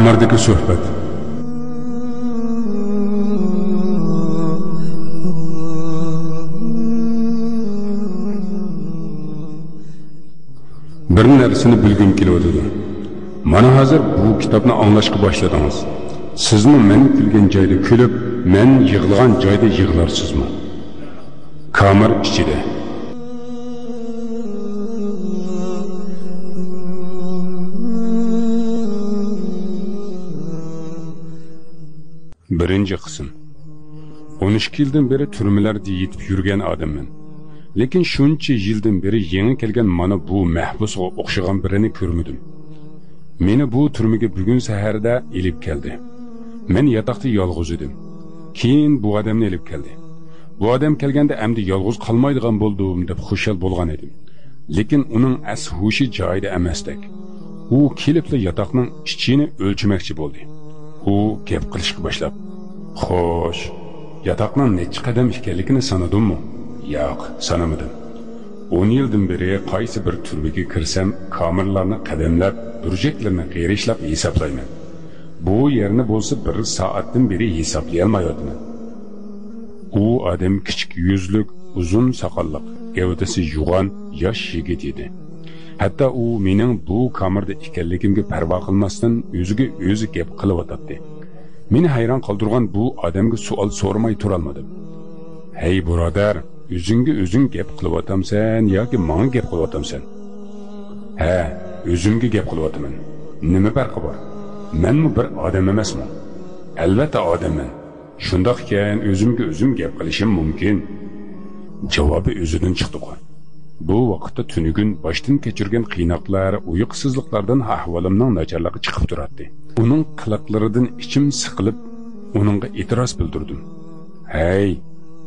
Kamerdagi suhbat. Bir narsani bilgim kelyotidi. Mana hozir bu kitobni anglashga boshladingiz. Sizmi men kulgan joyda kulib, men yig'lagan joyda yig'larsizmi? Kamer ichida. Birinchi qism. 12 yildan beri turmalarda yetib yurgan odamman. Lekin shuncha yildan beri yangi kelgan mana bu mahbusga o'xshagan birini ko'rmadim. Meni bu turmaga bugun saharda ilib keldi. Men yotoqda yolg'iz edim. Keyin bu odamni ilib keldi. Bu odam kelganda endi yolg'iz qolmaydigan bo'ldim deb xushal bo'lgan edim. Lekin uning as hushi joyida emasdik. U kelibla yotoqning ichini o'lchamoqchi bo'ldi. U gap qilishga boshlab, "Xo'sh, yotoqning necha qadam ekanligini sanadimmi?" "Yo'q, sanamadim. 10 yildan beri qaysi bir turmaga kirsam, kamerlarni qadamlab, burchaklarni qiyrishlab hisoblayman. Bu yerni bo'lsa bir soatdan beri hisoblay olmayapman." U odam kichik yuzlik, uzun soqolliq, gavdasi yo'g'on, yosh yigit edi. Hatto u mening bu kamerda ekanligimga parvo qilmasdan o'ziga o'zi gap qilyotdi. Meni hayron qoldirgan bu odamga savol so'ramay turolmadim. "Hey birodar, o'zingga o'zing gap qilyapsan yoki menga gap qilyapsan?" "Ha, o'zimga gap qilyapman. Nima farqi bor? Menmi bir odam emasman? Albatta odamman. Shundoq ekan o'zimga o'zim gap qilishim mumkin." Javobi o'zidan chiqdi. Bu vaqtda tunugun boshdan kechirgan qiynoqlar, uyqusizliklardan ahvolimning nacharligi chiqib turardi. Uning qiliqlaridan ichim siqilib, uningga e'tiroz bildirdim. "Hey,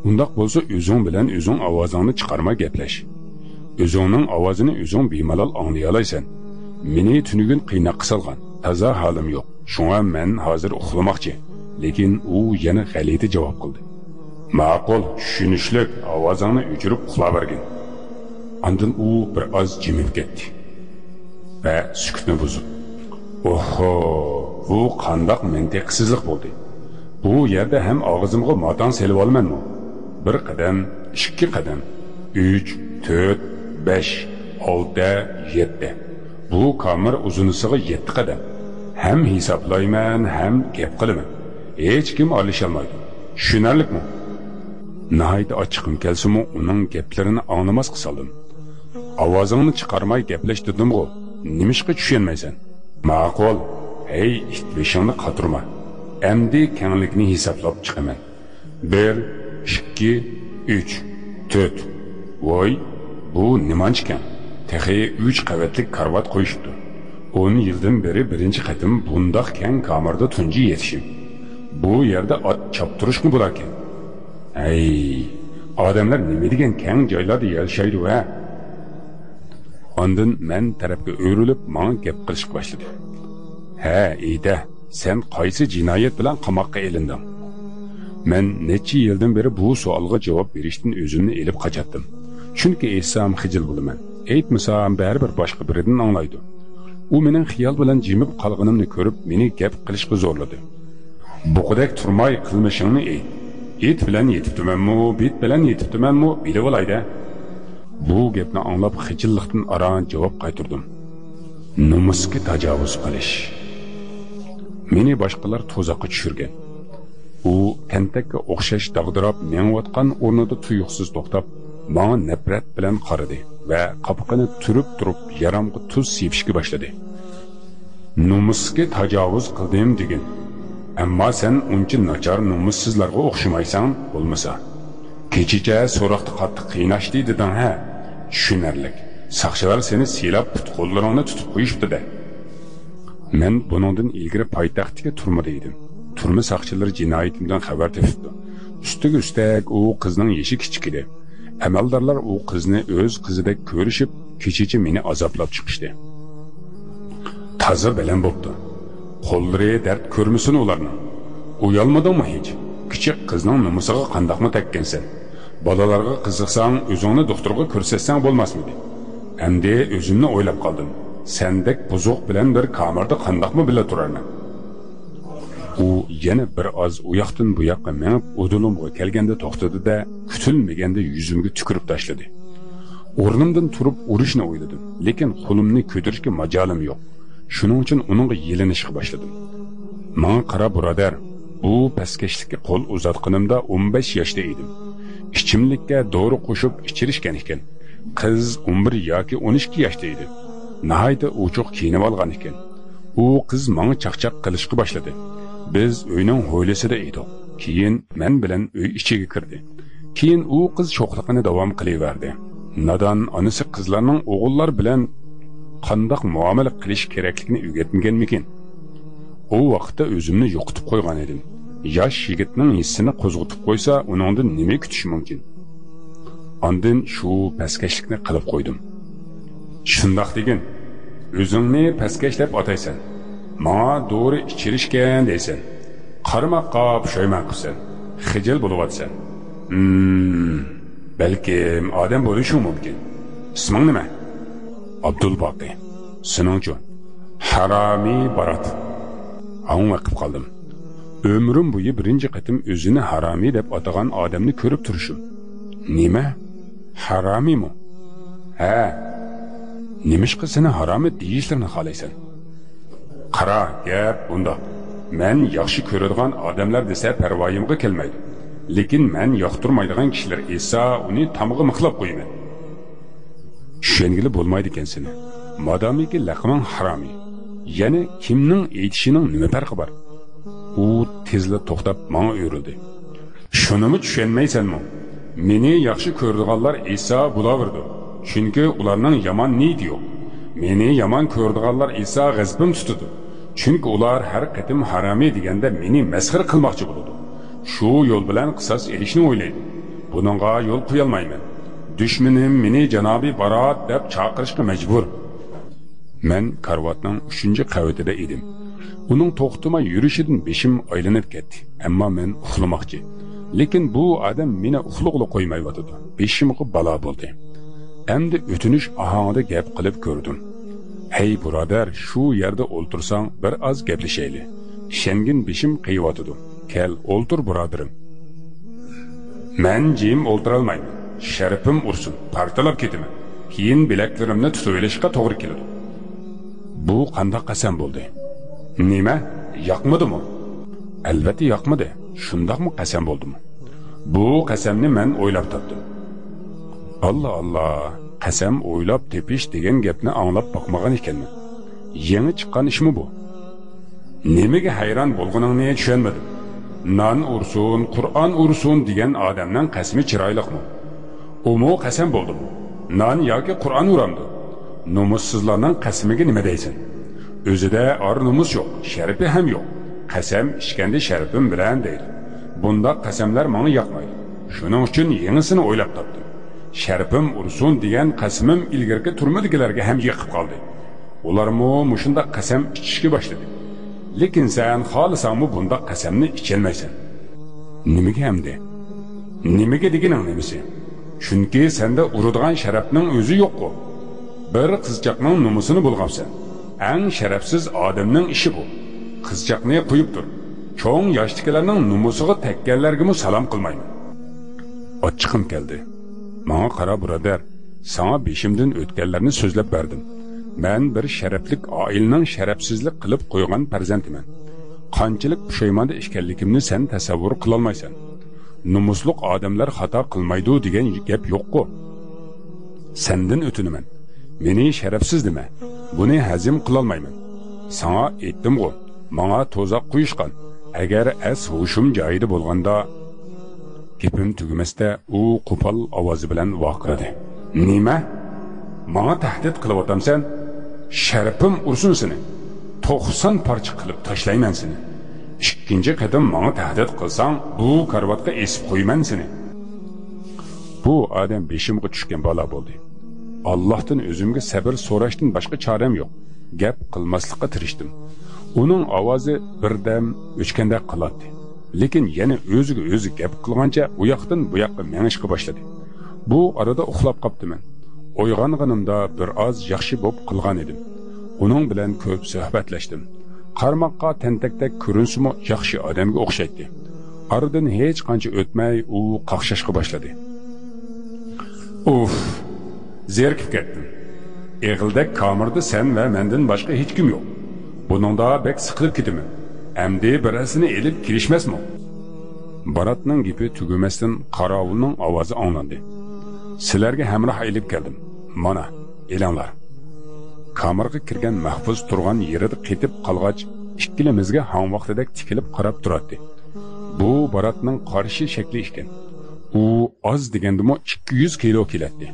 undoq bo'lsa o'zing bilan o'zing ovozingni chiqarma gaplash. O'zingning ovozini o'zing bemalol anglay olaysan. Meni tunugun qiynoqqa solgan, toza holim yo'q. Shunga men hozir uxlamoqchi." Lekin u yana g'alati javob qildi. "Ma'qul, tushunishlik, ovozingni o'chirib uxlavergin." Andin u bir oz jimib ketdi va sukutni buzib, "Oho, bu qandoq mantiqsizlik bo'ldi. Bu yerda ham og'zimga motan selib olmanmi? Bir qadam, 2 qadam, 3, 4, 5, 6, 7. Bu kamer uzunisiga 7 qadam. Ham hisoblayman, ham gap qilaman. Hech kim olisholmaydi. Tushunarlikmi?" Nihoyat ochiqim kelsa-mu, uning gaplarini anglamasga soldim. "Ovozingni chiqarmay gaplash dedim-ku, nimishqa tushunmaysan?" "Ma'qul, hey it beshingni qaturma. Endi kenglikni hisoblab chiqaman. 1, 2, 3, 4. Voy, bu nimanchi keng? Texi 3 qavatli karvat qo'yishibdi. 10 yildan beri birinchi qatim bundoq keng kamerda tunji yetishim. Bu yerda ot choptirishmi bo'larkan? Ay, odamlar nima degan keng joylarda yashaydi va." Ondan men tarafga o'rilib, menga gap qilishga boshladi. "Ha, ida, sen qaysi jinoyat bilan qamoqqa ilinding?" Men necha yildan beri bu savolga javob berishdan o'zimni elib qochatdim. Chunki aytsam xijil bo'laman. Aytmasam baribir boshqa biridan anglaydi. U mening xiyol bilan jimib qolganimni ko'rib, meni gap qilishga zo'rladi. "Buqdek turmay qilmishingni ayt. It bilan yetibdimanmi, bit bilan yetibdimanmi, bilib olayda." Bu gapni anglab xijillikdan aron javob qaytardim. "Nomusga tajovuz qilish. Meni boshqalar tuzoqqa tushirgan." U tentakka o'xshash dog'dirab mengayotgan o'rnida tuyuqsiz to'xtab, menga nafrat bilan qaradi va qopqini turib turib yaramga tuz sepishga boshladi. "Nomusga tajovuz qildim degan. Ammo sen uncha nachar nomussizlarga o'xshamaysan bo'lmasa. Kechicha so'roqda qattiq qiynashdi deding ha? Tushunarlik. Saqchilar seni siylab put qo'llaringni tutib qo'yishibdi-da." Men buningdan ilgari poytaxtga turmada edim. Turma saqchilari jinoyatimdan xabar topibdi. Ustiga ustak u qizning yoshi kichik edi. Amaldorlar u qizni o'z qizidek ko'rishib, kechicha meni azoblab chiqishdi. Toza bilan bo'pti. Qo'llari dard ko'rmasin ularni. Uyalmadingmi hech? Kichik qizning nomusiga qandoqmi tekkansan? Bolalarga qiziqsang, o'zingni doktorga ko'rsatsang bo'lmasmidi? Endi o'zimni o'ylab qoldim. Sendek buzuq bilan bir kamerda qandoqmi bila turarman? U yana bir oz u yoqdan bu yoqqa mengib udulumga kelganda to'xtadi-da, kutilmaganda yuzimga tupurib tashladi. O'rnimdan turib urishni o'yladim, lekin qo'limni ko'tarishga majolim yo'q. Shuning uchun uningga yelinishga boshladim. Menga qara birodar, bu pastkashlikka qo'l uzatganimda 15 yoshda edim. Ichimlikka dori qo'shib ichirishgan ekan. Qiz 11 yoki 12 yoshda edi. Nihoyatda ochiq kiyinib olgan ekan. U qiz menga chaqchaq qilishga boshladi. Biz uyning hovlisida edik. Keyin men bilan uy ichiga kirdi. Keyin u qiz sho'xligini davom qilaverdi. Nadan onasi qizlarning o'g'illar bilan qandoq muomala qilish kerakligini o'rgatmaganmikin? U vaqtda o'zimni yo'qotib qo'ygan edim. Yosh yigitning hissini qo'zg'atib qo'ysa, uningdan nima kutish mumkin? Ondan shu pastkashlikni qilib qo'ydim. Shundoq degin, o'zingni pastkash deb ataysan. Manga dori ichirishgan deysan. Qarmoqqa pushaymon qilsan. Xijil bo'lyapsan. Balkim odam bo'lishi mumkin. Isming nima? Abdulboqiy. Seningchi? Haramiy Barat. Anglab qoldim. Ömrüm bo'yi birinchi qatim o'zini haromiy deb atagan odamni ko'rib turishim. Nima? Haromiymi? Ha. Nimishqa seni haromiy deyishlarini xohlaysan? Qara, gap bundoq. Men yaxshi ko'radigan odamlar desa parvoyimga kelmaydi. Lekin men yoqtirmaydigan kishilar esa uni tomg'a mixlab qo'yaman. Tushungili bo'lmaydi ekan seni. Modomiki laqming haromiy. Ya'ni kimning aytishining nima farqi bor? U tezla to'xtab menga o'rildi. Shunimi tushunmaysanmi? Meni yaxshi ko'radiganlar esa bo'laverdi. Chunki ularning yomon niyati yo'q. Meni yomon ko'radiganlar esa g'azabim tutadi. Chunki ular har qatim haromiy deganda meni masxara qilmoqchi bo'ladi. Shu yo'l bilan qisos elishni o'ylaydi. Buningga yo'l qo'yolmayman. Dushmanim meni janobi Barat deb chaqirishga majbur. Men karvatning 3-qavatida edim. Uning to'xtamay yurishidan beshim aylanib ketdi. Ammo men uxlamoqchi. Lekin bu odam meni uxlug'li qo'ymayotdi. Beshimga balo bo'ldi. Endi o'tinish ohangida gap qilib ko'rdim. Hey birodar, shu yerda o'ltirsang bir oz gaplashayli. Ishongin beshim qiyotidi. Kel, o'ltir birodarim. Men jim o'ltirolmayman. Sharafim ursin, partalab ketaman. Keyin bilaklarimni tutib olishga to'g'ri keladi. Bu qanday qasam bo'ldi? Nima? Yoqmadimi? Albatta yoqmadi. Shundoqmi qasam bo'ldimi? Bu qasamni men o'ylab topdim. Allah Allah, qasam o'ylab tepish degan gapni anglab boqmagan ekanman. Yangi chiqqan ishmi bu? Nimaga hayron bo'lganingni tushunmadim. Non ursun, Qur'on ursun degan odamning qasmi chiroyliqmi? Umu qasam bo'ldimi? Non yoki Qur'on uramdi? Nomussizlarning qasmiga nima deysan? O'zida or nomus yo'q, sharafi ham yo'q. Qasam ichganda sharafim bilan deydi. Bundaq qasamlar menga yoqmaydi. Shuning uchun yangisini o'ylab topdim. Sharafim ursun degan qasmim ilgargi turmadikilarga ham yiqib qoldi. Ularmu mushundaq qasam ichishga boshladi. Lekin sen xohlasangmi bundaq qasamni icholmaysan. Nimaga hamdi? Nimaga deganing nimasi? Chunki senda uradigan sharafning o'zi yo'q-ku. Bir qizchaqning nomusini bulg'absan. Eng sharafsiz odamning ishi bu. Qizchaqni qo'yib tur. Cho'ng yoshdagilarning nomusiga tekkanlarga salom qilmayman. Ochiqim keldi. Menga qara birodar, sana beshimdan o'tganlarni so'zlab berdim. Men bir sharaflik oilaning sharafsizlik qilib qo'ygan farzandiman. Qanchalik pushaymonda ekanligimni sen tasavvur qilolmaysan. Nomusliq odamlar xato qilmaydi degan gap yo'q-ku. Sendan o'tinaman. Meni sharafsiz dema. Buni hazm qilolmayman. Sana aytdim-ku, menga to'zoq qo'yishgan. Agar as hushim joyida bo'lganda gapim tugamasda u qo'pol ovozi bilan vaqiradi. Nima? Menga tahdid qilyapsan? Sharafim ursin seni. 90 parcha qilib tashlayman seni. Ikkinchi qatim menga tahdid qilsang, bu karvatga esib qo'yman seni. Bu odam beshimga tushgan balo bo'ldi. Allohdan o'zimga sabr so'rashdan boshqa choram yo'q. Gap qilmaslikka tirishdim. Uning ovozi birdam o'chgandek qiladi. Lekin yana o'ziga o'zi gap qilgancha u yoqdan bu yoqqa mengishga boshladi. Bu orada uxlab qoptiman. Uyg'onganimda bir oz yaxshi bo'lib qilgan edim. Uning bilan ko'p suhbatlashdim. Qarmoqqa tentakdek ko'rinsimi yaxshi odamga o'xshaydi. Aradan hech qancha o'tmay u qaqshashga boshladi. Uf, zerikib ketdim. Eg'ildek kamerda sen va mendan boshqa hech kim yo'q. Buningda bek siqilib ketaman. Endi birasini elib kirishmasmi? Baratning gapi tugamasdan qorovulning ovozi anglandi. Sizlarga hamroh elib keldim. Mana, elanglar. Kamerga kirgan mahfuz turgan yerida qetib qolg'ach, ikkilimizga hang vaqtidek tikilib qarab turadi. Bu Baratning qarshi shakli ekan. U oz degandimi 200 kilo keladi.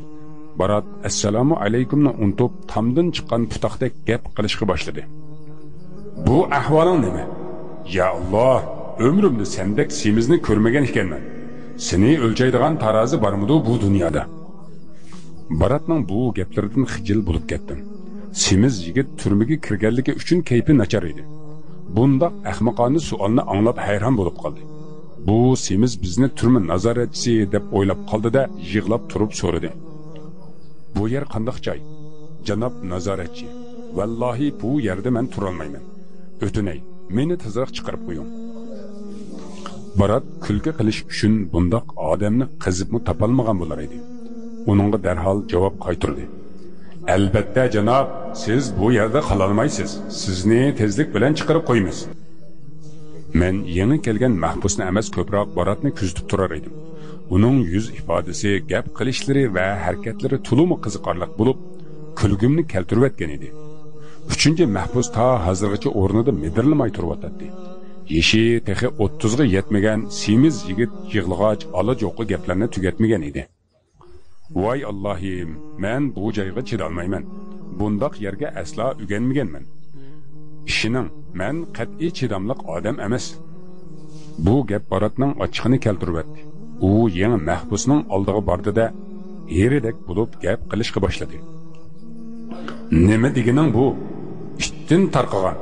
Barat assalomu alaykumni unutib, tomdan chiqqan putoqdek gap qilishga boshladi. Bu ahvoling nima? Ya Alloh, ömrümdə sendek semizni ko'rmagan ekanman. Seni o'lchaydigan tarozi bormidi bu dunyoda? Baratning bu gaplaridan xijil bo'lib ketdim. Semiz yigit turmaga kirganligi uchun kayfi nachar edi. Bundaq ahmoqona savolni anglab hayron bo'lib qoldi. Bu semiz bizni turma nazoratchisi deb o'ylab qoldi-da, yig'lab turib so'radi. Bu yer qandoq joy? Janob nazoratchi, vallahi bu yerda men turolmayman. O'tinay, meni tezroq chiqarib qo'ying. Barat kulgi qilish uchun bundoq odamni qizibmi topolmagan bo'lar edi. Uningga darhol javob qaytardi. Albatta janob, siz bu yerda qololmaysiz. Sizni tezlik bilan chiqarib qo'yamiz. Men yangi kelgan mahbusni emas, ko'proq Baratni kuzatib turar edim. Uning yuz ifodasi, gap qilishlari va harakatlari to'limi qiziqarli bo'lib, kulgimni keltirayotgan edi. Uchinchi mahbus ta hozirgacha o'rnida midirlamay turyotdi. Yeshi texi 30 ga yetmagan semiz yigit yig'lag'ach ola jo'qi gaplarni tugatmagan edi. Voy Allohim, men bu joyga chidolmayman. Bundoq yerga aslo uganmaganman. Ishining, men qat'iy chidamliq odam emas. Bu gap Baratning ochiqini keltiryapti. U yangi mahbusning oldiga bordi-da, eridek bo'lib gap qilishga boshladi. Nima deganing bu? Ittin tarqagan.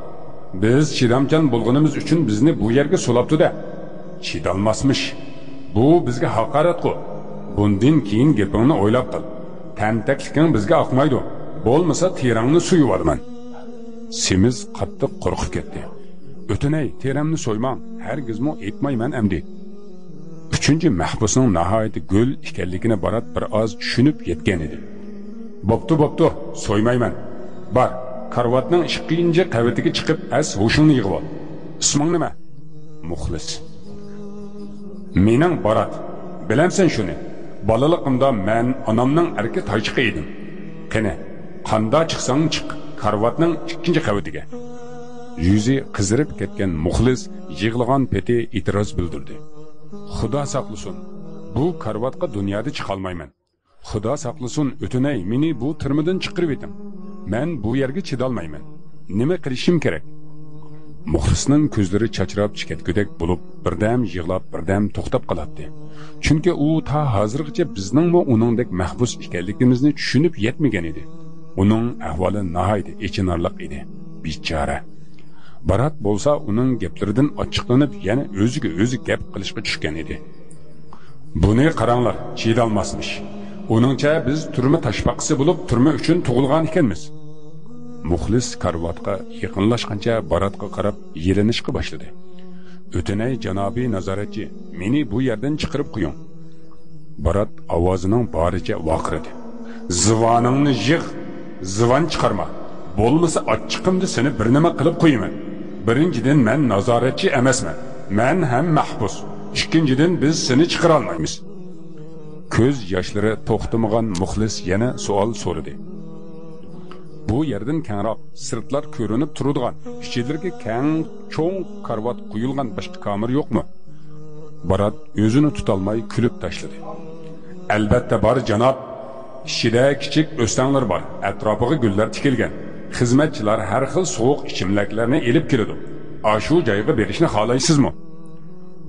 Biz chidamchan bo'lganimiz uchun bizni bu yerga solabdi-da. Chidolmasmish. Bu bizga haqorat-ku. Bundan keyin gapingni o'ylab qil. Tentakliging bizga oqmaydi. Bo'lmasa terangni so'yib olaman. Semiz qattiq qo'rqib ketdi. O'tinay, teramni so'ymang, hargizmi aytmayman amdi. Uchinchi mahbusning nihoyat go'l ekanligini Barat bir oz tushunib yetgan edi. Bo'pti, bo'pti, so'ymayman. Bor, karvatning ikkinchi qavatiga chiqib, as hushingni yig'ib ol. Isming nima? Muxlis. Mening Barat. Bilamsan shuni. Bolaligimda men onamning erki taychiqi edim. Qani, qanda chiqsang chiq, karvatning ikkinchi qavatiga. Yuzi qizirib ketgan muxlis yig'lagan peti e'tiroz bildirdi. Xudo saqlasin, bu karvatga dunyoda chiqolmayman. Xudo saqlasin, o'tinay, meni bu turmadan chiqarib eting. Men bu yerga chidolmayman. Nima qilishim kerak? Muxlisning ko'zlari chachrab chikatgudek bo'lib, birdam yig'lab, birdam to'xtab qoladi. Chunki u ta hozirgacha bizningmi uningdek mahbus ekanligimizni tushunib yetmagan edi. Uning ahvoli nihoyat achinarliq edi. Bechora. Barat bo'lsa uning gaplaridan ochiqlanib, yana o'ziga o'zi gap qilishga tushgan edi. Buni qaranglar, chidolmasmish. Uningcha biz turma tashbaqisi bo'lib, turma uchun tug'ilgan ekanmiz. Muxlis karvatga yaqinlashgancha Baratga qarab yelinishga boshladi. O'tinay janobiy nazoratchi, meni bu yerdan chiqarib qo'ying. Barat ovozining boricha vaqirdi. Zivoningni yig', zivon chiqarma. Bo'lmasa ochiqimda seni bir nima qilib qo'yaman. Birinchidan men nazoratchi emasman. Men ham mahbus. Ikkinchidan biz seni chiqara olmaymiz. Ko'z yoshlari to'xtamagan muxlis yana savol so'radi. Bu yerdan kengroq, sirtlar ko'rinib turadigan, ichilariga keng, cho'ng karvat quyilgan boshqa kamera yo'qmi? Barat o'zini tutolmay kulib tashladi. Albatta bor janob. Ichida kichik o'stanglar bor, atrofiga gullar tikilgan. Xizmatchilar har xil sovuq ichimliklarni elib keladi. Shu joyga berishni xohlaysizmi?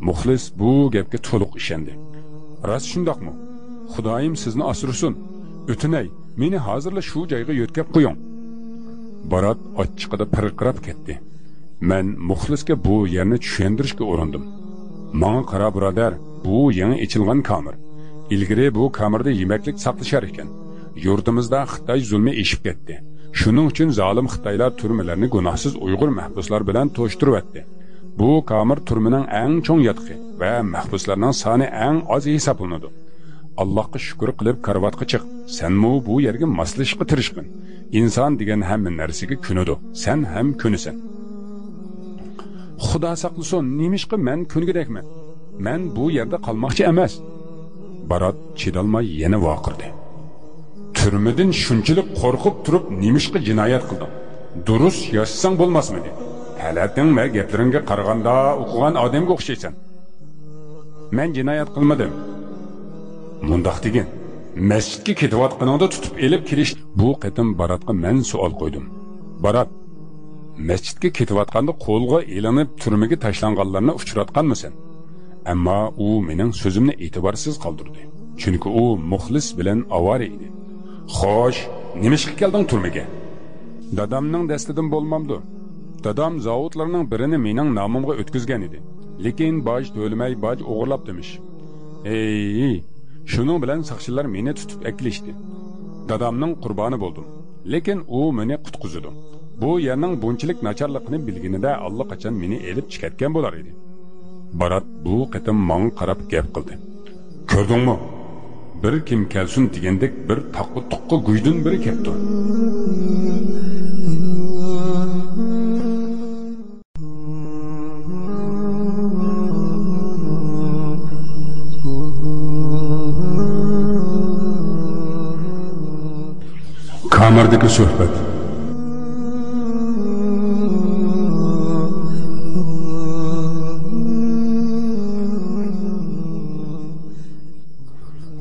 Muxlis bu gapga to'liq ishondi. Rost shundoqmi? Xudoyim sizni asrasin. O'tinay, meni hozirla shu joyga yo'tkab qo'ying. Barat ochiqida pirqirab ketdi. Men muxlisga bu yerni tushuntirishga urindim. Manga qara birodar, bu yangi ochilgan kamera. Ilgari bu kamerada yemeklik saqlashar ekan. Yurtimizda Xitoy zulmi eshib ketdi. Shuning uchun zolim Xitoylar turmalarni gunohsiz Uyg'ur mahbuslar bilan to'shtiryapti. Bu kamir turmining eng cho'ng yotqi va mahbuslarning soni eng oz hisoblanadi. Allohga shukr qilib karvatga chiq. Senmu bu yerga moslashishga tirishqin. Inson degan hamma narsaga kunidi. Sen ham kunisan. Xudo saqlasin, nemishqa men kungidakman. Men bu yerda qolmoqchi emas. Barat chidolmay yana vaqirdi. Turmadan shunchalik qo'rqib turib nemishqa jinoyat qilding? Durust yashasang bo'lmasmidi? Halating va gaplaringga qaraganda o'qigan odamga o'xshaysan. Men jinoyat qilmadim. Mundaq degin, masjidga ketayotganingda tutib elib kelish. Bu qatim Baratga men savol qo'ydim. Barat, masjidga ketayotganda qo'lga ilinib turmaga tashlanganlarni uchratganmisan? Ammo u mening so'zimni e'tiborsiz qoldirdi. Chunki u muxlis bilan avara edi. Xo'sh, nimishqa kelding turmaga? Dadamning dastidan bo'lmamdi. Dadam zavodlarning birini mening nomimga o'tkazgan edi. Lekin boj to'lamay boj o'g'irlab demish. Ey, shuning bilan saqchilar meni tutib aklishdi. Dadamning qurboni bo'ldim. Lekin u meni qutqizdi. Bu yerning bunchalik nacharligini bilganida allaqachon meni elib chiqatgan bo'lar edi. Barat bu qatim menga qarab gap qildi. Ko'rdingmi? Bir kim kelsin degandek bir taqqa tuqqa guydin biri keldi. Kamerdagi suhbat.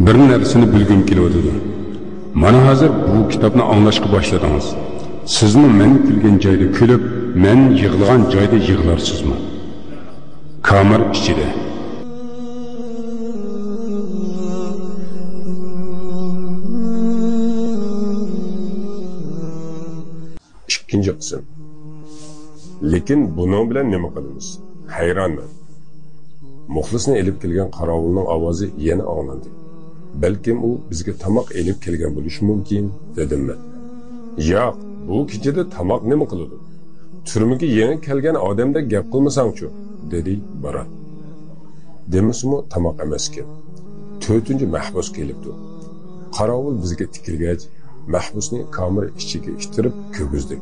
Bir narsani bilgim kelyotidi. Mana hozir bu kitobni anglashga boshladingiz. Sizmi men kulgan joyda kulib, men yig'lagan joyda yig'larsizmi? Kamer ichida. Ikkinchi qism. Lekin buning bilan nima qilamiz? Hayronman. Muxlisni elib kelgan qorovulning ovozi yana anglandi. Balkim u bizga tomoq elib kelgan bo'lishi mumkin, dedim men. Yo'q, bu kechada tomoq nima qiladi? Turmaga yangi kelgan odamda gap qilmasang-chu, dedi Barat. Demasimi tomoq emas ekan. 4-chi mahbus kelibdi. Qorovul bizga tikilgach, mahbusni kamera ichiga ishtirib kirgizdi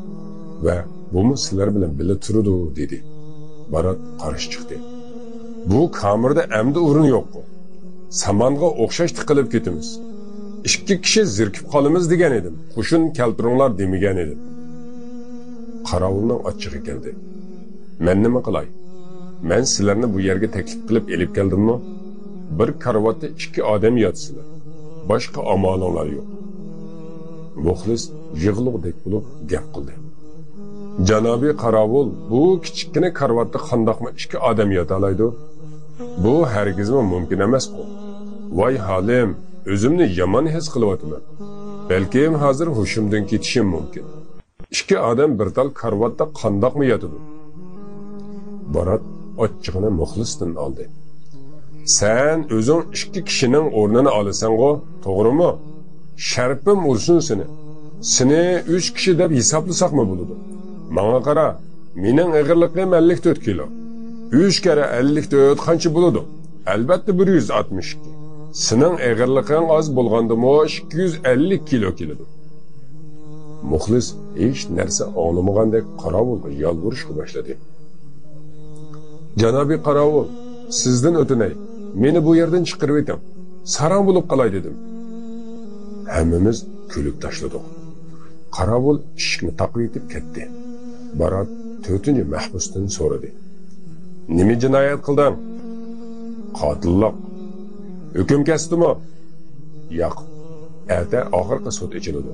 va "Bumi sizlar bilan birga turadi" dedi. Barat qarshi chiqdi. Bu kamerada endi o'rin yo'q. Samonga o'xshash tiqilib ketamiz. 2 kishi zirkib qolamiz degan edim. Qo'shin keltiringlar demagan edim. Qorovulning achchig'i keldi. Men nima qilay? Men sizlarni bu yerga taklif qilib elib keldimmi? Bir karvatda 2 odam yotsizlar. Boshqa amalinglar yo'q. Muxlis yig'luqdek bo'lib gap qildi. Janobiy qorovul, bu kichikgina karvatda qandoqmi 2 odam yota oladi? Bu hargizmi mumkin emas-ku. Voy halim, o'zimni yomon his qilyapman. Balkim hozir hushimdan ketishim mumkin. 2 odam bir tal karvatda qandoqmi yotadi? Barat ochchig'ini muxlisdan oldi. Sen o'zing 2 kishining o'rnini olasan-ku, to'g'rimi? Sharpim ursin seni. Seni 3 kishi deb hisoblasaqmi bo'ladi? Manga qara, mening og'irligim 54 kilo. 3 kere 54 qancha bo'ladi? Albatta 162. Sening og'irliging oz bo'lgandimi 250 kilo keladi. Muxlis hech narsa anglamagandek qorovulga yolvorishga boshladi. Janobiy qorovul, sizdan o'tinay, meni bu yerdan chiqarib eting. Sarang bo'lib qolay dedim. Hammamiz kulib tashladik. Qorovul eshikni taqib etib ketdi. Barat 4-chi mahbusdan so'radi. Nima jinoyat qilding? Qotillik. Hukm kesdimi? Yo'q. Erta oxirgi sud ichiladi.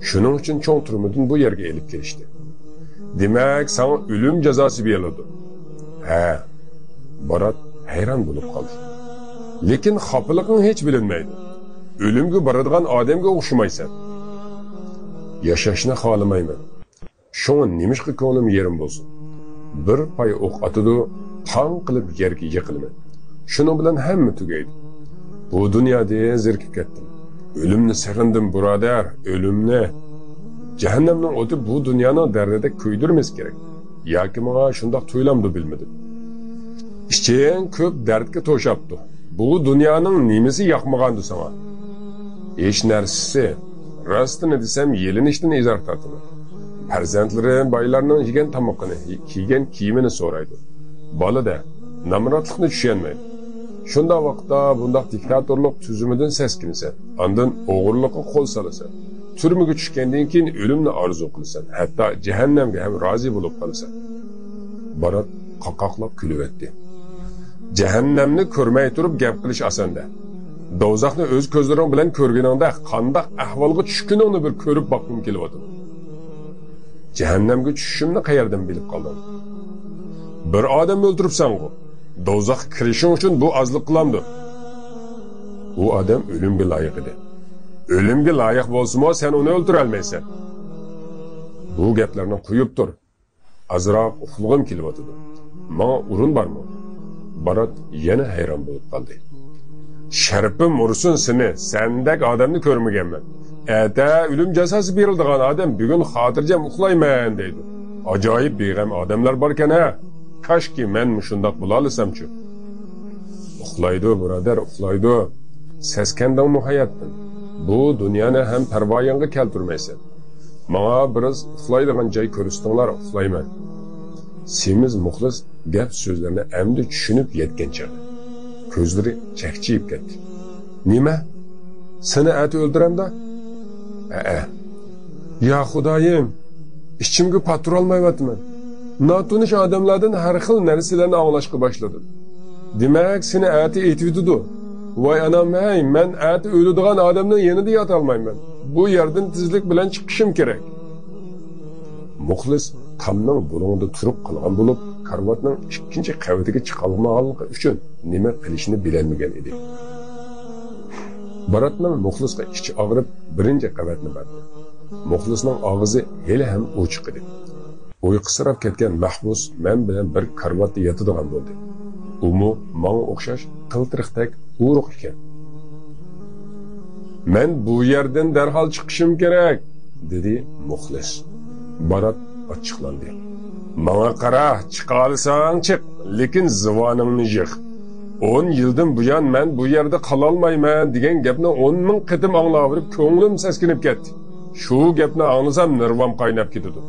Shuning uchun cho'ng turmadan bu yerga elib kelishdi. Demak, sana o'lim jazosi beriladi. Ha. Barat hayron bo'lib qoldi. Lekin xafaliging hech bilinmaydi. O'limga boradigan odamga o'xshamaysan. Yashashni xohlamayman. Shunga nimishqa ko'nglim yerim bo'lsin. Bir pay o'q atadi, tong qilib yerga yiqilaman. Shuning bilan hamma tugaydi. Bu dunyoda zerikib ketdim. O'limni seg'indim, birodar, o'limni. Jahannamning o'ti bu dunyoning dardida kuydirmas kerak. Yoki menga shundoq tuyulamdi bilmadim. Iching ko'p dardga to'shabdi. Bu dunyoning nimasi yoqmagandi sana? Hech narsasi. Rostini desam yelinishdan izor tortaman. Farzandlarim boylarning yegan tomoqini, kiygan kiyimini so'raydi. Bolada namratlikni tushunmaydi. Shunda vaqtda bundaq diktatorlik tuzumidan saskinasan, ondan o'g'irlikqa qo'l solasan. Turmaga tushgandan keyin o'limni orzu qilasan, hatto jahannamga ham rozi bo'lib qolasan. Barat qoqoqlab kulyapti. Jahannamni ko'rmay turib gap qilish osonda. Dovzaxni o'z ko'zlaring bilan ko'rganingda qandaq ahvolga tushganingni bir ko'rib boqqim kelyapti. Jahannamga tushishimni qayerdan bilib qoldim? Bir odam o'ltiribsan-ku. Dovzaxga kirishing uchun bu ozlik qilamdi. U odam o'limga loyiq edi. O'limga loyiq bo'lsa-mu sen uni o'ltira olmaysan. Bu gaplarni qo'yib tur. Azroq uxlag'im kelyotdi. Menga o'rin bormi? Barat yana hayron bo'lib qoldi. Sharpim ursin seni, sendek odamni ko'rmaganman. Ata o'lim jazosi berildigan odam bugun xotirjam uxlayman deydi. Ajoyib beg'am odamlar bor-ekan ha. Kashki men shundoq bo'la olsam-chu. Uxlaydi, birodar, uxlaydi. Seskandingmi hayotdan? Bu dunyoni ham parvoyingga keltirmaysan. Menga biroz uxlaydigan joy ko'rsatinglar, uxlayman. Semiz muxlis gap so'zlarini endi tushunib yetgan chog'i ko'zlari chakchiyib ketdi. Nima? Seni ati o'ldiramda? A. Ya Xudoyim, ichimga patirolmayapman. Notunish odamlardan har xil narsalarni anglashga boshladim. Demak, seni ati aytibdi. Voy anam, hey, men ati o'ladigan odamning yanida yota olmayman. Bu yerdan tezlik bilan chiqishim kerak. Muxlis tomning burunida turib qolgan bo'lib, karvatning ikkinchi qavatiga chiqa olmaganligi uchun nima qilishini bilolmagan edi. Baratning muxlisga ichi og'rib, birinchi qavatni bordi. Muxlisning og'zi hali ham ochiq edi. Uyqusirab ketgan mahbus men bilan bir karvatda yotadigan bo'ldi. Umu menga o'xshash qiltiriqdek uruq ekan. Men bu yerdan darhol chiqishim kerak, dedi muxlis. Barat ochiqlandi. Menga qara, chiqa olsang chiq, lekin zivoningni yig'. 10 yildan buyon men bu yerda qololmayman degan gapni 10 ming qitim anglaverib ko'nglim seskinib ketdi. Shu gapni anglasam nervam qaynab ketadi.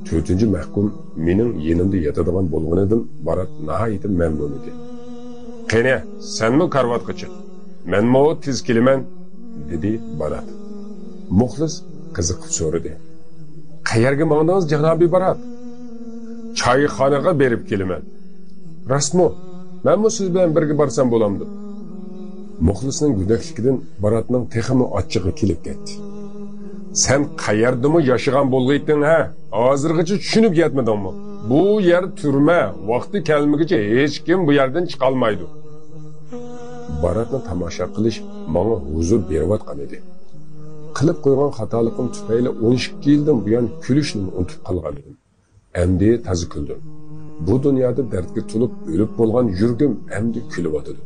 4-chi mahkum mening yenimda yotadigan bo'lganidan Barat nihoyatda mamnun edi. Qani, senmi karvatga chiq? Menmi tez kelaman, dedi Barat. Muxlis qiziqib so'radi. Qayerga mangdingiz, janobiy Barat? Choyxonaga berib kelaman. Rostmi? Menmi siz bilan birga borsam bo'lamdi? Muxlisning go'dakligidan Baratning texmi achchig'i kelib ketdi. Sen qayerdimi yashagan bo'lg'ayding ha? Hozirgacha tushunib yetmadingmi? Bu yer turma, vaqti kelmaguncha hech kim bu yerdan chiqa olmaydi. Baratni tomosha qilish menga huzur berayotgan edi. Qilib qo'ygan xatoligim tufayli 12 yildan buyon kulishni unutib qolgan edim. Endi toza kuldim. Bu dunyoda dardga to'lib o'lib bo'lgan yurgim endi kulyotdi.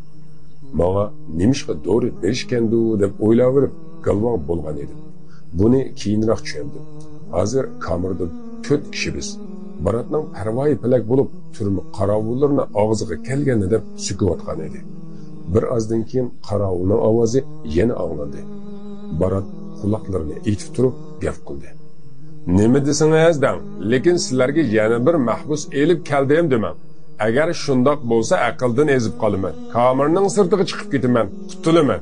Menga nimishqa dori berishgandu deb o'ylaverib galvon bo'lgan edim. Buni keyinroq tushundim. Hozir kamerada 4 kishi biz. Baratning parvoyi palak bo'lib, turma qorovullarini og'ziga kelgani deb sukayotgan edi. Bir ozdan keyin qorovulning ovozi yana anglandi. Barat quloqlarini etib turib gap qildi. Nima desangiz dang, lekin sizlarga yana bir mahbus elib keldim demang. Agar shundoq bo'lsa aqldan ezib qolaman. Kamerning sirtiga chiqib ketaman, qutulaman.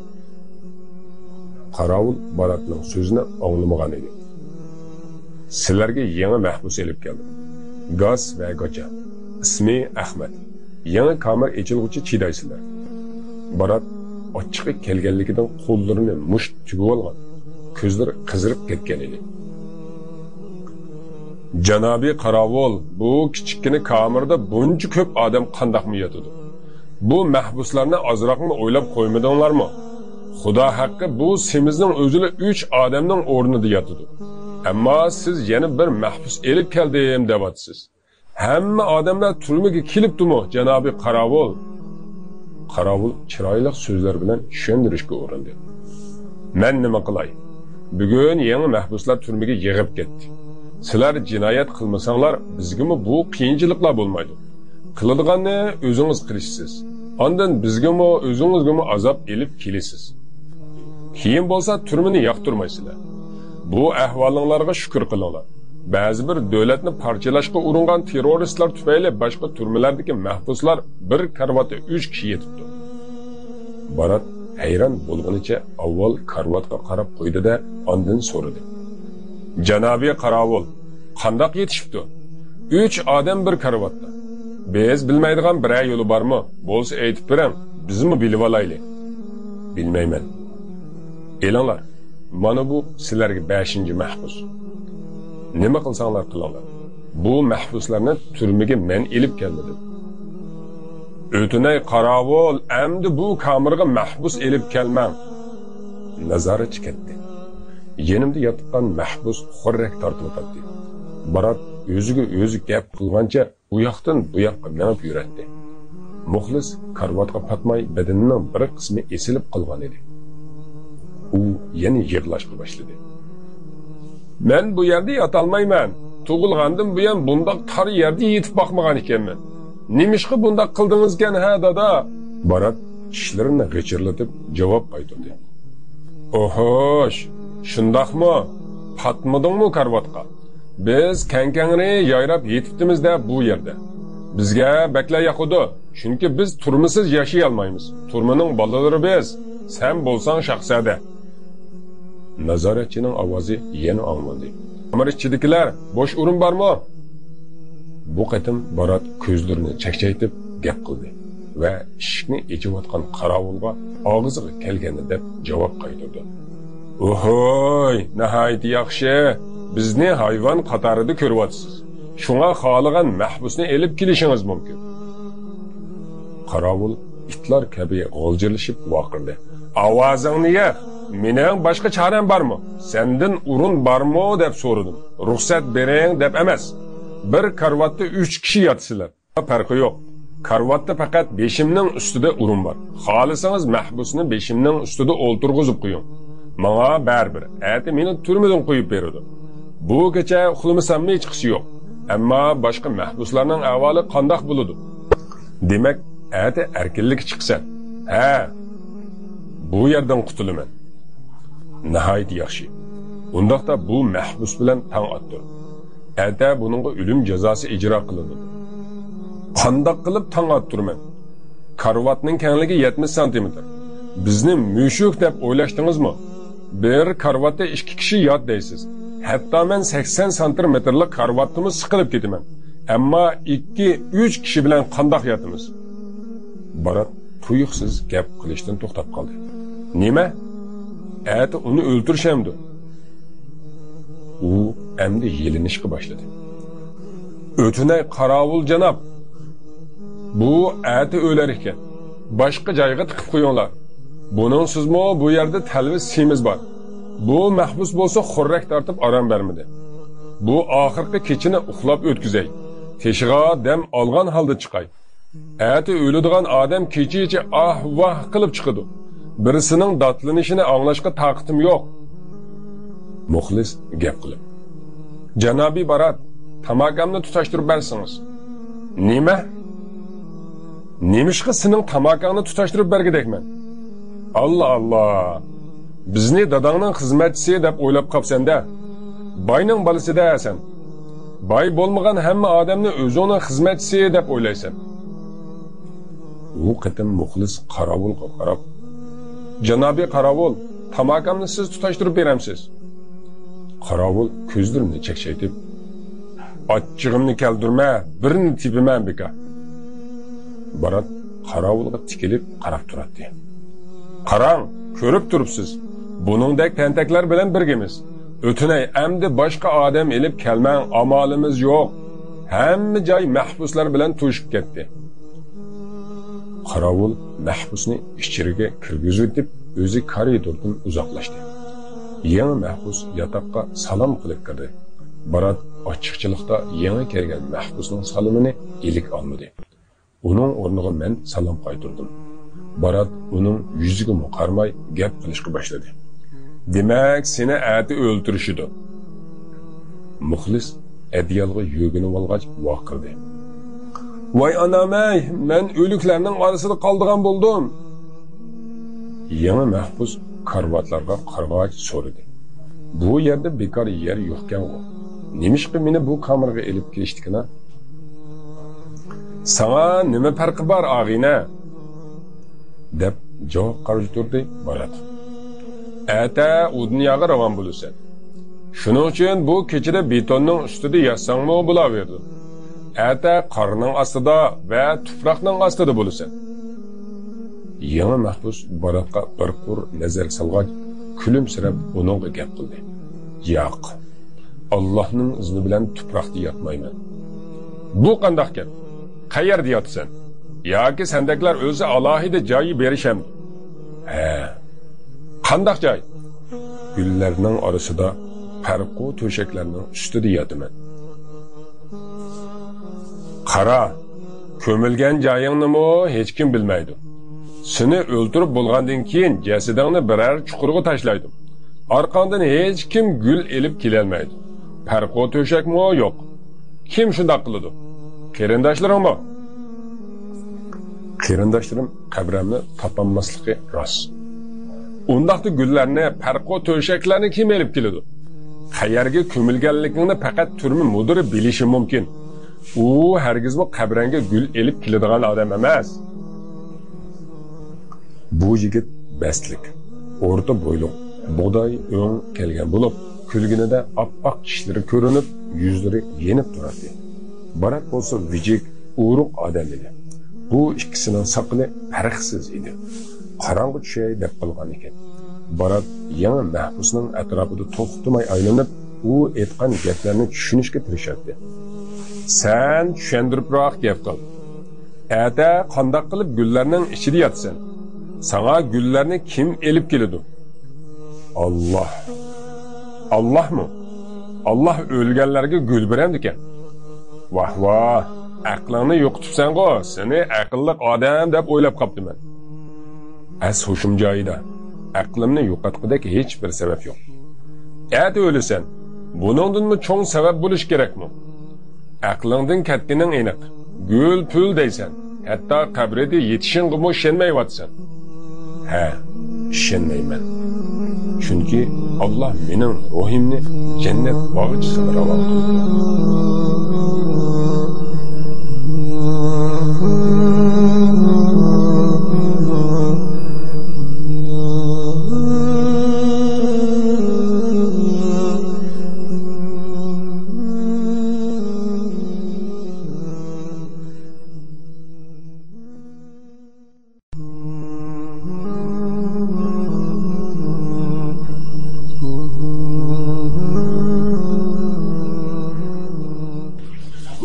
Qorovul Baratning so'zini anglamagan edi. Sizlarga yangi mahbus elib keldim. Gaz va Gocha. Ismi Ahmad. Yangi kamer ochilguncha chidaysizlar. Barat ochig'i kelganligidan qo'llarini musht tugib olgan, ko'zlari qizirib ketgan edi. Janobiy qorovul, bu kichikgina kamerda buncha ko'p odam qandoqmi yotadi? Bu mahbuslarni ozroqmi o'ylab qo'ymadinglarmi? Xudo haqqi, bu semizning o'zini 3 odamning o'rnida yotadi. Ammo siz yana bir mahbus elib keldim deyapsiz. Hamma odamlar turmaga kelibdimi, janobiy qorovul? Qorovul chiroyli so'zlar bilan tushuntirishga urindi. Men nima qilay? Bugun yangi mahbuslar turmaga yig'ib ketdi. Sizlar jinoyat qilmasanglar, bizgami bu qiyinchiliklar bo'lmaydi. Qiladiganni o'zingiz qilishsiz. Ondan bizgami o'zingizgami azob elib kelasiz. Keyin bo'lsa turmani yoqtirmaysizlar. Bu ahvolinglarga shukr qilinglar. Ba'zi bir davlatni parchalashga uringan terroristlar tufayli boshqa turmalardagi mahbuslar bir karvatda 3 kishi yetibdi. Barat hayron bo'lganicha avval karvatga qarab qo'ydi-da, ondan so'radi. Janobiy qorovul, qandoq yetishibdi? 3 odam bir karvatda. Biz bilmaydigan biror yo'li bormi? Bo'lsa aytib bering, bizmi bilib olaylik. Bilmayman. Elanglar, mana bu sizlarga 5-mahbus. Nima qilsanglar qilinglar. Bu mahbuslarni turmaga men elib kelmadim. O'tinay qorovul, endi bu kamerga mahbus elib kelmang. Nazoratchi ketdi. Yenimda yotgan mahbus xorrak tortib. Barat o'ziga o'zi gap qilgancha u yoqdan bu yoqqa minib yuratdi. Muxlis karvatga patmay badanining bir qismi esilib qolgan edi. U yana yig'lashga boshladi. Men bu yerda yotolmayman. Tug'ilgandim buyon bundoq tor yerda yetib boqmagan ekanman. Nemishqa bundoq qildingizkan ha dada? Barat tishlarini g'ijirlatib javob qaytardi. Ohosh, shundoqmi? Patmadingmi karvatga? Biz kang-kangri yayrab yetibdimizda bu yerda. Bizga bakla yoqudi, chunki biz turmisiz yashay olmaymiz. Turmaning bolalari biz. Sen bo'lsang shahzoda. Nazoratchining ovozi yana anglandi. Kamera ichidagilar, bo'sh o'rin bormi? Bu qatim Barat ko'zlarini chakchaytib gap qildi va eshikni echayotgan qorovulga og'ziga kelgani deb javob qaytardi. Ohoy, nihoyat yaxshi. Bizni hayvon qatorida ko'ryapsiz. Shunga xohlagan mahbusni elib kelishingiz mumkin. Qorovul itlar kabi g'oljirlashib vaqirdi. Ovozingni yig', mening boshqa choram bormi? Sendan o'rin bormi deb so'radim. Ruxsat bering deb emas. Bir karvatda 3 kishi yotsizlar. Farqi yo'q. Karvatda faqat beshimning ustida o'rin bor. Xohlasangiz mahbusni beshimning ustida o'ltirg'izib qo'ying. Menga baribir. Ati meni turmadan qo'yib beradi. Bu kecha uxlamasam hech qisi yo'q. Ammo boshqa mahbuslarning ahvoli qandoq bo'ladi? Demak, ati erkinlikka chiqsan. Ha, bu yerdan qutulaman. Nihoyat yaxshi. Undaqda bu mahbus bilan tang otdir. Ata buningga o'lim jazosi ijro qilinadi. Qandoq qilib tang ottirman? Karvatning kengligi 70 sm. Bizni mushuk deb o'ylashdingizmi? Bir karvatda 2 kishi yot deysiz. Hatto men 80 santimetrlik karvatımı siqilib ketaman. Ammo 2-3 kishi bilan qandoq yotamiz? Barat tuyuqsiz gap qilishdan to'xtab qoldi. Nima? Ati uni o'ltirishamdi. U endi yelinishga boshladi. O'tinay qorovul janob, bu ati o'lar ekan. Boshqa joyga tiqib qo'yinglar. Buningsizmi bu yerda talvi semiz bor. Bu mahbus bo'lsa xurrak tortib orom bermadi. Bu oxirgi kechini uxlab o'tkazay. Teshig'a dam olgan holda chiqay. Ati o'ladigan odam kechacha ah vah qilib chiqadi. Birisining dodlanishini anglashga toqatim yo'q. Muxlis gap qilib. Janobiy Barat, tamokamni tutashtirib bersangiz. Nima? Nemishqa sening tamokangni tutashtirib bergidekman? Allah Allah. Bizni dadangning xizmatchisi deb o'ylab qolsan-da. Boyning bolasida sen. Boy bo'lmagan hamma odamni o'zingning xizmatchisi deb o'ylaysan. U qatim muxlis qorovulga qarab, Janobiy qorovul, tamokamni siz tutashtirib beramsiz. Qorovul ko'zlarini chakchaytib, achchig'imni keldirma, birini tepaman beka. Barat qorovulga tikilib qarab turadi. Qarang, ko'rib turibsiz. Buningdek tentaklar bilan birgamiz. O'tinay, endi boshqa odam elib kelmang, amalimiz yo'q. Hamma joy mahbuslar bilan to'shib ketdi. Qorovul mahbusni ichkariga kirgizib, o'zi koridordan uzoqlashdi. Yangi mahbus yotoqqa salom qilib kirdi. Barat ochiqchilikda yangi kelgan mahbusning salomini ilik olmadi. Uning o'rniga men salom qaytardim. Barat uning yuziga qaramay gap qilishga boshladi. Demak, seni ati o'ltirishidi. Muxlis adyalga yo'ginib olg'ach vaqirdi. Voy anamay, men o'liklarning orasida qoldigan bo'ldim. Yangi mahbus karvatlarga qarg'ach so'radi. Bu yerda bekor yer yo'qkan-ku. Nemishqa meni bu kameraga elib kelishdikina? Sana nima farqi bor, og'ina? Deb javob qarshi Barat. Ata u dunyoga ravon bo'lasan. Shuning uchun bu kechada betonning ustida yotsangmi bo'laverdi. Ata qorning ostida va tuproqning ostida bo'lasan. Yangi mahbus Baratga bir qur nazar solgach, kulimsirab uningga gap qildi. Yo'q. Allohning izni bilan tuproqda yotmayman. Bu qandoq gap? Qayerda yotsan? Yoki sandaklar o'zi alohida joyi berishamdi? Ha. Qandoq joy? Gullarning orasida, parqu to'shaklarning ustida yotaman. Qara, ko'milgan joyingni-mu hech kim bilmaydi. Seni o'ltirib bo'lgandan keyin jasadingni biror chuqurga tashlaydi. Orqangdan hech kim gul elib kelolmaydi. Parqu to'shakmi yo'q. Kim shundoq qiladi? Qarindoshlaringmi? Qarindoshlarim qabrimni topolmasligi rost. Undaqda gullarni, parqu to'shaklarni kim elib keladi? Qayerga ko'milganligingni faqat turma mudiri bilishi mumkin. U hargizmi qabranga gul elib keladigan odam emas. Bu yigit bastlik, o'rta bo'yli, bug'doy o'ng kelgan bo'lib, kulginida oppoq tishlari ko'rinib, yuzlari yenib turardi. Barat bo'lsa vijik, uruq odam edi. Bu ikkisining soqoli farqsiz edi. Qorong'i tushay deb qilgan ekan. Barat yangi mahbusning atrofida to'xtamay aylanib, u aytgan gaplarni tushunishga tirishadi. Sen tushuntiribroq gap qil. Ata qandoq qilib gullarning ichida yotsin? Sana gullarni kim elib keladi? Alloh. Allohmi? Alloh o'lganlarga gul beradi ekan. Vah vah, aqlingni yo'qotibsan-ku, seni aqlli odam deb o'ylab qoptiman. As hushim joyida. Aqlimni yo'qotqidek hech bir sabab yo'q. Ata o'lasan, buningdanmi cho'ng sabab bo'lish kerakmi? Aqlingdan ketganing aniq. Gul pul deysan. Hatto qabrida yetishingmi ishonmayotsan. Ha, ishonmayman. Chunki Alloh mening ruhimni jannat bog'chisiga ravon qildi.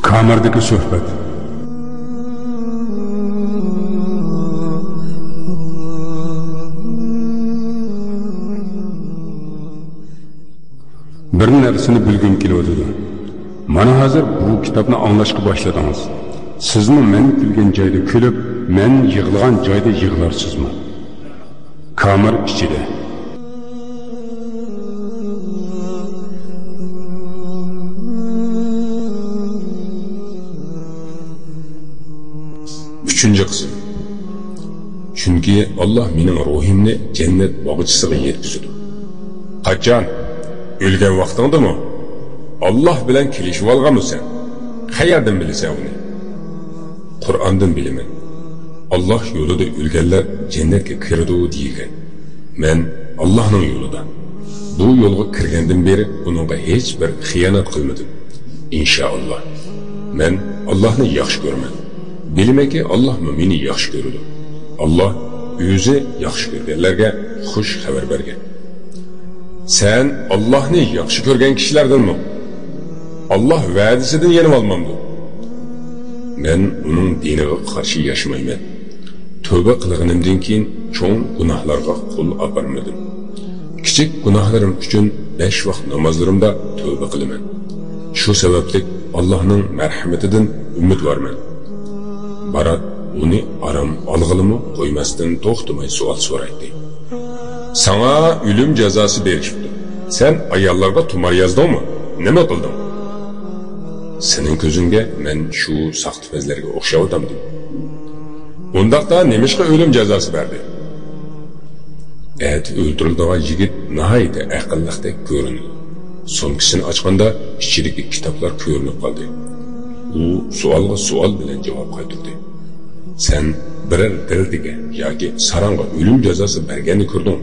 Kamerdagi suhbat. Bir narsani bilgim kelyotidi. Mana hozir bu kitobni anglashga boshladingiz. Sizmi men kulgan joyda kulib, men yig'lagan joyda yig'larsizmi? Kamer ichida. Uchinchi qism. Chunki Alloh mening ruhimni jannat bog'chisiga yetkazdi. Qachon? O'lgan vaqtingdami? Alloh bilan kelishib olganmisan? Qayerdan bilasan uni? Qur'ondan bilaman. Alloh yo'lida o'lganlar jannatga kirdi degan. Men Allohning yo'lida. Bu yo'lga kirgandan beri uningga hech bir xiyonat qilmadim. Inshaalloh. Men Allohni yaxshi ko'raman. Bilmaki Allohmi meni yaxshi ko'radi. Alloh o'zi yaxshi ko'rganlarga xush xabar bergan. Sen Allohni yaxshi ko'rgan kishilardanmi? Alloh va'dasidan yenib olmamdi. Men uning diniga qarshi yashamayman. Tövbe qilganimdan keyin cho'ng gunohlarga qo'l aparmadim. Kichik gunohlarim uchun 5 vaqt namozlarimda tövbe qilaman. Shu sababli Allohning marhamatidan umidvorman. Barat uni aram olg'ilimi qo'ymasdan to'xtamay savol so'raydi. Sana o'lim jazosi berishibdi. Sen ayollarga tumar yozdingmi? Nima qilding? Sening ko'zingga men shu saxtipazlarga o'xshayotamdim. Undaqda nemishqa o'lim jazosi berdi? Ət o'ldirildigan yigit nihoyatda aqlliqdek ko'rindi. Sumkasini ochganda ichidagi kitoblar ko'rinib qoldi. U savolga savol bilan javob qaytardi. Sen biror dildiga yoki sarangga o'lim jazosi berganini ko'rding.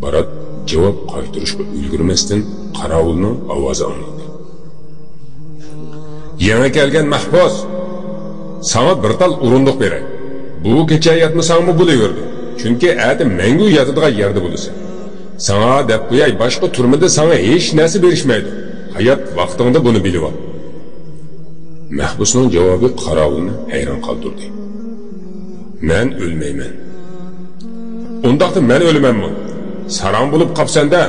Barat javob qaytarishga ulgurmasdan qorovulning ovozi anglandi. Yangi kelgan mahbus, sana bir tal o'rindiq beray. Bu kecha yotmasangmi bo'laverdi. Chunki ati mangu yotadigan yerda bo'lasan. Sana deb qo'yay, boshqa turmada sana hech narsa berishmaydi. Hayot vaqtingda buni bilib ol. Mahbusning javobi qorovulni hayron qoldirdi. Men o'lmayman. Undaqda men o'lmanmi? Sarang bo'lib qopsan-da,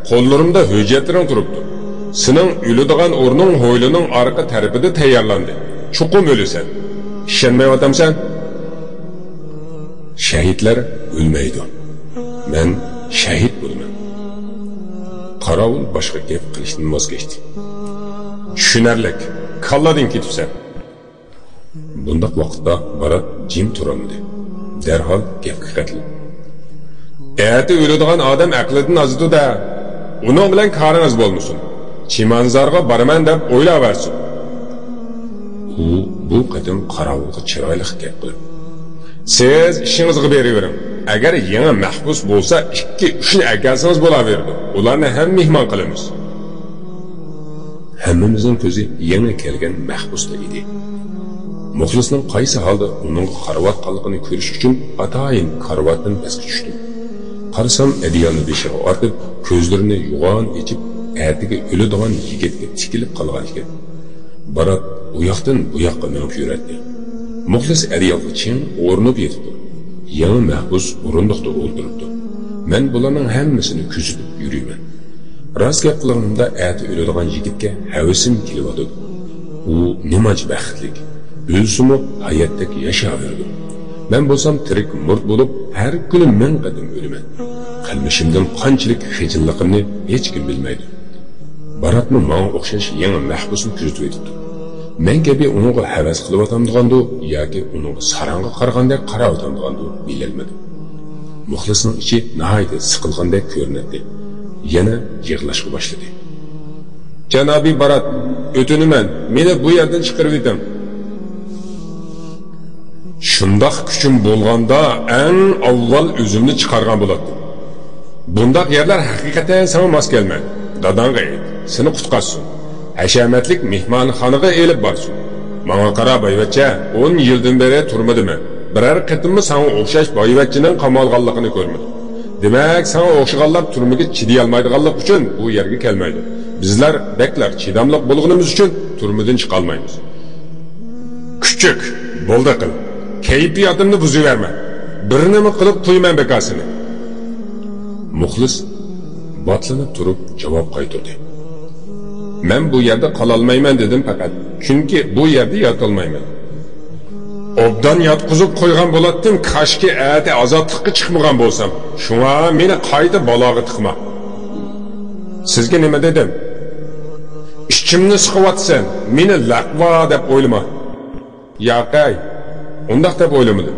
qo'llarimda hujjatlaring turibdi. Sening o'ladigan o'rning hovlining orqa tarafida tayyorlandi. Chuqur o'lasan. Ishonmayotamsan? Shahidlar o'lmaydi. Men shahid bo'laman. Qorovul boshqa gap qilishdan voz kechdi. Tushunarlik, kalladan ketibsan. Bundoq vaqtda Barat jim turolmadi. Darhol gapga qatildi. Ati o'ladigan odam aqlidan ozdi-da. Uning bilan koringiz bo'lmasin. Chimanzorga boraman deb o'ylaversin. U bu qatim qorovulga chiroyli gap qildi. Siz ishingizga beravering. Agar yangi mahbus bo'lsa, 2-3ni akalsangiz bo'laverdi. Ularni ham mehmon qilamiz. Hammamizning ko'zi yangi kelgan mahbusda edi. Muxlisning qaysi holda uning qarayotganligini ko'rish uchun atayin karavotdan pastga tushdim. Qarasam, adyolni beshiga ortib, ko'zlarini yo'g'on ichib, atiga o'ladigan yigitga tikilib qolgan ekan. Barat u yoqdan bu yoqqa minib yuradi. Muxlis adyolga ching o'rnib yetibdi. Yangi mahbus o'rindiqda o'ltiribdi. Men bularning hammasini kuzatib yuriyman. Rost gap qilganimda ati o'ladigan yigitga havasim kelyotdi. U nimachi baxtlik. O'lsimi hayotdek yashayverdi. Men bo'lsam tirik murd bo'lib har kuni 1000 qadam o'laman. Qilmishimdan qanchalik xijilligimni hech kim bilmaydi. Baratmi menga o'xshash yangi mahbusni kuzatib yetibdi. Men kabi uningga havas qilyotgandu yoki uningga sarangga qaragandek qarayotgandu bilolmadim. Muxlisning ichi nihoyatda siqilgandek ko'rinadi. Yana yig'lashga boshladi. Janobi Barat, o'tinaman, meni bu yerdan chiqarib yeting. Shundoq kuchim bo'lganda eng avval o'zimni chiqargan bo'lardim. Bundoq yerlar haqiqatan sana mos kelmaydi. Dadangga ayt, seni qutqazsin. Hashamatlik mehmonxonaga elib borsin. Manga qara boyvachcha, 10 yildan beri turmadiman. Biror qatimmi sana o'xshash boyvachchaning qamalganligini ko'rmadim. Demak, sana o'xshaganlar turmaga chiday olmaydiganlik uchun bu yerga kelmaydi. Bizlar beklar chidamliq bo'lganimiz uchun turmadan chiqa olmaymiz. Kuchuk, bo'ldi qil. Kayfiyatimni buzaverma. Bir nima qilib qo'yman bekasini. Muxlis botlanib turib javob qaytardi. Men bu yerda qololmayman dedim faqat. Chunki bu yerda yotolmayman. Obdan yotqizib qo'ygan bo'latdim, kashki ati ozodlikka chiqmagan bo'lsam. Shunga meni qayta baloga tiqma. Sizga nima dedim? Ishchimni siqyapsan, meni laqva deb o'ylama. Yo'q, undaq deb o'ylamadim.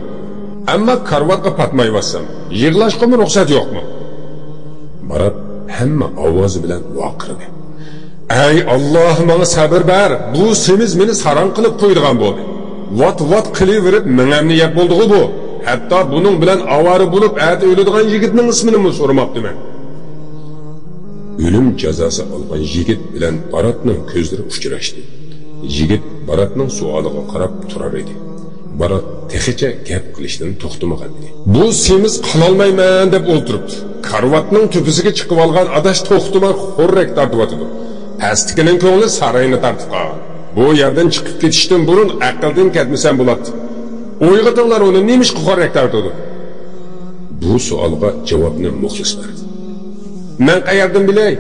Ammo karvatga patmayvatsam, yig'lashga ruxsat yo'qmi? Barat hamma ovozi bilan vaqirdi. Ey Alloh, menga sabr ber. Bu semiz meni saron qilib qo'ydigan bo'ldi. Vat-vat qilaverib mingimni yeb bo'ldi bu. Hatto buning bilan avori bo'lib ati o'ladigan yigitning ismini so'ramabdiman. O'lim jazosi olgan yigit bilan Baratning ko'zlari uchrashdi. Yigit Baratning savoliga qarab turar edi. Barat texicha gap qilishdan to'xtamagan edi. Bu semiz qilolmayman deb o'ltiribdi. Karvatning tepasiga chiqib olgan adash to'xtamay xorrak tortyotidi. Pastlikining ko'ngli sarayni tortib qolgan. Bu yerdan chiqib ketishdan burun aqldan ketmasam bo'ladi. Uyg'otinglar uni nemish xorrak tortadi? Bu savolga javobni muxlis berdi. Men qayerdan bilay?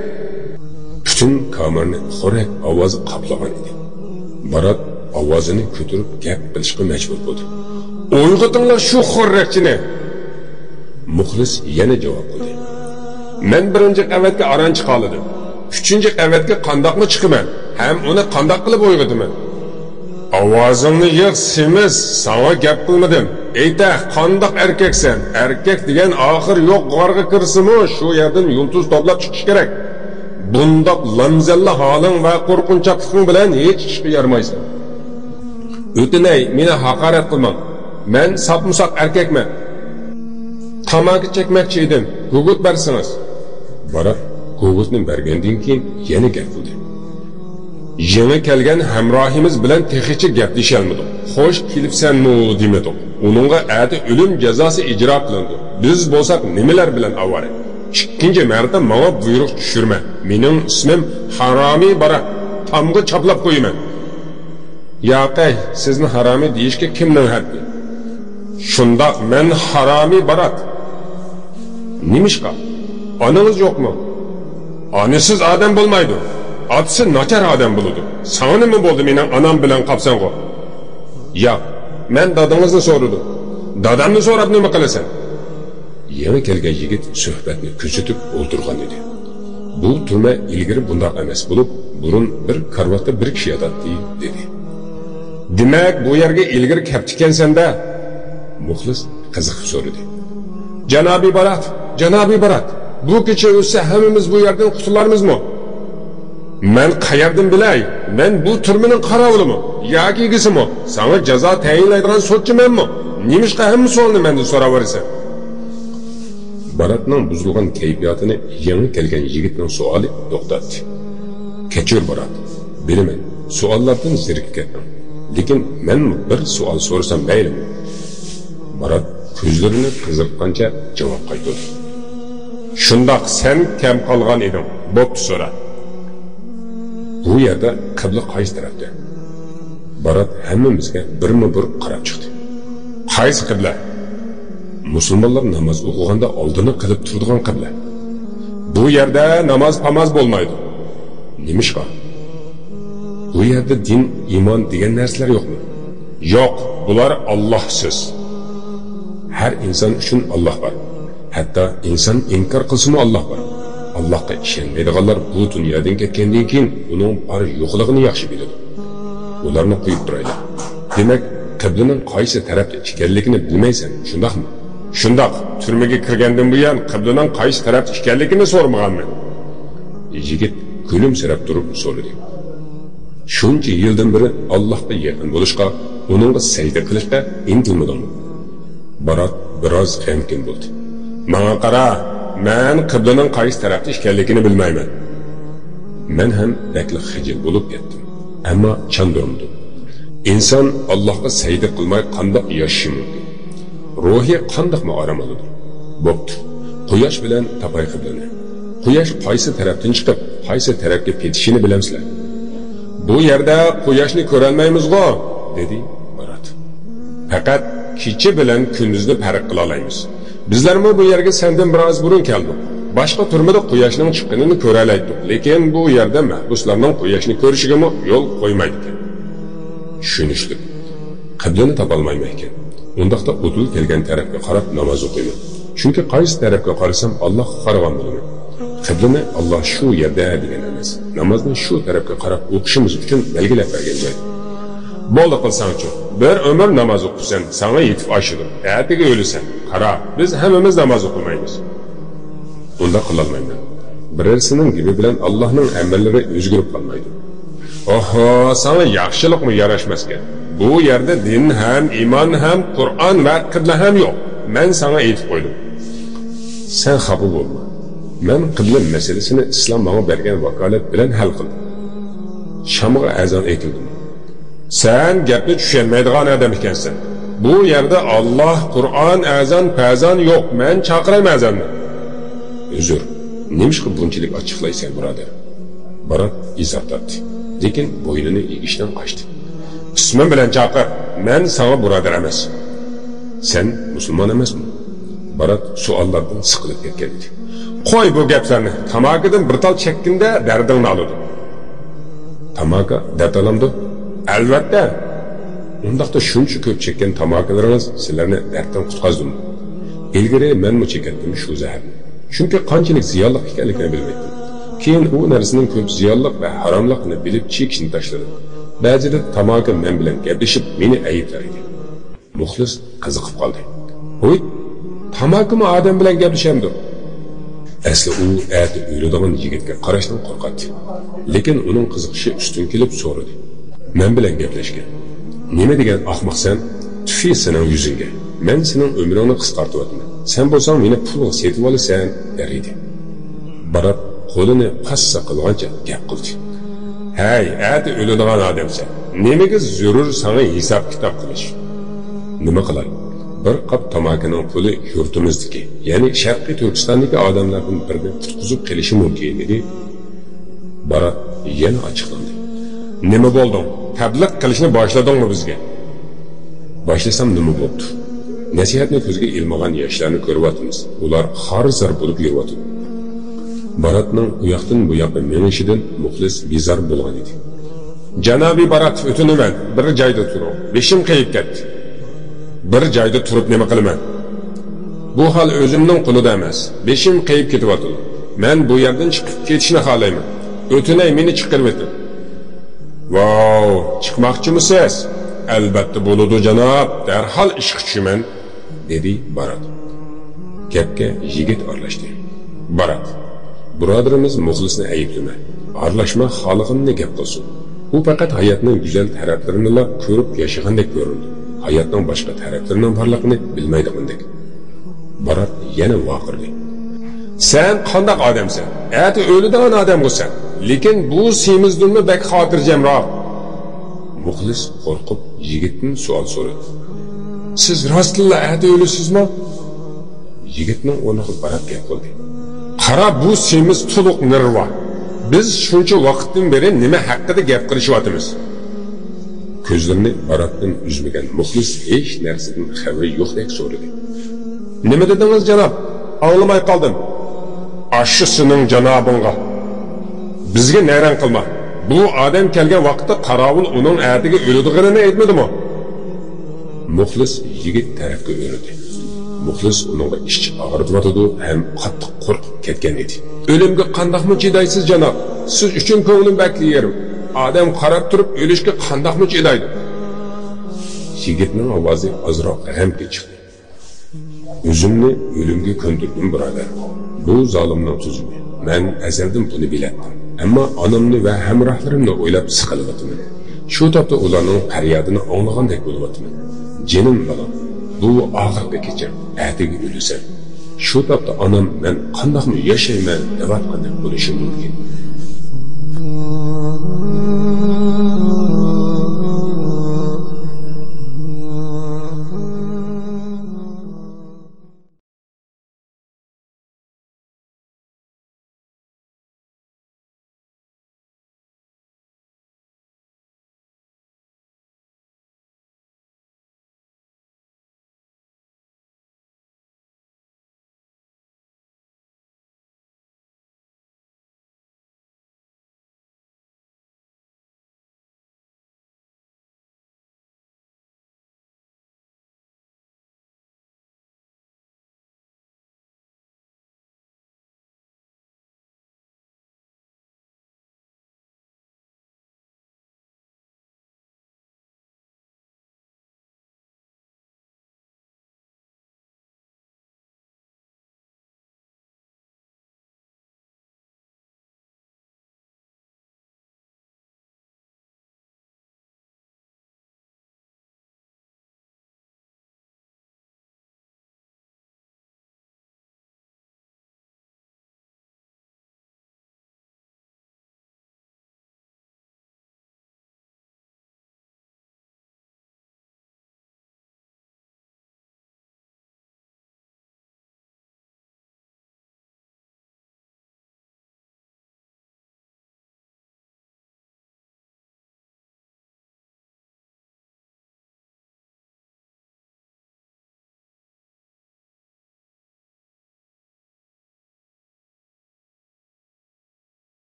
Butun kamerani xorrak ovozi qoplagan edi. Barat ovozini ko'tarib gap qilishga majbur bo'ldi. Uyg'otinglar shu xorrakchini. Muxlis yana javob qildi. Men birinchi qavatga aron chiqa oldim. Uchinchi qavatga qandoqmi chiqaman? Ham uni qandoq qilib o'yg'itaman? Ovozingni yig', semiz, sana gap qilmadim. Eyta, qandoq erkaksan? Erkak degan oxir yo'q g'orga kirsimi, shu yerdan yulduz toblab chiqish kerak. Bundoq lamzalla holing va qo'rqinchoqliging bilan hech ishga yaramaysan. O'tinay, meni haqorat qilmang. Men sapmusoq erkakman. Tamaki chekmoqchi edim. Gugut bersangiz. Barat gugutni bergandan keyin yana gap qildi. Yangi kelgan hamrohimiz bilan texicha gaplasholmadik. Xo'sh kelibsanmi demadik. Uningga ati o'lim jazosi ijro qilindi. Biz bo'lsak nimalar bilan avvara? Ikkinchi marta menga buyruq tushirma. Mening ismim Haromiy Barat. Tamga chaplab qo'yaman. Yo'q, sizni haromiy deyishga kimning haddi? Shundoq men Haromiy Barat. Nimishqa? Onangiz yo'qmi? Onasiz odam bo'lmaydi. Otasi nachar odam bo'ladi. Sana nima bo'ldi mening onam bilan qopsan-ku? Yo'q, men dadangizni so'radim. Dadamni so'rab nima qilasan? Yangi kelgan yigit suhbatni kuzatib o'ltirgan edi. Bu turma ilgari bundoq emas bo'lib, burun bir karvatda bir kishi yotadi, dedi. Demak, bu yerga ilgari kelibdikansan-da? Muxlis qiziqib so'radi. Janobiy Barat, Janobiy Barat, bu kecha o'tsa hammamiz bu yerdan qutularmizmi? Men qayerdan bilay? Men bu turmaning qorovulimi yoki egasimi? Sana jazo tayinlaydigan sudchimanmi? Nemishqa hamma savolni mendan so'raverasan? Baratning buzilgan kayfiyatini yangi kelgan yigitning savoli to'xtatdi. Kechir Barat, bilaman, savollardan zerikib ketdim. Lekin men bir savol so'rasam maylimi? Barat ko'zlarini qizartgancha javob qaytardi. Shundoq sen kam qolgan eding. Bo'pti, so'ra. Bu yerda qibla qaysi tarafda? Barat hammamizga birma-bir qarab chiqdi. Qaysi qibla? Musulmonlar namoz o'qiganda oldini qilib turadigan qibla. Bu yerda namoz pamoz bo'lmaydi. Nemishqa? Bu yerda din, iymon degan narsalar yo'qmi? Yo'q, bular Allohsiz. Har inson uchun Alloh bor. Hatto inson inkor qilsa-mu Alloh bor. Allohga ishonmaydiganlar bu dunyodan ketgandan keyin uning bor yo'qligini yaxshi biladi. Ularni qo'yib turaylik. Demak, qiblaning qaysi tarafda ekanligini bilmaysan, shundaqmi? Shundoq, turmaga kirgandan buyon qiblaning qaysi tarafda ekanligini so'ramaganman. Yigit kulimsirab turib so'radi. Shuncha yildan beri Allohga yaqin bo'lishga, uningga sajda qilishga intilmadingmi? Barat biroz g'amgin bo'ldi. Menga qara, men qiblaning qaysi tarafda ekanligini bilmayman. Men ham bakli xijil bo'lib ketdim. Ammo chandirmadim. Inson Allohga sajda qilmay qandoq yashashi mumkin? Ruhi qandoqmi orom oladi? Bo'pti. Quyosh bilan topay qiblani. Quyosh qaysi tarafdan chiqib, qaysi tarafga ketishini bilamsizlar. Bu yerda quyoshni ko'rolmaymiz-go, dedi Barat. Faqat kecha bilan kunduzni farq qila olamiz. Bizlarmi bu yerga sendan biroz burun keldik. Boshqa turmada quyoshning chiqqanini ko'ra oldik, lekin bu yerda mahbuslarning quyoshni ko'rishiga yo'l qo'ymaydi ekan. Tushunishlik. Qiblani topolmayman ekan. Undaqda o'tul kelgan tarafga qarab namoz o'qiyman. Chunki qaysi tarafga qarasam Allohga qaragan bo'laman. Qiblani Alloh shu yerda degan emas. Namozni shu tarafga qarab o'qishimiz uchun belgilab bergan joy. Bo'ldi qilsang-chi, bir umr namoz o'qisan, sana yetib oshidi. Ertaga o'lasan. Qara, biz hammamiz namoz o'qimaymiz. Unda qilolmayman. Birisining gibi bilan Allohning amrlari o'zgarib qolmaydi. Oho, sana yaxshilikmi yarashmaskan? Bu yerda din ham, iymon ham, Qur'on va qibla ham yo'q. Men sana aytib qo'ydim. Sen xafa bo'lma. Men qibla masalasini islom menga bergan vakolat bilan hal qildim. Shamga azon aytildim. Sen gapni tushunmaydigan odam ekansan. Bu yerda Alloh, Qur'on, azon, pazon yo'q. Men chaqirayman azonni. Uzr, nemishqa bunchalik ochiqlaysan, birodar? Barat izoh topdi, lekin bo'ynini egishdan qochdi. Ismim bilan chaqir, men sana birodar emas. Sen musulmon emasmi? Barat savollardan siqilib ketgan edi. Qo'y bu gaplarni. Tamakidan bir tal chekkinda dardingni oladi. Tamaka dard olamdi? Albatta. Undaqda shuncha ko'p chekkan tamakilaringiz sizlarni darddan qutqazdimi? Ilgari menmi chekatdim shu zaharni. Chunki qanchalik ziyonli ekanligini bilmaydim. Keyin u narsaning ko'p ziyonliq va haromligini bilib chekishni tashladim. Ba'zida tamaki men bilan gaplashib meni ayblar edi. Muxlis qiziqib qoldi. Hoy, tamakimi odam bilan gaplashamdi? Asli u ati o'ladigan yigitga qarashdan qo'rqadi. Lekin uning qiziqishi ustun kelib so'radi. Men bilan gaplashgan. Nima degan ahmoqsan? Tufi sening yuzingga. Men sening umringni qisqartyapman. Sen bo'lsang meni pulga setib olasan, der edi. Barat qo'lini passa qilgancha gap qildi. Hey, ati o'ladigan odamsan. Nimaga zarur sana hisob kitob qilish? Nima qilay? Bir qop tamakining puli yurtimizniki, ya'ni Sharqiy Turkistondagi odamlardan birini qutqizib qilishi mumkin edi. Barat yana ochiqlandi. Nima bo'lding? Tabliq qilishni boshladingmi bizga? Boshlasam nima bo'pti? Nasihatni ko'zga ilmagan yoshlarni ko'ryapmiz. Ular xor-zar bo'lib yuryapti. Baratning u yoqdan bu yoqqa menishidan muxlis bezor bo'lgan edi. Janobi Barat, o'tinaman, bir joyda turing. Beshim qayib ketdi. Bir joyda turib nima qilaman? Bu hol o'zimning qo'lida emas. Beshim qayib ketyapti. Men bu yerdan chiqib ketishni xohlayman. O'tinay, meni chiqarib o'ting. Vau, chiqmoqchimisiz? Albatta bo'ladi janob, darhol ishga tushaman, dedi Barat. Gapga yigit aralashdi. Barat, birodarimiz muxlisni ayblama. Aralashma xolig'imni gap qilsin. U faqat hayotning go'zal taraflarini ko'rib yashagandek ko'rindi. Hayotning boshqa taraflarining borligini bilmaydigandek. Barat yana vaqirdi. Sen qandoq odamsan? Ati o'ladigan odamsan. Lekin bu semizdunmi bak xotirjamroq. Muxlis qo'rqib yigitdan savol so'radi. Siz rostilla ati o'lisizmi? Yigitning o'rniga Barat gap qildi. Qara, bu semiz to'liq nirva. Biz shuncha vaqtdan beri nima haqida gap qilishyapmiz? Ko'zlarini Baratdan uzmagan muxlis hech narsadan xabari yo'qdek so'radi. Nima dedingiz janob? Anglamay qoldim. Ashu sening janobingga. Bizga nayrang qilma. Bu odam kelgan vaqtda qorovul uning atiga o'ladiganini aytmadimi? Muxlis yigit tarafga o'rdi. Muxlis uningga ich og'ritmadi ham qattiq qo'rqib ketgan edi. O'limga qandoqmi chidaysiz janob? Siz uchun ko'nglim bakli yerim. Odam qarab turib o'lishga qandoqmi chidaydi? Yigitning ovozi ozroq g'amga chiqdi. O'zimni o'limga ko'ndirdim, birodar. Bu zolimning tuzumi. Men azaldan buni bilatdim. Ammo onamni va hamrohlarimni o'ylab siqilyapman. Shu topda ularning faryodini anglagandek bo'lyapman. Jinim bolam, bu oxirgi kecha, atigi o'lasan. Shu topda onam men qandoqmi yashayman deyotgandek bo'lishi mumkin.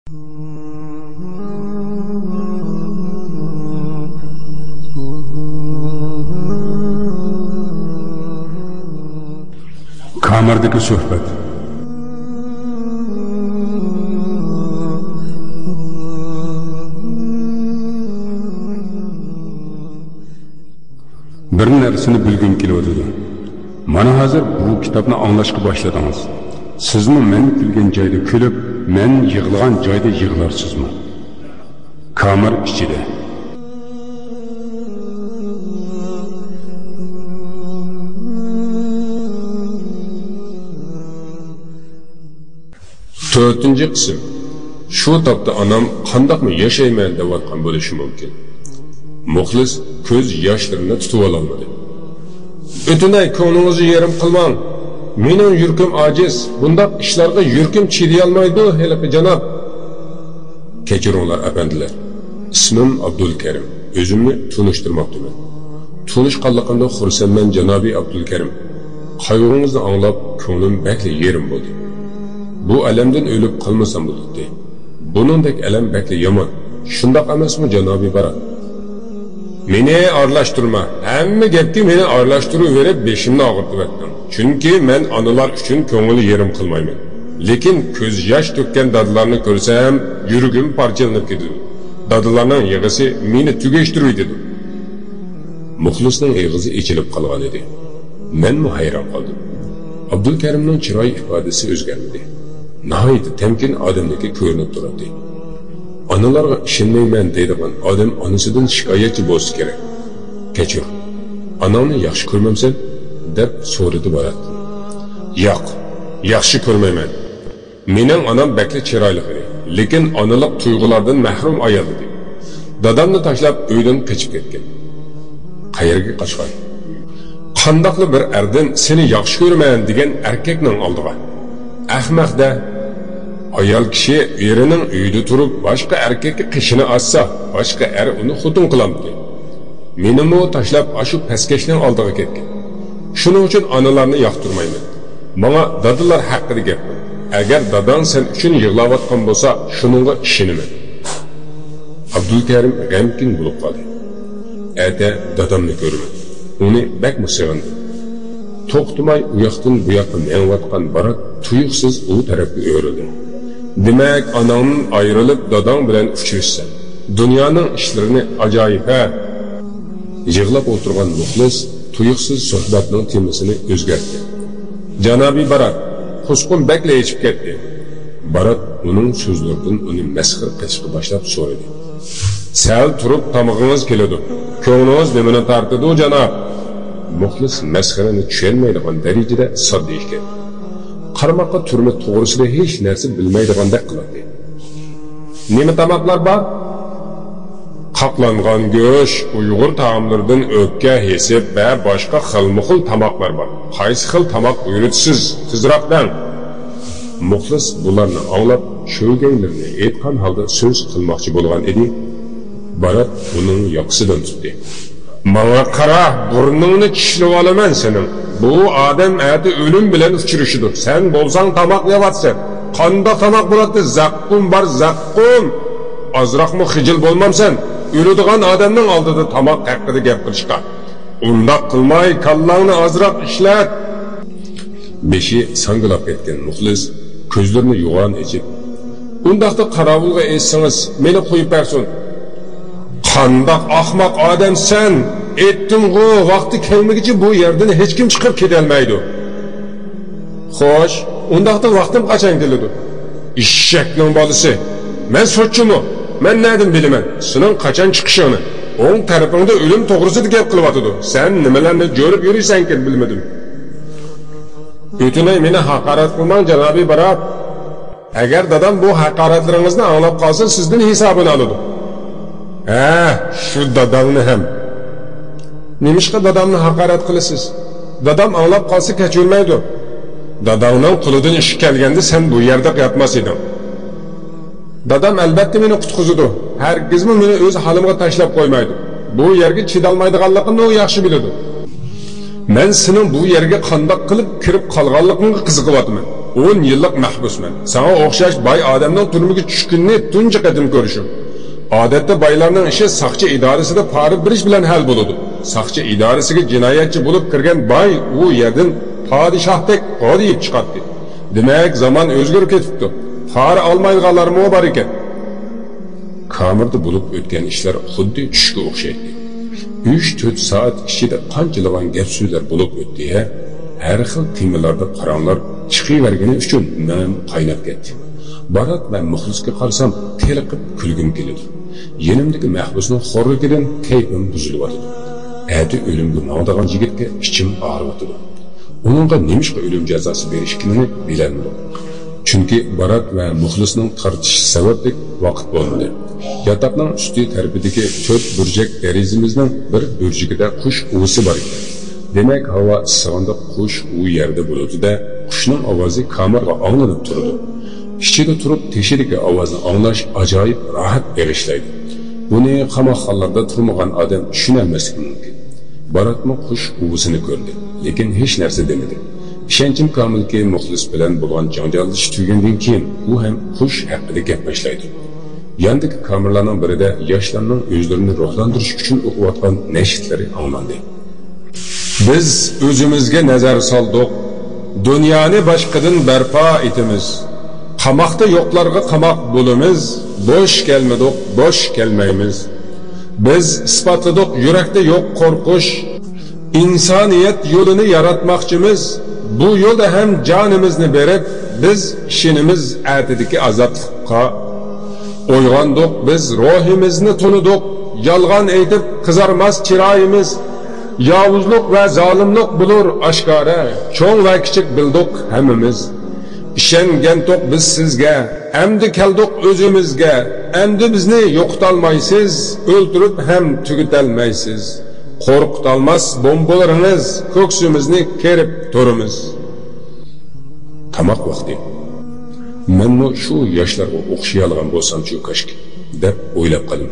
Kamerdagi suhbat. Bir narsani bilgim kelyotidi. Mana hozir bu kitobni anglashga boshladingiz. Sizmi men kulgan joyda kulib, men yig'lagan joyda yig'larsizmi? Kamer ichida. To'rtinchi qism. Shu topda onam qandoqmi yashayman deyotgan bo'lishi mumkin. Muxlis ko'z yoshlarini tutib ololmadi. O'tinay, ko'nglingizni yerim qilmang. Mening yurkim ojiz, bundoq ishlarga yurkim chidayolmaydi, haliqi janob. Kechiringlar apandilar. Ismim Abdulkarim. O'zimni tunishtirmoqchiman. Tunishqanligimdan xursandman janobi Abdulkarim. Qayg'ungizni anglab ko'nglim bakli yerim bo'ldi. Bu alamdan o'lib qolmasam bo'ldi. Buningdek alam bakli yomon. Shundoq emasmi janobi Barat? Meni aralashtirma. Hamma gapga meni aralashtirib verib beshimni og'irtiryaptim. Chunki men analar uchun ko'ngil yerim qilmayman. Lekin ko'z yosh to'kkan dadalarni ko'rsam, yuragim parchalanib ketadi. Dadalarning yig'isi meni tugashtirib dedi. Muxlisning og'zi ichilib qolgan edi. Menmi hayron qoldim. Abdulkarimning chiroy ifodasi o'zgarmadi. Nihoyat tamkin odamniki ko'rinib turadi. Analarga ishonmayman deydigan odam onasidan shikoyatchi bo'lsa kerak. Kechir, onangni yaxshi ko'rmamsan? Deb so'radi Barat. Yo'q, yaxshi ko'rmayman. Mening onam bakli chiroyli edi, lekin onalik tuyg'ulardan mahrum ayol edi. Dadamni tashlab uydan qochib ketgan. Qayerga qochgan? Qandoqli bir erdan seni yaxshi ko'raman degan erkakning oldiga. Ahmoqda. Ayol kishi erining uyida turib boshqa erkakka qishini otsa, boshqa er uni xotin qilamdi. Menimi tashlab ashu pastkashning oldiga ketgan. Shuning uchun onalarni yoqtirmayman. Menga dadalar haqida gap. Agar dadang sen uchun yig'layotgan bo'lsa, shuningga ishonaman. Abdulkarim g'amgin bo'lib qoldi. Ata dadamni ko'raman. Uni bakmi sevindi. To'xtamay u yoqdan bu yoqqa mengayotgan Barat tuyuqsiz u tarafga o'rildi. Demak, onangdan ayrilib dadang bilan uchrashsan. Dunyoning ishlarini ajoyib ha. Yig'lab o'tirgan muxlis tuyuqsiz suhbatning temasini o'zgartdi. Janobi Barat, qusqun bakla ichib ketdi. Barat uning so'zlaridan uni masxara qilishga boshlab so'radi. Sal turib tomog'ingiz keladi. Ko'nglingiz nimani tortadi, janob? Muxlis masxarani tushunmaydigan darajada sodda ekan. Qarmoqqa turma to'g'risida hech narsa bilmaydigandek qiladi. Nima tomoqlar bor? Qaqlangan go'sht, Uyg'ur taomlaridan o'pka, hesib va boshqa xilma-xil tomoqlar bor. Qaysi xil tomoq buyurtasiz? Tezroqdan. Muxlis bularni anglab, sho'rgaylarini aytgan holda so'z qilmoqchi bo'lgan edi. Barat uning yoqasidan tutdi. Manga qara, burningni tishlab olaman sening. Bu odam ati o'lim bilan uchrashidir. Sen bo'lsang tomoq yeyapsan. Qandoq tomoq bo'ladi? Zaqqum bor, zaqqum. Ozroqmi xijil bo'lmamsan? O'ladigan odamning oldida tomoq haqida gap qilishga. Undoq qilmay, kallangni ozroq ishlat. Beshi sangilab ketgan muxlis ko'zlarini yo'g'on ichib, undaqda qorovulga aytsangiz, meni qo'yib bersin. Qandoq ahmoq odamsan? Aytdim-g'u, vaqti kelmaguncha bu yerdan hech kim chiqib ketolmaydi. Xo'sh, undaqda vaqtim qachon keladi? Eshakning bolasi. Men so'chimi? Men nadan bilaman? Sening qachon chiqishingni. O'ng tarafingda o'lim to'g'risida gap qilyotidi. Sen nimalarni ko'rib yuriysankin bilmadim. O'tinay, meni haqorat qilmang, janobi Barat. Agar dadam bu haqoratlaringizni anglab qolsa, sizdan hisobini oladi. Ha, shu dadamni ham. Nemishqa dadamni haqorat qilasiz? Dadam anglab qolsa kechirmaydi. Dadangning qo'lidan ish kelganda sen bu yerda yotmas eding. Dadam albatta meni qutqizadi. Hargizmi meni o'z holimga tashlab qo'ymaydi. Bu yerga chidolmaydiganligimni u yaxshi biladi. Men sening bu yerga qandoq qilib kirib qolganligingga qiziqyapman. 10 yillik mahbusman. Sana o'xshash boy odamning turmuga tushkunni tunji qatim ko'rishim. Odatda boylarning ishi soqchi idorasida pora berish bilan hal bo'ladi. Soqchi idorasiga jinoyatchi bo'lib kirgan boy u yerdan podshohdek g'odiyib chiqadi. Demak, zamon o'zgarib ketibdi. Pora olmaydiganlarmi bor ekan. Kamerda bo'lib o'tgan ishlar xuddi tushga o'xshaydi. 3-4 soat ichida qanchalagan gap so'zlar bo'lib o'tdi. Har xil temalarda qarorlar chiqavergani uchun men qaynab ketdi. Barat va muxlisga qarasam teliqib kulgim keladi. Yenimdagi mahbusning xo'rligidan kayfim buzilyotdi. Әti o'limga mangdigan yigitga ichim og'riyotdi. Uningga nemishqa o'lim jazosi berishganini bilolmadim. Chunki Barat va muxlisning tortishishi sababli vaqt bo'lmadi. Yotoqning usti tarafidagi 4 burchak derazamizning bir burchagida qush uvisi bor ekan. Demak, havo issig'ida qush u yerda bo'ladi-da, qushning ovozi kamerga anglanib turadi. Ichida turib teshidagi ovozni anglash ajoyib rohat bag'ishlaydi. Buni qamoqxonalarda turmagan odam tushunolmasligi mumkin. Baratmi qush uvisini ko'rdi, lekin hech narsa demadi. Ishonchim komilki, muxlis bilan bo'lgan janjallashish tugagandan keyin u ham qush haqida gap boshlaydi. Yandagi kamerlarning birida yoshlarning o'zlarini ruhlantirish uchun o'qiyotgan nashidlari anglandi. Biz o'zimizga nazar soldik, dunyoni boshqadan barpo etamiz. Qamoqda yo'qlarga qamoq bo'lamiz, bo'sh kelmadik, bo'sh kelmaymiz. Biz isbotladik yurakda yo'q qo'rqish, insoniyat yo'lini yaratmoqchimiz. Bu yo'lda ham jonimizni berib, biz ishimiz atidagi ozodlikqa uyg'ondik, biz ruhimizni tunidik, yolg'on aytib qizarmas chiroyimiz. Yovuzlik va zolimlik bulur oshkora, cho'ng va kichik bildik hammamiz. Ishonganto'q biz sizga, endi keldik o'zimizga, endi bizni yo'qotolmaysiz, o'ldirib ham tugatolmaysiz. Qo'rqitolmas bombalaringiz, ko'ksimizni kerib turimiz. Tomoq vaqti. Menmi shu yoshlarga o'xshay olgan bo'lsam-chu kashki, deb o'ylab qoldim.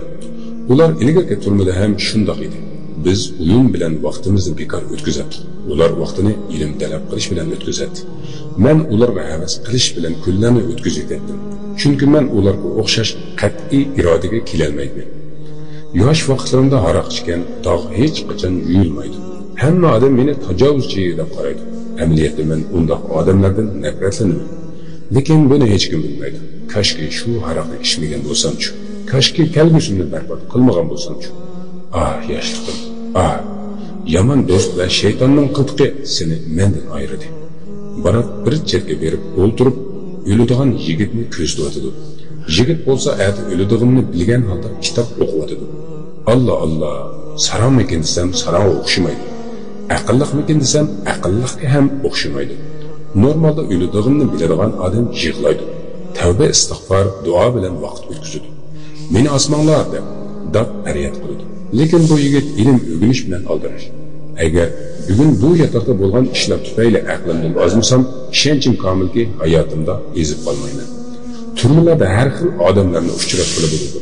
Ular ilgargi turmada ham shundoq edi. Biz o'yin bilan vaqtimizni bekor o'tkazardik. Ular vaqtini ilm talab qilish bilan o'tkazadi. Men ularga havas qilish bilan kunlarni o'tkazib ketdim. Chunki men ularga o'xshash qat'iy irodaga kelolmayman. Yosh vaqtlarimda aroq ichgan dog' hech qachon yuyilmaydi. Hamma odam meni tajovuzchi deb qaraydi. Amaliyotda men undoq odamlardan nafratlanaman. Lekin buni hech kim bilmaydi. Kashki shu aroqni ichmagan bo'lsam-chu. Kashki kelgusimni barbod qilmagan bo'lsam-chu. Ah, yoshligim, ah, yomon do'st va shaytonning qiltiqi seni mendan ayirdi. Barat bir chetga berib o'ltirib, o'ladigan yigitni ko'zlayotidi. Yigit bo'lsa ati o'ladiganini bilgan holda kitob o'qiyotidi. Alloh Alloh, sarangmikin desam sarangga o'xshamaydi. Aqlliqmikin desam aqlliqqa ham o'xshamaydi. Normalda o'ladiganini biladigan odam yig'laydi. Tavba istig'for, duo bilan vaqt o'tkazadi. Meni osmonlar deb dod faryod qiladi. Lekin bu yigit ilm o'rganish bilan aldirash. Agar bugun bu yotoqda bo'lgan ishlar tufayli aqlimdan ozmasam, ishonchim komilki, hayotimda ezib qolmayman. Turmalarda har xil odamlarni uchratib bo'ladi.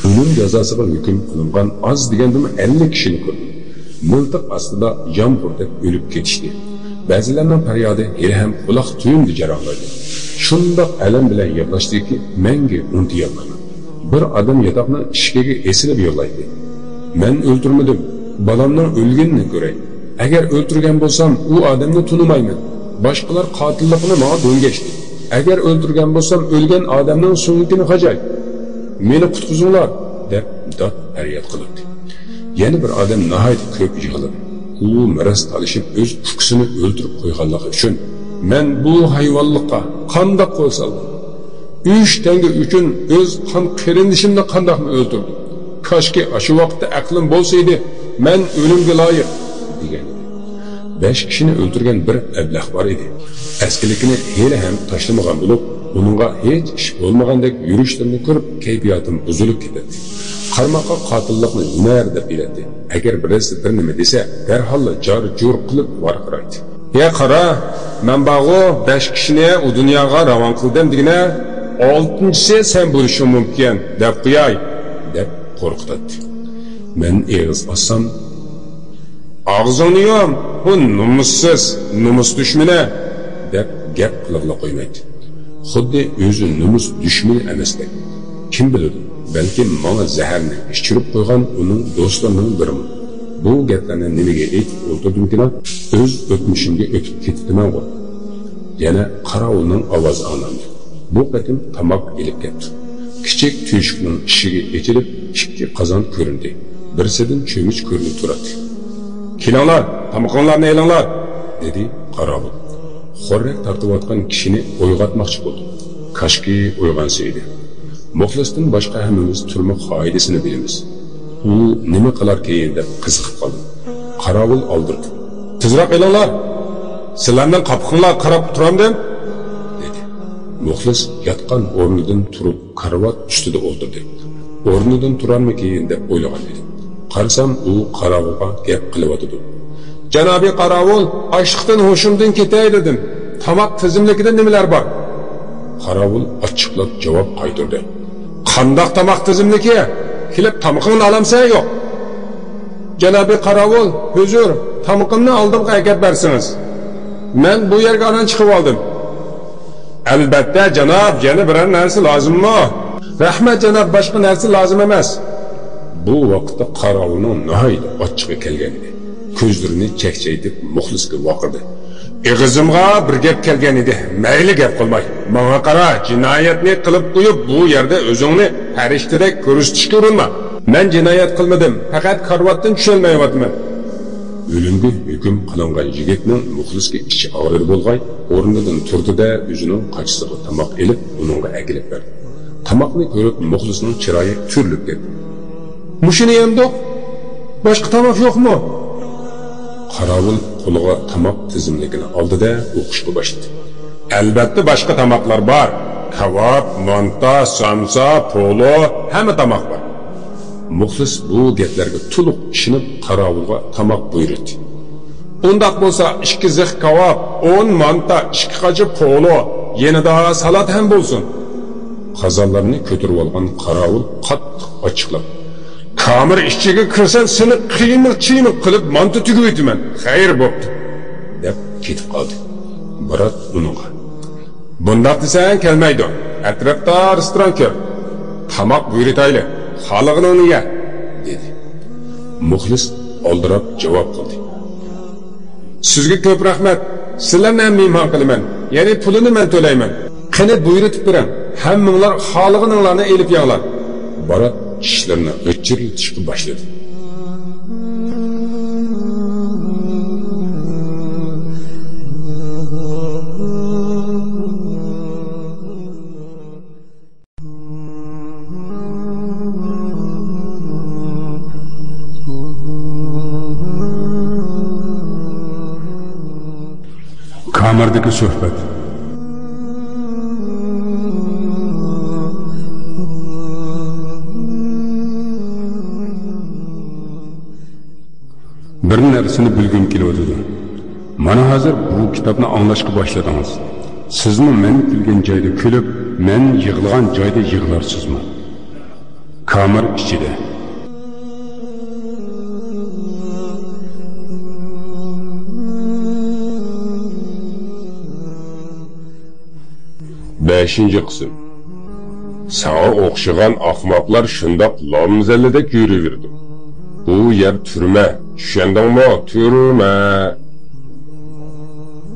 O'lim jazosiga hukm qilingan oz degandimi 50 kishini ko'rdim. Miltiq ostida yomg'irda o'lib ketishdi. Ba'zilarning faryodi hali ham quloq tubimda jaranglaydi. Shundoq alam bilan yig'lashdiki, menga unutolmayman. Bir odam yotoqni eshigiga esilib yig'laydi. Men o'ldirmadim, balamning o'lganini ko'ray. Agar o'ldirgan bo'lsam, u odamni tunimayman. Boshqalar qotillikni menga do'ngashdi. Agar o'ldirgan bo'lsam, o'lgan odamning so'ngini qajay. Meni qutqizinglar, deb dod faryod qildi. Yana bir odam nihoyat ko'p yig'ladi. U miras talishib o'z ukasini o'ldirib qo'yganligi uchun men bu hayvonlikqa qandoq qo'l soldim? 3 tanga uchun o'z qon qarindishimni qandoqmi o'ldirdim? Kashki shu vaqtda aqlim bo'lsa edi, men o'limga loyiq degan edi. 5 kishini o'ldirgan bir ablah bor edi. Eskilikini hali ham tashlamagan bo'lib, uningga hech ish bo'lmagandek yurishlarini ko'rib kayfiyatim buzilib ketadi. Qarmoqqa qotillikni hunar deb biladi. Agar birisi bir nima desa, darhol jor-jur qilib varqiraydi. Ya qara, men bag'u 5 kishini u dunyoga ravon qildim degina, 6-chisi sen bo'lishing mumkin deb qo'yay, deb qo'rqitadi. Men eg'iz ossam, og'zingni yum, bu nomussiz, nomus dushmani, deb gap qilg'ila qo'ymaydi. Xuddi o'zi nomus dushmani emasdek. Kim biladi, balki manga zaharni ichirib qo'ygan uning do'stlarining birimi. Bu gaplarni nimaga aytib o'ltirdimkina, o'z o'tmishimga o'tib ketibdiman-ku. Yana qorovulning ovozi anglandi. Bu qatim tomoq ilib ketdi. Kichik teshikning eshigi ochilib, ikki qozon ko'rindi. Birisidan cho'mich ko'rinib turadi. "Kelinglar, tomoqlarni elinglar", dedi qorovul. Xorrak tortayotgan kishini uyg'otmoqchi bo'ldi. Kashki uyg'onsa edi. Muxlisdan boshqa hammamiz turma qoidasini bilamiz. U nima qilar keyin deb qiziqib qoldim. Qorovul oldirdi. "Tezroq elinglar. Sizlarning qopqinglar qarab turamdim", dedi. Muxlis yotgan o'rnidan turib karvot ustida o'ltirdi. O'rnidan turarmikin deb o'ylagan edim. Qarasam u qorovulga gap qilyotidi. "Janobi qorovul, ochliqdan hushimdan ketay dedim. Tomoq tizimligida nimalar bor?" Qorovul ochiqlab javob qaytardi. "Qandoq tomoq tizimligi? Kelib tomoqingni olamsan yo'q?" "Janobi qorovul, huzur, tomoqimni oldimga akab bersangiz. Men bu yerga anan chiqib oldim." "Albatta janob, yana biror narsa lozimmi?" "Rahmat janob, boshqa narsa lozim emas." Bu vaqtda qorovulning nihoyat ochchig'i kelgan edi. Ko'zlarini chakchaytib muxlisga vaqirdi. "Ig'izimga bir gap kelgan edi. Mayli gap qilmay. Menga qara, jinoyatni qilib qo'yib bu yerda o'zingni farishtadek ko'rsatishga urinma. Men jinoyat qilmadim, faqat karvotdan tusholmayapman." O'limga hukm qilingan yigitning muxlisga ichi og'rir bo'lg'ay, o'rnidan turdi-da, o'zining qachisiga tomoq ilib, uningga akilib berdi. Tomoqni ko'rib muxlisning chiroyi turilib ketdi. "Mushuni yemdik, boshqa tomoq yo'qmi?" Qorovul qo'liga tomoq tizimligini oldi-da, o'qishga boshladi. "Albatta boshqa tomoqlar bor. Kavob, manta, samsa, polo, hamma tomoq bor." Muxlis bu gaplarga to'liq ishonib qorovulga tomoq buyurdi. "Undoq bo'lsa 2 zix kavob, 10 manta, 2 qachi polo, yanada salat ham bo'lsin." Qozonlarni ko'tarib olgan qorovul qattiq ochiqlab, "Kamir ichiga kirsam seni qiymiq-chiymiq qilib manta tugib o'taman. Xayr bo'pti", deb ketib qoldi. Barat uningga: "Bundoq desang kelmaydi. Atrofda restoran ko'p. Tomoq buyurtayli. Xalig'ini uni ye", dedi. Muxlis oldirab javob qildi. "Sizga ko'p rahmat. Sizlarni ham mehmon qilaman. Ya'ni pulini men to'layman. Qani buyurtib beraman. Hammanglar xolig'ininglarni elib yanglar." Barat tishlarini g'ijirlatishga boshladi. Kamerdagi suhbat. Bir narsani bilgim kelyotidi. Mana hozir bu kitobni anglashga boshladingiz. Sizmi men kulgan joyda kulib, men yig'lagan joyda yig'larsizmi? Kamir ichida. Beshinchi qism. Sağa o'xshagan ahmoqlar shundoq lomzalladek yuraverdi. Bu yer turma, tushundingmi? Turma.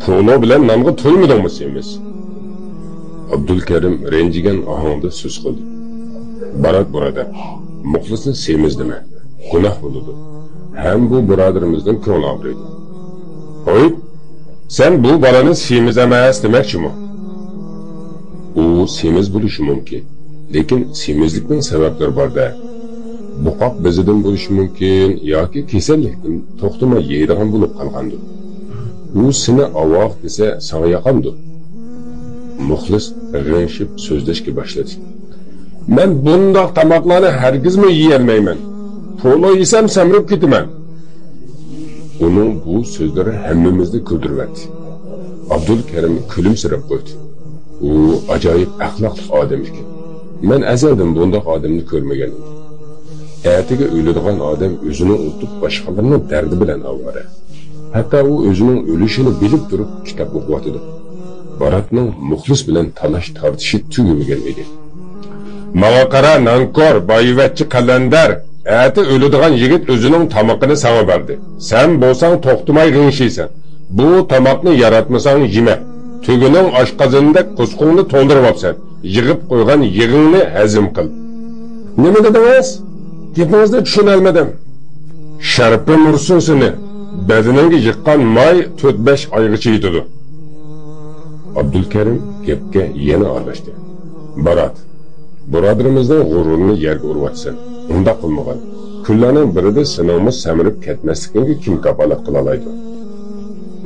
Polo bilan nonga to'ymadingmi semiz? Abdulkarim renjigan ohangda so'z qildi. Barat birodar, muxlisni semiz dema, gunoh bo'ladi. Ham bu birodarimizning ko'ngli og'riydi. Hoy, sen bu bolani semiz emas demakchimi? U semiz bo'lishi mumkin, lekin semizlikning sabablari bor-da. Buqoq bizidan bo'lishi mumkin yoki kasallikdan to'xtamay yeydigan bo'lib qolgandir. U seni ovoq desa sanga yoqamdir. Muxlis g'ingshib so'zlashga boshladi. Men bundoq tomoqlarni hargizmi yeyolmayman. Polo yesam samirib ketaman. Uning bu so'zlari hammamizni kuldirdi. Abdulkarim kulimsirab qo'ydi. U ajoyib axloqli odam ekan. Men azaldan bundoq odamni ko'rmagan edim. Ertaga o'ladigan odam o'zini unutib boshqalarning dardi bilan ovora. Hatto u o'zining o'lishini bilib turib kitob o'qiyotidi. Baratning muxlis bilan talash tortishi tugamagan edi. Manga qara, nankor, boyvachchi qalandar, ati o'ladigan yigit o'zining tomoqini sana berdi. Sen bo'lsang to'xtamay g'ingshiysan. Bu tomoqni yaratmasang yema. Tugining oshqozonidek qusqungni to'ldirib olsan. Yig'ib qo'ygan yig'ingni hazm qil. Nima dedingiz? Gapingizni tushunolmadim. Sharpim ursin seni. Badaningga yiqqan moy 4-5 oygacha yetadi. Abdulkarim gapga yana aralashdi. Barat, birodarimizning g'ururini yerga uryapsan. Undaq qilmagan. Kunlarning birida sinog'imiz samirib ketmasligiga kim kafolat qila oladi?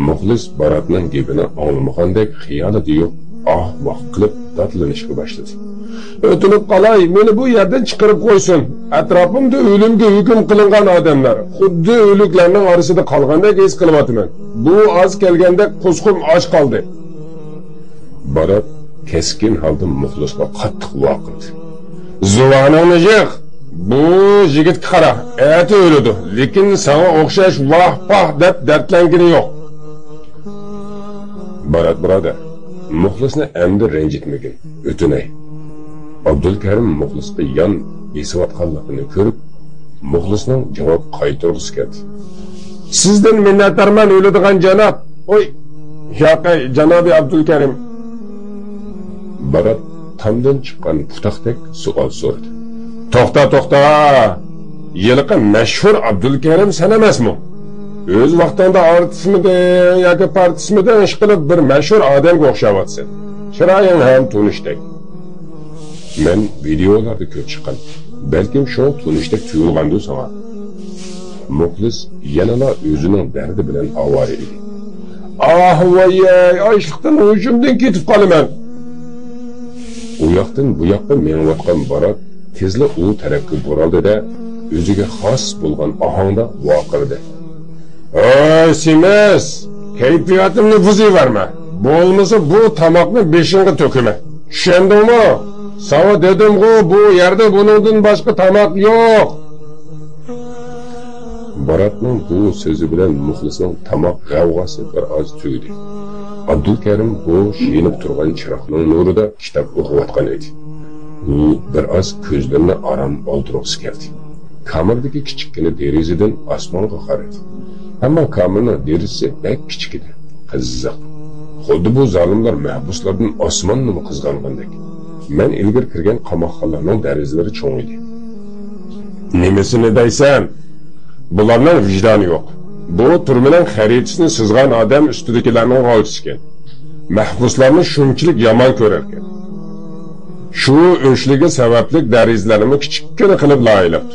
Muxlis Baratning gapini anglamagandak xiyolida yo'q, ah voh qilib dadlanishga boshladi. O'tinib qolay, meni bu yerdan chiqarib qo'ysin. Atrofimda o'limga hukm qilingan odamlar, xuddi o'liklarning orasida qolgandek his qilyapman. Bu oz kelganda qusqum och qoldi. Barat keskin holda muxlisga qattiq vaqirdi. Zuvoningni yig', bu yigitga qara, ati o'ladi, lekin sana o'xshash vah pah deb dardlangani yo'q. Barat birodar, muxlisni endi ranjitmagin, o'tinay. Abdulkarim muxlisga yon esiyotganligini ko'rib, muxlisning javob qaytarg'isi keldi. Sizdan minnatdorman o'ladigan janob. Oy, yo'q, janobi Abdulkarim. Barat tomdan chiqqan putaqdek savol so'radi. To'xta, to'xta. Yiliqi mashhur Abdulkarim sen emasmi? O'z vaqtida artistmidi yoki partistmidi ish qilib bir mashhur odamga o'xshayapsan. Chiroying ham tunishdek. Men videolarda ko'p chiqqan. Balkim shu tunishdek tuyulgandir sana. Muxlis yanala o'zining dardi bilan ovora edi. Ah voy, ochliqdan hujumdan ketib qolaman. U yoqdan bu yoqqa mengayotgan Barat tezla u tarafga burildi-da, o'ziga xos bo'lgan ohangda vaqirdi. Ey semiz, kayfiyatimni buziverma. Bo'lmasa bu tomoqni beshingga to'kima. Tushundingmi? Sana dedim-ku, bu yerda buningdan boshqa tomoq yo'q. Baratning bu so'zi bilan muxlisning tomoq g'avg'asi bir oz tugdi. Abdulkarim bo'sh yonib turgan chiroqning nurida kitob o'qiyotgan edi. U bir oz ko'zlarini arom oldirg'isi keldi. Kamerdagi kichikgina derazadan osmonga qaradi. Ammo kamerning derazasi bek kichik edi. Qiziq. Xuddi bu zolimlar mahbuslardan osmonni qizg'angandek. Men ilgari kirgan qamoqxonalarning derazalari cho'ng edi. Nimasini deysan? Bularning vijdoni yo'q. Bu turmaning xaritasini sizgan odam ustidagilarning g'olchisi ekan. Mahbuslarni shunchalik yomon ko'rar ekan. Shu o'shligi sababli derazalarni kichikkina qilib loyilabdi.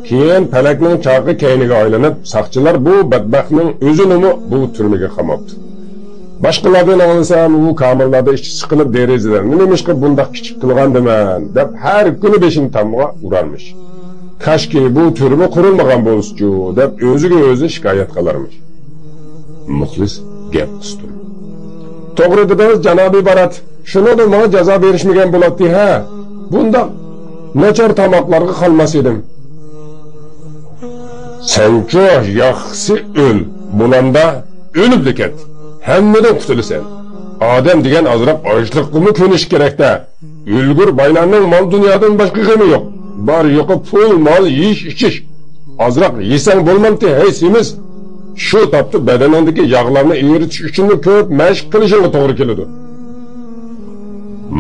Keyin palakning chaqi kayniga aylanib, saqchilar bu badbaxtning o'zini bu turmaga qamabdi. Boshqalardan anglasam, u kamerlarda ishchi siqilib derazalarni nemishqa bundaq kichik qilgandiman deb har kuni beshini tomga urarmish. Kashki bu turma qurilmagan bo'lsa-chu deb o'ziga o'zi shikoyat qilarmish. Muxlis gap qistirdi. To'g'ri dedingiz, janobi Barat. Shuni da menga jazo berishmagan bo'ladi, ha. Bundaq nachar tomoqlarga qolmas edim. Senchu yaxshisi o'l, bulanda o'lib ket. Hammadan qutulasan. Odam degan ozroq ochliqqa ko'nish kerakda. O'lgur baylarning mol dunyodan boshqa g'ami yo'q. Bor yo'qi pul, mol, yeyish, ichish. Ozroq yesang bo'lmamdi, hey semiz. Shu topdi badaningdagi yog'larni eritish uchun ko'p mashq qilishingga to'g'ri keladi.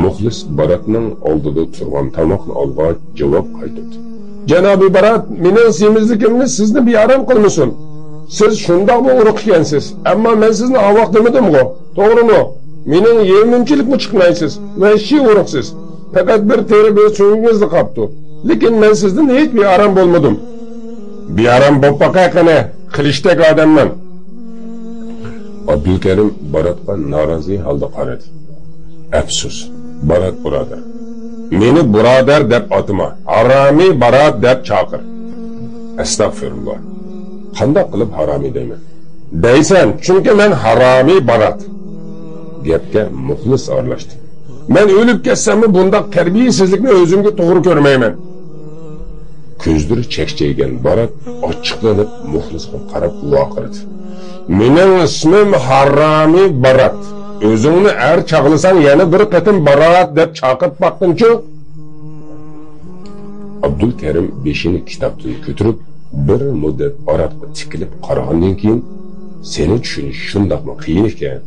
Muxlis Baratning oldida turgan tomoqni olg'ach javob qaytardi. Janobi Barat, mening semizligimni sizni bearam qilmasin. Siz shundoqmi uruq ekansiz, ammo men sizni ovoq demadim-ku. To'g'rimi? Mening yemimchilikmi chiqmaysiz, vahshiy uruqsiz. Faqat bir teri bir so'ngingizni qopdi. Lekin men sizdan hech bearam bo'lmadim. Bearam bo'lib boqay qani, qilichdek odamman. Abdulkarim Baratga norozi holda qaradi. Afsus, Barat birodar. Meni birodar deb atma, haromi Barat deb chaqir. Astag'firulloh. Qanday qilib haromi deyman? Deysan, chunki men haromi Barat. Gapga muxlis aralashdi. Men o'lib ketsammi bundaq tarbiyasizlikni o'zimga to'g'ri ko'rmayman. Ko'zlari chekchaygan Barat ochiqlanib muxlisga qarab vaqirdi. Mening ismim Haromi Barat. O'zingni er chaqlasang yana bir qatim Barat deb chaqirib boqdingchu. Abdulkarim beshini kitobdan ko'tarib, bir muddat Baratga tikilib qaragandan keyin, seni tushunish shundoqmi qiyin ekan?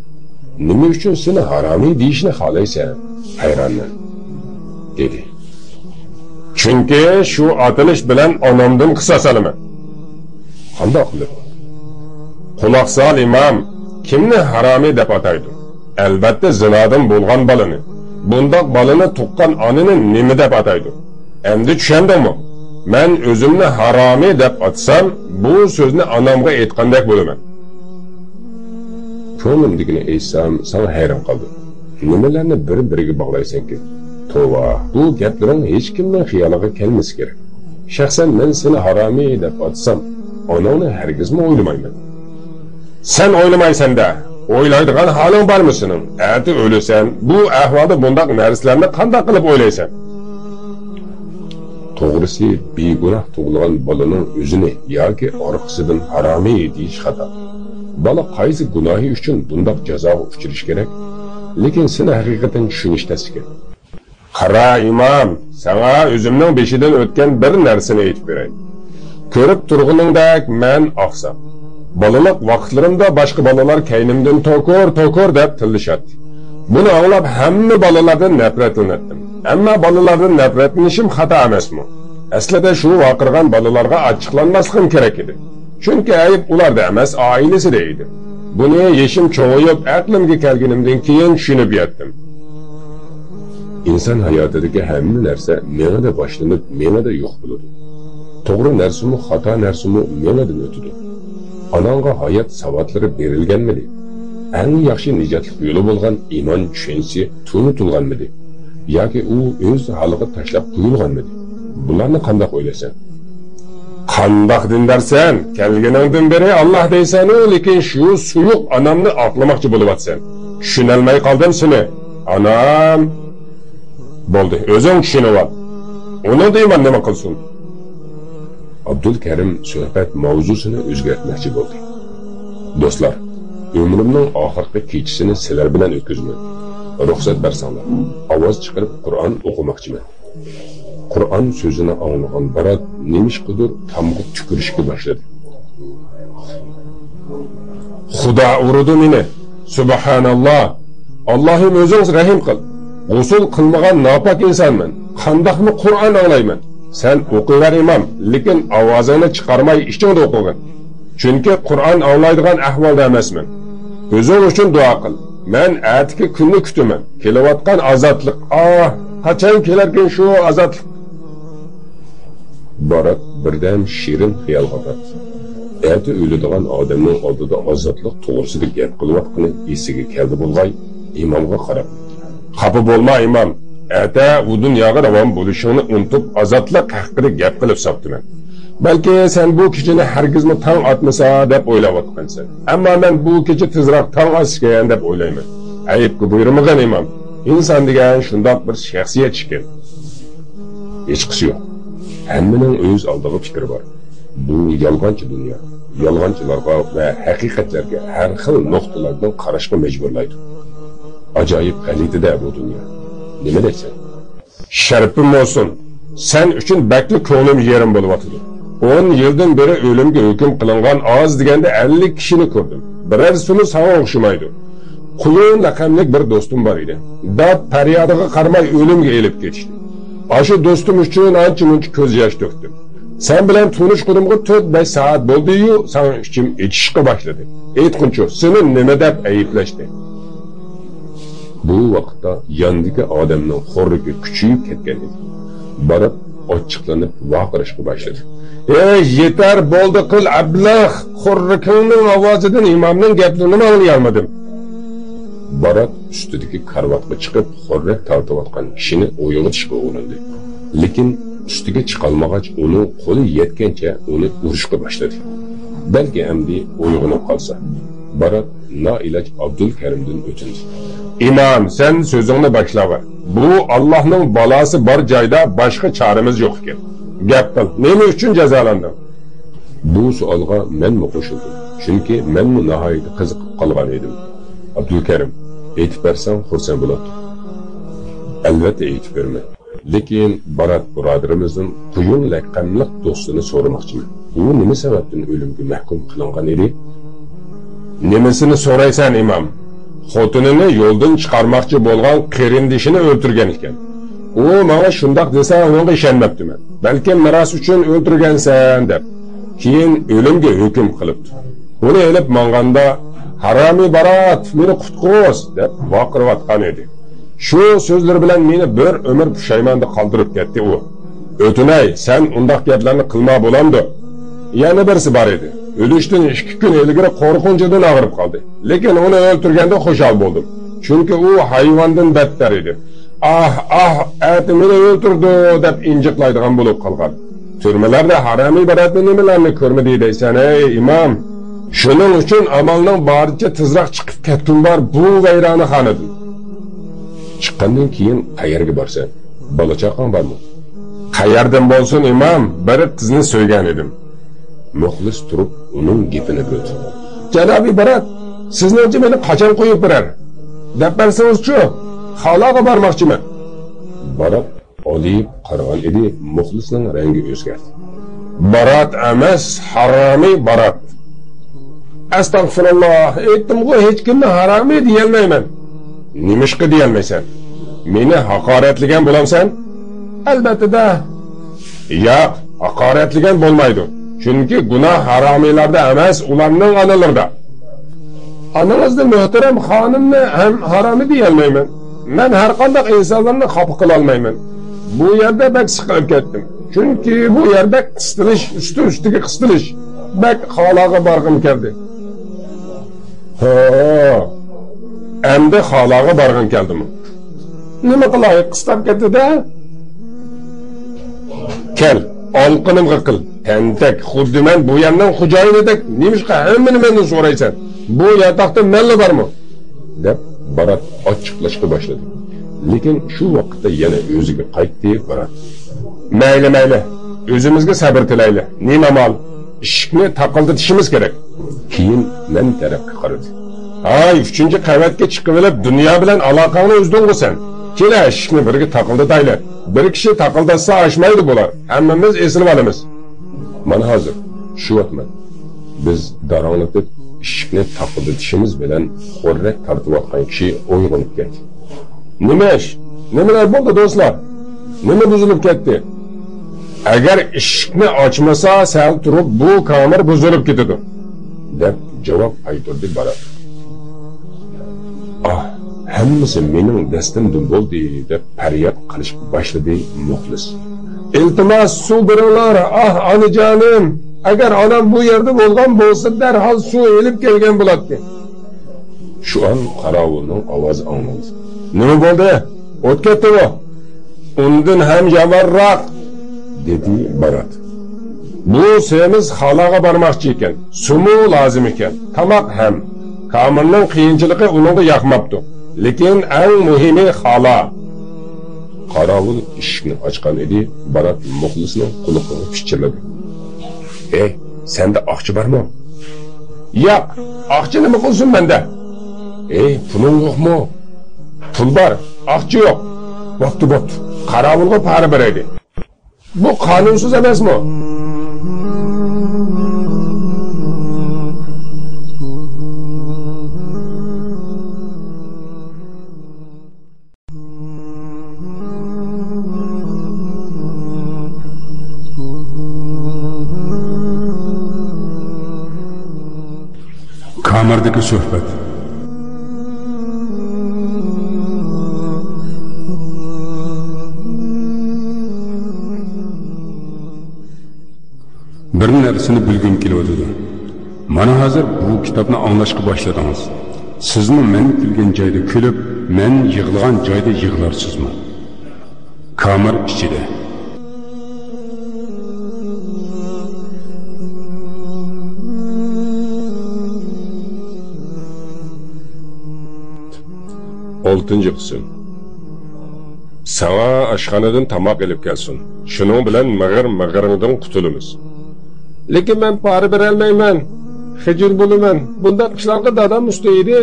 Nima uchun seni haromiy deyishni xohlaysan? Hayronman, dedi. Chunki shu atilish bilan onamdan qisos olaman. Qandoq qilib? Quloq sol imom, kimni haromiy deb ataydi? Albatta zinodan bo'lgan bolani. Bundoq bolani tuqqan onani nima deb ataydi? Endi tushundingmi? Men o'zimni haromiy deb atsam, bu so'zni onamga aytgandek bo'laman. Ko'nglimdagini aytsam, sana hayron qoldim. Nimalarni bir-biriga bog'laysanki? Tova, bu gaplaring hech kimning xiyoliga kelmasi kerak. Shaxsan men seni haromiy deb atsam, onangni hargizmi o'ylamayman. Sen o'ylamaysan-da. O'ylaydigan holing bormi sening? Ati o'lasan, bu ahvolda bundoq narsalarni qanday qilib o'ylaysan? To'g'risi, begunoh tug'ilgan bolaning o'zini yoki orqasidan haromiy deyish xato. Bola qaysi gunohi uchun bundoq jazoga uchrashi kerak? Lekin seni haqiqatan tushunish tas ekan. Qara imom, sana o'zimning beshidan o'tgan bir narsani aytib beray. Ko'rib turganingdek men oqsam. Bolalik vaqtlarimda boshqa bolalar kaynimdan tokor tokor deb tillashadi. Buni anglab hamma bolalardan nafratlanardim. Ammo bolalardan nafratlanishim xato emasmi? Aslida shu vaqirgan bolalarga achchiqlanmasligim kerak edi. Chunki ayb ularda emas, oilasida edi. Buni yeshim cho'ng'ayib, aqlimga kelganimdan keyin tushunib yetdim. Inson hayotidagi hamma narsa mengada boshlanib, mengada yo'q bo'ladi. To'g'ri narsami, xato narsami mengadan o'tadi. Onangga hayot savodlari berilganmidi? Eng yaxshi nijotlik yo'li bo'lgan iymon tushunchasi tunutilganmidi? Yoki u o'z holiga tashlab qo'yilganmidi? Bularni qanday o'ylaysan? Qandoq dindarsan? Kelganingdan beri Alloh deysan-u, lekin shu suyuq onamni oqlamoqchi bo'lyapsan. Tushunolmay qoldim seni. Onam bo'ldi, o'zing tushunib ol. Uni deyman nima qilsin? Abdulkarim suhbat mavzusini o'zgartmoqchi bo'ldi. Do'stlar, umrimning oxirgi kechasini sizlar bilan o'tkazman. Ruxsat bersanglar, ovoz chiqarib Qur'on o'qimoqchiman. Qur'on so'zini anglagan Barat nemishqidir tomg'ib tupurishga boshladi. Xudo urdi meni. Subhanalloh. Allohim o'zing rahim qil. G'usul qilmagan nopok insonman. Qandoqmi Qur'on anglayman? Sen o'qiver imom, lekin ovozingni chiqarmay ichingda o'qigin. Chunki Qur'on anglaydigan ahvolda emasman. O'zing uchun duo qil. Men atiki kunni kutaman. Kelayotgan ozodlik. Ah, qachon kelarkin shu ozodlik? Barat birdan shirin xiyolga botdi. Ati o'ladigan odamning oldida ozodlik to'g'risida gap qilayotgani esiga keldi bo'lg'ay, imomga qarab: "Xafa bo'lma imom. Ata u dunyoga davom bo'lishingni unutib ozodlik haqida gap qilib sopdiman. Balki sen bu kechani hargizmi tong otmasa deb o'ylayotgansan. Ammo men bu kecha tezroq tong otishgan deb o'ylayman. Aybga buyurmagan imom. Inson degan shundoq bir shaxsiyat ekan. Hechqisi yo'q. Hammaning o'z oldiga fikri bor. Bu yolg'onchi dunyo. Yolg'onchilarga va haqiqatlarga har xil nuqtalardan qarashga majburlaydi. Ajoyib g'alitida bu dunyo. Nima deysan? Sharafim bo'lsin. Sen uchun bakli ko'nglim yerim bo'lyotidi. 10 yildan beri o'limga hukm qilingan oz deganda 50 kishini ko'rdim. Biror suni sanga o'xshamaydi. Qulun raqamli bir do'stim bor edi. Dod faryodiga qaramay o'limga elib ketishdi. Shu do'stim uchun ancha-muncha ko'z yosh to'kdim. Sen bilan tunish qudimga 4-5 soat bo'ldi-yu, san ichim ichishga boshladi. Aytquncha, seni nima deb ayblashdi? Bu vaqtda yondagi odamning xo'rligi kuchayib ketgan edi. Barat ochiqlanib vaqirishga boshladi. Ey, yetar bo'ldi qil ablah, xo'rlikning ovozidan imomning gaplarini anglay olmadim. Barat ustidagi karvatga chiqib xo'rlik tortayotgan kishini uyg'otishga urindi. Lekin ustiga chiqolmag'ach uni qo'li yetgancha uni urishga boshladi. Balki endi uyg'onib qolsa. Barat noiloj Abdulkarimdan o'tindi. İmam, sen so'zingni boshlava. Bu Allohning balasi bor joyda boshqa choramiz yo'q ekan. Gap qil, nima uchun jazolanding? Bu savolga menmi qo'shildim, chunki menmi nihoyatda qiziqib qolgan edim. Abdulkarim, Aytib bersang xursand bo'lardim. Albatta aytib beraman. Lekin Barat birodarimizning Quyun laqamliq do'stini so'ramoqchiman. U nima sababdan o'limga mahkum qilingan edi? Nimasini so'raysan, imom? Xotinini yo'ldan chiqarmoqchi bo'lgan qarindishini o'ldirgan ekan. U menga shundoq desa, unga ishonmabdiman. Balkim meros uchun o'ldirgansan deb. Keyin o'limga hukm qilibdi. Uni elib manganda "Harami Barat, meni qutquz" deb baqirayotgan edi. Shu so'zlar bilan meni bir umr pushaymonda qoldirib ketdi u. O'tinay, sen undoq gaplarni qilma bo'lamdi. Yana birisi bor edi. O'lishdan 2 kun ilgari qo'rqinchidan og'rib qoldi. Lekin uni o'ldirganda xushal bo'ldim. Chunki u hayvondan battar edi. Ah, ah, ati meni o'ldirdi deb injiqlaydigan bo'lib qolgan. Turmalarda harami Baratni nimalarni ko'rmadi deysan, ey imom. Shuning uchun amalning boricha tezroq chiqib ketdim bor bu vayroni xonadan. Chiqqandan keyin qayerga borsan? Bola chaqang bormi? Qayerdan bo'lsin, imom, bir qizni so'ygan edim. Muxlis turib uning gapini bo'ldi. Janobi Barat, sizningcha meni qachon qo'yib berar? Deb bersangiz-chu, xaloga bormoqchiman. Barat olib qaragan edi, muxlisning rangi o'zgardi. Barat emas, haromiy Barat. Astag'firulloh, aytdim-ku, hech kimni haromiy deyolmayman. Nimishqi deyolmaysan? Meni haqoratlagan bo'lamsan? Albatta-da. Yo'q, haqoratlagan bo'lmaydi. Chunki gunoh haromiylarda emas, ularning onalarida. Onangizni muhtaram xonimni ham haromiy deyolmayman. Men har qanday insonlarni xafa qila olmayman. Bu yerda bak siqilib ketdim. Chunki bu yerda qistilish, usti-ustiga qistilish. Bak xaloga borg'im keldi. Ha, endi xaloga borg'im keldimi? Nima qilay, qistab ketdi-da. Kel, olqinimga qil. Tentak, xuddi men bu yerning xo'jayinidek, nemishqa hammani mendan so'raysan? Bu yotoqda menla bormi? Deb Barat ochiqlashga boshladi. Lekin shu vaqtda yana o'ziga qaytdi Barat. Mayli, mayli, o'zimizga sabr tilayli. Nima mol? Eshikni taqildatishimiz kerak. Keyin men tarafga qaradi. Ay, 3-qavatga chiqib olib dunyo bilan aloqangni uzding sen. Kela, eshikni birga taqildatayli. Bir kishi taqildatsa oshmaydi bular. Hammamiz esilib olamiz. Mana hozir shu vaqtman. Biz daronglatib eshikni taqildatishimiz bilan xo'rrak tortayotgan kishi uyg'onib ketdi. Nima ish? Nimalar bo'ldi do'stlar? Nima buzilib ketdi? Agar eshikni ochmasa, sal turib bu kamir buzilib ketadi, deb javob qaytardi Barat. Ah, hammasi mening dastimdan bo'ldi, deb faryod qilishga boshladi muxlis. Iltimos, suv beringlar, ah onajonim, agar onam bu yerda bo'lgan bo'lsa, darhol suv elib kelgan bo'lardi. Shu on qorovulning ovozi anglandi. Nima bo'ldi? O't ketdimi? Undan ham yomonroq, dedi Barat. Bu semiz xaloga bormoqchi ekan, sumu lozim ekan, tomoq ham. Kamirning qiyinchiligi uningga yoqmabdi. Lekin eng muhimi xalo. Qorovul eshikni ochgan edi, Barat muxlisning quloqiga pichirladi. Ey, senda oqchi bormi? Yo'q, oqchi nima qilsin menda? Ey, puling yo'qmi? Pul bor, oqchi yo'q. Bo'pti, bo'pti. Qorovulga para beraydi. Bu qonunsiz emasmi? Kamerdagi suhbat. Bir narsani bilgim kelyotidi. Mana hozir bu kitobni anglashga boshladingiz. Sizmi men kulgan joyda kulib, men yig'lagan joyda yig'larsizmi? Kamir ichida. Oltinchi qism. Sana aşxanadan tomoq elib kelsin. Shuning bilan mig'ir-mig'iringdan qutulamiz. Lekin men pari berolmayman. Xijil bo'laman. Bundaq ishlarga dadam usta edi.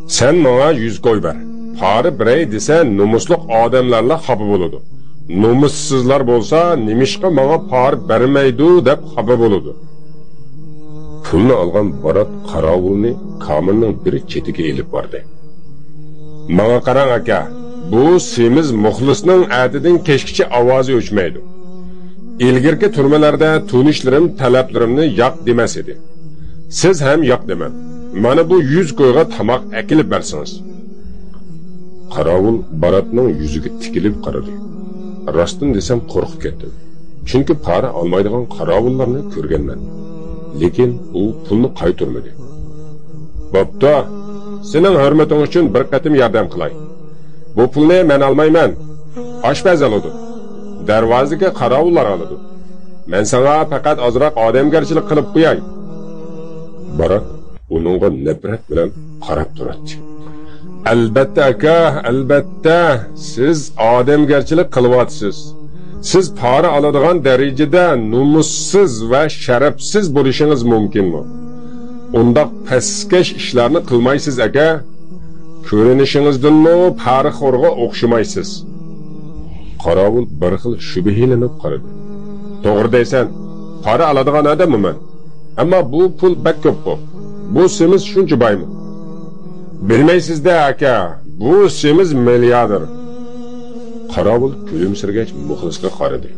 Sen menga 100 koy ber. Pari birey desa nomusliq odamlarla xafa bo'ladi. Nomussizlar bo'lsa nimishqa menga pari bermaydi deb xafa bo'ladi. Pulni olgan Barat qorovulni kamerning bir chetiga elib bordi. Menga qarang aka, bu semiz muxlisning atidan kechgacha ovozi o'chmaydi. Ilgirki turmalarda tunishlarim talablarimni yo'q demas edi. Siz ham yo'q demang. Mana bu 100 koyga tomoq akilib bersangiz. Qorovul Baratning yuziga tikilib qaradi. Rostini desam qo'rqib ketdim. Chunki para olmaydigan qorovullarni ko'rganman. Lekin u pulni qaytarmadi. Bo'pti, sening hurmating uchun bir qatim yordam qilay. Bu pulni men olmayman. Oshpaz oladi. Darvozaga qorovullar oladi. Men sana faqat ozroq odamgarchilik qilib qo'yay. Barat uningga nafrat bilan qarab turadi. Albatta aka, albatta siz odamgarchilik qilyapsiz. Siz para oladigan darajada nomussiz va sharafsiz bo'lishingiz mumkinmi? Undaq pastkash ishlarni qilmaysiz aka. Ko'rinishingizdanmi paraxo'rga o'xshamaysiz. Qorovul bir xil shubhalanib qaradi. To'g'ri deysan, para oladigan odamman. Ammo bu pul bak ko'p. Bu semiz shuncha boymi? Bilmaysiz-da aka, bu semiz milliarder. Qorovul kulimsirgach muxlisga qaradi.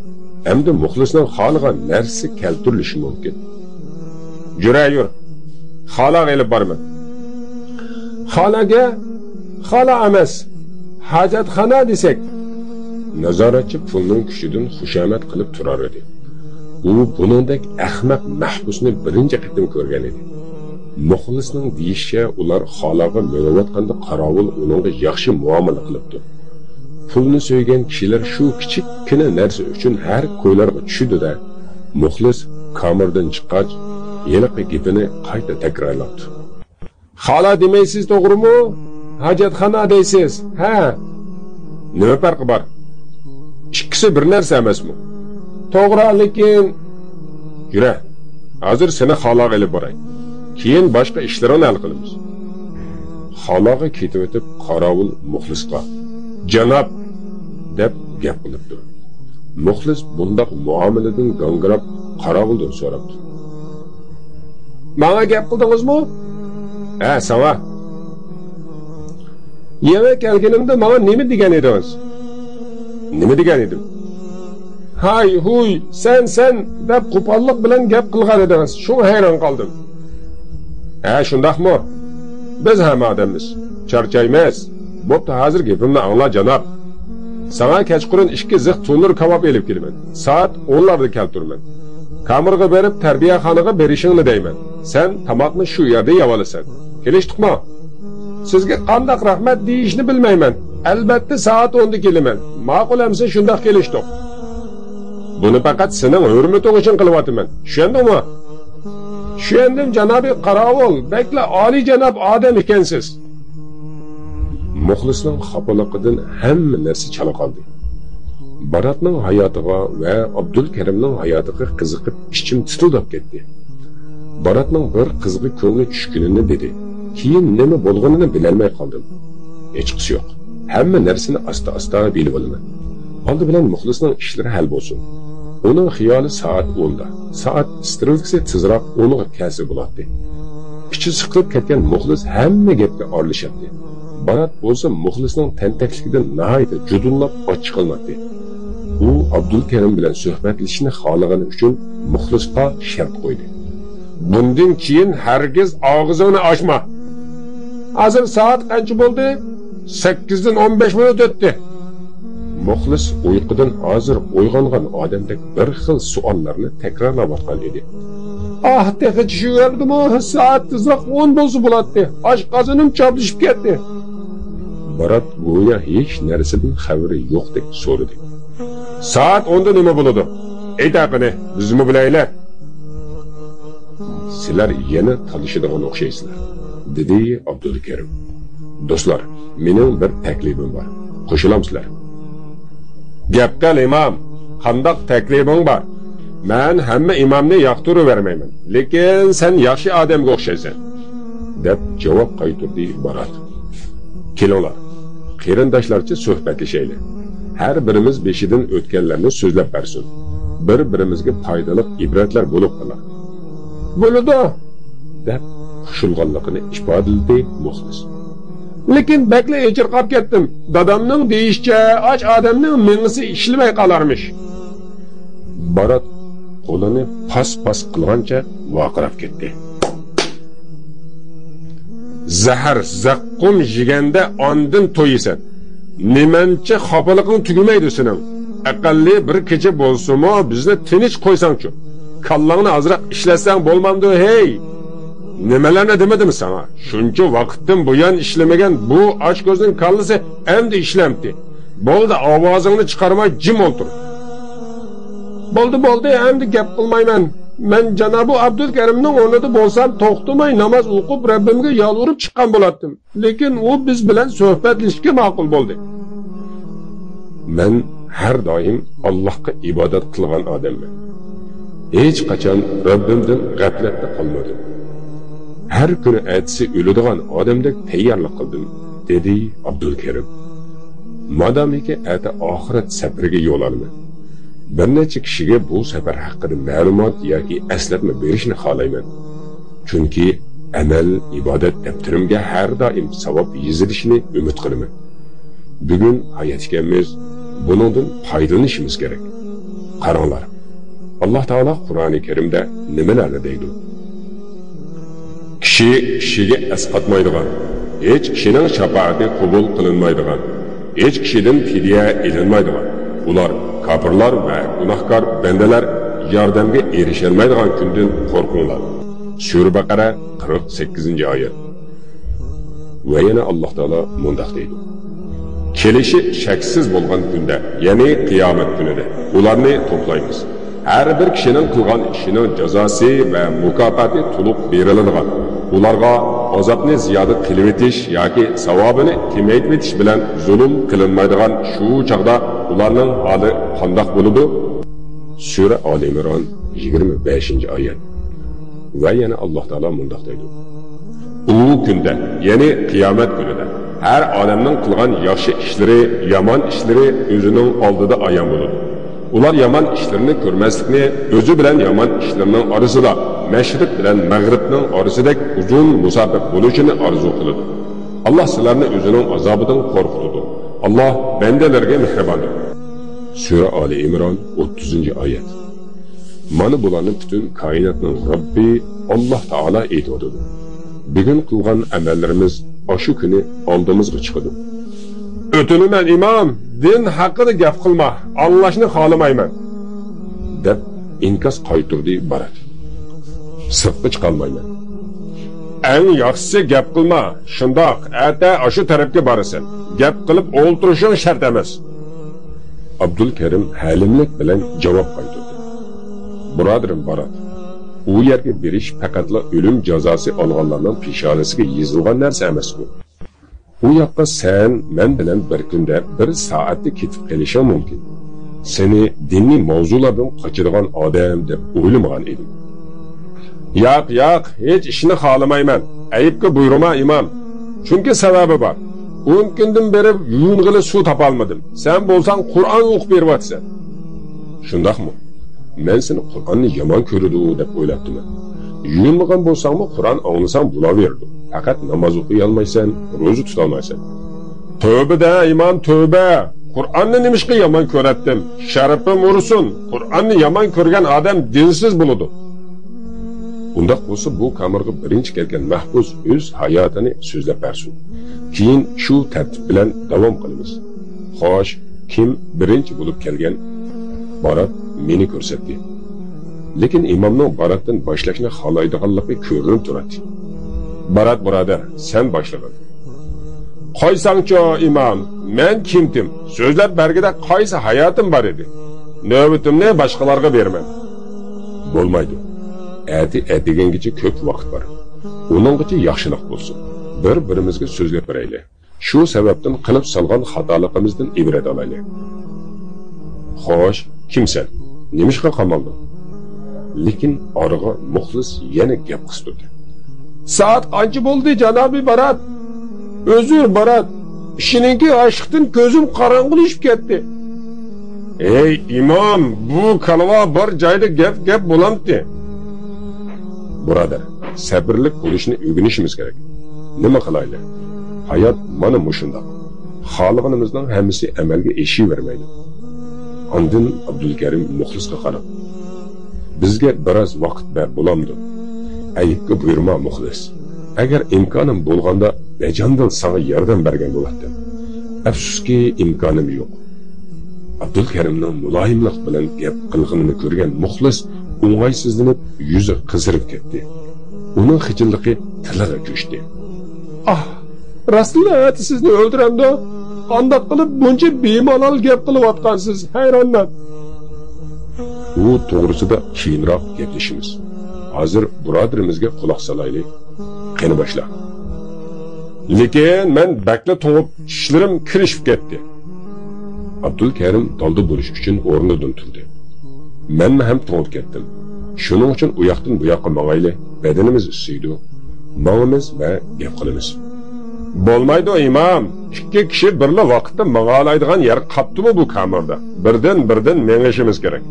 Endi muxlisning xohlagan narsa keltirilishi mumkin. Yura yur. Xolaga elib borman. Xolaga xola emas, hojatxona desak. Nazoratchi pulning kuchidan xushomat qilib turar edi. U buningdek ahmoq mahbusni birinchi qatim ko'rgan edi. Muxlisning deyishicha, ular xolaga minayotganda qorovul uningga yaxshi muomala qilibdi. Pulni so'ygan kishilar shu kichikkina narsa uchun har ko'ylarga tushdi-da. Muxlis kamerdan chiqqach, yiliqi gapini qayta takrorlabdi. Xola demaysiz to'g'rimi? Hojatxona deysiz. Ha. Nima farqi bor? Ikkisi bir narsa emasmi? To'g'ri, lekin yura. Hozir seni xolaga olib boray. Keyin boshqa ishlarini hal qilamiz. Xolaga ketib o'tib qorovul muxlisga janob deb gap qilibdi. Muxlis bundoq muomaladan gangirab qorovuldan so'rabdi. Manga gap qildingizmi? Ha, sana. Yeme kelganimda manga nima degan edingiz? Nima degan edim? Hay, huy, sen deb qo'pollik bilan gap qilgan edingiz. Shunga hayron qoldim. Ha, shundaqmi? Biz ham odammiz. Charchaymiz. Bo'pti, hozir gapimni angla, janob. Sana kechqurun 2 ziq to'nir kabob elib kelaman. Soat 10larda keltirman. Kamerga berib tarbiyaxonaga berishingni deyman. Sen tomoqni shu yerda yevolasan. Kelishdikmi? Sizga qandoq rahmat deyishni bilmayman. Albatta soat 10da kelaman. Ma'qul amsa shundoq kelishdik. Buni faqat sening hurmating uchun qilyapman. Tushundingmi? Tushundim, janobi qorovul. Bakla oliy janob odam ekansiz. Muxlisning xafaliqidan hamma narsa chala qoldi. Baratning hayotiga va Abdulkarimning hayotiga qiziqib ichim titildab ketdi. Baratning bir qizg'i ko'ngli tushgunini dedi. Keyin nima bo'lganini bilolmay qoldim. Hechqisi yo'q. Hamma narsani asta-asta bilib olaman. Oldi bilan muxlisning ishlari hal bo'lsin. Uning xiyoli soat 10da. Soat strelkasi tezroq 10ga kelsa bo'ladi. Ichi siqilib ketgan muxlis hamma gapga aralashyapti. Barat bo'lsa muxlisning tentakligidan nihoyatda judullab ochiqilmadi. U Abdulkarim bilan suhbatlashishni xohlagani uchun muxlisga shart qo'ydi. Bundan keyin hargiz og'zingni ochma. Hozir soat qancha bo'ldi? 8dan 15 minut o'tdi. Muxlis uyqudan hozir uyg'ongan odamdek bir xil savollarni takrorlayotgan edi. Ah, texi tushuverdimi? Soat tezroq 10 bo'lsa bo'ladi. Oshqozonim choplashib ketdi. Barat go'yo hech narsadan xabari yo'qdek so'radi. Soat 10da nima bo'ladi? Aytaqini, bizmi bilaylik. Sizlar yana talishadigan o'xshaysizlar, dedi Abdulkarim. Do'stlar, mening bir taklifim bor. Qo'shilamsizlar? Gap qil imom, qandoq taklifing bor? Men hamma imomni yoqtiravermayman, lekin sen yaxshi odamga o'xshaysan, deb javob qaytardi Barat. Kelinglar, qarindoshlarcha suhbatlashaylik. Har birimiz beshidan o'tganlarni so'zlab bersin. Bir-birimizga foydali ibratlar bo'lib qolar. Bo'ladi, deb xushulg'anligini ifodaladi muxlis. Lekin bakla echirqab ketdim. Dadamning deyishicha, och odamning mingisi ishlamay qolarmish. Barat qo'lini pas-pas qilgancha vaqirab ketdi. Zahar zaqqum yeganda ondin to'yisan. Nimancha xafaliging tugamaydi sening. Aqalli bir kecha bo'lsa-mu bizni tinch qo'ysang-chu. Kallangni ozroq ishlasang bo'lmamdi, hey. Nimalarni demadim sana? Shuncha vaqtdan buyon ishlamagan bu och ko'zning kallasi endi ishlamdi. Bo'ldi, ovozingni chiqarmay jim o'ltir. Bo'ldi, bo'ldi, endi gap qilmayman. Men Janobi Abdulkarimning o'rnida bo'lsam, to'xtamay namoz o'qib Rabbimga yolvorib chiqqan bo'lardim. Lekin u biz bilan suhbatlashishga ma'qul bo'ldi. Men har doim Allohga ibodat qilgan odamman. Hech qachon Rabbimdan g'aflatda qolmadim. Har kuni atsi o'ladigan odamdek tayyorlik qildim, dedi Abdulkarim. Modomiki ata oxirat safariga yo'l olaman. Bir necha kishiga bu safar haqida ma'lumot yoki eslatma berishni xohlayman. Chunki amal ibodat daftarimga har doim savob yozilishini umid qilaman. Bugun hayot ekanmiz, buningdan foydalanishimiz kerak. Qaranglar, Alloh taolo Qur'oni Karimda nimalarni deydi? Kishi kishiga asqatmaydigan, hech kishining shafaati qabul qilinmaydigan, hech kishidan fidya ilinmaydigan, ular kofirlar va gunohkor bandalar yordamga erisholmaydigan kundan qo'rqinglar. Sura Baqara 48-oyat. Va yana Alloh taolo mundoq deydi: Kelishi shaksiz bo'lgan kunda, ya'ni qiyomat kunida ularni to'playmiz. Har bir kishining qilgan ishining jazosi va mukofoti to'liq beriladigan. Ularga azobni ziyoda qilib etish yoki savobini kamaytirib etish bilan zulm qilinmaydigan shu chog'da ularning holi qandoq bo'ladi? Sura Ali Imron 25-oyat. Va yana Alloh taolo mundoq deydi: U kunda, ya'ni qiyomat kunida har odamning qilgan yaxshi ishlari, yomon ishlari o'zining oldida ayon bo'ladi. Ular yomon ishlarini ko'rmaslikni, o'zi bilan yomon ishlarning orasida mashriq bilan mag'ribning orasidagi uzun musofa bo'lishini orzu qiladi. Alloh sizlarni o'zining azobidan qo'rqitadi. Alloh bandalarga mehribondir. Sura Ali Imron 30-oyat. Mana bularni butun koinotning Robbi Alloh taolo aytadi. Bugun qilgan amallarimiz shu kuni oldimizga chiqadi. O'tinaman imom, din haqida gap qilma, Allohni xohlamayman, deb inkos qaytirdi Barat. Sirtqa chiqolmayman. Eng yaxshisi gap qilma, shundoq ata shu tarafga borasan. Gap qilib o'ltirishing shart emas. Abdulkarim halimlik bilan javob qaytardi. Birodarim Barat, u yerga berish faqatla o'lim jazosi olganlarning peshonasiga yozilgan narsa emas u. U yoqqa sen men bilan bir kunda bir soatda ketib qolishing mumkin. Seni diniy mavzulardan qochadigan odam deb o'ylamagan edim. Yo'q, yo'q, hech ishni xohlamayman. Aybga buyurma imom. Chunki sababi bor. 10 kundan beri yuving'ili suv topolmadim. Sen bo'lsang Qur'on o'qib beryapsan. Shundaqmi? Men seni Qur'onni yomon ko'radi deb o'ylabdim. Yuvinmagan bo'lsangmi Qur'on anglasang bo'laverdi. Faqat namoz o'qiy olmaysan, ro'za tuta olmaysan. Tövbe-da imom, tövbe. Qur'onni nimishqa yomon ko'ratdim? Sharafim ursin. Qur'onni yomon ko'rgan odam dinsiz bo'ladi. Undaq bo'lsa bu kamerga birinchi kelgan mahbus o'z hayotini so'zlab bersin. Keyin shu tartib bilan davom qilamiz. Xo'sh, kim birinchi bo'lib kelgan? Barat meni ko'rsatdi. Lekin imomning Baratdan boshlashni xohlaydiganligi ko'rinib turadi. Barat birodar, sen boshlagin. Qo'ysangchi imom, men kimdim? So'zlab bergida qaysi hayotim bor edi? Navbatimni boshqalarga berman. Bo'lmaydi. Ati atigangacha ko'p vaqt bor. Uninggacha yaxshilik bo'lsin. Bir-birimizga so'zlab beraylik. Shu sababdan qilib solgan xatoligimizdan ibrat olaylik. Xo'sh, kimsan? Nimishqa qamalding? Lekin oraga muxlis yana gap qistirdi. Soat qancha bo'ldi, janobi Barat? Uzr Barat, ishininki ochliqdan ko'zim qorong'ilashib ketdi. Ey imom, bu kalva bir joyda gap bo'lamdi. Birodar, sabrli bo'lishni o'rganishimiz kerak. Nima qilaylik? Hayot mana mushundoq. Xohlaganimizning hammasi amalga oshavermaydi. Ondan Abdulkarim Muxlisga qarab, bizga biroz vaqt ber bo'lamdi. Aybga buyurma Muxlis. Agar imkonim bo'lganda bajondan sana yordam bergan bo'lardim. Afsuski imkonim yo'q. Abdulkarimning muloyimlik bilan gap qilganini ko'rgan Muxlis o'ng'aysizlanib, yuzi qizarib ketdi. Uning xijilligi tiliga ko'chdi. Ah, rostla sizni o'ldiramdi. Qandoq qilib buncha bemalol gap qilayotgansiz, hayronman. U to'g'risida keyinroq gaplashamiz. Hozir birodarimizga quloq solaylik. Qani boshla. Lekin men bakla to'ng'ib tishlarim kirishib ketdi. Abdulkarim dalda bo'lish uchun o'rnidan turdi. Men ham to'ng'ib ketdim. Shuning uchun u yoqdan bu yoqqa mangayli, badanimiz isiydi. Mangimiz va gap qilamiz. Bo'lmaydi imom. Ikki kishi birla vaqtda mang'alaydigan yer qaptimi bu kamerda? Birdan mengishimiz kerak.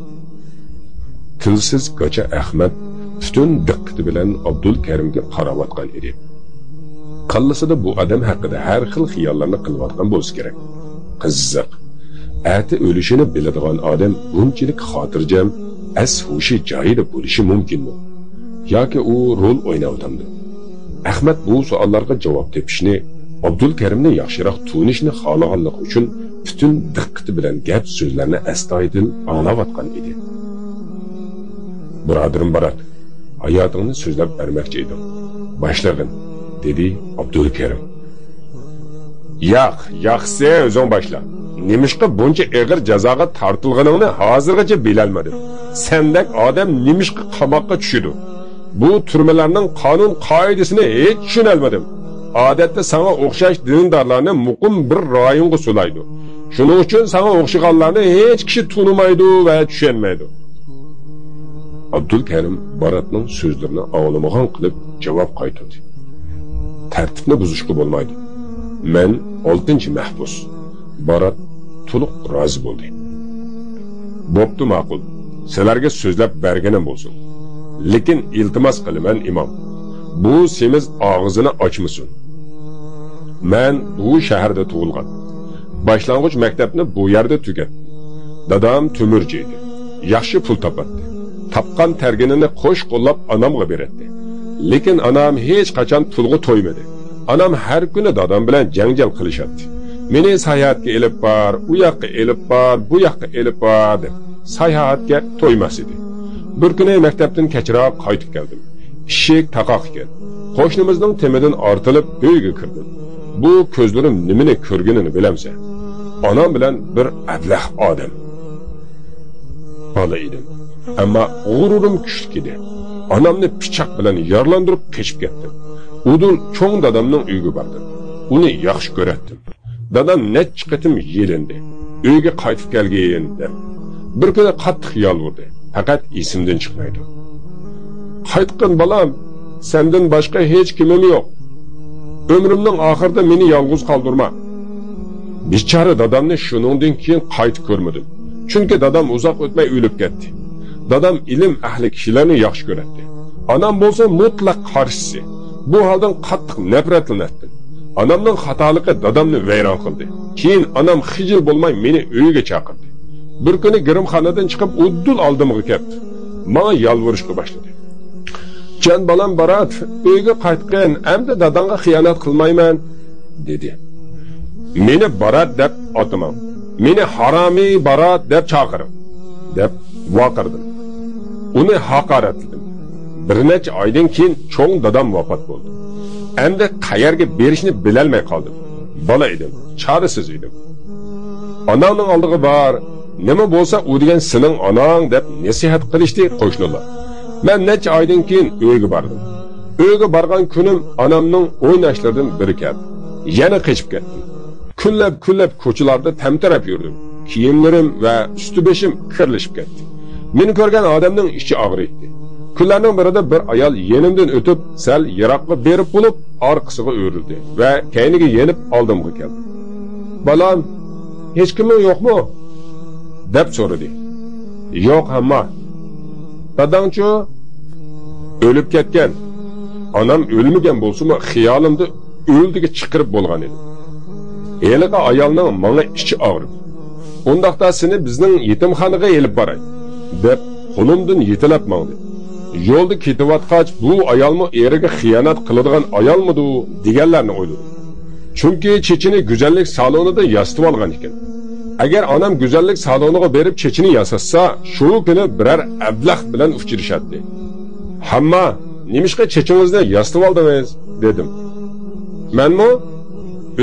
Tilsiz Gacha Ahmad butun diqqati bilan Abdulkarimga qarayotgan edi. Qallisida bu odam haqida har xil xiyollarni qilayotgan bo'lsa kerak. Qiziq. Ati o'lishini biladigan odam bunchalik xotirjam, as hushi joyida bo'lishi mumkinmi? Yoki u rol o'ynayotganmi? Ahmad bu savollarga javob topishni, Abdulkarimni yaxshiroq tunishni xohlaganligi uchun butun diqqati bilan gap so'zlarni astoydil anglayotgan edi. Birodarim Barat, hayotingni so'zlab bermoqchi edim. Boshlag'in, dedi Abdulkarim. Yo'q, yaxshisi o'zing boshla. Nimishqa buncha og'ir jazoga tortilganingni hozirgacha bilolmadim. Sendak odam nimishqa qamoqqa tushidi. Bu turmalarning qonun qoidasini hech tushunolmadim. Odatda sana o'xshash dindorlarni muqim bir rayonga sulaydi. Shuning uchun sana o'xshaganlarni hech kishi tunimaydi va tushunmaydi. Abdulkarim Baratning so'zlarini anglamagan qilib javob qaytardi. Tartibni buzishga bo'lmaydi. Men 6-mahbus. Barat to'liq rozi bo'ldi. Bo'pti, ma'qul. Sizlarga so'zlab berganim bo'lsin. Lekin iltimos qilaman imom. Bu semiz og'zini ochmasin. Men bu shaharda tug'ilgan. Boshlang'ich maktabni bu yerda tugatdim. Dadam temirchi edi. Yaxshi pul topadi. Topgan terginini qo'sh qo'llab onamga beradi. Lekin onam hech qachon pulga to'ymadi. Onam har kuni dadam bilan janjal qilishadi. Meni sayohatga elib bor, u yoqqa elib bor, bu yoqqa elib bor deb sayohatga to'ymas edi. Bir kuni maktabdan kechroq qaytib keldim. Eshik taqoq ekan. Qo'shnimizning temidan ortilib uyga kirdim. Bu ko'zlarim nimani ko'rganini bilamsan. Onam bilan bir ablah odam. Bola edim. Ammo g'ururim kuchli edi. Onamni pichoq bilan yaralantirib qochib ketdim. Udul cho'ng dadamning uyiga bordim. Uni yaxshi ko'ratdim. Dadam necha qatim yelindi. Uyga qaytib kelgin deb. Bir kuni qattiq yolvordi. Faqat esimdan chiqmaydi. Qaytqin bolam, sendan boshqa hech kimim yo'q. Ömrümning oxirida meni yolg'iz qoldirma. Bechora dadamni shuningdan keyin qaytib ko'rmadim. Chunki dadam uzoq o'tmay o'lib ketdi. Dadam ilm ahli kishilarni yaxshi ko'radi. Onam bo'lsa mutlaq qarshisi. Bu holdan qattiq nafratlanardim. Onamning xatoligi dadamni vayron qildi. Keyin onam xijil bo'lmay meni uyiga chaqirdi. Bir kuni girimxonadan chiqib uddul oldimga keldi. Menga yolvorishga boshladi. Jon bolam Barat, uyga qaytgin, endi dadangga xiyonat qilmayman, dedi. Meni Barat deb atamang. Meni haromiy Barat deb chaqiring, deb vaqirdim. Uni haqoratladim. Bir necha oydan keyin cho'ng dadam vafot bo'ldi. Endi qayerga berishni bilolmay qoldim. Bola edim, chorasiz edim. Onamning oldiga bor, nima bo'lsa u degan sening onang deb nasihat qilishdi qo'shnilar. Men necha oydan keyin uyga bordim. Uyga borgan kunim onamning o'ynashlaridan biri keldi. Yana qochib ketdim. Kunlab-kunlab ko'chalarda tamtarab yurdim. Kiyimlarim va usti-boshim kirlashib ketdi. Meni ko'rgan odamning ichi og'riydi. Kunlarning birida bir ayol yenimdan o'tib, sal yiroqqa berib bo'lib, orqasiga o'rildi va kayniga yenib oldimga keldi. "Balam, hech kiming yo'qmi?" deb so'radi. "Yo'q, hamma." "Dadangchu?" "O'lib ketgan." Onam o'lmagan bo'lsa-mu, xiyolimda o'ldiga chiqirib bo'lgan edi. Heliqi ayolning menga ichi og'ridi. "Undaqda seni bizning yetimxonaga elib boray" deb qo'limdan yetalab mangdi. Yo'lda ketayotgach, bu ayolmi eriga xiyonat qiladigan ayolmidi deganlarni o'yladim. Chunki chechini go'zallik salonida yasitib olgan ekan. Agar onam go'zallik saloniga berib chechini yasatsa, shu kuni biror ablah bilan uchrashadi. "Hamma, nemishqa chechingizni yasitib oldingiz?" dedim. "Menmi?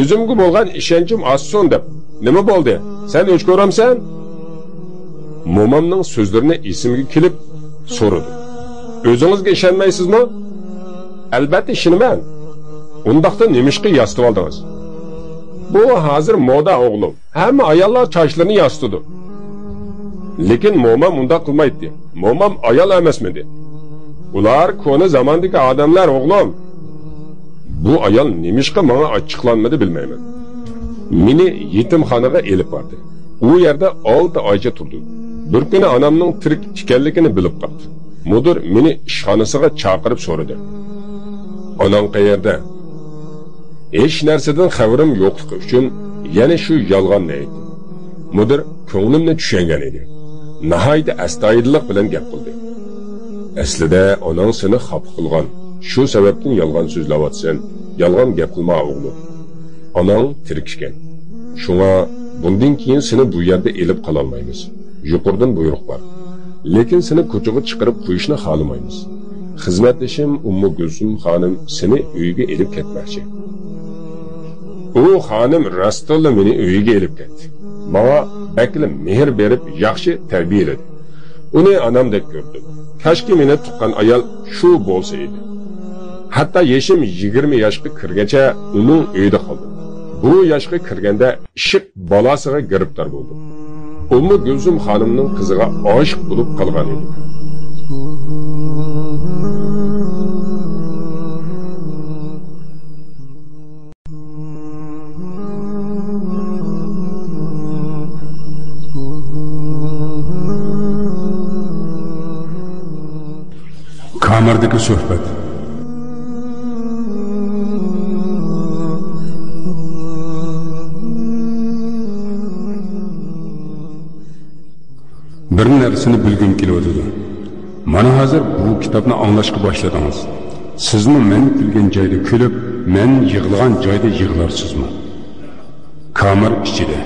O'zimga bo'lgan ishonchim oshsin deb. Nima bo'ldi? Sen o'ch ko'ramsan?" Momamning so'zlarini esimga kelib so'radi. "O'zingizga ishonmaysizmi?" "Albatta ishonaman." "Undaqda nemishqa yasitib oldingiz?" "Bu hozir moda, o'g'lim. Hamma ayollar chochlarini yasitidi." Lekin momam undaq qilmaydi. Momam ayol emasmidi? "Ular ko'na zamondagi odamlar, o'g'lim." Bu ayol nemishqa menga ochiqlanmadi bilmayman. Meni yetimxonaga elib bordi. U yerda 6 oycha turdi. Bir kuni onamning tirik ekanligini bilib qoldi. Mudir meni ishxonasiga chaqirib so'radi. "Onang qayerda?" Hech narsadan xabarim yo'qligi uchun yana shu yolg'onni aytdim. Mudir ko'nglimni tushungan edi. Nihoyat astoydillik bilan gap qildi. "Aslida onang seni xafa qilgan. Shu sababdan yolg'on so'zlayotsan. Yolg'on gap qilma, o'g'lim. Onang tirik ekan. Shunga bundan keyin seni bu yerda elib qololmaymiz. Yuqoridan buyruq bor. Lekin seni ko'chaga chiqarib qo'yishni xohlamaymiz. Xizmatdishim Ummu Gulsum xonim seni uyiga elib ketmoqchi." U xonim rostilla meni uyiga elib ketdi. Menga bakli mehr berib yaxshi tarbiyaladi. Uni onamdek ko'rdim. Kashki meni tuqqan ayol shu bo'lsa edi. Hatto yeshim 20 yoshga kirgacha uning uyida qoldim. Bu yoshga kirganda ishiq bolasiga giribtor bo'ldim. Ummu Gulsum xonimning qiziga oshiq bo'lib qolgan edim. Kamerdagi suhbat. Bir narsani bilgim kelyotidi. Mana hozir bu kitobni anglashga boshladingiz. Sizmi men kulgan joyda kulib, men yig'lagan joyda yig'larsizmi? Kamer ichida.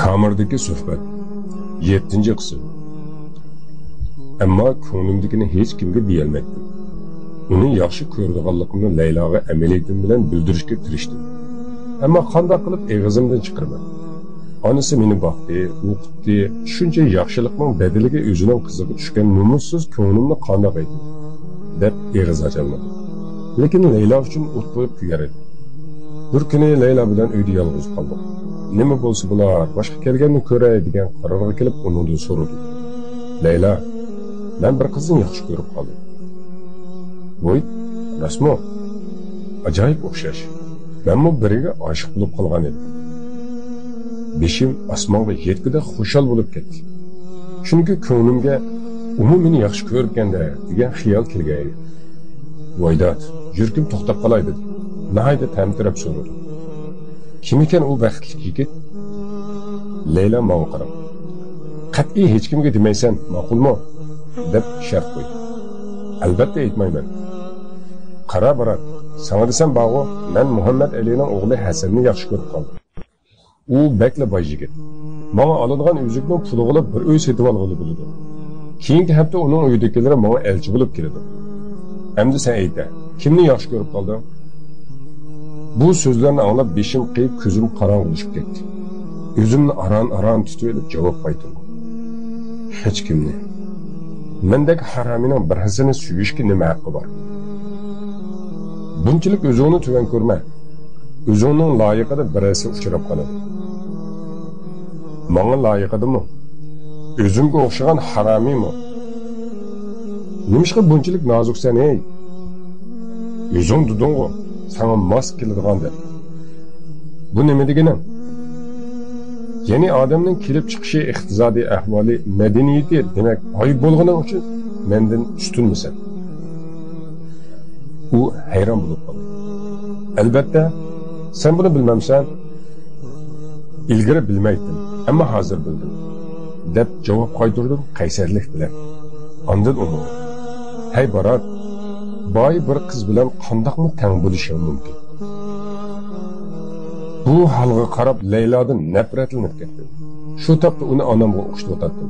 Kamerdagi suhbat 7-qism. Ammo ko'nglimdagini hech kimga deyolmaydim. Uni yaxshi ko'radiganligimni Layloga amaliyatim bilan bildirishga tirishdim. Ammo qanday qilib eg'izimdan chiqarman? Onasi meni boqdi, o'qitdi, shuncha yaxshilikning badaliga o'zining qiziga tushgan nomussiz ko'nglimni qanday aytdim deb eg'iz ocholmadim. Lekin Laylo uchun o't qo'yib kuyar edi. Bir kuni Laylo bilan uyda yolg'iz qoldik. Nima bo'lsa bular, boshqa kelganni ko'ray degan qarorga kelib undan so'radim. "Laylo, men bir qizni yaxshi ko'rib qoldim." "Voy, rostmi? Ajoyib o'xshash. Menmi biriga oshiq bo'lib qolgan edim." Beshim osmonga yetgida xushal bo'lib ketdi. Chunki ko'nglimga "Umi meni yaxshi ko'rganda" degan xiyol kelgan edi. "Voydod, yurkim to'xtab qolay" dedi. Nihoyat tamtirab so'radi. "Kim ekan u baxtli yigit?" Laylo menga qarab, "Qat'iy hech kimga demaysan, ma'qulmi?" deb shart qo'ydi. "Albatta aytmayman." "Qara birat, sana desam bog'u, men Muhammad Alining o'g'li Hasanni yaxshi ko'rib qoldim. U bakla boy yigit. Menga oladigan uzukning puliga bir uy sotib olg'ili bo'ladi. Keyingi hafta uning uyidagilari menga elchi bo'lib keladi. Endi sen ayt, kimni yaxshi ko'rib qolding?" Bu so'zlarni anglab beshim qiyib, ko'zim qorong'ilashib ketdi. O'zimni aron-aron tutib olib javob qaytardim. "Hech kimni. Mendagi haromining birisini suyishga nima haqqi bor? Bunchalik o'zingni tuvan ko'rma. O'zingning loyiqida birasi uchrab qoladi. Manga loyiqidimi? O'zimga o'xshagan haromiymi? Nimishqa bunchalik nozuksan ey? O'zing deding-ku, sanga mos keladigan deb. Bu nima degani? Ya'ni odamning kelib chiqishi, iqtisodiy ahvoli, madaniyati, demak, boy bo'lgani uchun mendan ustunmisan? U hayron bo'lib qoldi. Albatta, sen buni bilmamsan. Ilgari bilmaydim, ammo hozir bildim, deb javob qaytardim qaysarlik bilan. Ondan uni: "Hey Barat, boy bir qiz bilan qandoqmi tang bo'lishing mumkin?" Bu holga qarab Laylodan nafratlanib ketdim. Shu topda uni onamga o'xshatdim.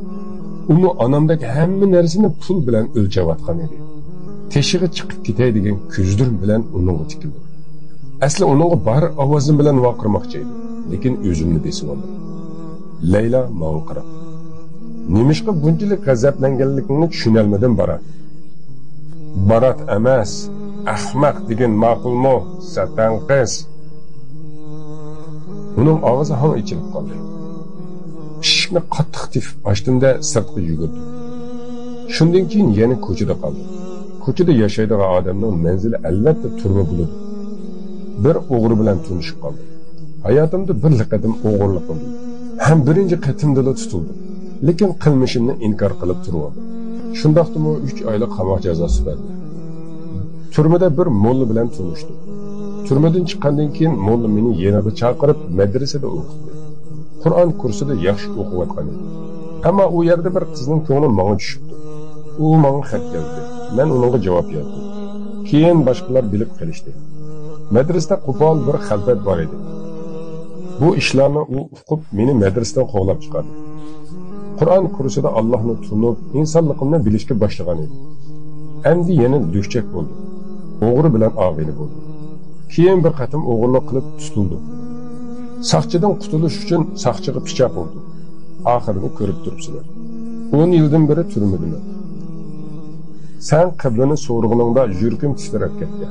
Uni onamdagi hamma narsani pul bilan o'lchayotgan edi. Teshig'i chiqib ketay degan ko'zlarim bilan uningga tikildim. Asli uningga bor ovozim bilan vaqirmoqchi edim, lekin o'zimni besib oldim. Laylo menga qarab: "Nemishqa bunchalik g'azablanganligingni tushunolmadim, Barat." "Barat emas, ahmaq degan ma'qulmi, satan qiz?" Uning og'zi hang ichilib qoldi. Eshikni qattiq tepib ochdimda sirtqa yugurdim. Shundan keyin yana ko'chada qoldim. Ko'chada yashaydigan odamning manzili albatta turma bo'ladi. Bir o'g'ri bilan tanishib qoldim. Hayotimda bir qatim o'g'irlik qildim. Ham birinchi qatimda tutildim. Lekin qilmishimni inkor qilib turib oldim. Shundoqdimi 3 oylik qamoq jazosi berdi. Turmada bir molla bilan tanishdim. Turmadan chiqqandan keyin molla meni yana chaqirib madrasada o'qitdi. Qur'on kursida yaxshi o'qiyotgan edim. Ammo u yerda bir qizning ko'ngli menga tushibdi. U menga xat yozdi. Men uningga javob yozdim. Keyin boshqalar bilib qolishdi. Madrasada qo'pol bir xalfat bor edi. Bu ishlarni u uqib meni madrasadan qo'g'lab chiqardi. Qur'on kursida Allohni tunib, insonligimni bilishga boshlagan edim. Endi yana lukchak bo'ldi. O'g'ri bilan og'ini bo'ldi. Keyin bir qatim o'g'irlik qilib tutildi. Saqchidan qutulish uchun saqchiga pichoq urdi. Oxirini ko'rib turibsizlar. 10 yildan beri turmadiman. Sen qiblani so'rg'iningda yuragim titrab ketdi.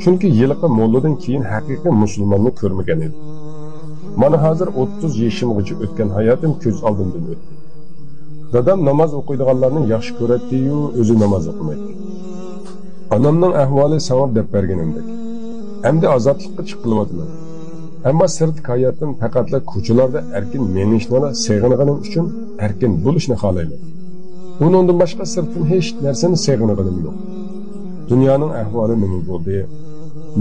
Chunki yiliqi molladan keyin haqiqiy musulmonni ko'rmagan edim. Mana hozir 30 yoshimgacha o'tgan hayotim ko'z oldimdan o'tdi. Dadam namoz o'qiydiganlarni yaxshi ko'radi-yu, o'zi namoz o'qimaydi. Onamning ahvoli sanga deb berganimdek. Endi ozodlikka chiqilyapman. Ammo sirtqi hayotdan faqatla ko'chalarda erkin minishni seg'inganim uchun erkin bo'lishni xohlayman. Undan boshqa sirtdan hech narsani seg'inganim yo'q. Dunyoning ahvoli nima bo'ldi?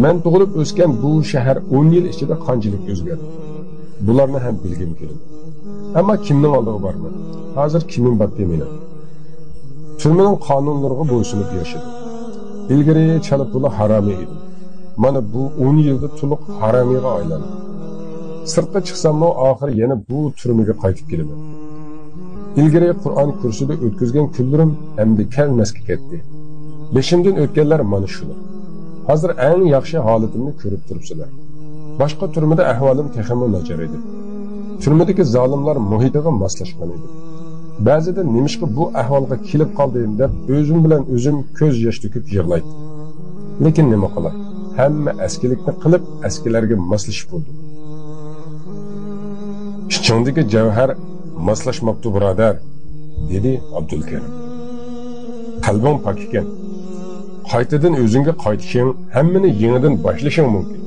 Men tug'ilib o'sgan bu shahar 10 yil ichida qanchalik o'zgardi? Bularni ham bilgim keldi. Ammo kimning oldiga borman? Hozir kimim bor meni? Turmaning qonunlariga bo'ysunib yashadim. Ilgari chalib puli haromiy edi. Mana bu 10 yilda to'liq haromiyga aylandim. Sirtqa chiqsammi oxiri yana bu turmaga qaytib kelaman. Ilgari Qur'on kursida o'tkazgan kunlarim endi kelmasga ketdi. Beshimdan o'tganlar mana shular. Hozir eng yaxshi holatimni ko'rib turibsizlar. Boshqa turmada ahvolim texmi nachar edi. Turmadagi zolimlar muhitiga moslashgan edi. Ba'zida nemishqa bu ahvolga kelib qoldim deb o'zim bilan o'zim ko'z yosh to'kib yig'laydim. Lekin nima qilay? Hamma eskilikni qilib, eskilarga moslashib bo'ldi. Ichingdagi javhar moslashmabdi, birodar, dedi Abdulkarim. Qalbing pok ekan. Qaytadan o'zingga qaytishing, hammani yangidan boshlashing mumkin.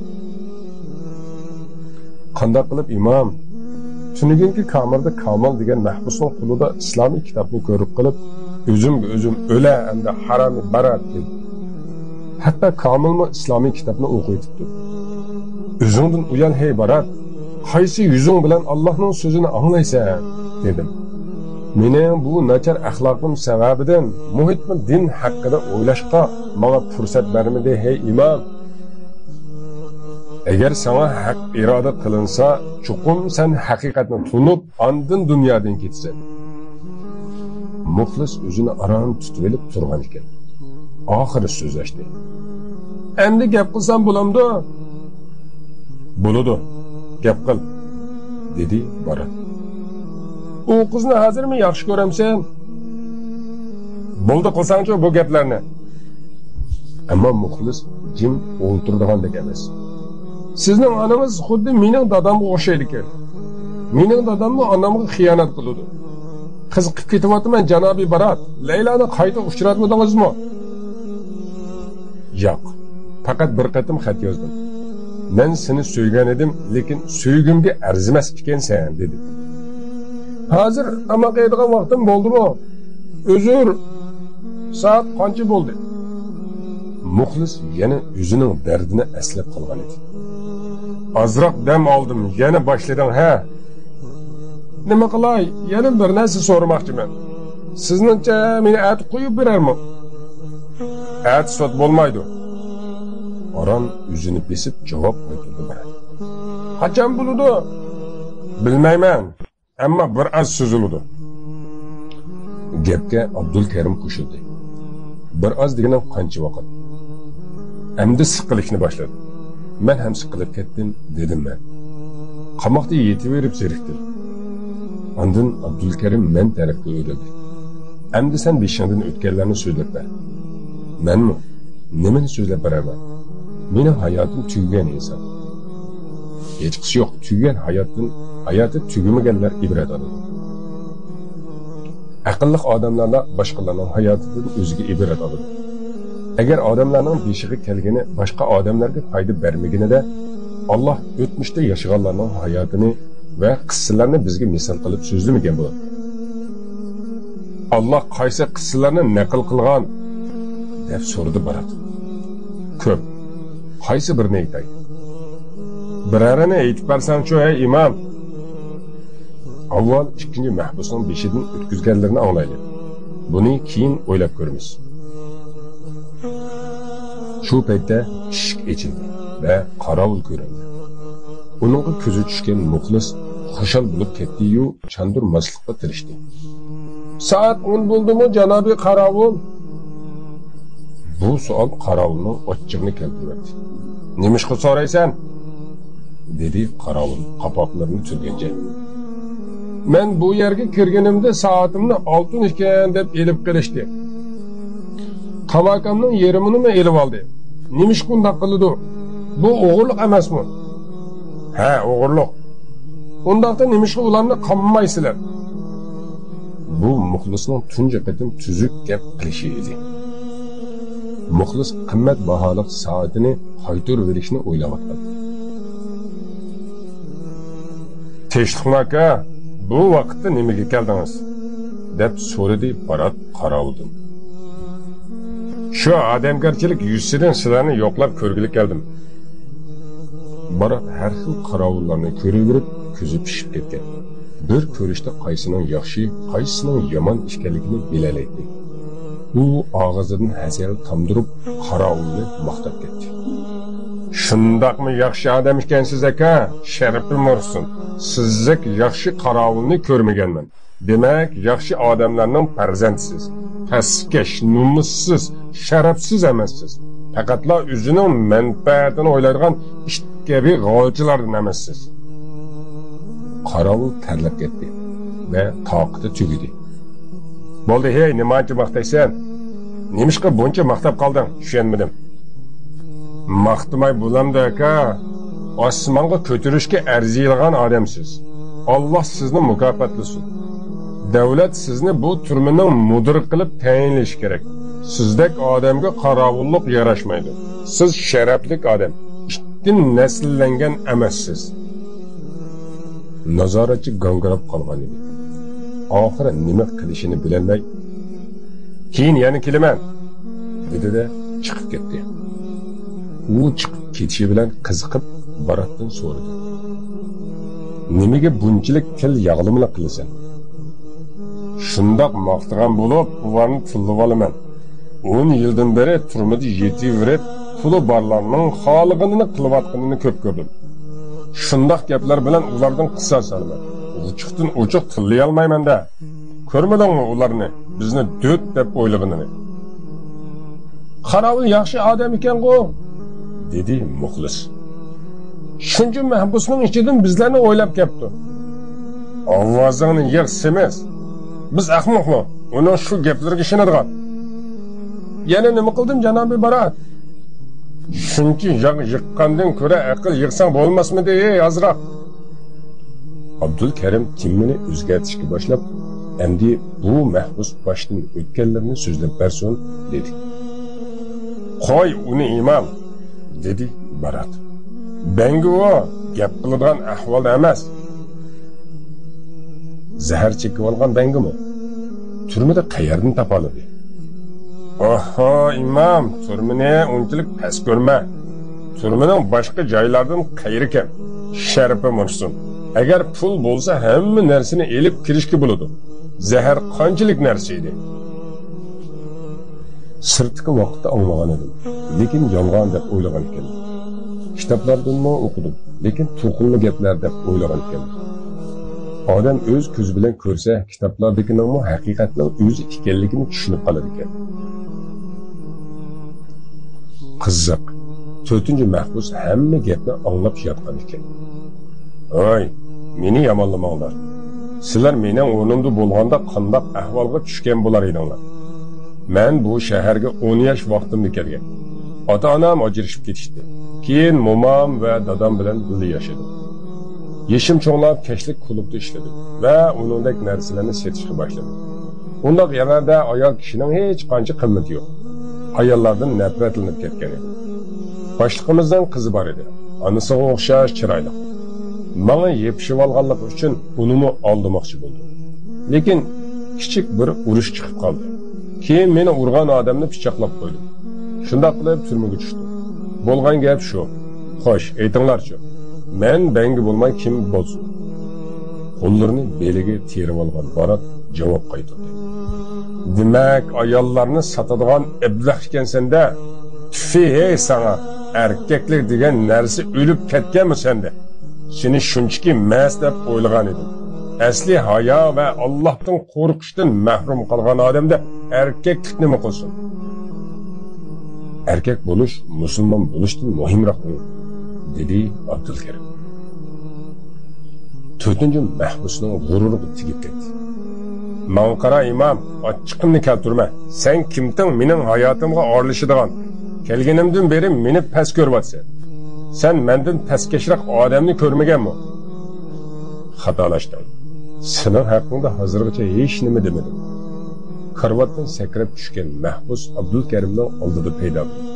Qanday qilib imom? Tunugunki kamerada Kamol degan mahbusning qo'lida islomiy kitobni ko'rib qilib, o'zimga o'zim o'la endi haromi barat dedi. Hatto Komilmi islomiy kitobni o'qiyotibdi. O'zingdan uyal hey barat, qaysi yuzing bilan Allohning so'zini anglaysan, dedim. Mening bu nachar axloqim sababidan muhitmi din haqida o'ylashga menga fursat bermadi hey imom. Agar sana haq iroda qilinsa, chuqum sen haqiqatni tunib, andin dunyodan ketsan. Muxlis o'zini arom tutib olib turgan ekan. Oxiri so'zlashdi. Endi gap qilsam bo'lamdi? Bo'ladi. Gap qil, dedi Barat. U qizni hozirmi yaxshi ko'ramsan? Bo'ldi qilsangchi bu gaplarni. Ammo Muxlis jim o'ltirdigandek emas. Sizning onangiz xuddi mening dadamga o'xshaydi ekan. Mening dadammi onamga xiyonat qildi. Qiziqib ketyapman, janobiy Barat. Laylani qayta uchratmadingizmi? Yo'q. Faqat bir qatim xat yozdim. Men seni suygan edim, lekin suygimga arzimas ekansan, dedi. Hozir tomoq yeydigan vaqtim bo'ldimi? Uzr. Soat qancha bo'ldi? Muxlis yana o'zining dardini eslab qolgan edi. Ozroq dam oldim, yana boshlading, ha? Nima qilay? Yana bir narsa so'ramoqchiman. Sizningcha meni at qo'yib berarmi? At sot bo'lmaydi. Aron o'zini besib javob qaytardi Barat. Qachon bo'ladi? Bilmayman, ammo bir oz so'ziladi. Gapga Abdulkarim qo'shildi. Bir oz degani qancha vaqt? Endi siqilishni boshladi. Men ham siqilib ketdim, dedim men. Qamoqda yetaverib zerikdim. Ondan Abdulkarim men tarafga o'rildi. Endi sen beshingdan o'tganlarni so'zlab ber. Menmi? Nimani so'zlab beraman? Mening hayotim tugagan inson. Hechqisi yo'q, tugagan hayotdan hayoti tugamaganlar ibrat oladi. Aqlli odamlarla boshqalarning hayotidan o'ziga ibrat oladi. Agar odamlarning beshig'i kelgani boshqa odamlarga foyda bermaganida, Alloh o'tmishda yashaganlarning hayotini va qissalarni bizga misol qilib so'zlamagan bo'ladi. Alloh qaysi qissalarni naql qilgan deb so'radi Barat. Ko'p. Qaysi birini aytay? Birarini aytib bersang-chu, ey imom. Avval ikkinchi mahbusning beshidan o'tkazganlarini anglaylik. Buni keyin o'ylab ko'ramiz. Shu paytda eshik ochildi va qorovul ko'rindi. Uningga ko'zi tushgan muxlis xushal bo'lib ketdi-yu, chandurmaslikka tirishdi. Soat 10 bo'ldimi, janobiy qorovul? Bu savol qorovulning ochchig'ini keltirdi. Nimishqa so'raysan? Dedi qorovul qopoqlarini turgancha. Men bu yerga kirganimda soatimni oltin ekan deb elib qilishdi. Tavakamning yerimini elib oldi. Nimishqa undaq qildi? Bu o'g'irlik emasmi? Ha, o'g'irlik. Undaqda nimishqa ularni qammaysizlar? Bu muxlisning tunji qatim tuzuk gap qilishi edi. Muxlis qimmat baholiq soatini qaytarib berishni o'ylayotgandi. Tinchlikmi aka, bu vaqtda nimaga keldingiz? Deb so'radi Barat qorovuldan. Shu odamgarchilik yuzsidan sizlarni yo'qlab ko'rgili keldim. Barat har xil qorovullarni ko'raverib ko'zi pishib ketgan. Bir ko'rishda qaysining yaxshi, qaysining yomon ekanligini bilalaydi. U og'zidan hasal tomdirib qorovulni maqtab ketdi. Shundaqmi yaxshi odam ekansiz aka, sharafim ursin. Sizdek yaxshi qorovulni ko'rmaganman. Demak, yaxshi odamlarning farzandisiz. Pastkash, nomussiz, sharafsiz emassiz. Faqatla o'zining manfaatini o'ylaydigan it kabi g'olchilardan emassiz. Qorovul terlab ketdi va toqati tugadi. Bo'ldi, hey, nimachi maqtaysan? Nemishqa buncha maqtab qolding? Tushunmadim. Maqtamay bo'lamdi aka. Osmonga ko'tarishga arziydigan odamsiz. Alloh sizni mukofotlasin. Davlat sizni bu turmaning mudiri qilib tayinlashi kerak. Sizdek odamga qorovullik yarashmaydi. Siz sharafli odam, itdan nasllangan emassiz. Nazoratchi gangirab qolgan edi. Oxiri nima qilishini bilolmay, keyin yana kelaman, dedi-da chiqib ketdi. U chiqib ketishi bilan qiziqib Baratdan so'radi. Nimaga bunchalik til yog'limlik qilasan? Shundoq maqtagan bo'lib, ularni tillab olaman. 10 yildan beri turmada yetaverib, puli borlarning xolig'ini qilayotganini ko'p ko'rdim. Shundoq gaplar bilan ulardan qisos olaman. Ochiqdan ochiq tillay olmayman-da. Ko'rmadingmi ularni? Bizni do't deb o'ylaganini. Qorovul yaxshi odam ekan-ku, dedi muxlis. Shuncha mahbusning ichidan bizlarni o'ylab kelibdi. Ovozingni yig' semiz. Biz ahmoqmi? Uning shu gaplarga ishonadigan. Yana nima qildim, janobi Barat? Shuncha yog' yiqqandan ko'ra aql yig'sang bo'lmasmidi, ey ozroq? Abdulkarim timini o'zgartishga boshlab, endi bu mahbus boshdan o'tganlarni so'zlab bersin, dedi. Qo'y uni imom, dedi Barat. Bangi u gap qiladigan ahvolda emas. Zahar chekib olgan bangimi? Turmada qayerdan topoladi? Oho, imom, turmani unchalik past ko'rma. Turmaning boshqa joylardan qayri kam. Sharifi mursin. Agar pul bo'lsa, hamma narsani elib kirishga bo'ladi. Zahar qanchalik narsa edi? Sirtqi vaqtda anglagan edim, lekin yolg'on deb o'ylagan ekanman. Kitoblardanmi o'qidim, lekin to'qimli gaplar deb o'ylagan ekanman. Odam o'z ko'zi bilan ko'rsa, kitoblardagining haqiqatning o'zi ekanligini tushunib qoladi ekan. Qiziq, 4-chi mahbus hamma gapni anglab yotgan ekan. Oy, meni yomonlamanglar. Sizlar mening o'rnimda bo'lganda qandoq ahvolga tushgan bo'lar edinglar? Men bu shaharga 10 yosh vaqtimda kelgan. Ota-onam ajrashib ketishdi. Keyin momam va dadam bilan birga yashadim. Yeshim cho'nglab kechlik klubda ishladim va uningdek narsalarni sotishga boshladim. Undaq yerlarda ayol kishining hech qancha qimmati yo'q. Ayollardan nafratlanib ketgan edim. Boshlig'imizdan qizi bor edi. Onasiga o'xshash chiroyli. Manga yepishib olganligi uchun unimi aldamoqchi bo'ldi. Lekin kichik bir urush chiqib qoldi. Keyin meni urgan odamni pichoqlab qo'ydim. Shundoq qilib turmaga tushdim. Bo'lgan gap shu. Xo'sh, aytinglarchi. Men bangi bo'lmay kim bo'lsin? Qo'llarini beliga terib olgan Barat javob qaytardi. Demak, ayollarni sotadigan ablah ekansan-da. Tufi ey sana, erkaklik degan narsa o'lib ketganmi senda? Seni shunchaki mas deb o'ylagan edim. Asli hayo va Allohdan qo'rqishdan mahrum qolgan odamda erkaklik nima qilsin? Erkak bo'lish musulmon bo'lishdan muhimroq, dedi Abdulkarim. 4-chi mahbusning g'ururiga tegib ketdi. Manga qara imom, ochiqimni keltirma. Sen kimting mening hayotimga aralashadigan? Kelganimdan beri meni past ko'ryapsan. Sen mendan pastkashroq odamni ko'rmaganmi? Xatolashdim. Sening haqingda hozirgacha hech nima demadim. Karvatdan sakrab tushgan mahbus Abdulkarimning oldida paydo bo'ldi.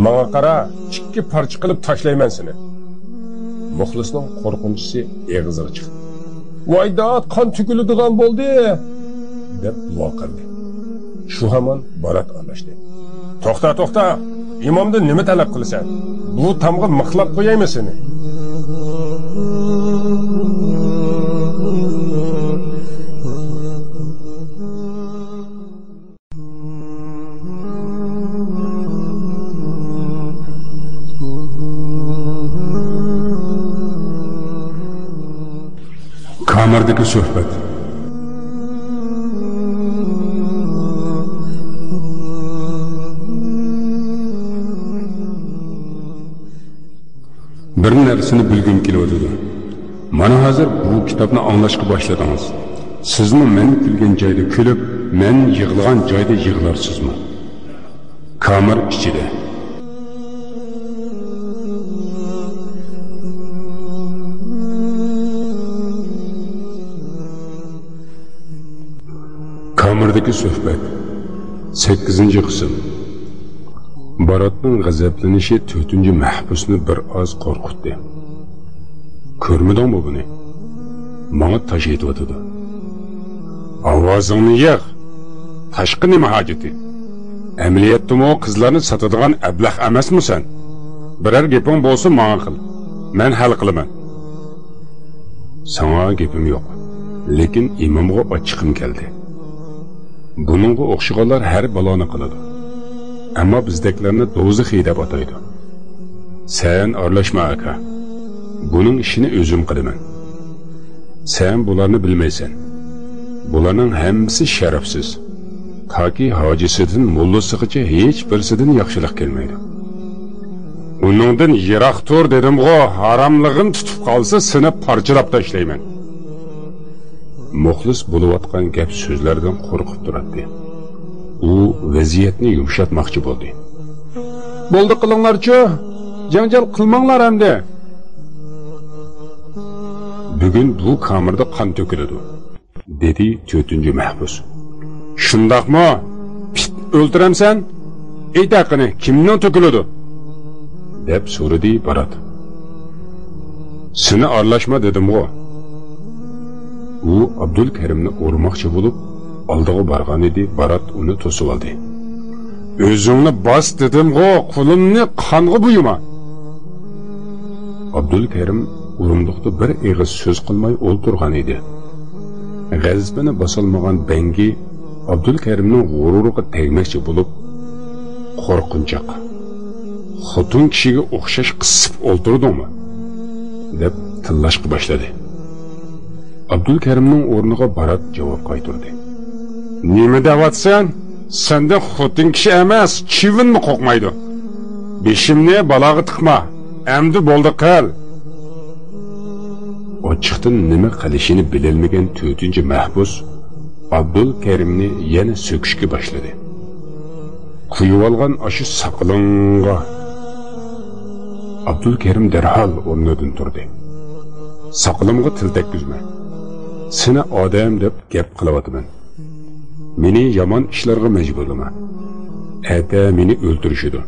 Manga qara, ikki parcha qilib tashlayman seni. Muxlisning qo'rqinchisi eg'iziga chiqdi. Voy dod, qon to'kiladigan bo'ldi, deb duo qildi. Shu hamon Barat aralashdi. To'xta, to'xta. Imomdan nima talab qilasan? Bu tamg'a mixlab qo'yaymi seni? Kamerdagi suhbat. Bir narsani bilgim kelyotidi. Mana hozir bu kitobni anglashga boshladingiz. Sizmi men kulgan joyda kulib, men yig'lagan joyda yig'larsizmi? Kamer ichida. Kamerdagi suhbat 8-qism. Baratning g'azablanishi 4-chi mahbusni bir oz qo'rqitdi. Ko'rmadingmi buni? Manga tosh aytyotidi. Ovozingni yig'. Tashqi nima hojati? Amaliyotdami qizlarni sotadigan ablah emasmisan? Biror gaping bo'lsa manga qil. Men hal qilaman. Sana gapim yo'q. Lekin imomga ochiqim keldi. Buningga o'xshaganlar har baloni qiladi. Ammo bizdaklarni do'zaxiy deb ataydi. Sen aralashma aka. Buning ishini o'zim qilaman. Sen bularni bilmaysan. Bularning hammasi sharafsiz. Toki hojisidan mullasigacha hech birisidan yaxshilik kelmaydi. Uningdan yiroq tur dedim-g'o, haromlig'im tutib qolsa seni parchalab tashlayman. Muxlis bo'layotgan gap so'zlardan qo'rqib turadi. U vaziyatni yumshatmoqchi bo'ldi. Bo'ldi qilinglarchu, janjal qilmanglar hamda. Bugun bu kamerada qon to'kiladi, dedi 4-chi mahbus. Shundoqmi? Pit o'ltiramsan? Ayt haqini, kimning to'kiladi? Deb so'radi Barat. Seni aralashma dedim-g'u. U Abdulkerimni urmoqchi bo'lib oldiga borgan edi, Barat uni to'sib oldi. O'zingni bos dedim-g'u, qo'limni qonga buyuma. Abdulkerim o'rindiqda bir og'iz so'z qilmay o'ltirgan edi. G'azabini bosolmagan Bangi Abdulkerimning g'ururiga tegmoqchi bo'lib, qo'rqinchoq, xotin kishiga o'xshash qisib o'ltirdingmi, deb tillashga boshladi. Abdulkerimning o'rniga Barat javob qaytardi. Nima deyapsan? Senda xotin kishi emas, chivinmi qo'rqmaydi. Beshimni balog'i tiqma. Endi bo'ldi qil. Ochiqdan nima qilishini bilolmagan 4-chi mahbus Abdulkerimni yana so'kishga boshladi. Quyib olgan ashu saqlinga. Abdulkerim darhol o'rnidan turdi. Saqlimga til tekkizma. Seni odam deb gap qilyapman. Meni yomon ishlarga majburlama. Ata meni o'ltirishidi.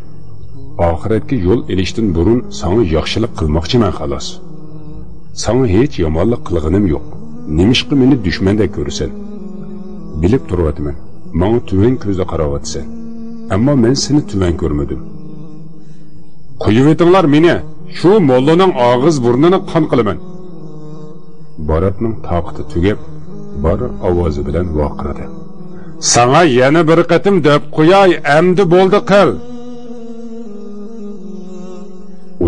Oxiratga yo'l elishdan burun sana yaxshilik qilmoqchiman xolos. Sana hech yomonlik qilg'inim yo'q. Nimishqa meni dushmandek ko'rasan? Bilib turyapman. Menga tuvan ko'zda qarayapsan. Ammo men seni tuvan ko'rmadim. Qo'yib etinglar meni. Shu mollaning og'iz burnini qon qilaman. Baratning toqati tugab, bor ovozi bilan vaqiradi. Sana yana bir qatim deb qo'yay, endi bo'ldi qil.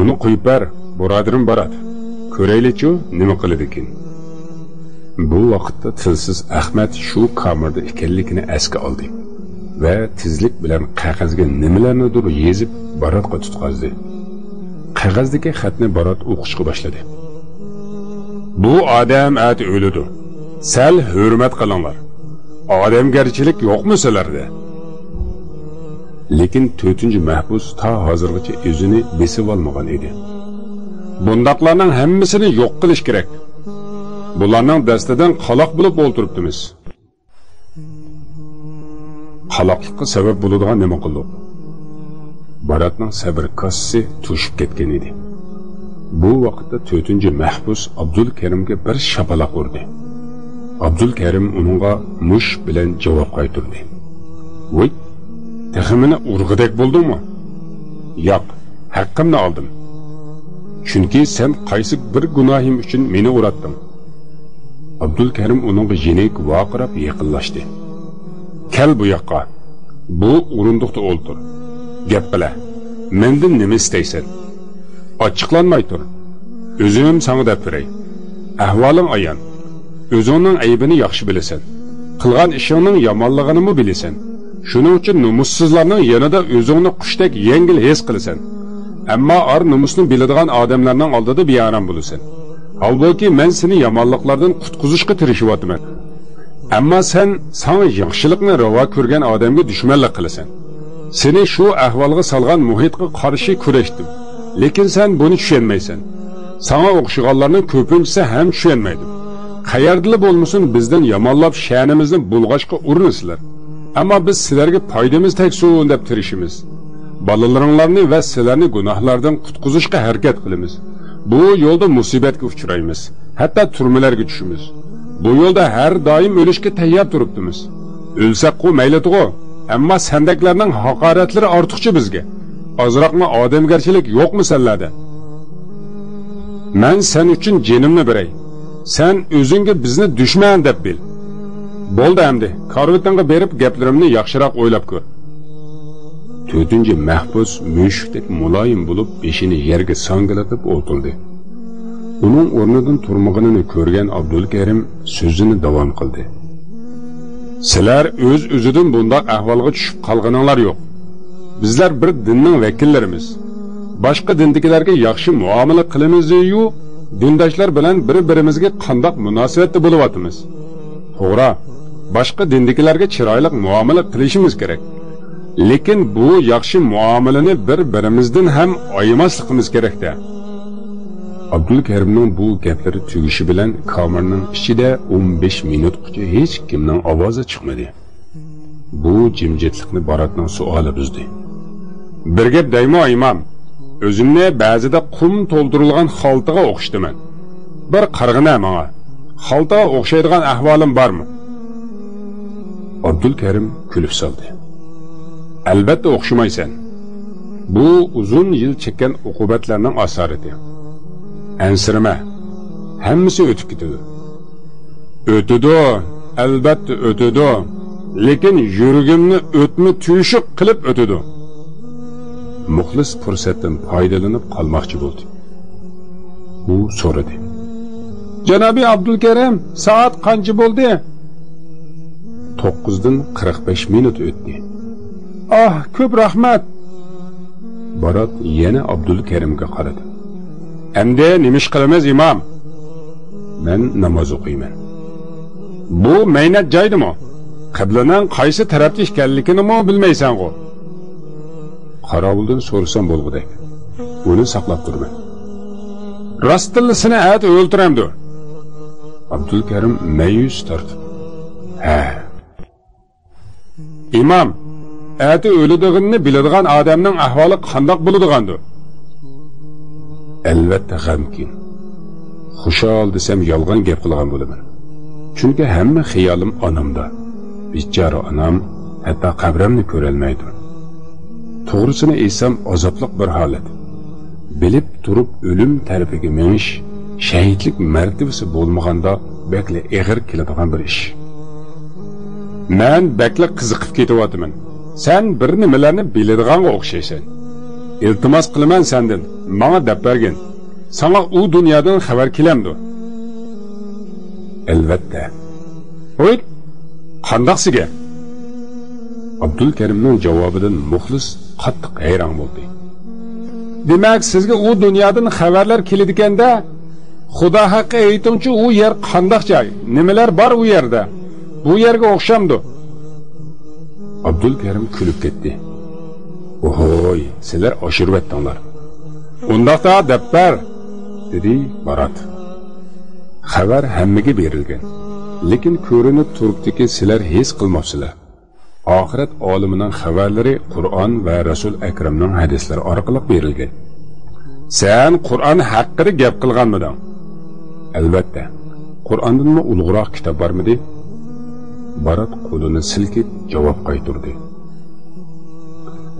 Uni qo'yib ber, birodarim Barat. Ko'raylikchu nima qiladi ekan. Bu vaqtda tilsiz Ahmad shu kamerada ekanligini esga oldi va tezlik bilan qog'ozga nimalarnidir yezib Baratga tutqazdi. Qog'ozdagi xatni Barat o'qishga boshladi. Bu odam at o'lidi. Sal hurmat qilinglar. Odamgarchilik yo'qmi sizlarda? Lekin 4-chi mahbus ta hozirgacha o'zini besib olmagan edi. Bundaqlarning hammasini yo'q qilish kerak. Bularning dastidan qaloq bo'lib o'ltiribdimiz. Qaloqlikqa sabab bo'ladigan nima qildik? Baratning sabr kassasi to'shib ketgan edi. Bu vaqtda 4-chi mahbus Abdulkerimga bir shapaloq urdi. Abdulkerim uningga mush bilan javob qaytardi. Voy, texmini urg'idek bo'ldingmi? Yo'q, haqqimni oldim. Chunki sen qaysi bir gunohim uchun meni uratding. Abdulkerim uningga yenik vaqirab yaqinlashdi. Kel bu yoqqa. Bu o'rindiqda o'ltir. Gap bila. Mendan nima istaysan? Ochiqlanmay tur. O'zim sana deb beray. Ahvoling ayon. O'zingning aybini yaxshi bilasan. Qilgan ishingning yomonligini bilasan. Shuning uchun nomussizlarning yanida o'zingni qushdek yengil his qilasan. Ammo ar nomusni biladigan odamlarning oldida bearom bo'lasan. Holbuki men seni yomonliklardan qutqizishga tirishyapman. Ammo sen sana yaxshilikni ravo ko'rgan odamga dushmanlik qilasan. Seni shu ahvolga solgan muhitga qarshi kurashdim. Lekin sen buni tushunmaysan. Sana o'xshaganlarning ko'pinchisi ham tushunmaydi. Qayerdila bo'lmasin bizdan yomonlab sha'nimizni bulg'ashga urinsizlar. Ammo biz sizlarga foydamiz tegsin deb tirishimiz. Bolalaringlarni va sizlarni gunohlardan qutqizishga harakat qilamiz. Bu yo'lda musibatga uchraymiz, hatto turmalarga tushamiz. Bu yo'lda har doim o'lishga tayyor turibdimiz. O'lsak-ku mayli-ku, ammo sandaklarning haqoratlari ortiqcha bizga. Ozroqmi odamgarchilik yo'qmi senlarda? Men sen uchun jinimni beray. Sen o'zingga bizni dushman deb bil. Bo'ldi endi, karvetinga berib gaplarimni yaxshiroq o'ylab ko'r. 4-chi mahbus mushukdek muloyim bo'lib beshini yerga sangilatib o'tirdi. Uning o'rnidan turmag'inini ko'rgan Abdulkerim so'zini davom qildi. Sizlar o'z-o'zidan bundoq ahvolga tushib qolganinglar yo'q. Bizlar bir dinning vakillarimiz. Boshqa dindagilarga yaxshi muomala qilamiz-yu, dindoshlar bilan bir-birimizga qandoq munosabatda bo'lyapmiz. To'g'ri, boshqa dindagilarga chiroyli muomala qilishimiz kerak. Lekin bu yaxshi muomalani bir-birimizdan ham ayamasligimiz kerakda. Abdulkarimning bu gaplari tugishi bilan kamerning ichida 15 minutgacha hech kimning ovozi chiqmadi. Bu jimjitlikni Baratning suoli buzdi. Bir gap deymi imom? O'zimni ba'zida qum to'ldirilgan xaltaga o'xshayman. Bir qarg'ina menga. Xaltaga o'xshaydigan ahvolim bormi? Abdulkarim kulib soldi. Albatta o'xshamaysan. Bu uzun yil chekkan uqubatlarning asorati. Ansirma. Hammasi o'tib ketadi. O'tadi, albatta o'tadi. Lekin yuragimni o'tmi tuyushiq qilib o'tadi. Muxlis fursatdan foydalanib qolmoqchi bo'ldi. U so'radi. Janobi Abdulkarim, soat qancha bo'ldi? 9:45 minut o'tdi. Ah, ko'p rahmat. Barat yana Abdulkarimga qaradi. Endi nima ish qilamiz imom? Men namoz o'qiyman. Bu maynat joydimi? Qiblaning qaysi tarafda ekanligini bilmaysan-ku. Qorovuldan so'rasam bo'lg'udek. Uni saqlab turman. Rosttillisini at o'ltiramdi. Abdulkarim ma'yus tortib. Ha. İmom, ati o'lidig'ini biladigan odamning ahvoli qandoq bo'ladigandir? Albatta g'amgin. Xushal desam yolg'on gap qilgan bo'laman. Chunki hamma xiyolim onamda. Bechora onam hatto qabrimni ko'rolmaydi. To'g'risini aytsam azobliq bir holat. Bilib turib o'lim tarafiga minish shahidlik martabasi bo'lmaganda bakli og'ir keladigan bir ish. Men bakli qiziqib ketyapman. Sen bir nimalarni biladiganga o'xshaysan. Iltimos qilaman sendan, menga deb bergin. Sana u dunyodan xabar kelamdi. Albatta. Hoy, qandoqsiga? Abdulkarimning javobidan muxlis qattiq hayron bo'ldi. Demak, sizga u dunyodan xabarlar keladi-ekanda, Xudo haqqi aytingchi, u yer qandoq joy? Nimalar bor u yerda? Bu yerga o'xshamdi. Abdulkarim kulib ketdi. Ohoy, sizlar oshirvatdinglar. Undaqda deb ber, dedi Barat. Xabar hammaga berilgan. Lekin ko'rinib turibdiki, sizlar his qilmabsizlar. Oxirat olimining xabarlari Qur'on va Rasul Akramning hadislari orqali berilgan. Sen Qur'on haqida gap qilganmiding? Albatta. Qur'ondanmi ulug'roq kitob bormidi? Barat qo'lini silkib javob qaytardi.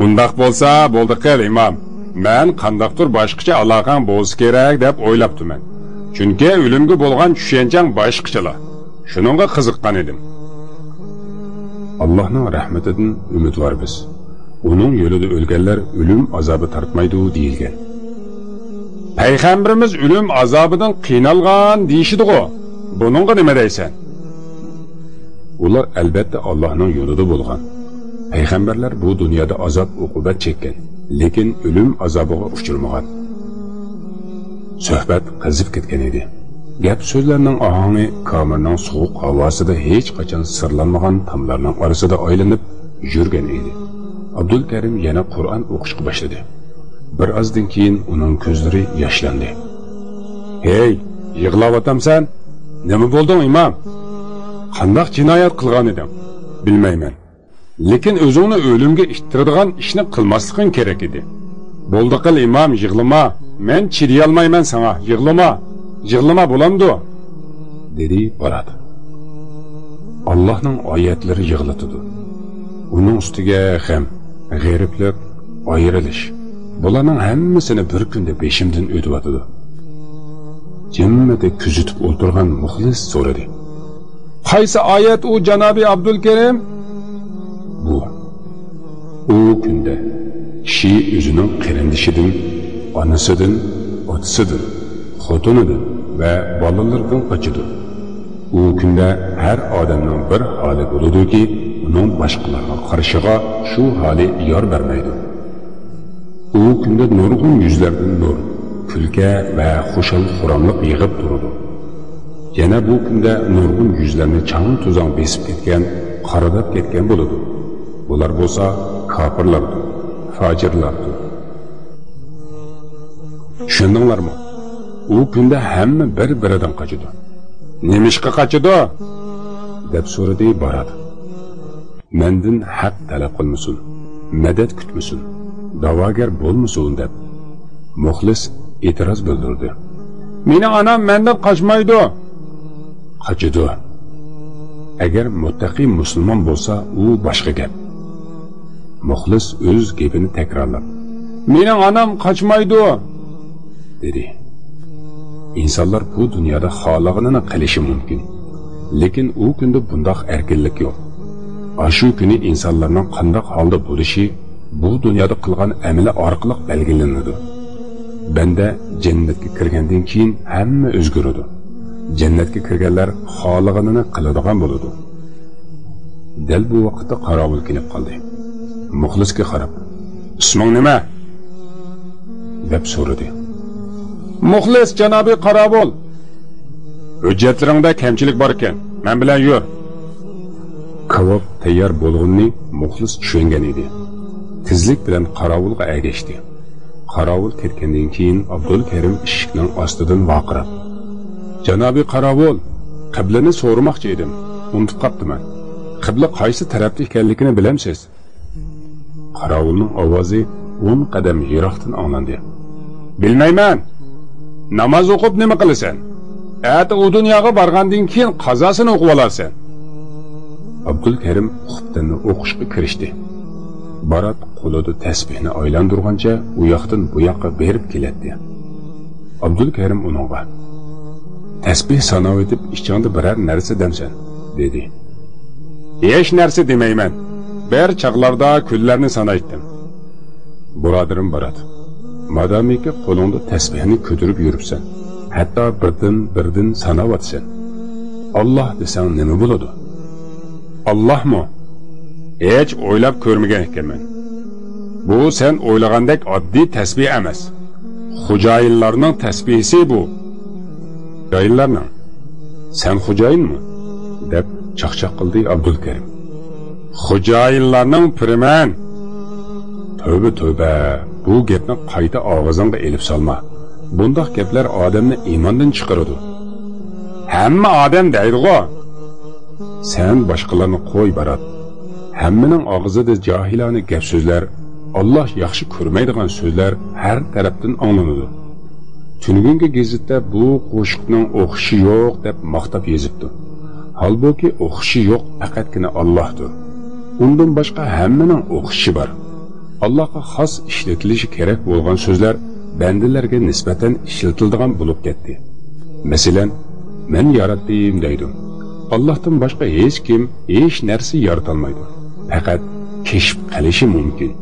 Undaq bo'lsa, bo'ldi qil imom. Men qandaqdir boshqacha aloqang bo'lsa kerak deb o'ylabdiman. Chunki o'limga bo'lgan tushunchang boshqachalar. Shuningga qiziqqan edim. Allohning rahmatidan umidvormiz. Uning yo'lida o'lganlar o'lim azobi tortmaydi deyilgan. Payg'ambarimiz o'lim azobidan qiynalgan deyishdi-ku. Buningga nima deysan? Ular albatta Allohning yo'lida bo'lgan. Payg'ambarlar bu dunyoda azob uqubat chekkan, lekin o'lim azobiga uchirmagan. Suhbat qizib ketgan edi. Gap so'zlarning ohangi kamerning sovuq havosida hech qachon sirlanmagan tomlarning orasida aylanib yurgan edi. Abdulkarim yana Qur'on o'qishga boshladi. Bir ozdan keyin uning ko'zlari yoshlandi. Hey, yig'layotamsan? Nima bo'lding imom? Qandoq jinoyat qilgan edim? Bilmayman. Lekin o'zingni o'limga ittiradigan ishni qilmasliging kerak edi. Bo'ldi qil imom, yig'lama. Men chidayolmayman sana, yig'lama. Yig'lama bo'lamdi, dedi Barat. Allohning oyatlari yig'latadi. Uning ustiga g'am, g'ariblik, ayrilish. Bularning hammasini bir kunda beshimdan o'tyotidi. Jimmida kuzatib o'tirgan muxlis so'radi. Qaysi oyat u janobi Abdulkarim? Bu. U kunda kishi o'zining qarindishidan, onasidan, otasidan, xotinidan va bolalaridan qochadi. U kunda har odamning bir holi bo'ladiki, uning boshqalarga qarishiga shu holi yor bermaydi. U kunda nurg'un yuzlardan nur, kulka va xushal xuramliq yig'ib turadi. Yana bu kunda nurg'un yuzlarni chang tuzon besib ketgan, qoradab ketgan bo'ladi. Bular bo'lsa kofirlardir, fojirlardir. Tushundinglarmi? U kunda hamma bir-biridan qochadi. Nemishqa qochadi? Deb so'radi Barat. Mendan haq talab qilmasin, madad kutmasin, da'vogar bo'lmasin deb Muxlis e'tiroz bildirdi. Meni onam mendan qochmaydi. Qochadi. Agar muttaqi musulmon bo'lsa, u boshqa gap. Muxlis o'z gapini takrorlab, "Mening onam qochmaydi" dedi. Insonlar bu dunyoda xohlaganini qilishi mumkin. Lekin u kunda bundoq erkinlik yo'q. Shu kuni insonlarning qandoq holda bo'lishi bu dunyoda qilgan amali orqali belgilanadi. Banda jannatga kirgandan keyin hamma o'zgaradi. Jannatga kirganlar xohlaganini qiladigan bo'ladi. Dal bu vaqtda qorovul kelib qoldi. Muxlisga qarab, "Isming nima?" deb so'radi. Muxlis janobi qorovul. Hujjatlaringda kamchilik bor ekan. Men bilan yur. Kavob tayyor bo'lganini Muxlis tushungan edi. Tezlik bilan qorovulga ergashdi. Qorovul ketgandan keyin Abdulkarim eshikning ostidan vaqirab, "Janobi qorovul, qiblani so'ramoqchi edim. Unutib qoptiman. Qibla qaysi tarafda ekanligini bilamsiz?" Qorovulning ovozi 10 qadam yiroqdan anglandi. "Bilmayman. Namoz o'qib nima qilasan? Ata u dunyoga borgandan keyin qazosini o'qib olarsan." Abdulkarim xubtanni o'qishga kirishdi. Barat qo'lida tasbihni aylantirgancha u yoqdan bu yoqqa berib keladi. Abdulkarim uningga, "Tasbih sanab etib ichingda biror narsa demsan" dedi. "Hech narsa demayman. Bir chaqlarda kunlarni sanaydim." Birodarim Barat, madamiki qo'lingda tasbihni ko'tarib yuribsan, hatto birdan sanavatsan. Alloh desang nima bo'ladi? Allohmi? Hech o'ylab ko'rmagan ekanman. Bu sen o'ylagandek oddiy tasbih emas. Xo'jayinlarning tasbihisi bu. Xo'jayinlarning. Sen xo'jayinmi? Deb chaqchaq qildi Abdulkarim. Xo'jayinlarning piriman. Tövbe tövbe, bu gapni qayta og'zingga elib solma. Bundoq gaplar odamni iymondan chiqaradi. Hamma odam deydi-ku. Sen boshqalarni qo'y Barat. Hammaning og'zida johilona gap so'zlar, Alloh yaxshi ko'rmaydigan so'zlar har tarafdan anglanadi. Tunugungi gazetda bu qo'shiqning o'qishi yo'q deb maqtab yozibdi. Holbuki o'qishi yo'q faqatgina Allohdir. Undan boshqa hammaning o'qishi bor. Allohga xos ishlatilishi kerak bo'lgan so'zlar bandalarga nisbatan ishlatiladigan bo'lib ketdi. Masalan, men yaratdim deydi. Allohdan boshqa hech kim hech narsa yaratolmaydi. Faqat kashf qilishi mumkin.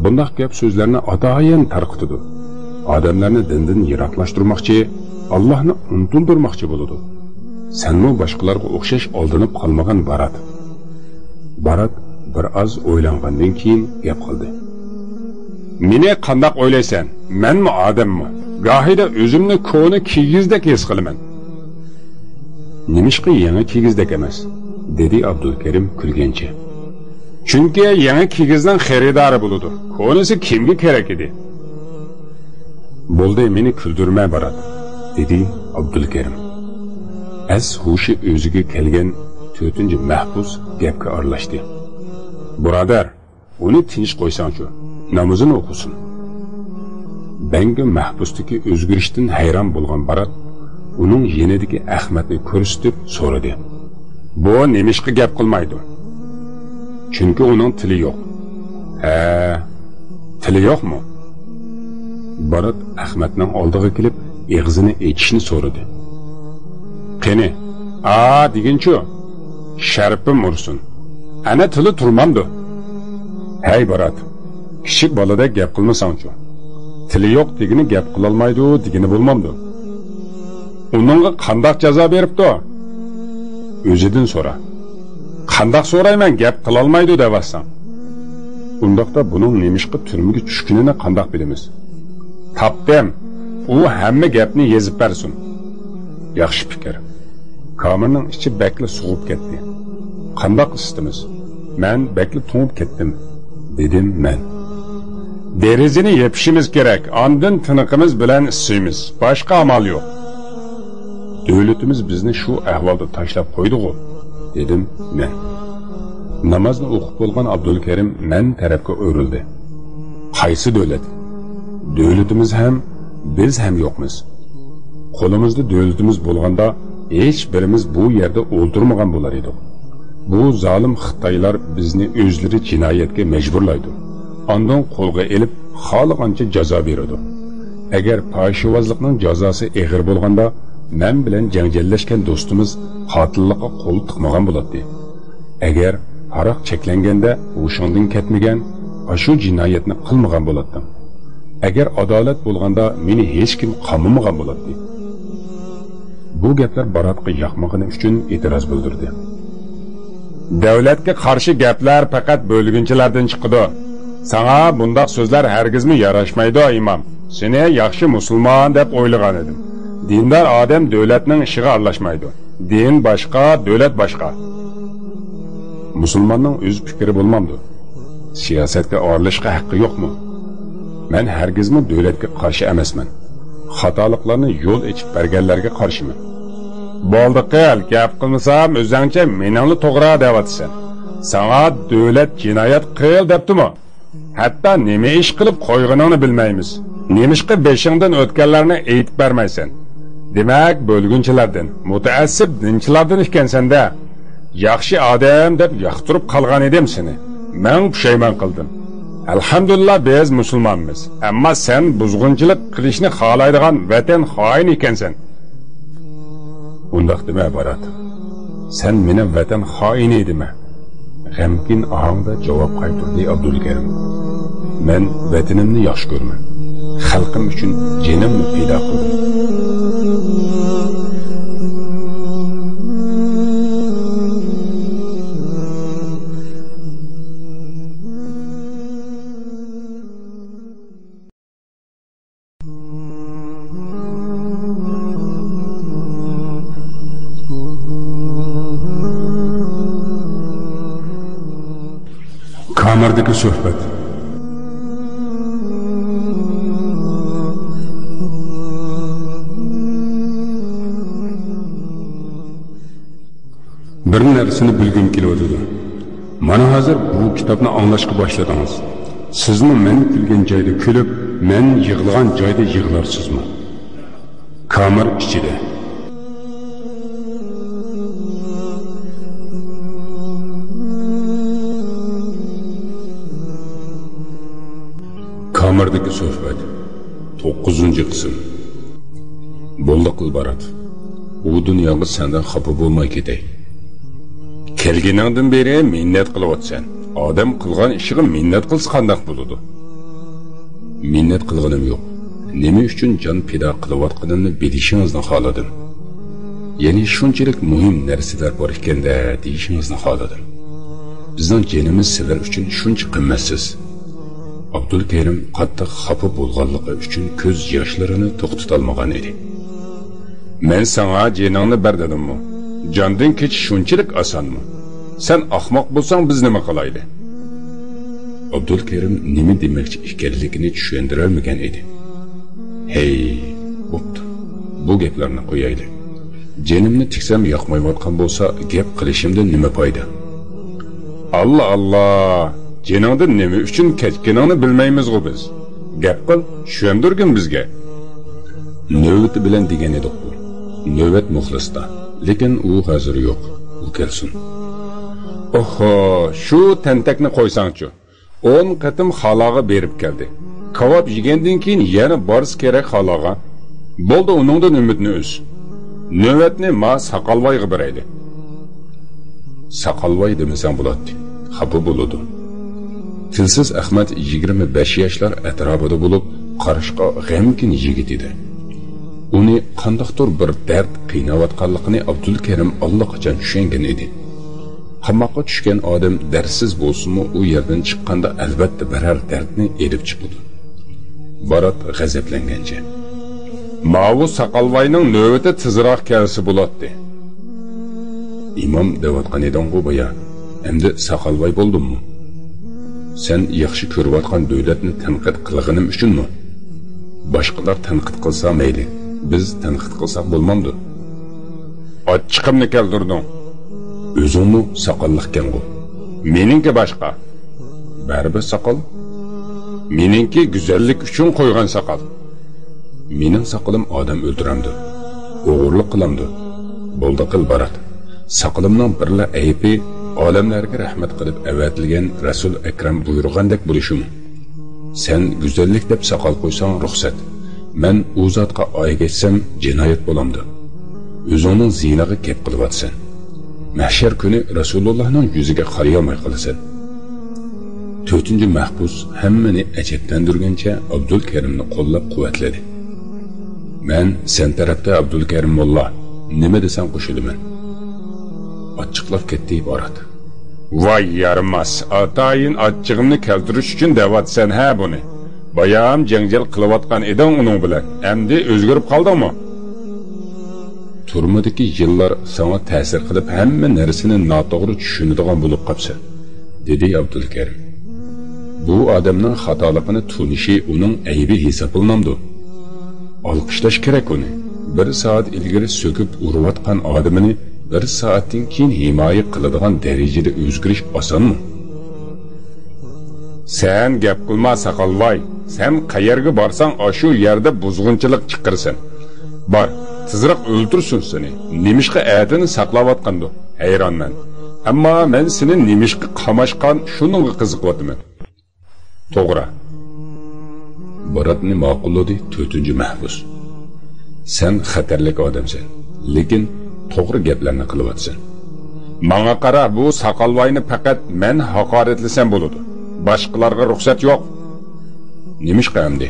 Bundoq gap so'zlarni atayin tarqitadi. Odamlarni dindan yiroqlashtirmoqchi, Allohni unutildirmoqchi bo'ladi. Senmi boshqalarga o'xshash oldinib qolmagan Barat. Barat bir oz o'ylangandan keyin gap qildi. Meni qandoq o'ylaysan? Menmi odammi? Gohida o'zimni ko'ni kigizdek his qilaman. Nimishqa yangi kigizdek emas, dedi Abdulkarim kulgancha. Chunki yangi kigizning xaridori bo'ladi. Ko'nisi kimga kerak edi? Bo'ldi, meni kuldirma Barat, dedi Abdulkarim. Es hushi o'ziga kelgan 4-chi mahbus gapga aralashdi. Birodar, uni tinch qo'ysang-chu, namozini o'qisin. Bangi mahbusdagi o'zgarishdan hayron bo'lgan Barat uning yenidagi Ahmadni ko'rsatib so'radi. Bu nemishqa gap qilmaydi? Chunki uning tili yo'q. Ha, tili yo'qmi? Barat Ahmadning oldiga kelib, eg'zini echishni so'radi. Qani, a degunchu, sharpim ursin. Ana tili turmamdi. Hey Barat, kichik bolada gap qilmasang-chu. Tili yo'q degini gap qilolmaydi, degini bo'lmamdi. Uningga qandoq jazo beribdi? O'zidan so'ra. Qandoq so'rayman, gap qilolmaydi devasan. Undaqda buning nemishqa turmaga tushganini qandoq bilamiz? Topdim. U hamma gapni yezib bersin. Yaxshi fikr. Kamerning ichi bakli sug'ib ketdi. Qandoq isitimiz? Men bakli to'ngib ketdim, Dedim men. Derizini yepishimiz kerak, andin tiniqimiz bilan issiymiz. Boshqa amal yo'q. Davlatimiz bizni shu ahvolda tashlab qo'ydi-ku, dedim men. Namozni o'qib bo'lgan Abdulkarim men tarafga o'rildi. Qaysi davlat? Davlatimiz ham, biz ham yo'qmiz. Qo'limizda davlatimiz bo'lganda hech birimiz bu yerda o'ldirmagan bo'lar edik. Bu zalim Xitoylar bizni o'zlari jinoyatga majburlaydi. Ondan qo'lga elib xohlagancha jazo beradi. Agar poshivozlikning jazosi og'ir bo'lganda, men bilan janjallashgan do'stimiz qotillikqa qo'l tiqmagan bo'ladi. Agar aroq cheklanganda o'shandan ketmagan, shu jinoyatni qilmagan bo'lardim. Agar adolat bo'lganda meni hech kim qamamagan bo'ladi. Bu gaplar Baratga yoqmagani uchun e'tiroz bildirdi. Davlatga qarshi gaplar faqat bo'lgunchilardan chiqadi. Sana bundaq so'zlar hargizmi yarashmaydi, imom. Seni yaxshi musulmon deb o'ylagan edim. Dindor odam davlatning ishiga aralashmaydi. Din boshqa, davlat boshqa. Musulmonning o'z fikri bo'lmamdi. Siyosatga aralashishga haqqi yo'qmi? Men hargizmi davlatga qarshi emasman. Xatoliklarni yo'l echib berganlarga qarshiman. Bo'ldi qil, gap qilmasam o'zingcha meningni to'g'ri deyapsan. Sana davlat jinoyat qil debdimi? Hatto nima ish qilib qo'yganingni bilmaymiz. Nemishqa beshingdan o'tganlarni aytib bermaysan. Demak, bo'lgunchilardan, mutaassib dinchilardan ekansan-da. Yaxshi odam deb yoqtirib qolgan edim seni. Men pushaymon qildim. Alhamdulillah biz musulmonmiz. Ammo sen buzg'unchilik qilishni xohlaydigan vatan xoini ekansan. Undaq dema, Barat. Sen meni vatan xoini dema. G'amgin ohangda javob qaytardi Abdulkarim. Men vatanimni yaxshi ko'raman. Xalqim uchun jinimni fido qildim. Kamerdagi suhbat. Bir narsani bilgim kelyotidi. Mana hozir bu kitobni anglashga boshladingiz. Sizmi men kulgan joyda kulib, men yig'lagan joyda yig'larsizmi? Kamer ichida. Kamerdagi suhbat 9-qism. Bo'ldi qil Barat. U dunyoga sendan xafa bo'lmay ketay. Kelganingdan beri minnat qilyapsan. Odam qilgan ishiga minnat qilsa qandoq bo'ladi? Minnat qilganim yo'q. Nima uchun jon fido qilayotganimni bilishingizni xohladim. Ya'ni shunchalik muhim narsalar bor ekanda deyishingizni xohladim. Bizning jonimiz sizlar uchun shuncha qimmatsiz. Abdulkerim qattiq xafa bo'lganligi uchun ko'z yoshlarini to'xtatolmagan edi. Men sana joningni ber dedimmi? Jondan kechish shunchalik osonmi? Sen ahmoq bo'lsang biz nima qilayli? Abdulkerim nima demoqchi ekanligini tushuntirolmagan edi. Hey, bo'pti. Bu gaplarni qo'yayli. Jonimni tiksam yoqmayotgan bo'lsa, gap qilishimdan nima foyda? Allah Allah! Joningdan nima uchun ketganingni bilmaymiz-ku biz. Gap qil, tushuntirgin bizga. Navbati bilan degan edik bu. Navbat muxlisda. Lekin u hozir yo'q. U kelsin. Oho, shu tentakni qo'ysangchi. 10 qatim xalog'a berib keldi. Kavob yegandan keyin yana borish kerak xalog'a. Bo'ldi, uningdan umidni uz. Navbatni ma Soqolboyga beraydi. Soqolboy demasang bo'ladi. Xafa bo'ladi. Tilsiz Ahmad 25 yoshlar atrofida bo'lib, qarashqa g'amgin yigit edi. Uni qandaqdir bir dard qiynayotganligini Abdulkerim allaqachon tushungan edi. Qamoqqa tushgan odam dardsiz bo'lsinmi, u yerdan chiqqanda albatta biror dardni elib chiqadi. Barat g'azablangancha: "Mavu Soqolboyning navbati tezroq kelsa bo'ladi." Imom deyotgan eding-ku boya. Endi Soqolboy bo'ldimmi? Sen yaxshi ko'rayotgan davlatni tanqid qilganim uchunmi? Boshqalar tanqid qilsa mayli, biz tanqid qilsak bo'lmamdi. Achchiqimni keltirding. O'zingmi soqolliqkangu? Meningki boshqa. Baribir soqol. Meningki go'zallik uchun qo'ygan soqol. Mening soqolim odam o'ldiramdi, o'g'irlik qilamdi. Bo'ldi qil Barat. Soqolimning birla aybi olamlarga rahmat qilib avatilgan Rasul Akram buyurgandek bo'lishim. Sen go'zallik deb soqol qo'ysang ruxsat. Men u zotga oygachsam jinoyat bo'lamdi. O'zingning zinaga gap qilyapsan. Mahshar kuni Rasulullohning yuziga qarayolmay qolasan. 4- mahbus hammani ajablantirgancha Abdulkarimni qo'llab quvvatladi. Men sen tarafda Abdulkarim mulla, nima desam qo'shilaman. Achchiqlab ketdi Barat. Voy yarmas, atayin achchig'imni keltirish uchun davatsan ha buni. Bayam janjal qilayotgan eding uning bilan. Endi o'zgarib qoldingmi? Turmadagi yillar sana ta'sir qilib hamma narsani noto'g'ri tushunadigan bo'lib qolsa, dedi Abdulkarim. Bu odamning xatoligini tunishi uning aybi hisoblanamdi. Olqishlash kerak uni. 1 soat ilgari so'kib urayotgan odamini 1 soatdan keyin himoya qiladigan darajada o'zgarish osonmi? Sen gap qilma soqolvoy. Sen qayerga borsang shu yerda buzg'unchilik chiqarsan. Bor, tezroq o'ldirsin seni. Nemishqa adini saqlayotgandi. Hayronman. Ammo men seni nemishqa qamashqan shuningga qiziqyapman. To'g'ri. Baratni ma'qulladi 4 mahbus. Sen xatarlik odamsan, lekin to'g'ri gaplarni qilyapsan. Manga qara, bu soqolvoyni faqat men haqoratlasam bo'ladi. Boshqalarga ruxsat yo'q. Nemishqa endi?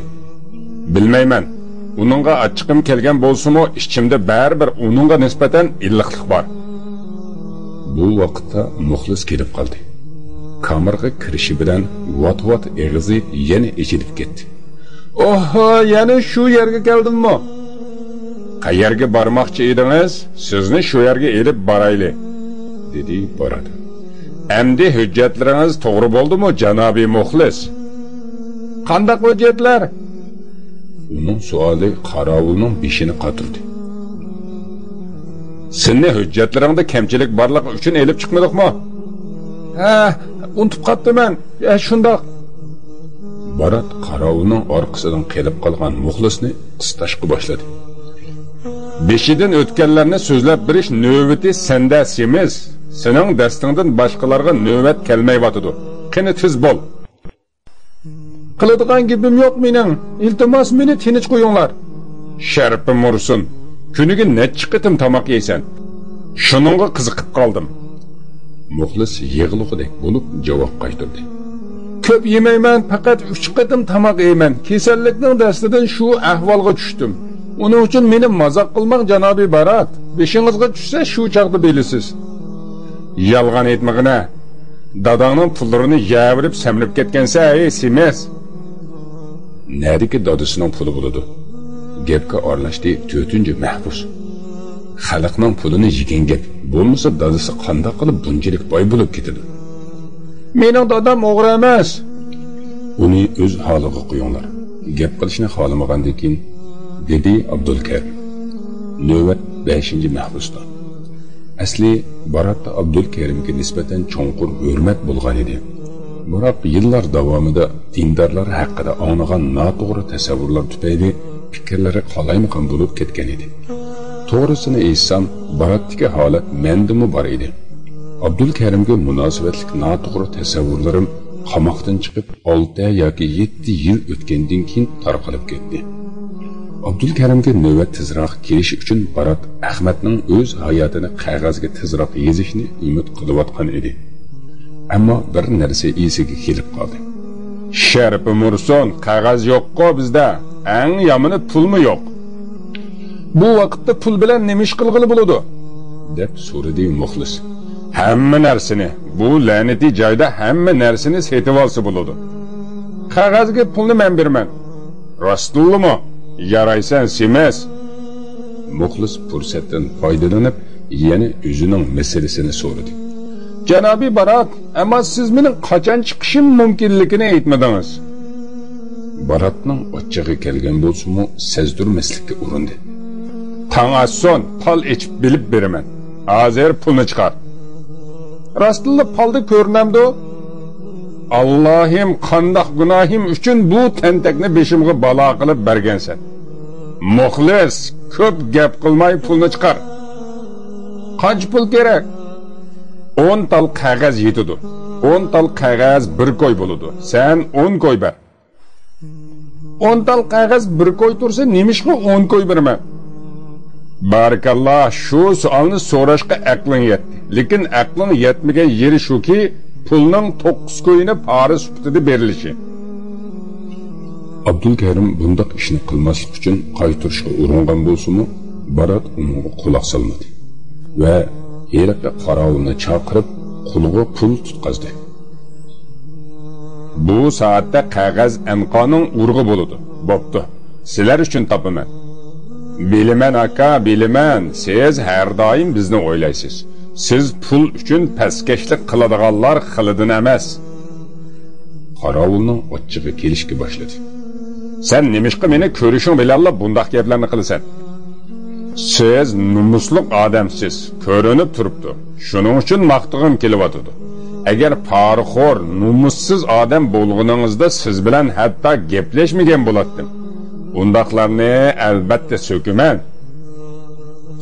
Bilmayman. Uningga achchiqim kelgan bo'lsa-mu, ichimda baribir uningga nisbatan illiqlik bor. Bu vaqtda muxlis kelib qoldi. Kamerga kirishi bilan vat-vat eg'izi yana ichilib ketdi. Oho, yana shu yerga keldimmi? Qayerga bormoqchi edingiz? Sizni shu yerga elib borayli, dedi Barat. Endi hujjatlaringiz to'g'ri bo'ldimi, janobi muxlis? Qandaq hujjatlar? Uning savoli qorovulning beshini qotirdi. Seni hujjatlaringda kamchilik borligi uchun elib chiqmadikmi? Ha, unutib qolibman. Shundoq. Barat qorovulning orqasidan kelib qolgan muxlisni qistashga boshladi. Beshidan o'tganlarni so'zlab berish navbati senda semiz. Sening dastingdan boshqalarga navbat kelmayotidi. Qani tez bo'l. Qiladigan gapim yo'q mening. Iltimos meni tinch qo'yinglar. Sharpim ursin. Kuniga necha qitim tomoq yeysan? Shuningga qiziqib qoldim. Muxlis yig'luqdek bo'lib javob qaytardi. Ko'p yemayman, faqat 3 qitim tomoq yeyman. Kasallikning dastidan shu ahvolga tushdim. Uning uchun meni mazoq qilmang janobi Barat. Beshingizga tushsa shu chaqda bilasiz. Yolg'on aytmag'ina. Dadangning pullarini yavirib samlab ketgansa, ey semiz. Nadiki dadasining puli bo'ladi. Gapga aralashdi 4 mahbus. Xalqning pulini yegan gap. Bo'lmasa dadasi qanday qilib bunchalik boy bo'lib ketadi? Mening dadam o'g'ri emas. Uni o'z holiga qo'yinglar. Gap qilishni xohlamagandan keyin dedi Abdulkarim. Navbat 5 mahbusda. Asli Baratda Abdulkarimga nisbatan cho'nqur hurmat bo'lgan edi. Biroq yillar davomida dindorlar haqida anglagan noto'g'ri tasavvurlar tufayli fikrlari qalaymaqon bo'lib ketgan edi. To'g'risini aytsam, Baratdagi holat mendimi bor edi. Abdulkarimga munosabatlik noto'g'ri tasavvurlarim qamoqdan chiqib 6 yoki 7 yil o'tgandan keyin tarqalib ketdi. Abdulkarimga navbat tezroq kelishi uchun Barat Ahmadning o'z hayotini qog'ozga tezroq yozishni umid qilayotgan edi. Ammo bir narsa esiga kelib qoldi. Sharpi Murson, qog'oz yo'q-ku bizda. Eng yomoni pulmi yo'q. Bu vaqtda pul bilan nima ish qilg'ili bo'ladi? Deb so'radi muxlis. Hamma narsani, bu la'nati joyda hamma narsani setib olsa bo'ladi. Qog'ozga pulni men beraman. Rostmi? Yaraysan semiz. Muxlis fursatdan foydalanib yana o'zining masalasini so'radi. Janobiy Barat, ammo siz mening qachon chiqishim mumkinligini aytmadingiz. Baratning ochig'i kelgan bo'lsa-mu, sezdirmaslikka urindi. Tang atson, pal ichib bilib beraman. Hozir pulni chiqar. Rostilla palda ko'rinamdi? Allohim, qandoq gunohim uchun bu tentakni beshimga balo qilib bergansan. Muxlis, ko'p gap qilmay pulni chiqar. Qancha pul kerak? 10 tal qog'oz yetadi. 10 tal qog'oz bir ko'y bo'ladi. Sen 10 ko'y ber. 10 tal qog'oz bir ko'y tursa, nemishqa 10 ko'y beraman? Barakalloh, shu savolni so'rashga aqling yetdi. Lekin aqling yetmagan yeri shuki, pulning 9 ko'yini pora sifatida berilishi. Abdulkarim bundoq ishni qilmaslik uchun qaytirishga uringan bo'lsa-mu, Barat uningga quloq solmadi va heliqi qorovulni chaqirib, qo'liga pul tutqazdi. Bu soatda qog'oz anqoning urg'i bo'ladi. Bo'pti. Sizlar uchun topaman. Bilaman aka, bilaman. Siz har doim bizni o'ylaysiz. Siz pul uchun pastkashlik qiladiganlar xilidan emas. Qorovulning ochig'i kelishga boshladi. Sen nemishqa meni ko'rishing bilanla bundoq gaplarni qilasan? Siz nomusli odamsiz, ko'rinib turibdi. Shuning uchun maqtag'im kelyotidi. Agar poraxo'r, nomussiz odam bo'lganingizda siz bilan hatto gaplashmagan bo'lardim. Undaqlarni albatta so'kaman.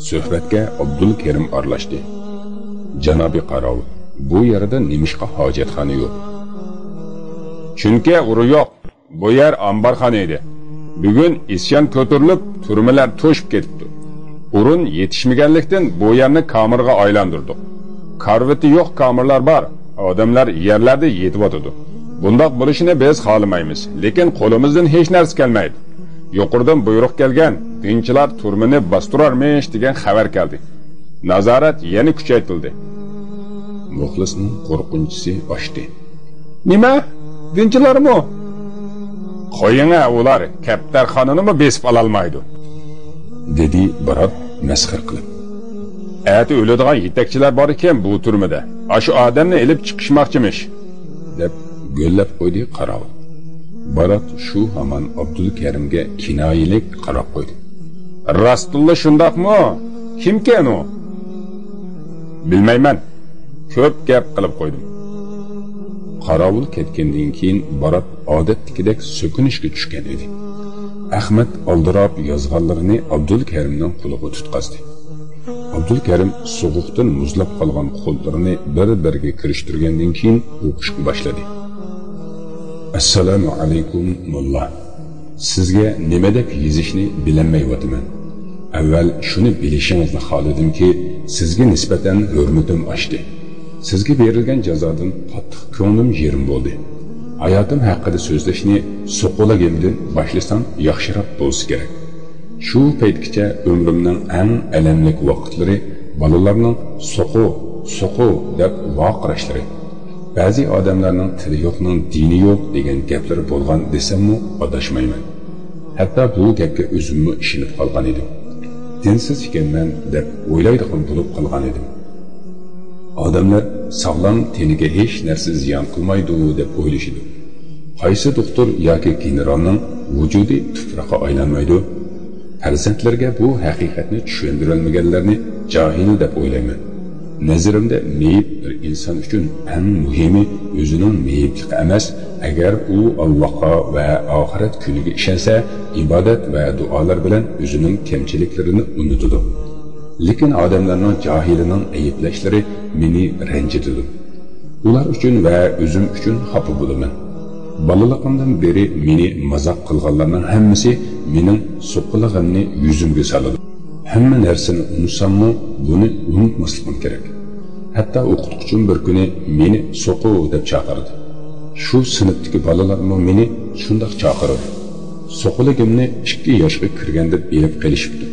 Suhbatga Abdulkerim aralashdi. Janobiy qorovul, bu yerda nemishqa hojatxona yo'q. Chunki uri yo'q. Bu yer omborxona edi. Bugun isyon ko'tarilib, turmalar to'shib ketibdi. O'rin yetishmaganlikdan bu yerni kamerga aylantirdik. Karvati yo'q kamerlar bor. Odamlar yerlarda yetib o'tadi. Bundoq bo'lishini biz xohlamaymiz, lekin qo'limizdan hech narsa kelmaydi. Yuqoridan buyruq kelgan, dinchilar turmani bostirarmish degan xabar keldi. Nazorat yana kuchaytirildi. Muxlisning qo'rqinchisi oshdi. Nima? Dinchilarmi? Qo'ying-a, ular kaptarxonani besib ololmaydi, dedi Barat masxar qilib. Ati o'ladigan yetakchilar bor ekan bu turmada. Shu odamni ilib chiqishmoqchimish, deb go'llab qo'ydi qorovul. Barat shu hamon Abdulkarimga kinoyalik qarab qo'ydi. Rostilla shundoqmi? Kimkan u? Bilmayman. Ko'p gap qilib qo'ydim. Qorovul ketgandan keyin Barat odatdagidek so'kinishga tushgan edi. Ahmad oldirab yozganlarini Abdulkarimning qo'liga tutqazdi. Abdulkarim sovuqdan muzlab qolgan qo'llarini bir-biriga kirishtirgandan keyin o'qishga boshladi. Assalomu alaykum mulla. Sizga nima deb yozishni bilmayapman. Avval shuni bilishingizni xohladimki, sizga nisbatan hurmatim oshdi. Sizga berilgan jazodan qattiq ko'nglim yerim bo'ldi. Hayotim haqida so'zlashni so'qolagimdan boshlasam yaxshiroq bo'lsa kerak. Shu paytgacha umrimning eng alamli vaqtlari bolalarning so'qo, so'qo deb vaqirashlari, ba'zi odamlarning tili yo'qning dini yo'q degan gaplari bo'lgan desammi adashmayman. Hatto bu gapga o'zimmi ishonib qolgan edim. Dinsiz ekanman deb o'ylaydigan bo'lib qolgan edim. Odamlar sog'lom teniga hech narsa ziyon qilmaydi deb o'ylashidi. Qaysi doktor yoki generalning vujudi tuproqqa aylanmaydi. Farzandlarga bu haqiqatni tushuntirolmaganlarni johil deb o'ylayman. Nazarimda meyib bir inson uchun eng muhimi o'zining meyibligi emas, agar u Allohga va oxirat kuniga ishonsa, ibodat va duolar bilan o'zining kamchiliklarini unutadi. Lekin odamlarning johilining ayblashlari meni ranjitadi. Ular uchun va o'zim uchun xafa bo'laman. Bolaligimdan beri meni mazoq qilganlarning hammasi mening so'qqilig'imni yuzimga soladi. Hamma narsani unutsammi, buni unutmasligim kerak. Hatto o'qituvchim bir kuni meni so'qu deb chaqirdi. Shu sinfdagi bolalarmi meni shundoq chaqirdi. So'qiligimni 2 yoshga kirganda bilib qilishibdi.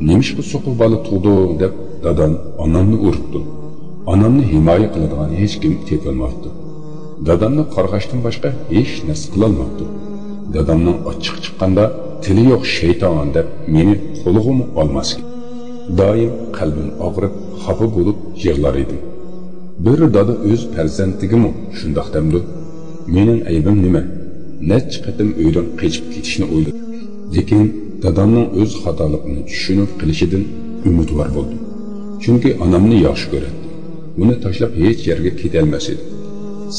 Nemishqa so'qu bola tug'di deb dadam onamni uribdi. Onamni himoya qiladigan hech kim tepolmabdi. Dadamni qarg'ashdan boshqa hech narsa qilolmabdi. Dadamning ochiq chiqqanda tili yo'q shayton deb meni qo'lig'im olmas. Doim qalbim og'rib, xafa bo'lib yig'lar edim. Bir dada o'z farzandigimi shundoq demdi. Mening aybim nima? Necha qatim uydan qochib ketishni o'yladim. Lekin dadamning o'z xatoligini tushunib qilishidan umidvor bo'ldim. Chunki onamni yaxshi ko'radi. Uni tashlab hech yerga ketolmas edi.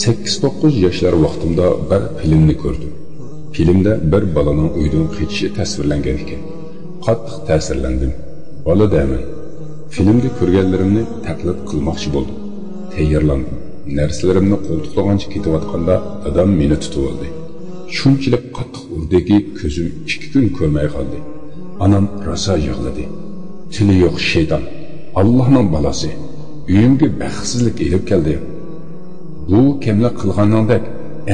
8-9 yoshlar vaqtimda bir filmni ko'rdim. Filmda bir bolaning uydan qochishi tasvirlangan ekan. Qattiq ta'sirlandim. Bola deyman. Filmda ko'rganlarimni taqlid qilmoqchi bo'ldim. Tayyorlandim. Narsalarimni qo'ltiqlagancha ketayotganda dadam meni tutib oldi. Shunchalik qattiq urdiki, ko'zim 2 kun ko'rmay qoldi. Onam rosa yig'ladi. Tili yo'q shayton, Allohning balasi, uyimga baxtsizlik elib keldi. Bu kamlik qilganingdek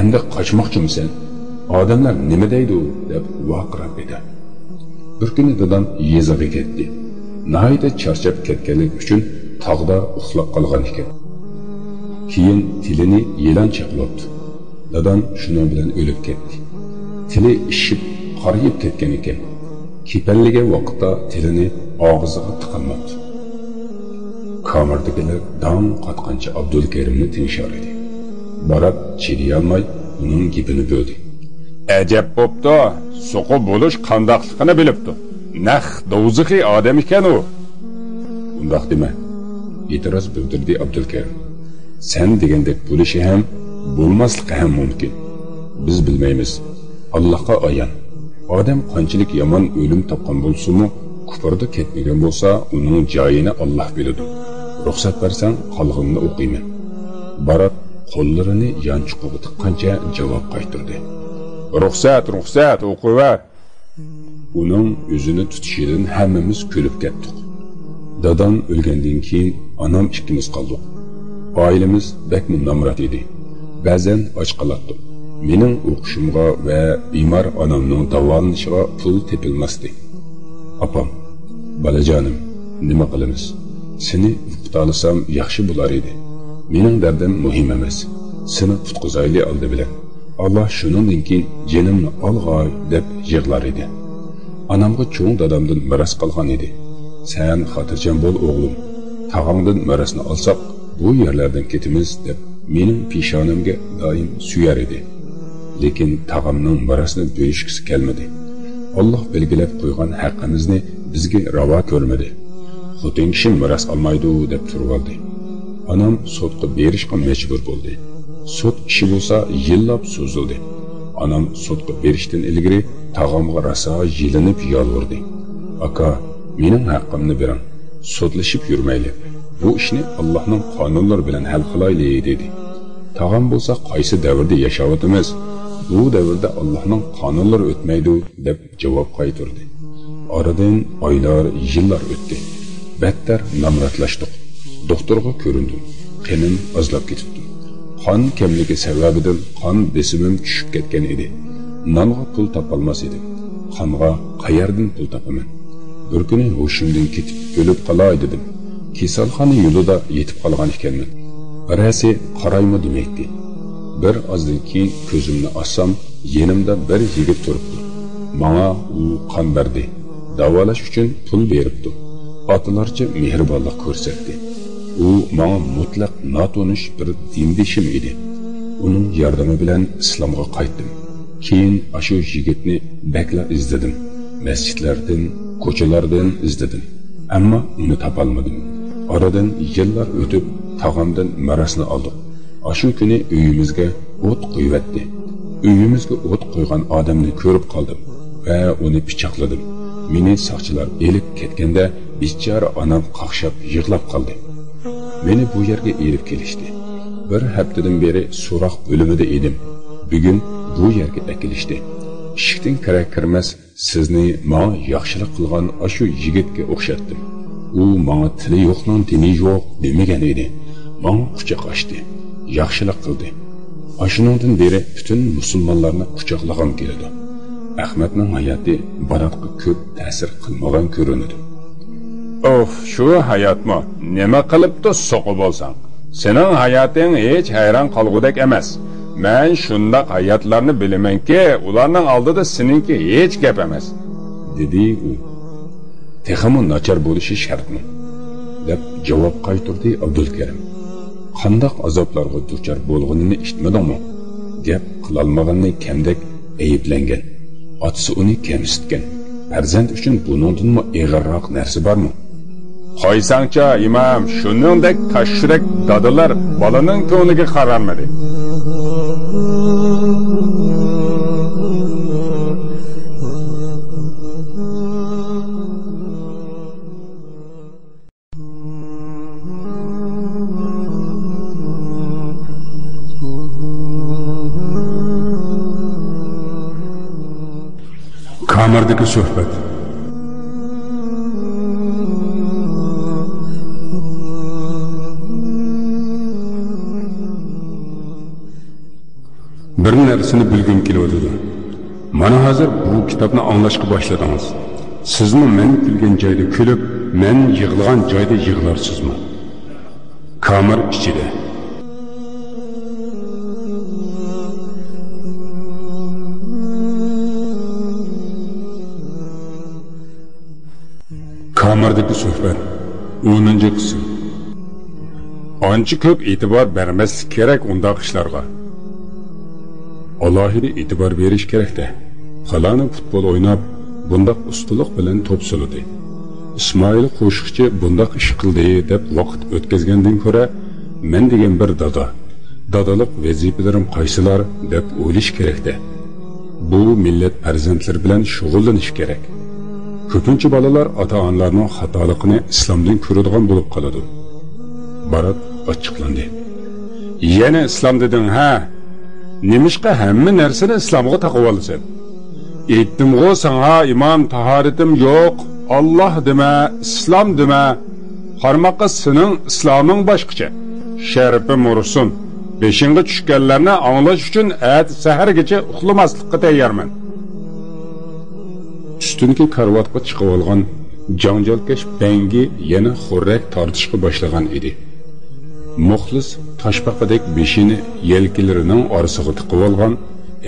endi qochmoqchimisan? Odamlar nima deydi deb vaqirab edi. Bir kuni dadam yezaga ketdi. Nihoyat charchab ketganligi uchun tog'da uxlab qolgan ekan. Keyin tilini yılan chaqlabdi. Dadam shuning bilan o'lib ketdi. Tili ishib, qorayib ketgan ekan. Kepanligan vaqtda tilini og'ziga tiqilmabdi. Kamerdagilar dam qotqancha Abdulkerimni tinchar edi. Barat chidayolmay uning gapini bo'ldi. Ajab bo'pti, so'qib bo'lish qandoqligini bilibdi. Naq dovziqiy odam ekan u. Undoq dema, e'tiroz bildirdi Abdulkerim. Sen degandek bo'lishi ham, bo'lmasligi ham mumkin. Biz bilmaymiz. Allohga ayon. Odam qanchalik yomon o'lim topgan bo'lsa-mu, kufrda ketmagan bo'lsa, uning joyini Alloh biladi. Ruxsat bersang, qolganini o'qiyman. Barat qo'llarini yonchiqqa tiqqancha javob qaytardi. Ruxsat, ruxsat, o'qiver. Uning o'zini tutishidan hammamiz kulib ketdik. Dadam o'lgandan keyin onam ikkimiz qoldik. Oilamiz bakmi nomrod edi. Ba'zan och qolardik. Mening o'qishimga va bemor onamning davolanishiga pul tepilmasdi. Opam, bolajonim, nima qilamiz? Seni o'qita olsam yaxshi bo'lar edi. Mening dardim muhim emas. Seni qutqizayli oldi bilan. Alloh shuningdan keyin jinimni olg'ay deb yig'lar edi. Onamga cho'ng dadamdan meros qolgan edi. Sen xotirjam bo'l o'g'lim. Tog'angdan merosni olsak, bu yerlardan ketamiz deb mening peshonamga doim suyar edi. Lekin tog'amning merosini bo'lishgisi kelmadi. Alloh belgilab qo'ygan haqqimizni bizga ravo ko'rmadi. Xotin kishi meros olmaydi deb turib oldi. Onam sudga berishga majbur bo'ldi. Sud ishi bo'lsa yillab so'zildi. Onam sudga berishdan ilgari tog'amga rosa yilinib yolvordi. Aka, mening haqqimni bering. Sudlashib yurmayli. Bu ishni Allohning qonunlari bilan hal qilayli dedi. Tog'am bo'lsa qaysi davrda yashayotimiz? Bu davrda Allohning qonunlari o'tmaydi deb javob qaytardi. Oradan oylar, yillar o'tdi. Battar namratlashdik. Doktorga ko'rindim. Qinim ozlab ketibdi. Qon kamligi sababidan qon besimim tushib ketgan edi. Nonga pul topolmas edim. Qonga qayerdan pul topaman? Bir kuni hushimdan ketib o'lib qolay dedim. Kasalxona yo'lida yetib qolgan ekanman. Birasi qaraymi demaydi. Bir ozdan keyin ko'zimni ochsam, yenimda bir yigit turibdi. Manga u qon berdi. Davolash uchun pul beribdi. Otalarcha mehribonlik ko'rsatdi. U manga mutlaq notanish bir dindishim edi. Uning yordami bilan islomga qaytdim. Keyin ashu yigitni bakla izladim. Masjidlardan, ko'chalardan izladim. Ammo uni topolmadim. Oradan yillar o'tib tog'amdan merosni oldik. Ashu kuni uyimizga o't qo'yvatdi. Uyimizga o't qo'ygan odamni ko'rib qoldim va uni pichoqladim. Meni soqchilar elib ketganda bechora onam qaqshab yig'lab qoldi. Meni bu yerga elib kelishdi. Bir haftadan beri so'roq bo'limida edim. Bugun bu yerga akilishdi. Eshikdan kira kirmas sizni menga yaxshilik qilgan ashu yigitga o'xshatdim. U menga tili yo'qning dini yo'q demagan edi. Menga quchoq ochdi, yaxshilik qildi. Ashuningdan beri butun musulmonlarni quchoqlag'im keladi. Ahmadning hayoti Baratga ko'p ta'sir qilmagan ko'rinadi. Of, shu hayotmi? Nima qilibdi so'qib olsang? Sening hayoting hech hayron qolgudek emas. Men shundoq hayotlarni bilamanki, ularning oldida seninki hech gap emas, dedi u. Texmi nachar bo'lishi shartmi? Deb javob qaytardi Abdulkarim. Qandoq azoblarga duchor bo'lganini eshitmadingmi? Gap qilolmaganni kamdek ayblangan. Otasi uni kamsitgan. Farzand uchun buningdanmi ig'irroq narsa bormi? Qo'ysangcha, imom, shuningdek toshshurak dadalar bolaning ko'ngliga qararmadi. Kamerdagi suhbat. Bir narsani bilgim kelyotidi. Mana hozir bu kitobni anglashga boshladingiz. Sizmi men kulgan joyda kulib, men yig'lagan joyda yig'larsizmi? Kamer ichida. Kamerdagi suhbat 10-qism. Ancha ko'p e'tibor bermaslik kerak undaq ishlarga. Alohida e'tibor berish kerakda. Falani futbol o'ynab, bundaq ustalik bilan to'p soladi. Ismoil qo'shiqchi bundaq ish qildi deb vaqt o'tkazgandan ko'ra, men degan bir dada, dadalik vazifalarim qaysilar deb o'ylash kerakda. Bu millat farzandlari bilan shug'ullanish kerak. Ko'pincha bolalar ota-onalarning xatoligini islomdan ko'radigan bo'lib qoladi. Barat ochiqlandi. Yana islom deding, ha? Nemishqa hamma narsani islomga taqib olasan? Aytdim-g'u sanga, imom, tahoratim yo'q, Alloh dema, islom dema. Qarmoqqa sening isloming boshqacha. Sharpim ursin. Beshingga tushganlarni anglash uchun at sahargacha uxlamaslikka tayyorman. Ustunki karvatga chiqib olgan janjalkash bangi yana xurrak tortishga boshlagan edi. Muxlis toshbaqadek beshini yelkalarining orasiga tiqib olgan,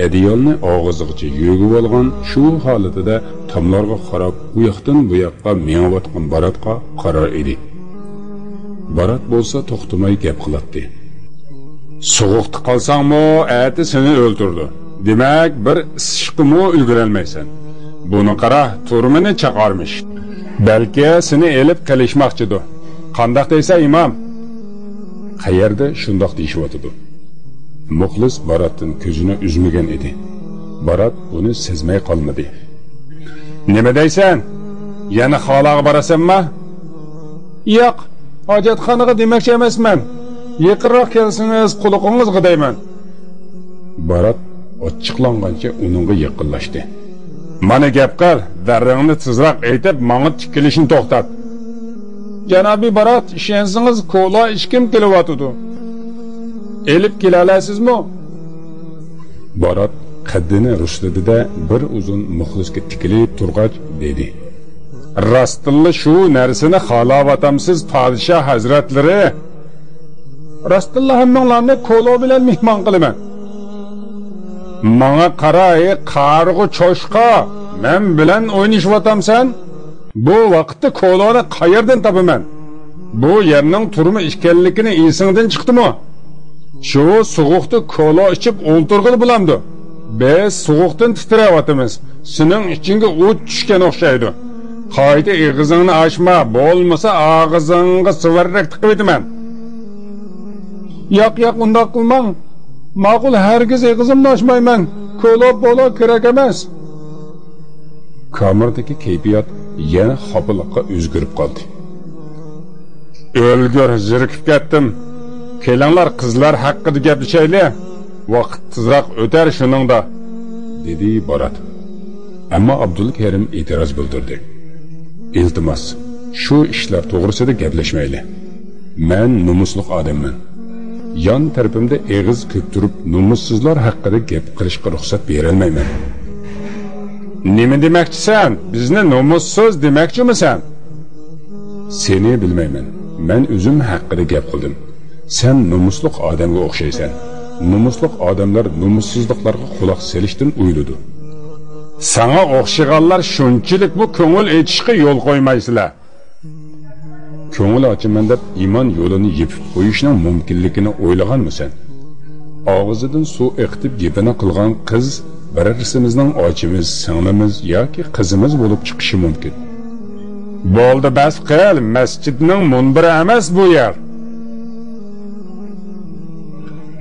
adiyolni og'zigacha yugib olgan, shu holatida tomlarga qarab u yoqdan bu yoqqa mengayotgan Baratga qarar edi. Barat bo'lsa to'xtamay gap qiladi. Sovuqda qolsangmi, ati seni o'ldirdi. Demak, bir isishqimi ulgurolmaysan. Buni qara, turmini chaqarmish. Balki seni elib qilishmoqchidir. Qandoq deysa, imom? Qayerda shundoq deyishyotidi. Muxlis Baratdan ko'zini uzmagan edi. Barat buni sezmay qolmadi. Nima deysan? Yana xolaga borasanmi? Yo'q, hojatxonaga demoqchi emasman. Yaqinroq kelsangiz, quloqingizga deyman. Barat ochiqlangancha uningga yaqinlashdi. Mana gap qil, darringni tezroq aytib, manga tikilishni to'xtat. Janobi Barat, ishonsangiz, kola ichkim kelyotidi. Elib kela olasizmi? Barat qaddini rusladida bir uzun muxlisga tikilib turg'ach dedi. Rostilla shu narsani xalavatamsiz podshoh hazratlari. Rostilla hammanglarni kola bilan mehmon qilaman. Manga qara, ey qarg'u cho'shqa, men bilan o'ynashyapsan. Bu vaqtda koloni qayerdan topaman? Bu yerning turma ekanligini esingdan chiqdimi? Shu sovuqda kola ichib o'ltirg'il bo'lamdi. Biz sovuqdan titrayotimiz. Sening ichingga o't tushgan o'xshaydi. Qayta og'zingni ochma, bo'lmasa og'zingga sivarrak tiqib etaman. Yo'q, yo'q, undoq qilmang. Ma'qul, hargiz og'zimni ochmayman. Kola bola kerak emas. Kamerdagi kayfiyat yana xafalikqa o'zgarib qoldi. O'lgur, zerikib ketdim. Kelinglar, qizlar haqida gaplashaylik. Vaqt tezroq o'tar shuningda, dedi Barat. Ammo Abdulkarim e'tiroz bildirdi. Iltimos, shu ishlar to'g'risida gaplashmayli. Men nomusli odamman. Yon tarafimda eg'iz ko'p turib, nomussizlar haqida gap qilishga ruxsat berolmayman. Nima demoqchisan? Bizni nomussiz demoqchimisan? Seni bilmayman. Men o'zim haqida gap qildim. Sen nomusli odamga o'xshaysan. Nomusli odamlar nomussizliklarga quloq solishdan o'yladi. Sana o'xshaganlar shunchalik bu ko'ngil aytishga yo'l qo'ymaysizlar. Ko'ngil ochaman deb iymon yo'lini yepib qo'yishning mumkinligini o'ylaganmisan? Og'zidan suv eqitib gapini qilgan qiz birorsimizning ochimiz, singlimiz yoki qizimiz bo'lib chiqishi mumkin. Bo'ldi, bas qil, masjidning munbiri emas bu yer.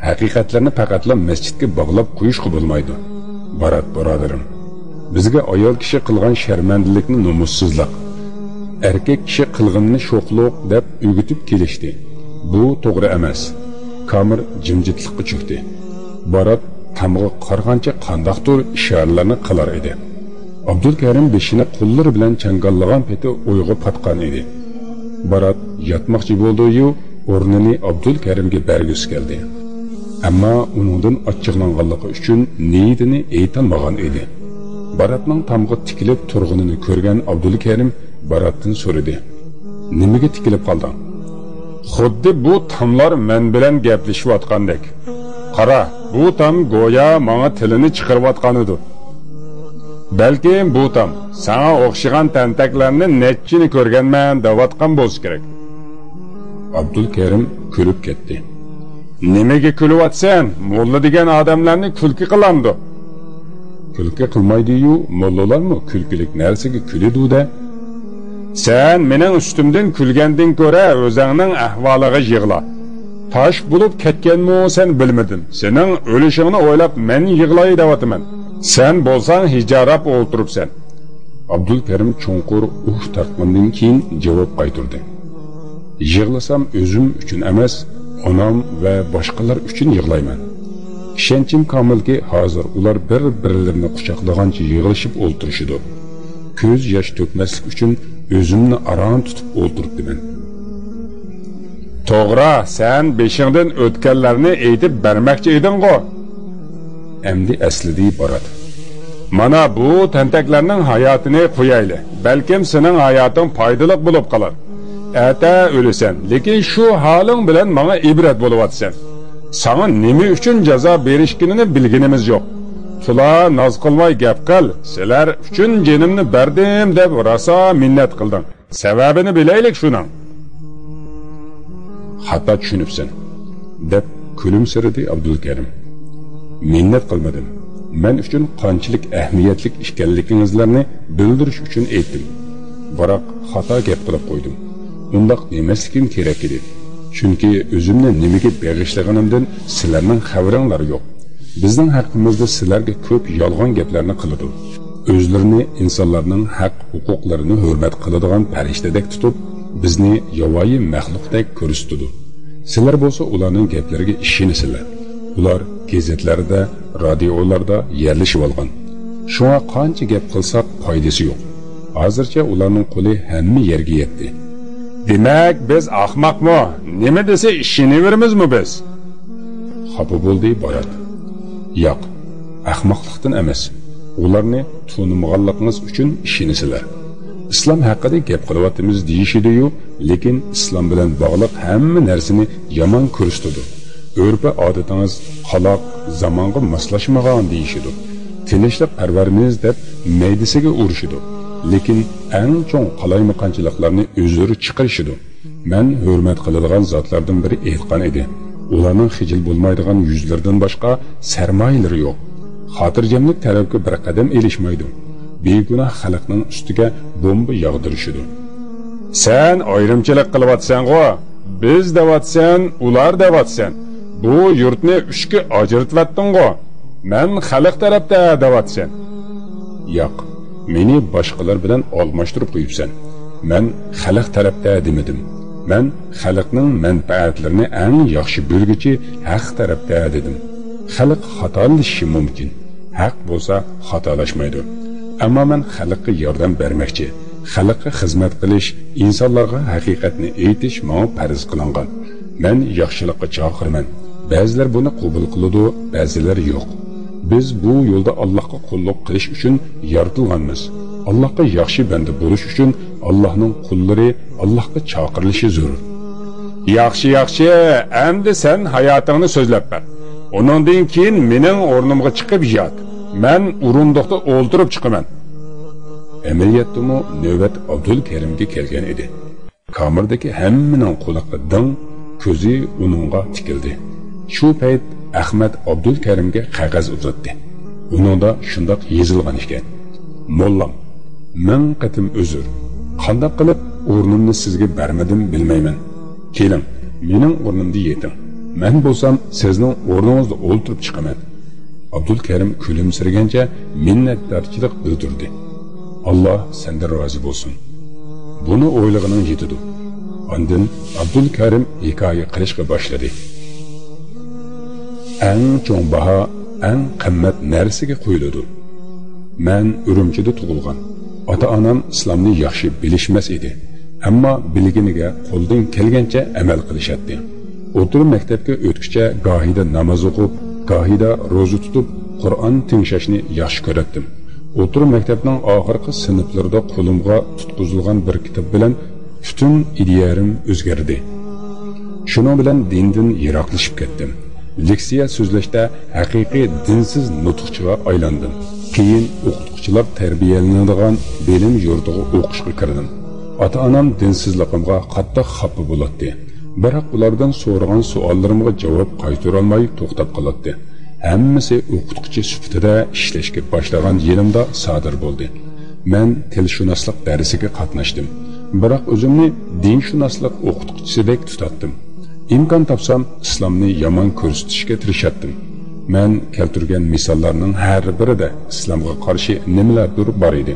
Haqiqatlarni faqatla masjidga bog'lab qo'yishga bo'lmaydi. Barat birodarim, bizga ayol kishi qilgan sharmandalikni nomussizlik, erkak kishi qilganini sho'xliq deb o'rgatib kelishdi. Bu to'g'ri emas. Kamir jimjitlikqa cho'kdi. Barat tamg'a qarg'ancha qandaqdir ishoralarni qilar edi. Abdulkarim beshini qo'llari bilan changallagan peti o'yga patgan edi. Barat yotmoqchi bo'ldi-yu, o'rnini Abdulkarimga bergisi keldi. Ammo uningdan achchiqlanganligi uchun niyatini aytolmagan edi. Baratning tamg'a tikilib turg'anini ko'rgan Abdulkarim Baratdan so'radi: "Nimaga tikilib qolding?" Xuddi bu tamlar men bilan gaplashayotgandek. Qara, bu tam go'yo menga tilini chiqarayotgan edi. Balkim bu tam sana o'xshagan tentaklarni nechchini ko'rganman deyotgan bo'lsa kerak. Abdulkarim kulib ketdi. Nimaga kulyapsan? Molla degan odamlarni kulki qilamdi. Kulki qilmaydi-yu, mollalarmi kulkilik narsaga kuladi-da. Sen mening ustimdan kulgandan ko'ra o'zingning ahvoliga yig'la. Tosh bo'lib ketganmi sen bilmadim. Sening o'lishingni o'ylab men yig'lay deyapman. Sen bo'lsang hijarab o'ltiribsan. Abdulkarim chunqur uh tortgandan keyin javob qaytardi. Yig'lasam o'zim uchun emas, onam va boshqalar uchun yig'layman. Ishonchim komilki, hozir ular bir-birlarini quchoqlagancha yig'ilishib o'ltirishidi. Ko'z yosh to'kmaslik uchun o'zimni arom tutib o'ltiribdiman. To'g'ri, sen beshingdan o'tganlarni aytib bermoqchi eding-ku. Endi aslida Barat. Mana bu tentaklarning hayotini qo'yayli. Balkim sening hayoting foydali bo'lib qolar. Ata o'lasan, lekin shu holing bilan menga ibrat bo'lyapsan. Sana nima uchun jazo berishganini bilganimiz yo'q. Tula noz qilmay gap qil, sizlar uchun jinimni berdim deb rosa minnat qilding. Sababini bilaylik shuning. Xato tushunibsan, deb kulimsiradi Abdulkarim. Minnat qilmadim. Men uchun qanchalik ahamiyatli ekanligingizlarni bildirish uchun aytdim. Biroq xato gap qilib qo'ydim. Undaq demasligim kerak edi. Chunki o'zimni nimaga bag'ishlaganimdan sizlarning xabaringlar yo'q. Bizning haqqimizda sizlarga ko'p yolg'on gaplarni qiladi. O'zlarini insonlarning haq huquqlarini hurmat qiladigan farishtadek tutib, bizni yovvoyi maxluqdek ko'rsatadi. Sizlar bo'lsa ularning gaplariga ishonasizlar. Ular gazetlarda, radiolarda yerlashib olgan. Shunga qancha gap qilsak foydasi yo'q. Hozircha ularning qo'li hamma yerga yetdi. Demak, biz ahmoqmi? Nima desa ishonaveramizmi biz? Xafa bo'ldi Barat. Yo'q, ahmoqlikdan emas. Ularni tunimaganligingiz uchun ishonasizlar. Islom haqida gap qilyapmiz deyishidi-yu, lekin islom bilan bog'liq hamma narsani yomon ko'rsatadi. Urf odatingiz qaloq, zamonga moslashmagan deyishidi. Tinchlik parvarmiz deb maydisiga urishidi. Lekin eng cho'ng qalaymaqonchiliklarni o'zlari chiqarishidi. Men hurmat qiladigan zotlardan biri aytgan edi. Ularning xijil bo'lmaydigan yuzlaridan boshqa sarmoyalari yo'q. Xotirjamlik tarafga bir qadam elishmaydi. Begunoh xalqning ustiga bomba yog'dirishidi. Sen ayrimchilik qilyapsan-ku. Biz deyapsan, ular deyapsan. Bu yurtni uchga ajratvatding-ku. Men xalq tarafda deyapsan. Yo'q, meni boshqalar bilan almashtirib qo'yibsan. Men xalq tarafda demadim. Men xalqning manfaatlarini eng yaxshi bilguchi haq tarafda dedim. Xalq xatolashishi mumkin. Haq bo'lsa xatolashmaydi. Ammo men xalqqa yordam bermoqchi. Xalqqa xizmat qilish, insonlarga haqiqatni aytish menga farz qilingan. Men yaxshilikqa chaqiraman. Ba'zilar buni qabul qiladi, ba'zilar yo'q. Biz bu yo'lda Allohga qulluq qilish uchun yaratilganmiz. Allohga yaxshi banda bo'lish uchun Allohning qullari Allohga chaqirilishi zarur. Yaxshi, yaxshi, endi sen hayotingni so'zlab ber. Undan keyin mening o'rnimga chiqib yot. Men o'rindiqda o'ltirib chiqaman. Amaliyotdimi navbat Abdulkarimga kelgan edi. Kamerdagi hammaning quloqi ding, ko'zi uningga tikildi. Shu payt Ahmad Abdulkarimga qog'oz uzatdi. Uningda shundoq yozilgan ekan: Mollam, ming qatim uzr. Qandoq qilib o'rnimni sizga bermadim bilmayman. Keling, mening o'rnimda yeting. Men bo'lsam sizning o'rningizda o'ltirib chiqaman. Abdulkarim kulimsiragancha minnatdorchilik bildirdi. Alloh sendan rozi bo'lsin. Buni o'ylag'ining yetidi. Ondan Abdulkarim hikoya qilishga boshladi. Eng cho'ng baho, eng qimmat narsaga qo'yiladi. Men Urumchida tug'ilgan. Ota-onam islomni yaxshi bilishmas edi, ammo bilginiga qo'ldan kelgancha amal qilishatdi. O'rta maktabga o'tkicha gohida namoz o'qib, gohida ro'za tutib, Qur'on tinglashni yaxshi ko'ratdim. O'rta maktabning oxirgi sinflarida qo'limga tutqizilgan bir kitob bilan butun ideyarim o'zgardi. Shuning bilan dindan yiroqlashib ketdim. Leksiya so'zlashda haqiqiy dinsiz nutqchiga aylandim. Keyin o'qituvchilar tarbiyalanadigan bilim yurtiga o'qishga kirdim. Ota-onam dinsizligimga qattiq xafa bo'ladi. Biroq ulardan so'ragan savollarimga javob qaytarolmay to'xtab qoladi. Hammasi o'qituvchi sifatida ishlashga boshlagan yilimda sodir bo'ldi. Men tilshunoslik darsiga qatnashdim. Biroq o'zimni dinshunoslik o'qituvchisidek tutatdim. Imkon topsam islomni yomon ko'rsatishga tirishatdim. Men keltirgan misollarning har birida islomga qarshi nimalardir bor edi.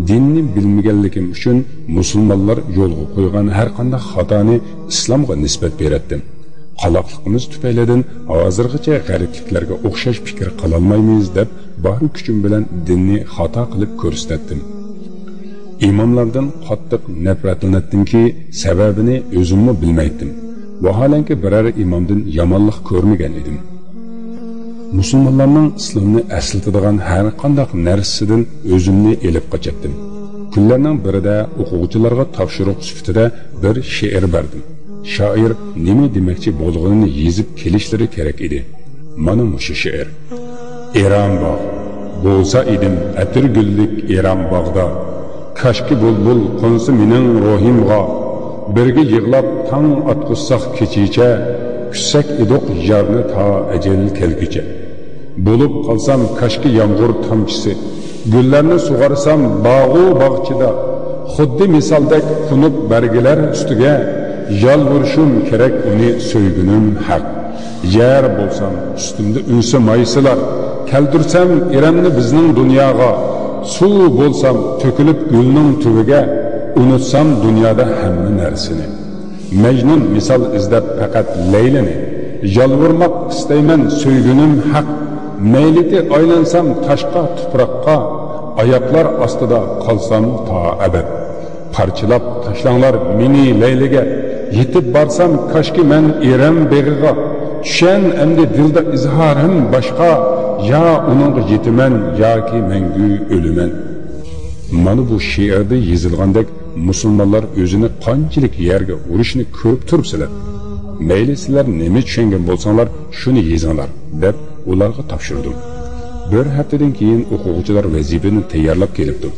Dinni bilmaganligim uchun musulmonlar yo'lga qo'ygan har qanday xatoni islomga nisbat beratdim. Qaloqligimiz tufaylidan hozirgacha g'arbliklarga o'xshash fikr qilolmaymiz deb bor kuchim bilan dinni xato qilib ko'rsatdim. Imomlardan qattiq nafratlanatdimki, sababini o'zimmi bilmaydim. Vaholanki biror imomdan yomonlik ko'rmagan edim. Musulmonlarning islomni eslatadigan har qanday narsadan o'zimni elib qochatdim. Kunlarning birida o'quvchilarga topshiriq sifatida bir she'r berdim. Shoir nima demoqchi bo'lganini yozib kelishlari kerak edi. Mana shu she'r. Eron bog' bo'lsa edim atir gullik Eron bog'da, kashki bulbul qo'nsa mening ruhimga, birga yig'lab tong otqizsak kechicha, kutsak edik yarni to ajal kelguncha. Bo'lib qolsam kashki yomg'ir tomchisi, gullarni sug'arsam bog'u bog'chida, xuddi misoldek xunuk barglar ustiga, yolvorishim kerak uni so'ygunim haq. Yer bo'lsam ustimda unsa maysalar, keltirsam Eramni bizning dunyoga, suv bo'lsam to'kilib gulning tuviga, unutsam dunyoda hamma narsani. Majnun misol izlab faqat Laylini, yolvormoq istayman so'ygunim haq. Mayliki aylansam toshqa tuproqqa, oyoqlar ostida qolsam to abad. Parchalab tashlanglar meni Layliga, yetib borsam kashki men Eram beg'iga. Tushan endi dilda izhorim boshqa, yo uningga yetaman yoki mangu o'laman. Mana bu she'rda yozilgandek musulmonlar o'zini qanchalik yerga urishini ko'rib turibsizlar. Mayli sizlar nima tushungan bo'lsanglar shuni yozinglar deb ularga topshirdim. Bir haftadan keyin o'quvchilar vazifani tayyorlab kelibdi.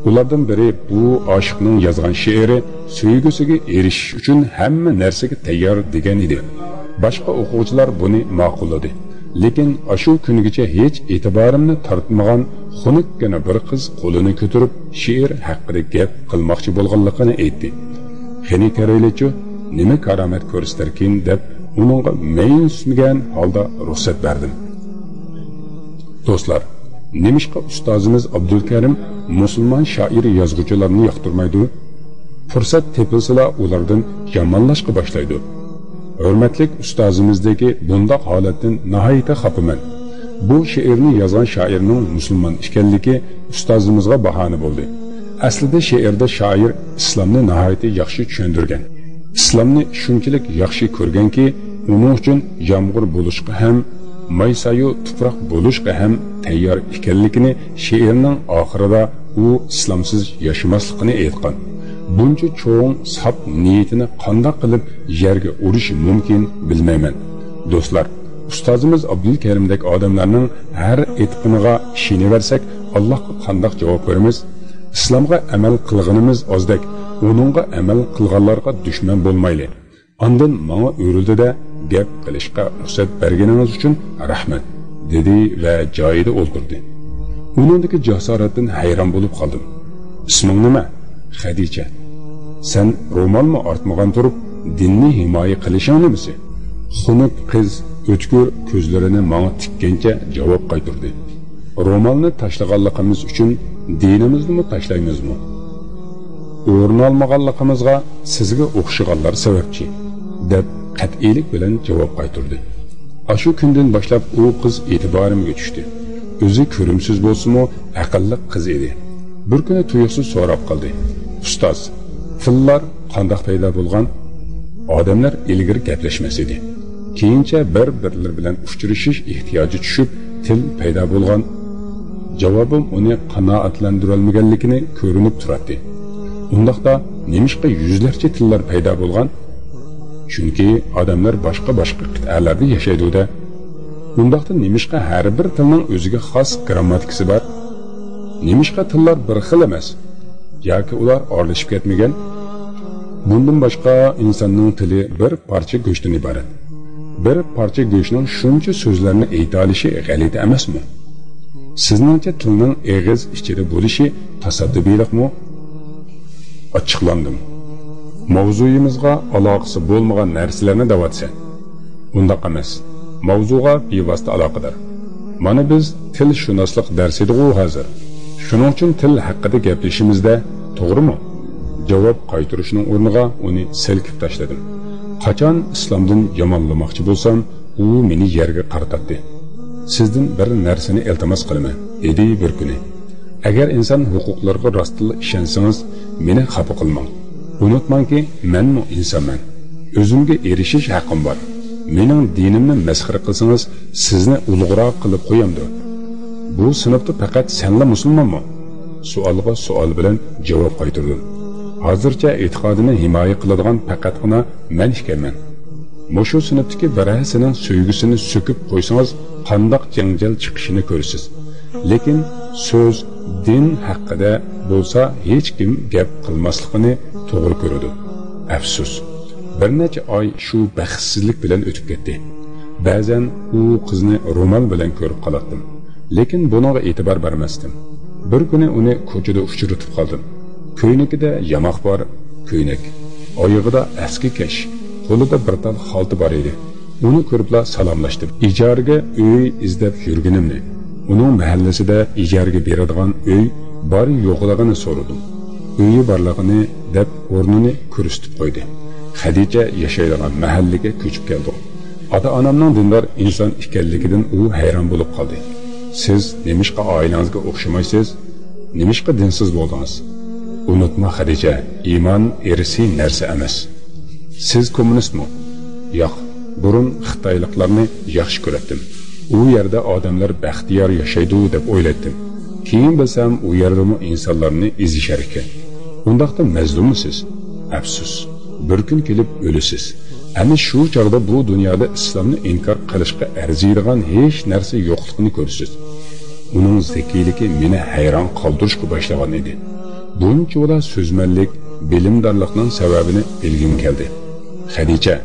Ulardan biri bu oshiqning yozgan she'ri sevgisiga erishish uchun hamma narsaga tayyor degan edi. Boshqa o'quvchilar buni ma'qulladi. Lekin shu kungacha hech e'tiborimni tortmagan xunukkina bir qiz qo'lini ko'tarib she'r haqida gap qilmoqchi bo'lganligini aytdi. Xeni ko'raylikchi, nima karomat ko'rsatarkin deb uningga mayinsimagan holda ruxsat berdim. Do'stlar, nemishqa ustozimiz Abdulkarim musulmon shoir yozuvchilarni yoqtirmaydi? Fursat tepilsa ulardan yomonlashga boshlaydi. Hurmatli ustozimizdagi bundoq holatdan nihoyatda xafaman. Bu she'rni yozgan shoirning musulmon ekanligi ustozimizga bahona bo'ldi. Aslida she'rda shoir islomni nihoyatda yaxshi tushundirgan. Islomni shunchalik yaxshi ko'rganki, uning uchun yomg'ir bo'lishga ham, maysayu tuproq bo'lishga ham tayyor ekanligini she'rning oxirida u islomsiz yashamasligini aytgan. Buncha cho'ng sap niyatini qandoq qilib yerga urish mumkin bilmayman. Do'stlar, ustozimiz Abdulkarimdek odamlarning har aytqiniga ishonaversak, Allohga qandoq javob beramiz? Islomga amal qilganimiz ozdek, Uningga amal qilganlarga dushman bo'lmayli. Ondan manga o'rildi-da, gap qilishga ruxsat berganingiz uchun rahmat, dedi va joyida o'ltirdi. Uningdagi jasoratdan hayron bo'lib qoldim. Isming nima? Xadicha. Sen ro'molmi ortmagan turib dinni himoya qilishing nimasi? Xunuk qiz o'tkir ko'zlarini manga tikkancha javob qaytardi. Ro'molni tashlaganligimiz uchun dinimizni tashlaymizmi? O'rin olmaganligimizga sizga o'xshaganlar sababchi, deb qat'iylik bilan javob qaytardi. Ashu kundan boshlab u qiz e'tiborimga tushdi. O'zi ko'rimsiz bo'lsa-mu, aqlli qiz edi. Bir kuni tuyuqsiz so'rab qoldi. Ustoz, tillar qandoq paydo bo'lgan? Odamlar ilgari gaplashmas edi. Keyincha bir-birlar bilan uchrashish ehtiyoji tushib, til paydo bo'lgan. Javobim uni qanoatlantirolmaganligini ko'rinib turardi. Undaqda nemishqa yuzlarcha tillar paydo bo'lgan? Chunki odamlar boshqa-boshqa qit'alarda yashaydi-da. Undaqda nemishqa har bir tilning o'ziga xos grammatikasi bor? Nemishqa tillar bir xil emas yoki ular aralashib ketmagan? Bundan boshqa insonning tili bir parcha go'shtdan iborat. Bir parcha go'shtning shuncha so'zlarni ayta olishi g'alati emasmi? Sizningcha tilning eg'iz ichida bo'lishi tasodifiylikmi? Ochiqlandim. Mavzuyimizga aloqasi bo'lmagan narsalarni davatsan. Undaq emas. Mavzuga bevosita aloqador. Mana biz tilshunoslik darsidigu hozir. Shuning uchun til haqida gaplashishimizda to'g'rimi? Javob qaytarishning o'rniga uni silkib tashladim. Qachon islomdan yomonlamoqchi bo'lsam, u meni yerga qaratdi. Sizdan bir narsani iltimos qilaman, dedi bir kuni. Agar inson huquqlariga rostila ishonsangiz, meni xafa qilmang. Unutmangki, menmi insonman. O'zimga erishish haqqim bor. Mening dinimni masxara qilsangiz, sizni ulug'roq qilib qo'yamdi. Bu sinfda faqat senla musulmonmi? Savolga savol bilan javob qaytardim. Hozircha e'tiqodini himoya qiladigan faqatgina men ekanman. Mushu sinfdagi birasining so'ygisini so'kib qo'ysangiz, qandoq janjal chiqishini ko'rasiz. Lekin so'z din haqida bo'lsa, hech kim gap qilmasligini to'g'ri ko'radi. Afsus, bir necha oy shu baxtsizlik bilan o'tib ketdi. Ba'zan u qizni ro'mol bilan ko'rib qolardim, lekin bunga e'tibor bermasdim. Bir kuni uni ko'chada uchratib qoldim. Ko'ynakida yamoq bor, ko'ynak, oyog'ida eski kash, qo'lida bir tal xalta bor edi. Uni ko'ribla salomlashdim. Ijaraga uy izlab yurganimni, uning mahallasida ijaraga beradigan uy bor yo'qligini so'radim. Uyi borlig'ini deb o'rnini ko'rsatib qo'ydi. Xadicha yashaydigan mahallaga ko'chib keldi. Ota-onamning dindor inson ekanligidan u hayron bo'lib qoldi. Siz nemishqa oilangizga o'xshamaysiz, nemishqa dinsiz bo'ldingiz? Unutma Xadicha, iymon irsiy narsa emas. Siz kommunistmi? Yo'q, burun xitoyliklarni yaxshi ko'rardim. U yerda odamlar baxtiyor yashaydi deb o'ylardim. Keyin bilsam, u yerdami insonlarni ezishar ekan. Undaqda mazlummisiz? Afsus, bir kun kelib o'lasiz. Ana shu chog'da bu dunyoda islomni inkor qilishga arziydigan hech narsa yo'qligini ko'rasiz. Uning zekiyligi meni hayron qoldirishga boshlagan edi. Buncha so'zmanlik, bilimdorlikning sababini bilgim keldi. Xadicha,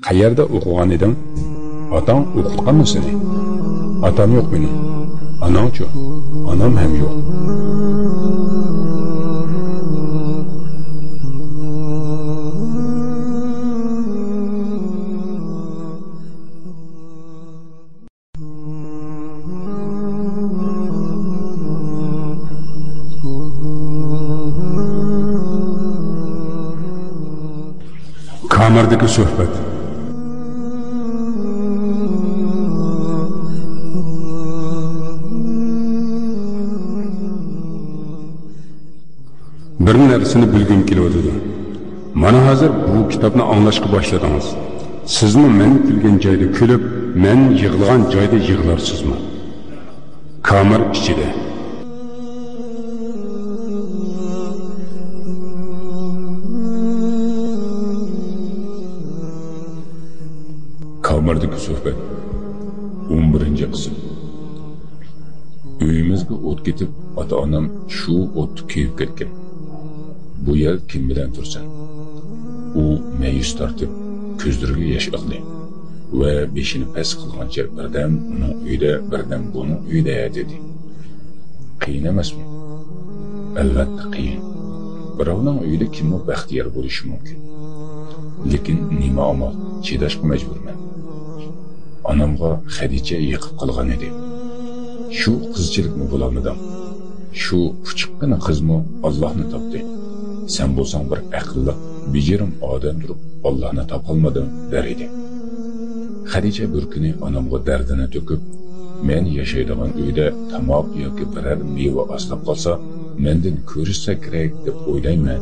qayerda o'qigan eding? Otang o'qitganmi seni? Otam yo'q mening. Onangchi? Onam ham yo'q. Kamerdagi suhbat. Bir narsani bilgim kelyotidi. Mana hozir bu kitobni anglashga boshladingiz. Sizmi men kulgan joyda kulib, men yig'lagan joyda yig'larsizmi? Kamer ichida. Kamerdagi suhbat 11-qism. Uyimizga o't ketib, ota-onam shu o'tni kuyib ketgan. Bu yer kim bilan tursan? U ma'yus tortib, ko'zlariga yosh oqdi va beshini past qilgancha birdam uning uyida, birdam buning uyida dedi. Qiyin emasmi? Albatta qiyin. Birovning uyida kimmi baxtiyor bo'lishi mumkin? Lekin nima amal, chidashga majburman. Onamga Xadicha yiqib qolgan edi. Shu qizchilikmi bo'lolmadim. Shu puchiqqina qizmi Allohni topdi. Sen bo'lsang bir aqlli, bejirim odam turib Allohni topolmadim der edi. Xadicha bir kuni onamga dardini to'kib, men yashaydigan uyda tomoq yoki biror meva ozlab qolsa, mendan ko'rishsa kerak deb o'ylayman.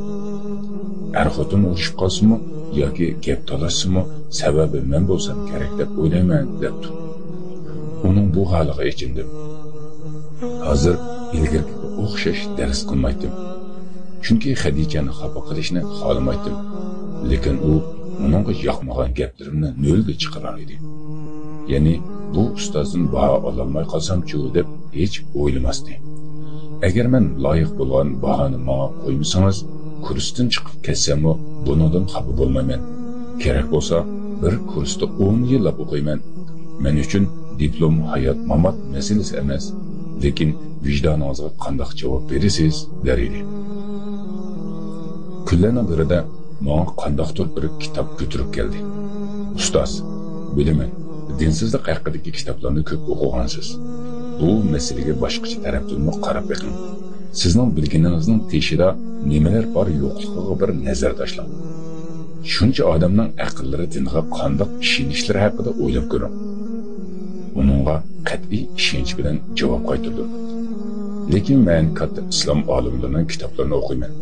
Er-xotin urushib qolsinmi yoki gap talashsinmi, sababi men bo'lsam kerak deb o'ylayman debdi. Uning bu holiga ichindim. Hozir ilgarigiga o'xshash dars qilmaydim. Chunki Xadichani xafa qilishni xohlamaydim. Lekin u uningga yoqmagan gaplarimni nolga chiqarar edi. Ya'ni bu ustozdan baho ololmay qolsam-chu deb hech o'ylamasdi. Agar men loyiq bo'lgan bahoni menga qo'ymasangiz, kursdan chiqib ketsammi, bundan xafa bo'lmayman. Kerak bo'lsa, bir kursda 10 yillab o'qiyman. Men uchun diplom hayot mamot masalasi emas, lekin vijdoningizga qandoq javob berasiz, der edi. Kunlarning birida menga qandoqdir bir kitob ko'tarib keldi. Ustoz, bilaman, dinsizlik haqidagi kitoblarni ko'p o'qigansiz. Bu masalaga boshqacha tarafdan qarab beqing. Sizning bilganingizning teshida nimalar bor yo'qligiga bir nazar tashlang. Shuncha odamning aqllari dinga qandoq ishonishlari haqida o'ylab ko'ring. Uningga qat'iy ishonch bilan javob qaytardim. Lekin men katta islom olimlarining kitoblarini o'qiyman.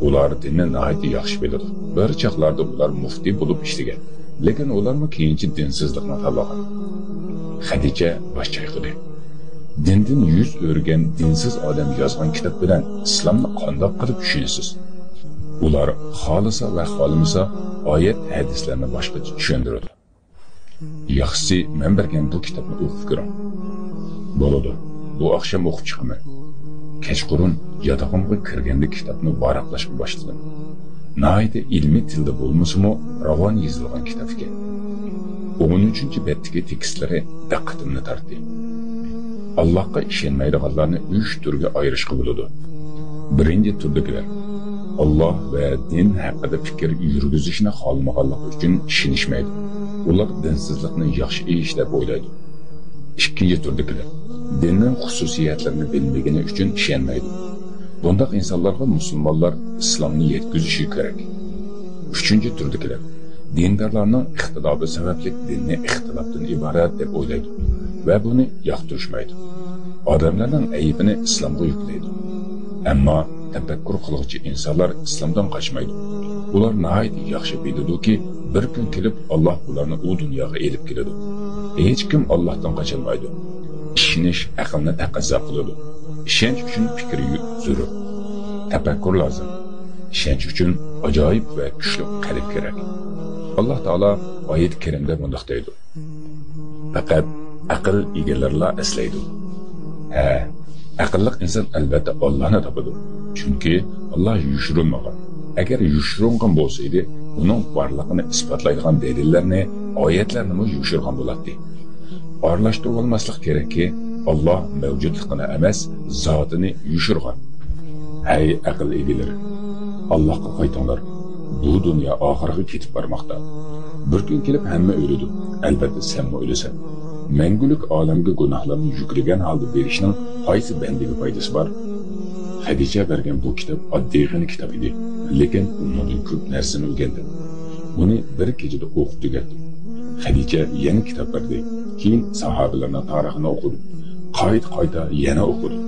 Ular dinni nihoyatda yaxshi biladi. Bir chaqlarda ular muftiy bo'lib ishlagan. Lekin ularmi keyinchi dinsizlikni tanlagan. Xadicha bosh chayqadi. Dindan yuz o'rgan dinsiz odam yozgan kitob bilan islomni qandoq qilib tushunasiz? Ular xolisa va xolimasa oyat hadislarni boshqacha tushundiradi. Yaxshisi men bergan bu kitobni o'qib ko'ring. Bo'ladi. Bu oqshom o'qib chiqaman. Kechqurun yotog'imga kirganda kitobni varaqlashga boshladim. Nihoyatda ilmiy tilda bo'lmasa-mu, ravon yozilgan kitob ekan. 13-betdagi tekstlari diqqatimni tortdi. Allohga ishonmaydiganlarni 3 turga ayirishga bo'ladi. Birinchi turdagilar Alloh va din haqida fikr yurgizishni xohlamaganligi uchun ishonishmaydi. Ular dinsizlikni yaxshi ish deb o'ylaydi. Ikkinchi turdagilar dinning xususiyatlarini bilmagani uchun ishonmaydi. Bundaq insonlarga musulmonlar islomni yetkazishi kerak. Uchinchi turdagilar dindorlarning ixtilofi sababli dinni ixtilofdan iborat deb o'ylaydi va buni yoqtirishmaydi. Odamlarning aybini islomga yuklaydi. Ammo tafakkur qiluvchi insonlar islomdan qochmaydi. Ular nihoyat yaxshi biladiki, bir kun kelib Alloh ularni u dunyoga elib keladi. Hech kim Allohdan qocholmaydi. Ishonish aqlni taqozo qiladi. Ishonch uchun fikr zarur. Tafakkur lozim. Ishonch uchun ajoyib va kuchli qalb kerak. Alloh taolo oyat karimda bundoq deydi: Faqat aql egalarilar eslaydi. Ha, aqlli inson albatta Allohni topadi. Chunki Alloh yushirilmagan. Agar yushirilgan bo'lsa edi, uning borlig'ini isbotlaydigan dalillarni, oyatlarni yushirgan bo'ladi. Aralashtirib olmaslik kerakki, Alloh mavjudligini emas, zotini yushirgan. Hey aql egalari, Allohga qaytinglar. Bu dunyo oxiriga ketib bormoqda. Bir kun kelib hamma o'ladi. Albatta senmi o'lasan. Mangulik olamga gunohlarni yuklagan holda berishning qaysi bandiga foydasi bor? Xadicha bergan bu kitob oddiygina kitob edi, lekin undan ko'p narsani o'rgandim. Uni bir kechada o'qib tugatdim. Xadicha yana kitob berdi. Keyin sahobalarning tarixini o'qidim. Qayta-qayta yana o'qidim.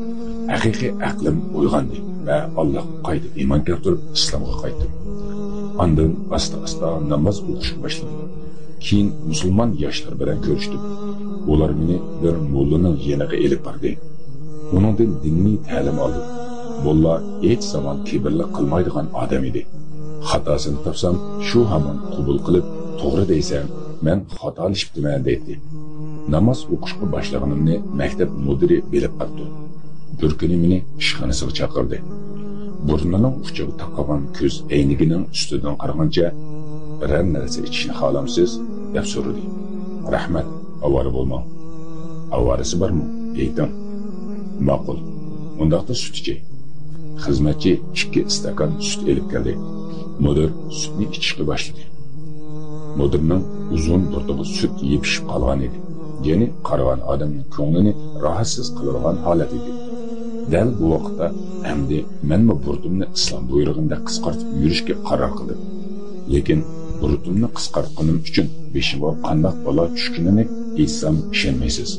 Haqiqiy aqlim uyg'ondi va Allohga qaytib iymon keltirib islomga qaytdim. Ondan asta-asta namoz o'qishga boshladim. Keyin musulmon yoshlar bilan ko'rishdim. Ular meni bir mollaning yeniga elib bordi. Uningdan diniy ta'lim oldim. Molla hech zamon kibrlik qilmaydigan odam edi. Xatosini topsam, shu hamon qabul qilib, to'g'ri deysan, men xatolashibdiman deydi. Namoz o'qishga boshlaganimni maktab mudiri bilib qoldi. Bir kuni meni ishxonasiga chaqirdi. Burnining uchiga taqagan ko'z aynigining ustidan qaragancha, biror narsa ichishni xohlamsiz, deb so'radi. Rahmat, avvora bo'lmang. Avvorasi bormi? Ayting. Ma'qul. Undaqda sut ichay. Xizmatchi 2 stakan sut elib keldi. Mudir sutni ichishga boshladi. Mudirning uzun burtig'i sut yepishib qolgan edi. Ya'ni qaragan odamning ko'nglini rohatsiz qiladigan holat edi. Dal bu vaqtda endi menmi burtimni islom buyrug'ida qisqartib yurishga qaror qildim. Lekin burtimni qisqartganim uchun beshimga qandoq balo tushganini aytsam ishonmaysiz.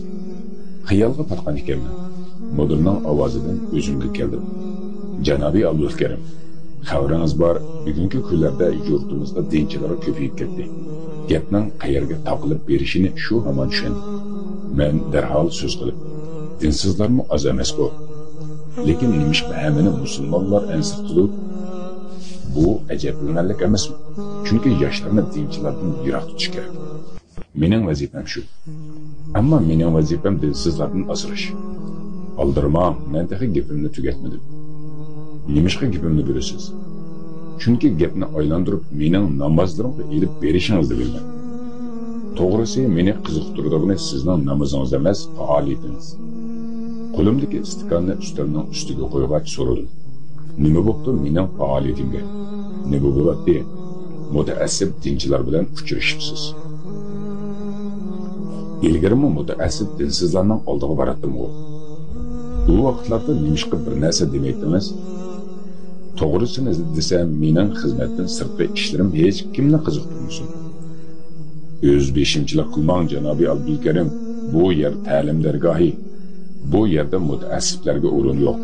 Xiyolga patgan ekanman. Mudirning ovozidan o'zimga keldim. Janobiy Abdulkarim, xabaringiz bor, bugungi kunlarda yurtimizda dinchilar ko'payib ketdi. Gapning qayerga taqilib berishini shu hamon tushundim. Men darhol so'z qilib, dinsizlarmi oz emas bu. Lekin nimishqa hammani musulmonlar ansirtidi? Bu ajablanarlik emasmi? Chunki yoshlarni dinchilardan yiroq tutish kerak. Mening vazifam shu. Ammo mening vazifam dinsizlardan asrash. Aldirmang, men taxi gapimni tugatmadim. Nimishqa gapimni bilasiz? Chunki gapni aylantirib mening namozlarimga elib berishingizni bilman. To'g'risi, meni qiziqtirdigani sizning namozingiz emas, faoliyatingiz. Qo'limdagi istikanni ustalning ustiga qo'ygach so'radim. Nima bo'pti mening faoliyatimga? Nima bo'ladi? Mutaassib dinchilar bilan uchrashibsiz. Ilgarimi mutaassib dinsizlarning oldiga boratdim-ku. Bu vaqtlarda nimishqa bir narsa demaytdingiz? To'g'risini desam, mening xizmatdan sirtqi ishlarim hech kimni qiziqtirmasin. O'z beshimchilik qilmang, Janobiy Abdulkarim. Bu yer ta'lim dargohi. Bu yerda mutaassiblarga o'rin yo'q.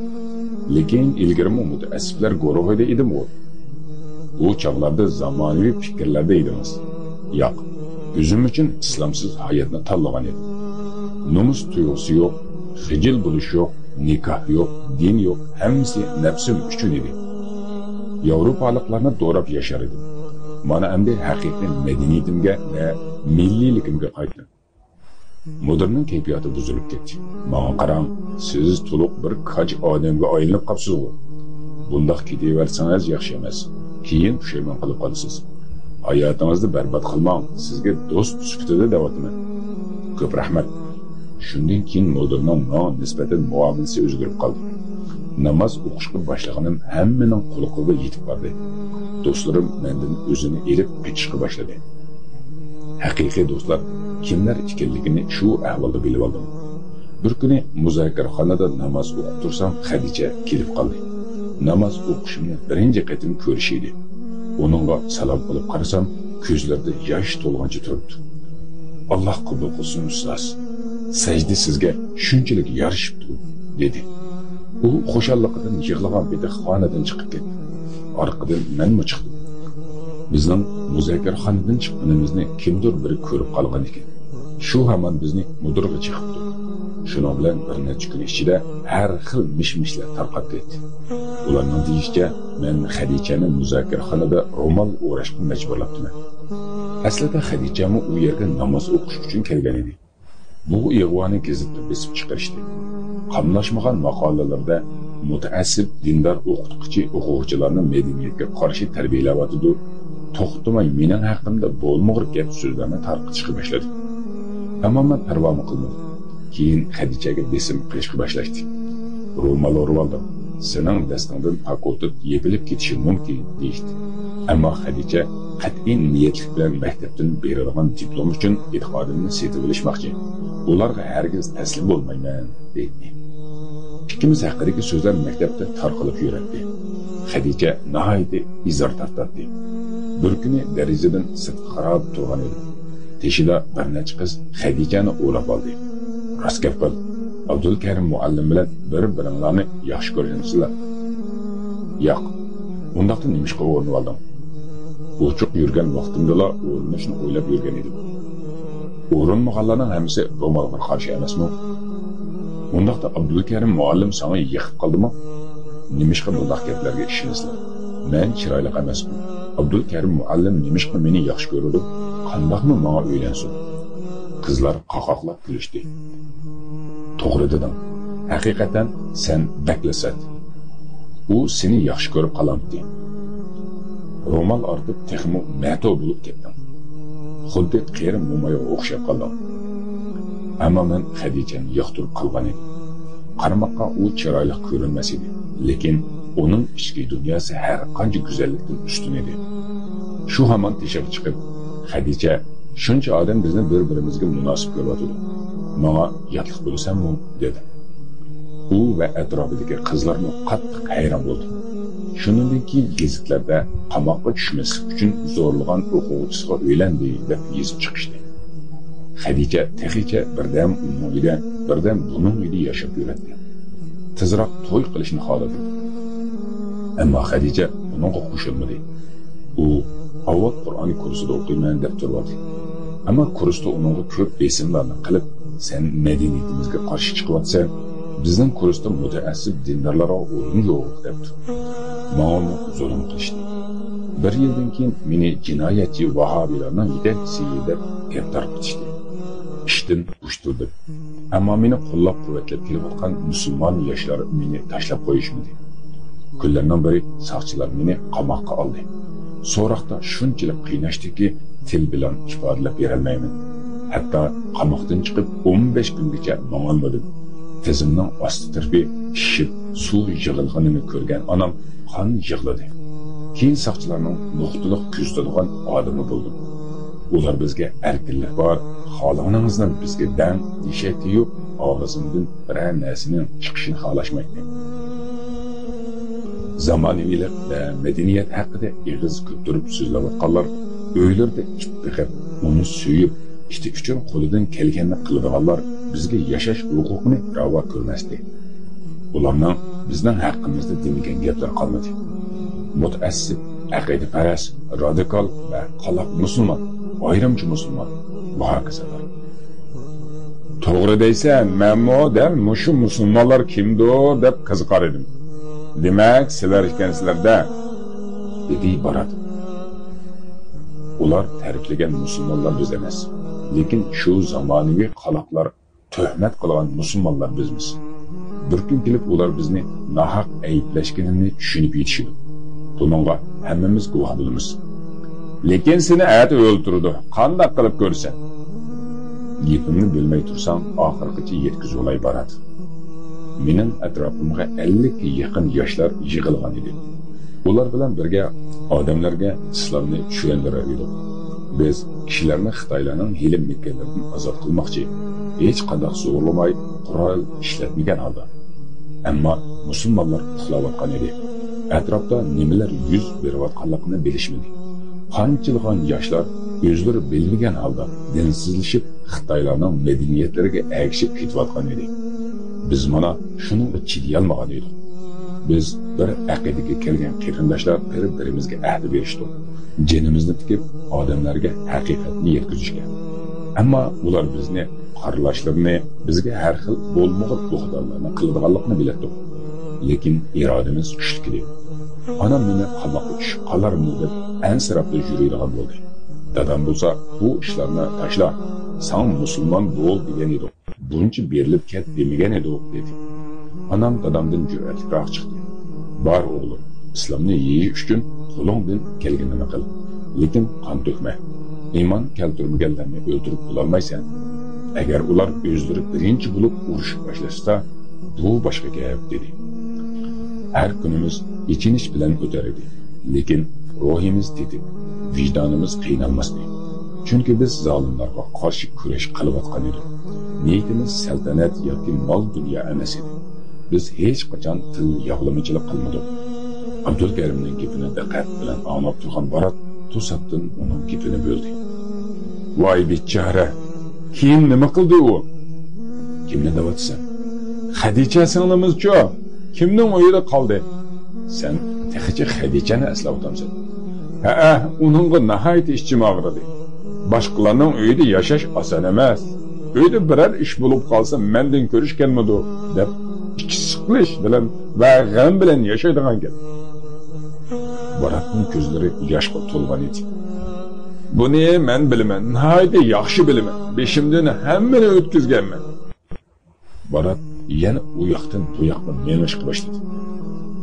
Lekin ilgarimi mutaassiblar guruhida edim-ku. U chog'larda zamonaviy fikrlarda edingiz. Yo'q, o'zim uchun islomsiz hayotni tanlagan edim. Nomus tuyg'usi yo'q, xijil bo'lish yo'q, nikoh yo'q, din yo'q, hammasi nafsim uchun edi. Yevropaliklarni do'rab yashar edim. Mana endi haqiqiy madaniyatimga va milliyligimga qaytdim. Mudirning kayfiyati buzilib ketdi. Menga qarang, siz to'liq bir kaj odamga aylanib qolibsiz-ku. Bundoq ketaversangiz yaxshi emas. Keyin pushaymon qilib qolasiz. Hayotingizni barbod qilmang, sizga do'st sifatida da'vatiman. Ko'p rahmat. Shundan keyin mudirning menga nisbatan muomalasi o'zgarib qoldi. Namoz o'qishga boshlaganim hammaning quloqiga yetib bordi. Do'stlarim mendan o'zini elib qochishga boshladi. Haqiqiy do'stlar kimlar ekanligini shu ahvolda bilib oldim. Bir kuni muzokaraxonada namoz o'qib tursam, Xadicha kelib qoldi. Namoz o'qishimni birinchi qatim ko'rish edi. Uningga salom qilib qarasam, ko'zlarida yosh to'lgancha turibdi. Alloh qabul qilsin ustoz. Sajda sizga shunchalik yarashibdi, dedi. U xushalliqidan yig'lagan beti xonadan chiqib ketdi. Orqadan menmi chiqdim. Bizning muzokaraxonadan chiqqanimizni kimdir biri ko'rib qolgan ekan. Shu hamon bizni mudirga chiqibdi. Shuning bilan bir necha kun ichida har xil mish-mishlar tarqab ketdi. Ularning deyishicha, men Xadichani muzokaraxonada ro'mol o'rashga majburlabdiman. Aslida Xadichami u yerga namoz o'qish uchun kelgan edi. Bu ig'voni gazetda besib chiqarishdi. Qamlashmagan maqolalarda mutaassib dindor o'qituvchi o'quvchilarni madaniyatga qarshi tarbiyalayotidi, to'xtamay mening haqimda bo'lmag'ur gap so'zlarni tarqatishga boshladi. Ammo men parvomi qilmadim. Keyin Xadichaga besim qilishga boshlashdi. Ro'mol o'rib oldim. Sening dastingdan fakultet yepilib ketishi mumkin, deyishdi. Ammo Xadicha qat'iy niyatlik bilan maktabdan berilgan diplom uchun e'tiqodimni setib olishmoqchi. Ularga hargiz taslim bo'lmayman, deydi. Ikkimiz haqidagi so'zlar maktabda tarqalib yuradi. Xadicha nihoyatda izor tortadi. Bir kuni derazadan sirtqa qarab turgan edi. Teshida bir necha qiz Xadichani o'rab oldi. Rost gap qil, Abdulkarim muallim bilan bir-biringlarni yaxshi ko'rgansizlar. Yo'q, undaqda nimishqa o'rnib oldim? O'chiq yurgan vaqtimdala o'rinishni o'ylab yurgan edim. O'rinmaganlarning hammasi ro'molga qarshi emasmi? Undaqda Abdulkarim muallim sana yiqib qoldimi? Nimishqa bundaq gaplarga ishonasizlar? Men chiroyli emasman. Abdulkarim muallim nimishqa meni yaxshi ko'radi? Qandoqmi menga uylansin? Qizlar qaqoqlab kulishdi. To'g'ri dedim. Haqiqatan sen baklasat. U seni yaxshi ko'rib qolamdi. Ro'mol ortib texmo mato bo'lib ketdim. Xuddi qeri mo'mayga o'xshab qoldim. Ammo men Xadichani yoqtirib qolgan edim. Qaramoqqa u chiroyli ko'rinmas edi, lekin uning ichki dunyosi har qancha go'zallikdan ustun edi. Shu hamon teshib chiqib, Xadicha, shuncha odam bizni bir-birimizga munosib ko'ryotidi. Menga yotliq bo'lasanmi, dedi. U va atrofidagi qizlarni qattiq hayron bo'ldi. Shundan keyin gazetlarda qamoqqa tushmaslik uchun zo'rlagan o'quvchisiga uylandi deb yozib chiqishdi. Xadicha texicha birdam uning uyida, birdam buning uyida yashab yuradi. Tezroq to'y qilishni xohladi. Ammo Xadicha buningga qo'shilmadi. U avval Qur'on kursida o'qiyman deb turdi. Ammo kursda uningga ko'p besimlarni qilib, sen madaniyatimizga qarshi chiqyapsan, bizning kursda mutaassib dindorlarga o'rin yo'q debdi. Ma'mur zulm qilishdi. Bir yildan keyin meni jinoyatchi vahobiylarning yetakchisi deb gap tarqatishdi. Ishdan bo'shtirdi. Ammo meni qo'llab-quvvatlab kelayotgan musulmon yoshlar meni tashlab qo'yishmadi. Kunlarning biri soqchilar meni qamoqqa oldi. So'roqda shunchalik qiynashdiki, til bilan ifodalab berolmayman. Hatto qamoqdan chiqib 15 kungacha mongolmadim. Tizimning osti tarafi shishib, suv yig'ilganini ko'rgan onam qon yig'ladi. Keyin soqchilarning nuqtaliq kuzatadigan odami bo'ldim. Ular bizga erkinlik bor, xohlaningizni bizga dang deyishaydi-yu, og'zimdan biror narsaning chiqishini xohlashmaydi. Zamonaviylik va madaniyat haqida ig'iz ko'ptirib so'zlayotganlar uylarida it biqib, uni suyib, iti uchun qo'lidan kelganini qiladiganlar bizga yashash huquqini ravo ko'rmasdi. Ularning bizning haqqimizda demagan gaplar qolmadi. Mutaassib, aqidaparast, radikal va qaloq musulmon, ayrimchi musulmon va hokazolar. To'g'ri deysan, menmo dal mushu musulmonlar kimdir deb qiziqar edim. Demak, sizlar ekansizlarda, dedi Barat. Ular ta'riflagan musulmonlar biz emas, lekin shu zamonaviy qaloqlar tuhmat qilgan musulmonlar bizmiz. Bir kun kelib ular bizni nohaq ayblashganini tushunib yetishadi. Buningga hammamiz guvoh bo'lamiz. Lekin seni at o'ltirdi. Qanday qilib ko'rsan? Gapimni bilmay tursam, oxirgacha yetkazib olay Barat. Mening atrofimga 50 ga yaqin yoshlar yig'ilgan edi. Ular bilan birga odamlarga islomni tushuntirar edik. Biz kishilarni Xitoylarning hiyla makkarlaridan ozod qilmoqchi, hech qanday zo'rlamay, qurol ishlatmagan holda. Ammo musulmonlar uxlayotgan edi. Atrofda nimalar yuz berayotganligini bilishmadi. Qanchilgan yoshlar o'zlari bilmagan holda dinsizlashib, Xitoylarning madaniyatlariga ergishib ketayotgan edi. Biz mana shuningga chidayolmagan edik. Biz bir aqidaga kelgan qarindoshlar bir-birimizga ahd berishdik. Jinimizni tikib odamlarga haqiqatni yetkazishga. Ammo ular bizni qorlashlarini, bizga har xil bo'lmag'ur bo'xtonlarni qiladiganligini biladi. Lekin irodamiz kuchli edi. Onam meni qamoqqa tushib qolarmi deb ansirab yuradigan bo'ldi. Dadam bo'lsa, bu ishlarni tashla, san musulmon bo'l degan edi. Buncha berilib ket demagan edi, dedi. Onam dadamdan jur'atliroq chiqdi. Bor o'g'lim, islomni yeyish uchun qo'lingdan kelganini qil, lekin qon to'kma. Iymon keltirmaganlarni o'ldirib bo'lolmaysan. Agar ular o'zlari birinchi bo'lib urushib boshlashsa, bu boshqa gap, dedi. Har kunimiz ichinish bilan o'tar edi, lekin ruhimiz tetik, vijdonimiz qiynalmasdi. Chunki biz zolimlarga qarshi kurash qilayotgan edik. Niyatimiz saltanat yoki mol dunyo emas edi. Biz hech qachon til yog'lamachilik qilmadik. Abdulkarimning gapini diqqat bilan anglab turgan Barat to'satdan uning gapini bo'ldi. Voy bechora, keyin nima qildi u? Kimni davatsan? Xadicha singlimizchu, kimning uyida qoldi? Sen texicha Xadichani eslab o'tamsan. Ha, uningga nihoyat ichim og'ridi. Boshqalarning uyida yashash oson emas. Uyda biror ish bo'lib qolsa, mendan ko'rishganmidi deb ichi siqilish bilan va g'am bilan yashaydigan gap. Baratning ko'zlari yoshga to'lgan edi. Buni men bilaman, nihoyat yaxshi bilaman. Beshimdan hammani o'tkazganman. Barat yana u yoqdan bu yoqqa menishga boshladi.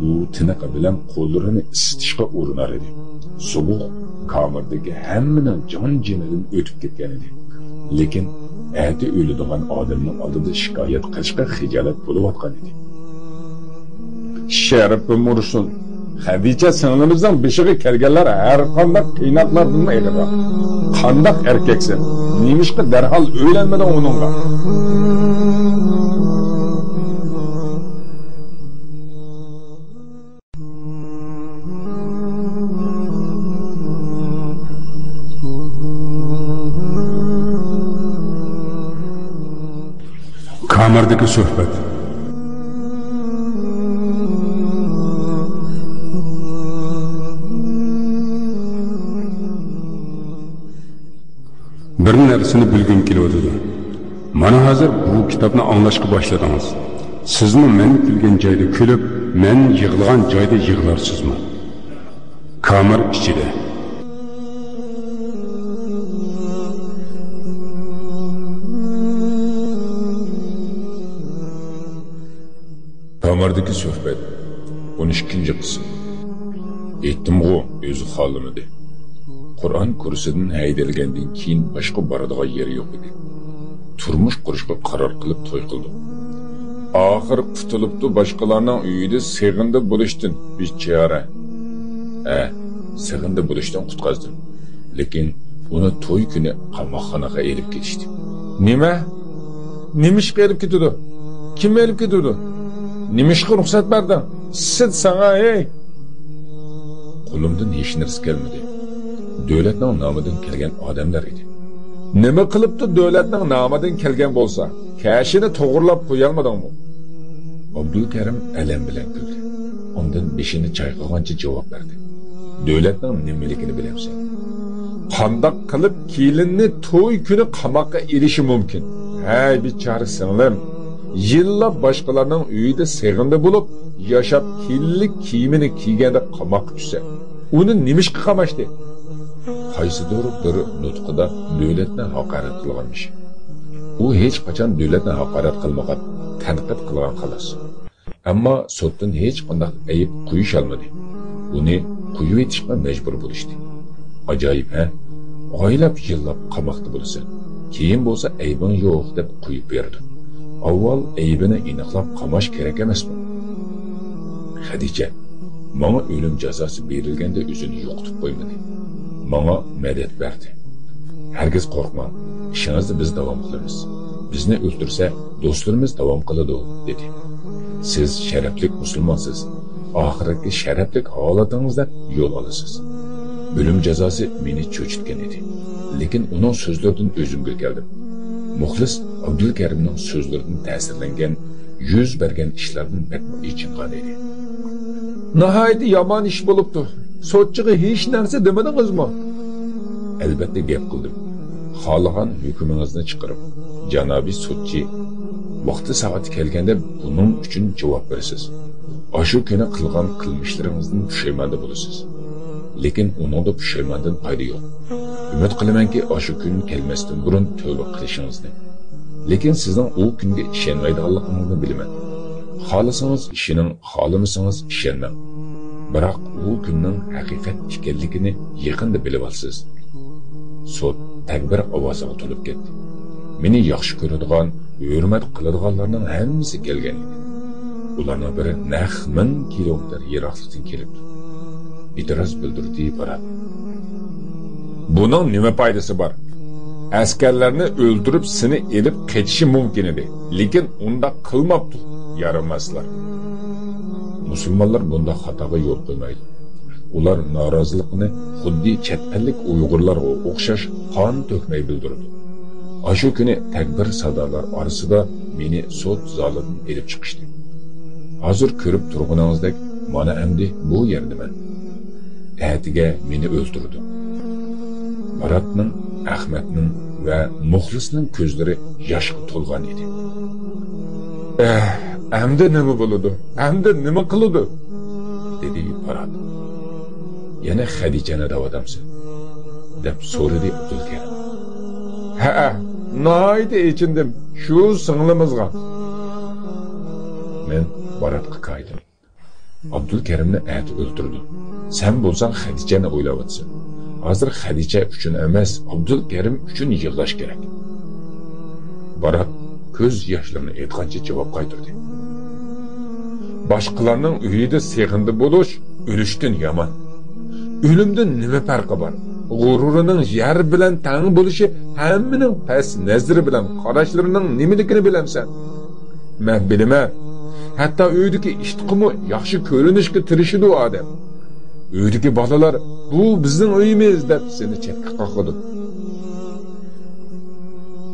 U tiniqi bilan qo'llarini isitishga urinar edi. Sovuq kamerdagi hammaning jon jinidan o'tib ketgan edi. Lekin ati o'ladigan odamning oldida shikoyat qilishga xijolat bo'layotgan edi. Sharifim ursin. Xadicha singlimizning beshig'i kelganlar har qanday qiynoqlardan og'irroq. Qandaq erkaksan? Nemishqa darhol uylanmading uningga? Kamerdagi suhbat. Bir narsani bilgim kelyotidi. Mana hozir bu kitobni anglashga boshladingiz. Sizmi men kulgan joyda kulib, men yig'lagan joyda yig'larsizmi? Kamer ichida. Kamerdagi suhbat 12-qism. Aytdim-g'u, o'zi xohlamadi. Qur'on kursidan haydalgandan keyin boshqa boradigan yeri yo'q edi. Turmush qurishga qaror qilib to'y qildi. Oxir qutulibdi boshqalarning uyida sig'indi bo'lishdan bechora. Sig'indi bo'lishdan qutqazdim. Lekin uni to'y kuni qamoqxonaga elib ketishdi. Nima? Nimishqa elib ketdi? Kim elib ketdi? Nimishqa ruxsat berding? Sid sana ey. Qo'limdan hech narsa kelmadi. Davlatning nomidan kelgan odamlar edi. Nima qilibdi davlatning nomidan kelgan bo'lsa, kashini to'g'irlab qo'yolmadingmi? Abdulkarim alam bilan kuldi. Undan beshini chayqagancha javob berdi. Davlatning nimaligini bilamsan. Qandoq qilib kelinni to'y kuni qamoqqa ilishi mumkin? Hay bechora singlim, yillab boshqalarning uyida sig'indi bo'lib, yashab kelinlik kiyimini kiyganda qamoqqa tushsa, uni nimishqa qamashdi? Qaysidir bir nutqida davlatni haqorat qilganmish. U hech qachon davlatni haqorat qilmagan, tanqid qilgan xolos. Ammo suddan hech qanday ayib qo'yish olmadi. Uni qo'yib etishga majbur bo'lishdi. Ajoyib, ha? Oylab yillab qamoqda bo'lsa, keyin bo'lsa aybing yo'q deb qo'yib berdi. Avval aybini aniqlab qamash kerak emasmi? Xadicha menga o'lim jazosi berilganda o'zini yo'qotib qo'ymadi. Manga madad berdi. Hargiz qo'rqmang, ishingizni biz davom qilamiz. Bizni o'ldirsa, do'stlarimiz davom qiladi, dedi. Siz sharafli musulmonsiz. Oxiratga sharafli holatingizda yo'l olasiz. O'lim jazosi meni cho'chitgan edi. Lekin uning so'zlaridan o'zimga keldim. Muxlis Abdulkarimning so'zlaridan ta'sirlangan, yuz bergan ishlardan bakmo ichingan edi. Nihoyat yomon ish bo'libdi. Sotchiga hech narsa demadingizmi? Albatta gap qildim. Xohlagan hukmingizni chiqarib, janobiy sudchi, vaqti soati kelganda buning uchun javob berasiz. Ashu kuni qilgan qilmishlaringizdan pushaymonda bo'lasiz. Lekin uningda pushaymondan foyda yo'q. Umid qilamanki, ashu kun kelmasdan burun tavba qilishingizni. Lekin sizning u kunga ishonmaydiganligingizni bilaman. Xohlasangiz ishoning, xohlamasangiz ishonmang. Biroq u kunning haqiqat ekanligini yaqinda bilib olsiz. Sud takbir ovoziga to'lib ketdi. Meni yaxshi ko'radigan, hurmat qiladiganlarning hammasi kelgan edi. Ularning biri naq 1000 kilometr yiroqlikdan kelibdi. E'tiroz bildirdi Barat. Buning nima foydasi bor? Askarlarni o'ldirib seni elib ketishi mumkin edi. Lekin unda qilmabdi yaramaslar. Musulmonlar bunda xatoga yo'l qo'ymaydi. Ular norozilikni xuddi chet ellik Uyg'urlarga o'xshash qon to'kmay bildirdi. Ashu kuni takbir sadolar orasida meni sud zalidan elib chiqishdi. Hozir ko'rib turganingizdek, mana endi bu yerdaman. Atiga meni o'ldirdi. Baratning, Ahmadning va Muxlisning ko'zlari yoshga to'lgan edi. Endi nima bo'ladi? Endi nima qiladi? Dedi Barat. Yana Xadichani davodamsan, deb so'radi Abdulkarim. Ha, nihoyat echindim shu singlimizga. Men Baratga qaydim. Abdulkerimni ati o'ldirdi. Sen bo'lsang Xadijani o'ylayapsan. Hozir Xadija uchun emas, Abdulkerim uchun yig'lash kerak. Barat ko'z yoshlarini aytgancha javob qaytardi. Boshqalarning uyida seg'indi bo'lish o'lishdan yomon. O'limdan nima farqi bor? G'ururining yer bilan tang bo'lishi hammaning past nazari bilan qarashlarining nimaligini bilamsan. Men bilaman. Hatto uydagi ishtiqimi yaxshi ko'rinishga tirishidi odam. Uydagi bolalar bu bizning uyimiz deb seni chetga qoqadi.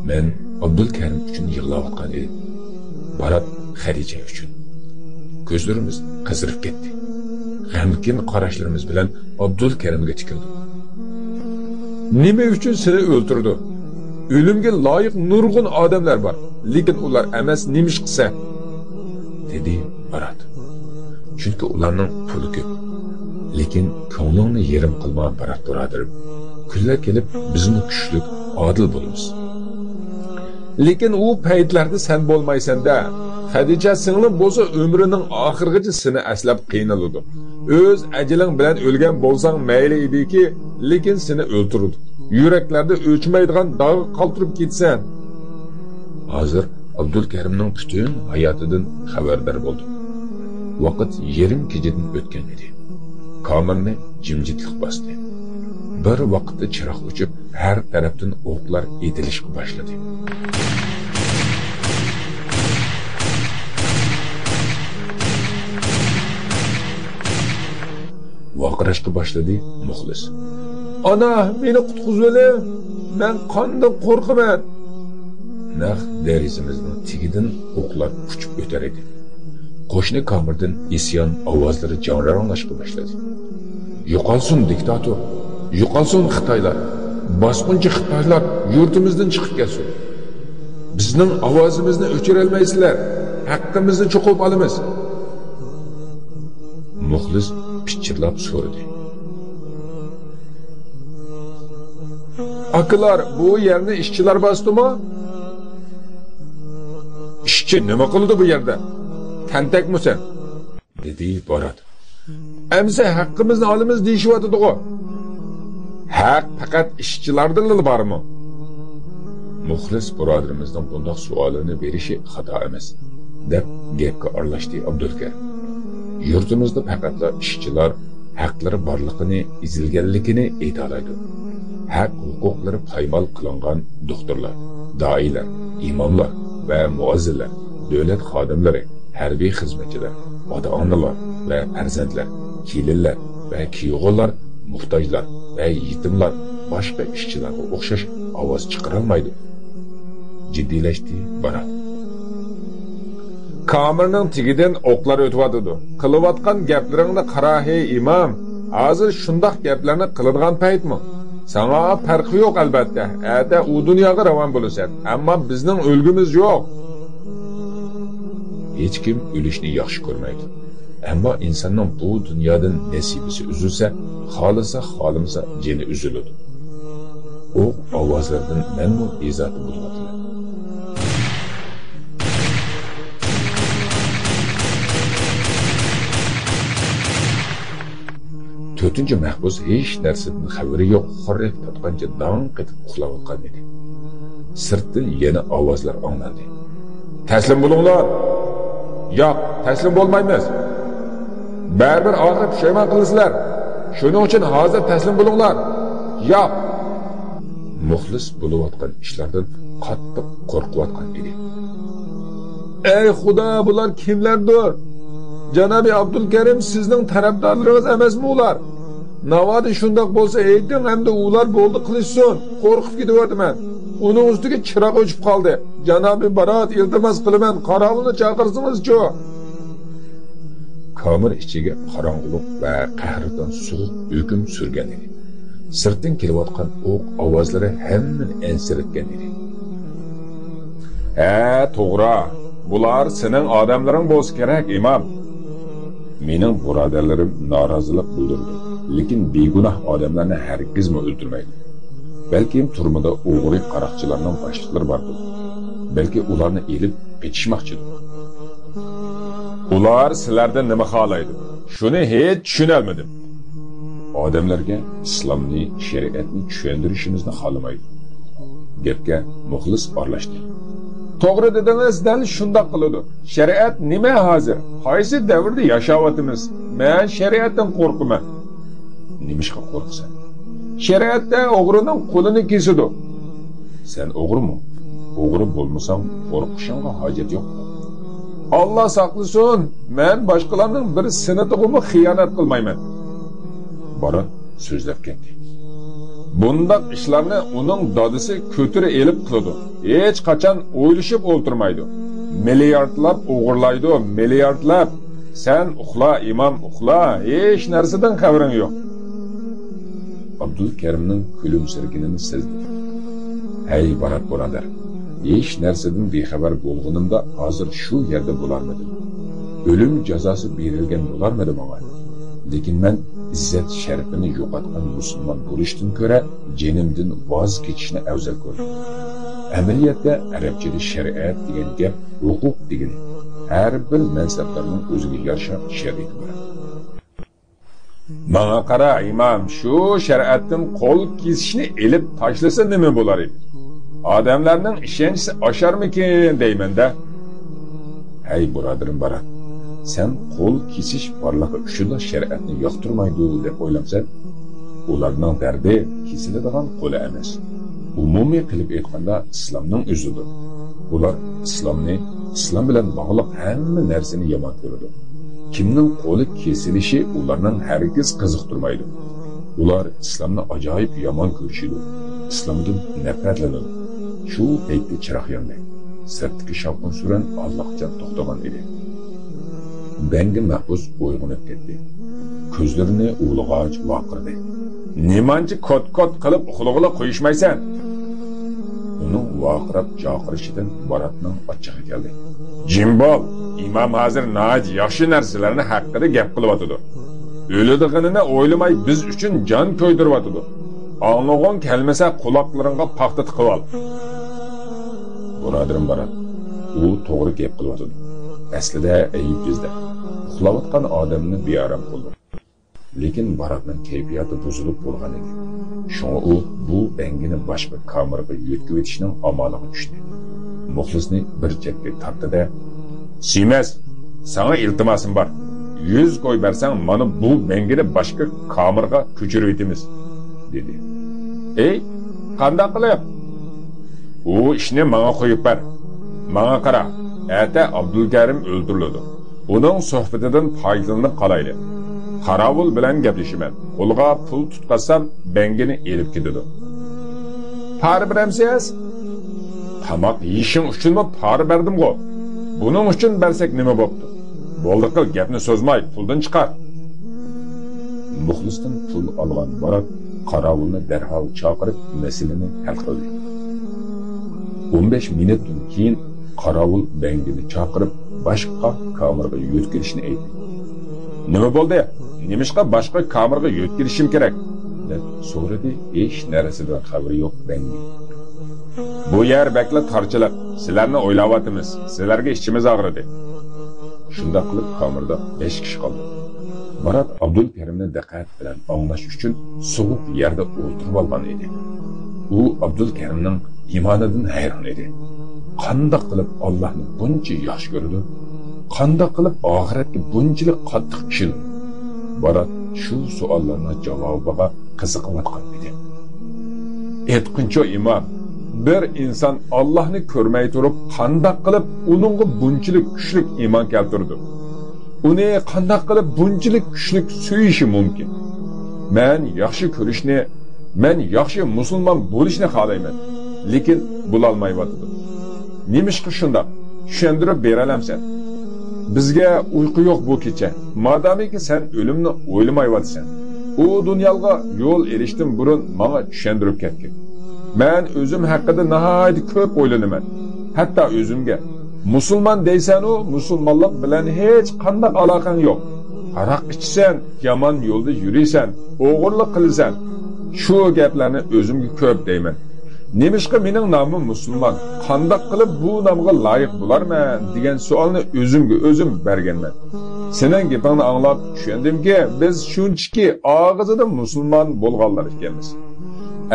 Men Abdulkarim uchun yig'layotgan edim. Barat Xadija uchun. Ko'zlarimiz qizarib ketdi. G'amgin qarashlarimiz bilan Abdulkarimga tikildi. Nima uchun seni o'ldirdi? O'limga loyiq nurg'un odamlar bor, lekin ular emas nimish qilsa, dedi Barat. Chunki ularning puli ko'p. Lekin ko'nglingni yerim qilma Barat birodarim. Kunlar kelib bizni kuchlik, odil bo'lamiz. Lekin u paytlarda sen bo'lmaysan-da. Xadija singlim bo'lsa umrining oxirgacha seni aslab qiynaladi. O'z ajaling bilan o'lgan bo'lsang mayli ediki, lekin seni o'ltirdi. Yuraklarda o'chmaydigan dog' qoldirib ketsan. Hozir Abdulkarimning butun hayotidan xabardor bo'ldim. Vaqt yarim kechadan o'tgan edi. Kamerni jimjitlik bosdi. Bir vaqtda chiroq o'chib, har tarafdan o'qlar etilishga boshladi. Vaqirashga boshladi muxlis. Ana, meni qutqizvali, men qanday qo'rqaman. Naq derizimizning tegidan o'qlar uchib o'tar edi. Qo'shni kamerdan isyon ovozlari jangranglashga boshladi. Yo'qolsin diktator, yo'qolsin Xitoylar, bosqinchi Xitoylar yurtimizdan chiqib ketsin. Bizning ovozimizni o'chirolmaysizlar, haqqimizni cho'qib olamiz. Muxlis pichirlab so'radi. Akalar, bu yerni ishchilar bosdimi? Ishchi nima qildi bu yerda? Tentakmisan? Dedi Barat. Amsa haqqimizni olamiz deyishyotidi-ku. Haq faqat ishchilardan bormi? Muxlis birodarimizning bundoq savolini berishi xato emas, deb gapga aralashdi Abdulkarim. Yurtimizda faqatla ishchilar haqlari borligini, ezilganligini ayta oladi. Haq huquqlari paymol qilingan doktorlar, doilar, imomlar va muazzinlar, davlat xodimlari, harbiy xizmatchilar, ota-onalar va farzandlar, kelinlar va kuyovlar, muhtojlar va yetimlar boshqa ishchilarga o'xshash ovoz chiqarolmaydi. Jiddiylashdi Barat. Kamerning tegidan o'qlar o'tyotidi. Qilayotgan gaplaringni qara, hey imom. Hozir shundoq gaplarni qiladigan paytmi? Sana farqi yo'q albatta. Ata u dunyoga ravon bo'lasan, ammo bizning o'lgimiz yo'q. Hech kim o'lishni yaxshi ko'rmaydi. Ammo insonning bu dunyodan nasibasi uzilsa, xolisa xolimsa jini uziladi. O'q ovozlaridan menmu bezovta bo'lyapman. To'rtinchi mahbus hech narsadan xabari yo'q, xorrik tortgancha dong qetib uxlayotgan edi. Sirtdan yana ovozlar anglandi. Taslim bo'linglar! Yo'q, taslim bo'lmaymiz. Baribir oxiri pushaymon qilasizlar. Shuning uchun hozir taslim bo'linglar. Yo'q. Muxlis bo'layotgan ishlardan qattiq qo'rqayotgan edi. Ey Xudo, bular kimlardir? Janobi Abdulkarim sizning tarafdorlaringiz emasmi ular? Navodi shundoq bo'lsa ayting, hamda ular bo'ldi qilishsin. Qo'rqib ketaverdiman. Uning ustiga chiroq o'chib qoldi. Janobi Barat, iltimos qilaman, qorovulni chaqirsingiz-chu. Kamir ichiga qorong'ulik va qahrdan sovuq hukm surgan edi. Sirtdan kelayotgan o'q ovozlari hammani ansiratgan edi. Ha, to'g'ri. Bular sening odamlaring bo'lsa kerak, imom. Mening birodarlarim norozilik bildirdi, lekin begunoh odamlarni hargizmi o'ldirmaydi. Balkim turmada o'g'ri qaroqchilarning boshliqlari bordir. Balki ularni elib ketishmoqchidir. Ular sizlardan nima xohlaydi? Shuni hech tushunolmadim. Odamlarga islomni, shariatni tushuntirishimizni xohlamaydi. Gapga muxlis aralashdi. To'g'ri dedingiz, dal shundoq qiladi. Shariat nima hozir? Qaysi davrda yashayapmiz? Men shariatdan qo'rqaman. Nimishqa qo'rqsan? Shariatda o'g'rining qo'lini kesadi. Sen o'g'rimi? O'g'ri bo'lmasang, qo'rqishingga hojat yo'q. Alloh saqlasin, men boshqalarning bir sinatig'imi xiyonat qilmayman. Barat so'zlab ketdi. Bundaq ishlarni uning dadasi ko'tiri elib qiladi. Hech qachon o'ylashib o'ltirmaydi. Milliardlab o'g'irlaydi, milliardlab. Sen uxla, imom uxla, hech narsadan xabaring yo'q. Abdulkarimning kulimsirganini sezdi. Hey Barat birodar, hech narsadan bexabar bo'lganimda hozir shu yerda bo'larmidim? O'lim jazosi berilgan bo'larmidi menga? Lekin men izzat sharafini yo'qotgan musulmon bo'lishdan ko'ra jinimdan voz kechishni afzal ko'rdim. Amaliyotda arabchada shariat degan gap huquq degani. Har bir mansablarning o'ziga yarasha shariati bor. Manga qara, imom, shu shariatdan qo'l kesishni elib tashlasa nima bo'lar edi? Odamlarning ishonchi osharmikin deyman-da. Hey birodarim Barat, sen qo'l kesish borlig'i uchun shariatni yoqtirmaydi deb o'ylamsan? Ularning dardi kesiladigan qo'li emas. Umumiy qilib aytganda islomning o'zidir. Ular islomni, islom bilan bog'liq hamma narsani yomon ko'radi. Kimning qo'li kesilishi ularning hargiz qiziqtirmaydi. Ular islomni ajoyib yomon ko'rishidi. Islomdan nafratlanadi. Shu paytda chiroq yondi. Sirtdagi shovqin suran allaqachon to'xtagan edi. Bangi mahbus uyg'onib ketdi. Ko'zlarini uvlig'och vaqirdi. Nimanchi kot-kot qilib uxlag'ila qo'yishmaysan? Uning vaqirab chaqirishidan Baratning achchig'i keldi. Jimbol, imom hozir nihoyat yaxshi narsalarni haqida gap qilyotidi. O'ladig'inini o'ylamay biz uchun jon ko'ydiryotidi. Anglag'on kelmasa quloqlaringga paxta tiqib ol. Birodarim Barat, u to'g'ri gap qilyotidi. Aslida ayib bizda. Uxlayotgan odamni bearom qildi. Lekin Baratning kayfiyati buzilib bo'lgan edi. Shunga u bu bangini boshqa kameraga yetkazib etishning amaliga tushdi. Muxlisni bir chetga tortdi-da, "Suymas, sana iltimosim bor. 100 qo'y bersang, mana bu bangini boshqa kameraga ko'chirib etamiz", dedi. "Ey, qanday qilib? U ishni menga qo'yib ber. Menga qara, ata Abdulkarim o'ldirildi. Uning suhbatidan foydalanib qolayli. Qarovul bilan gaplashaman. Qo'lga pul tutqazsam, bangini elib ketadi. Para beramsiz? Tomoq yeyishing uchunmi para berdim-ku? Buning uchun bersak nima bo'pti? Bo'ldi qil, gapni so'zmay, puldan chiqar." Muxlisdan pul olgan Barat qarovulni darhol chaqirib masalani hal qildi. 15 minutdan keyin qarovul bangini chaqirib boshqa kameraga yo'tkilishni aytdi. "Nima bo'ldi? Nemishqa boshqa kameraga yo'tkilishim kerak?" deb so'radi. Hech narsadan xabari yo'q bangi. "Bu yer bakla torchilik. Sizlarni o'ylayapmiz. Sizlarga ishimiz og'ridi." Shunda qilib kamerada 5 kishi qoldi. Barat Abdulkarimni diqqat bilan anglash uchun sovuq yerda o'ltirib olgan edi. U Abdulkarimning iymonidan hayron edi. Qanday qilib Allohni buncha yaxshi ko'radi? Qanday qilib oxiratga bunchalik qattiq ishonadi? Barat shu savollarning javobiga qiziqayotgan edi. "Aytqincha imom, bir inson Allohni ko'rmay turib qanday qilib uningga bunchalik kuchlik iymon keltirdi? Uni qanday qilib bunchalik kuchlik suyishi mumkin? Men yaxshi ko'rishni, men yaxshi musulmon bo'lishni xohlayman, lekin bo'lolmayotdi. Nemishqa shundoq? Tushuntirib beralamsan? Bizga uyqu yo'q bu kecha. Madamiki sen o'limni o'ylamayotsan. U dunyoga yo'l erishdan burun menga tushuntirib ketgin. Men o'zim haqida nihoyat ko'p o'ylanaman. Hatto o'zimga musulmon deysan-u, musulmonlik bilan hech qanday aloqang yo'q. Aroq ichsan, yomon yo'lda yuriysan, o'g'irlik qilasan. Shu gaplarni o'zimga ko'p deyman. Nemishqa mening nomim musulmon, qanday qilib bu nomga loyiq bo'larman degan savolni o'zimga o'zim berganman. Sening gapingni anglab tushundimki, biz shunchaki og'zida musulmon bo'lganlar ekanmiz.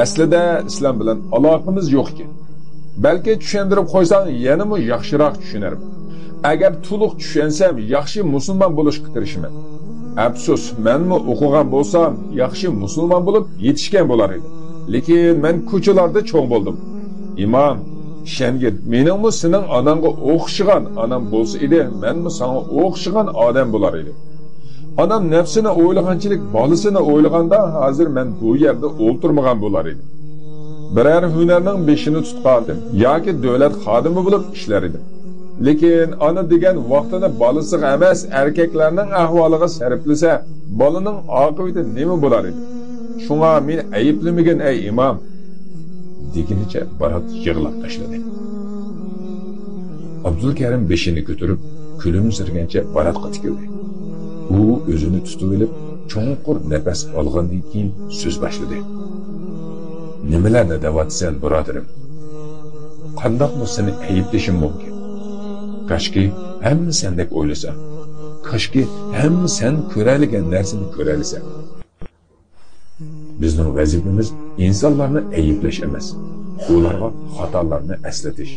Aslida islom bilan aloqamiz yo'q ekan. Balki tushuntirib qo'ysang, yanada yaxshiroq tushunarman. Agar to'liq tushunsam, yaxshi musulmon bo'lishga tirishaman. Afsus, menmi o'qigan bo'lsam, yaxshi musulmon bo'lib yetishgan bo'lar edim. Lekin men ko'chalarda cho'ng bo'ldim. Imom, ishongin, meningmi sening onangga o'xshagan onam bo'lsa edi, menmi senga o'xshagan odam bo'lar edim. Onam nafsini o'ylaganchilik bolasini o'ylaganda hozir men bu yerda o'ltirmagan bo'lar edim. Biror hunarning beshini tutqandim yoki davlat xodimi bo'lib ishlar edim. Lekin ona degan vaqtini bolasiga emas, erkaklarning ahvoliga sarflasa, bolaning oqibati nima bo'lar edi? Shunga meni ayblamagin ey imom, degunicha Barat yig'lab tashladi. Abdulkarim beshini ko'tarib, kulimsirgancha Baratga tikildi. U o'zini tutib olib, cho'nqur nafas olgandan keyin so'z boshladi. Nimalarni deyapsan, birodarim? Qandoqmi seni ayblashim mumkin? Koshki hamma sendek o'ylasa. Koshki hamma sen ko'raligan narsani ko'ralisa. Bizning vazifamiz insonlarni ayblash emas, ularga xatolarni eslatish,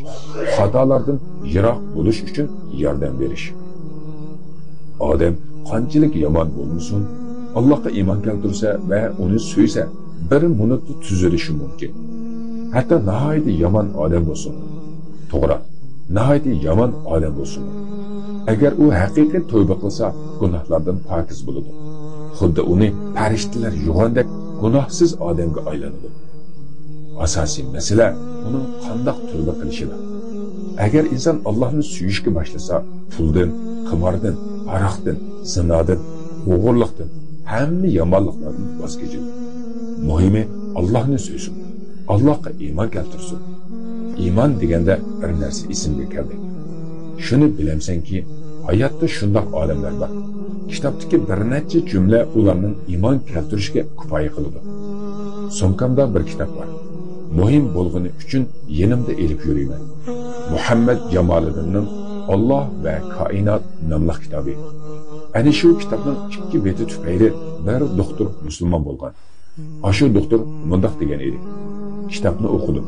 xatolardan yiroq bo'lish uchun yordam berish. Odam qanchalik yomon bo'lmasin, Allohga iymon keltirsa va uni suysa, bir minutda tuzilishi mumkin. Hatto nihoyatda yomon odam bo'lsin. To'g'ri, nihoyatda yomon odam bo'lsin. Agar u haqiqiy tavba qilsa, gunohlardan pokiz bo'ladi. Xuddi uni farishtalar yug'andek gunohsiz odamga aylanadi. Asosiy masala uning qandoq tavba qilishida. Agar inson Allohni suyishga boshlasa, puldan, qimordan, aroqdan, zinodan, o'g'irlikdan, hamma yomonliklardan voz kechadi. Muhimi Allohni suysin, Allohga iymon keltirsin. Iymon deganda bir narsa esimga keldi. Shuni bilamsanki, hayotda shundoq odamlar bor. Kitobdagi bir necha jumla ularning iymon keltirishga kifoya qiladi. Sumkamda bir kitob bor. Muhim bo'lgani uchun yenimda elib yuriyman. Muhammad Jamoliddinning Alloh va koinot nomli kitobi. Ana shu kitobning 2 beti tufayli bir doktor musulmon bo'lgan. Shu doktor mundoq degan edi. Kitobni o'qidim.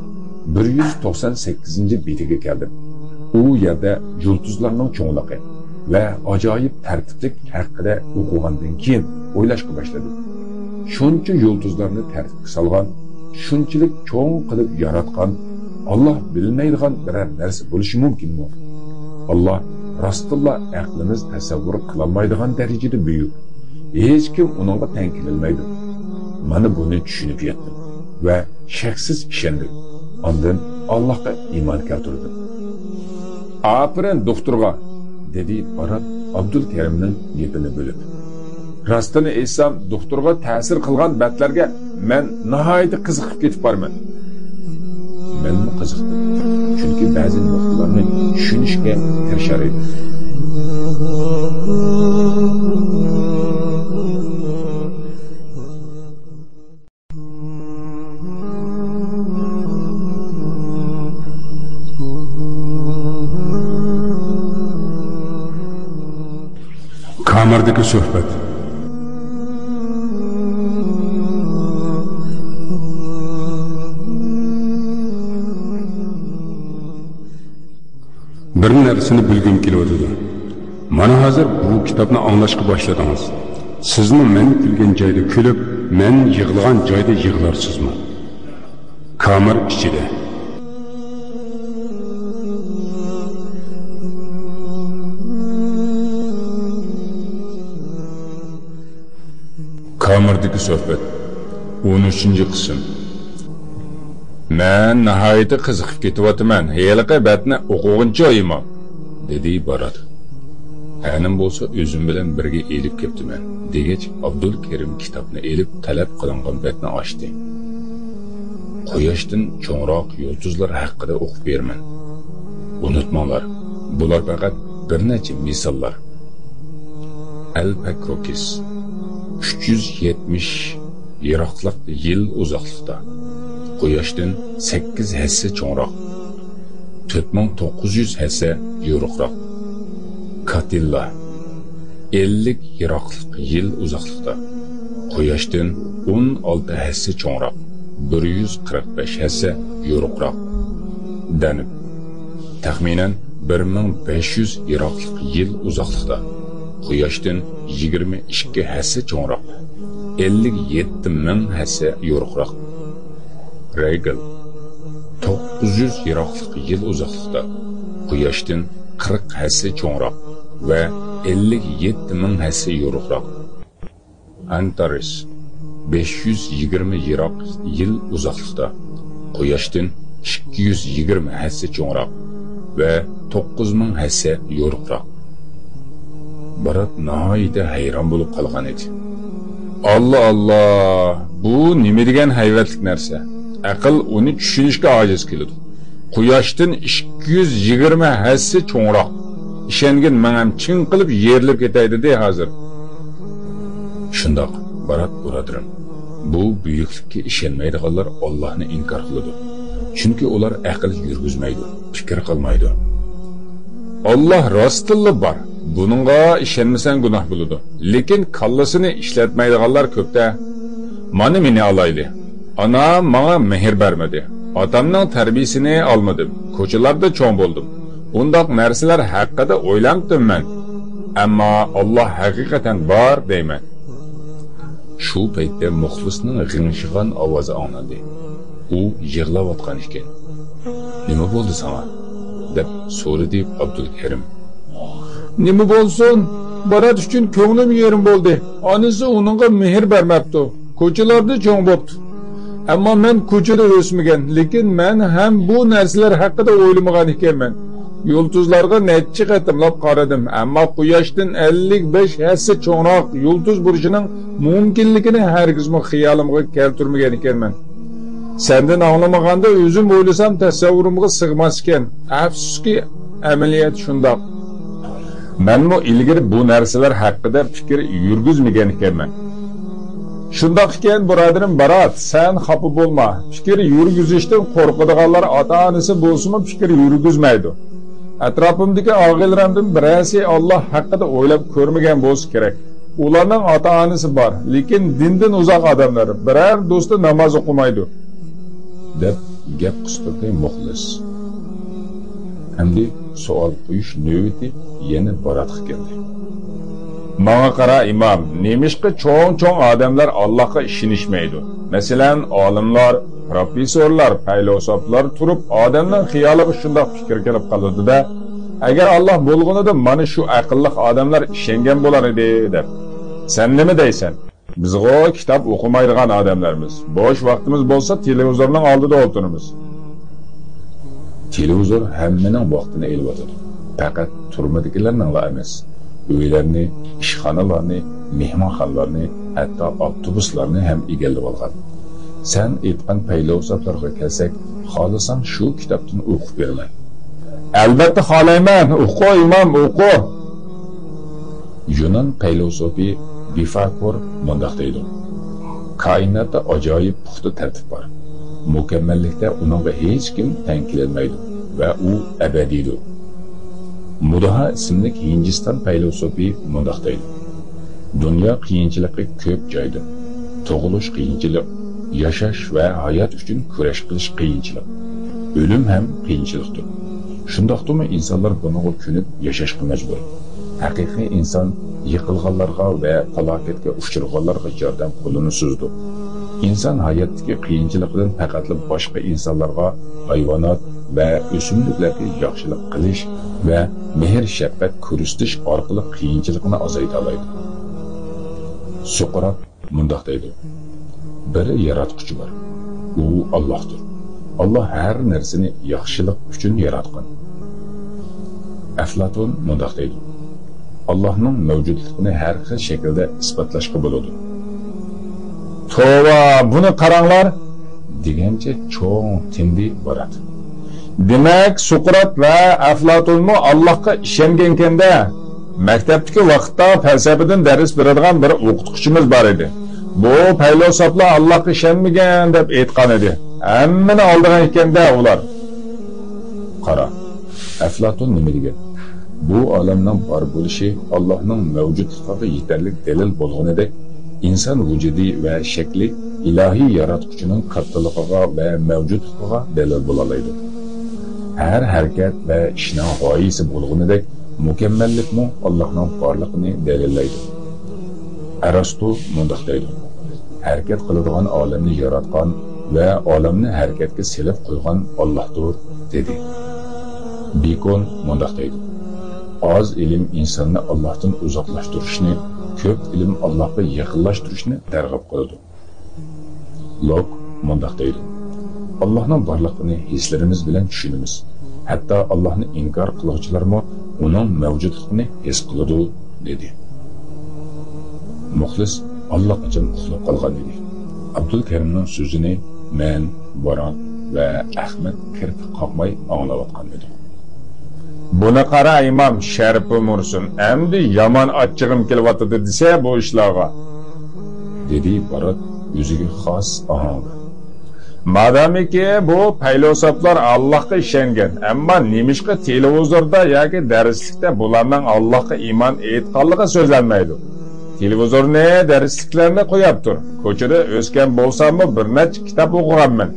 198 betiga keldim. U yerda yulduzlarning cho'ngligi va ajoyib tartiblik haqida o'qigandan keyin o'ylashga boshladim. Shuncha yulduzlarni tartibga solgan, shunchalik cho'ng qilib yaratgan Alloh bilmaydigan biror narsa bo'lishi mumkinmi? Alloh rostilla aqlimiz tasavvur qilolmaydigan darajada buyuk. Hech kim uningga teng kelolmaydi. Mana buni tushunib yetdim va shaksiz ishondim. Ondan Allohga iymon keltirdim. Aferin doktorga, dedi Barat Abdulkarimning gapini bo'lib. Rostini aytsam, doktorga ta'sir qilgan batlarga men nihoyatda qiziqib ketib borman. Menmi qiziqdim, chunki ba'zi nuqtalarni tushunishga tirishar edim. Kamerdagi suhbat. Bir narsani bilgim kelyotidi. Mana hozir bu kitobni anglashga boshladingiz. Sizmi men kulgan joyda kulib, men yig'lagan joyda yig'larsizmi? Kamer ichida. Kamerdagi suhbat 13-qism. Men nihoyatda qiziqib ketyapman. Heliqi batni o'qiguncha imom, dedi Barat. Anim bo'lsa o'zim bilan birga elib ketdiman, degach Abdulkerim kitobni elib talab qilingan batni ochdi. Quyoshdan cho'ngroq yulduzlar haqida o'qib berman. Unutmanglar, bular faqat bir necha misollar. Alfa-Krokis 370 yiroqliq yil uzoqlikda. Quyoshdan 8 hassa cho'ngroq, 4900 hassa yo'riqroq. Katilla 50 yiroqlik yil uzoqlikda. Quyoshdan 16 hassa cho'ngroq, 145 hassa yo'ruqroq. Danib taxminan 1500 yiroqlik yil uzoqlikda. Quyoshdan 22 hassa cho'ngroq, 57 000 hassa yo'ruqroq. Regal 900 yiroqlik yil uzoqlikda. Quyoshdan 40 hassa cho'ngroq va 57 000 hassa yo'ruqroq. Antares 520 yiroq yil uzoqlikda. Quyoshdan 220 hassa cho'ngroq va 9000 hassa yo'ruqroq. Barat nihoyatda hayron bo'lib qolgan edi. Allah Allah, bu nima degan hayvatlik narsa? Aql uni tushunishga ojiz keladi. Quyoshdan 220 hassa cho'ngroq. Ishongin men ham chin qilib yerilib ketay dedi hozir. Shundoq Barat birodarim, bu buyuklikka ishonmaydiganlar Allohni inkor qiladi. Chunki ular aql yurgizmaydi, fikr qilmaydi. Alloh rostilla bor. Buningga ishonmasang gunoh bo'ladi. Lekin kallasini ishlatmaydiganlar ko'pda. Mana meni olayli. Anam manga mehr bermadi. Otamning tarbiyasini olmadim. Ko'chalarda cho'ng bo'ldim. Undaq narsalar haqida o'ylamdim men. Ammo Alloh haqiqatan bor deyman. Shu paytda muxlisning g'ingshig'an ovozi anglandi. U yig'layotgan ekan. Nima bo'ldi sana? Deb so'radi Abdulkarim. Nima bo'lsin? Barat uchun ko'nglim yerim bo'ldi. Onasi uningga mehr bermabdi. Ko'chalarda cho'ng bo'pti. Ammo men ko'chada o'smagan, lekin men ham bu narsalar haqida o'ylamagan ekanman. Yulduzlarga necha qatimlab qaradim, ammo quyoshdan 55 hassa cho'ngroq yulduz bo'lishining mumkinligini hargizmi xiyolimga keltirmagan ekanman. Sendan anglamaganda o'zim o'ylasam tasavvurimga sig'mas ekan. Afsuski, amaliyot shundoq. Menmi ilgari bu narsalar haqida fikr yurgizmagan ekanman. Shundoq ekan, birodarim Barat, sen xafa bo'lma. Fikr yurgizishdan qo'rqadiganlar ota-onasi bo'lsa-mu fikr yurgizmaydi. Atrofimdagi og'aylarimdan birasi Alloh haqida o'ylab ko'rmagan bo'lsa kerak. Ularning ota-onasi bor, lekin dindan uzoq odamlar. Biror do'sti namoz o'qimaydi, deb gap qistirdi muxlis. Endi savol qo'yish navbati yana Baratga keldi. Manga qara imom, nemishqa cho'ng-cho'ng odamlar Allohga ishonishmaydi. Masalan, olimlar, professorlar, filosoflar turib odamning xiyoliga shundoq fikr kelib qoladi-da, agar Alloh bo'lganida mana shu aqlli odamlar ishongan bo'lar edi deb. Sen nima deysan? Biz-g'o kitob o'qimaydigan odamlarmiz. Bo'sh vaqtimiz bo'lsa televizorning oldida o'tiramiz. Televizor hammaning vaqtini elib o'tadi. Faqat turmadikilarning emas. Uylarni, ishxonalarni, mehmonxonalarni, hatto avtobuslarni ham egallab olgan. Sen aytgan filosoflarga kelsak, xohlasang shu kitobdan o'qib beraman. Albatta xohlayman. O'qi imom, o'qi. Yunon filosofi Pifagor mundoq deydi: Koinotda ajoyib puxta tartib bor. Mukammallikda uningga hech kim teng kelolmaydi va u abadiydir. Mudaha ismli Hindiston filosofi mundoq deydi: Dunyo qiyinchiligi ko'p joyda. Tug'ilish qiyinchilik, yashash va hayot uchun kurash qilish qiyinchilik. O'lim ham qiyinchilikdir. Shundoqdimi insonlar bunga ko'nib yashashga majbur. Haqiqiy inson yiqilganlarga va falokatga uchraganlarga yordam qo'lini cho'zdi. Inson hayotdagi qiyinchilikdan faqat boshqa insonlarga, hayvonot va o'simliklarga yaxshilik qilish va mehr shafqat ko'rsatish orqali qiyinchilikni azayta oladi. Suqrot mundoq deydi: Bir yaratquchi bor. U Allohdir. Alloh har narsani yaxshilik uchun yaratgan. Aflatun mundoq deydi: Allohning mavjudligini har xil shaklda isbotlashga bo'ladi. Tova, buni qaranglar, degancha cho'ng tindi boradi. Demak, Suqrot va Aflatunmi Allohga ishongan ekanda. Maktabdagi vaqtda falsafadan dars beradigan bir o'qituvchimiz bor edi. Bu filosoflar Allohga ishonmagan deb aytgan edi. Hammani oldigan ekanda ular. Qara, Aflatun nima degan? Bu olamning bor bo'lishi Allohning mavjudligiga yetarli dalil bo'lganidek, inson vujudi va shakli ilohiy yaratquchining kattaligiga va mavjudligiga dalil bo'la oladi. Har harakat va ishning g'oyasi bo'lganidek, mukammallikmi Allohning borligini dalillaydi. Arastu mundoq deydi: harakat qiladigan olamni yaratgan va olamni harakatga selib qo'ygan Allohdir, dedi. Bikon mundoq deydi: oz ilm insonni Allohdan uzoqlashtirishni, ko'p ilm Allohga yaqinlashtirishni targ'ib qiladi. Lok mundoq deydi: Allohning borligini hislarimiz bilan tushunamiz. Hatto Allohni inkor qiluvchilarmi uning mavjudligini his qiladi, dedi. Muxlis allaqachon uxlab qolgan edi. Abdulkarimning so'zini men, Baron va Ahmad kirpik qoqmay anglayotgan edik. Buni qara imom, sharpi mursin, endi yomon achchig'im kelyotidi desa bu ishlarga, dedi Barat yuziga xos ohangda. Madamiki bu filosoflar Allohga ishongan, ammo nemishqa televizorda yoki darslikda bularning Allohga iymon etganligi so'zlanmaydi. Televizorni, darsliklarni qo'yib tur. Ko'chada o'sgan bo'lsammi bir necha kitob o'qiganman.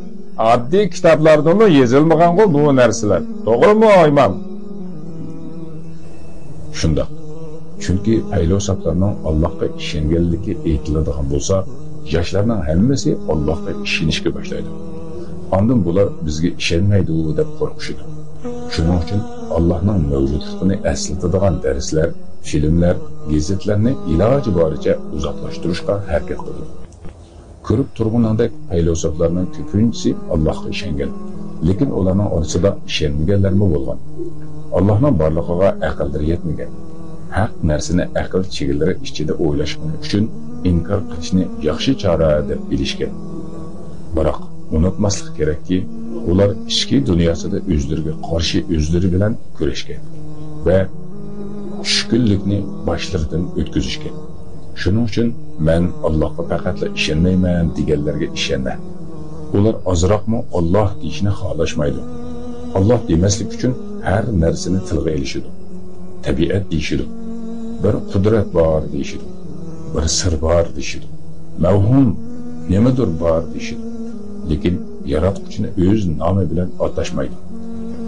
Oddiy kitoblardami yozilmagan-ku bu narsalar. To'g'rimi, imom? Shundoq. Chunki filosoflarning Allohga ishonganligi aytiladigan bo'lsa, yoshlarning hammasi Allohga ishonishga boshlaydi. Ondan bular bizga ishonmaydi deb qo'rqishadi. Shuning uchun Allohning mavjudligini eslatadigan darslar, filmlar, gazetlarni iloji boricha uzoqlashtirishga harakat qiladi. Ko'rib turganingdek, filosoflarning ko'pinchisi Allohga ishongan, lekin ularning orasida ishonmaganlarmi bo'lgan. Allohning borligiga aqllari yetmagan. Haq narsani aql chegaralari ichida o'ylashgani uchun inkor qilishni yaxshi chora deb bilishgan. Biroq unutmaslik kerakki, ular ichki dunyosida o'zlariga qarshi o'zlari bilan kurashgan va tushkunlikni boshlaridan o'tkazishgan. Shuning uchun men Allohga faqatla ishonmayman deganlarga ishonma. Ular ozroqmi Alloh deyishni xohlashmaydi. Alloh demaslik uchun har narsani tilga ilishadi. Tabiat deyishadi. Bir qudrat bor deyishadi. Bir sir bor deyishadi. Mavhum nimadir bor deyishadi. Lekin yaratquchini o'z nomi bilan atashmaydi.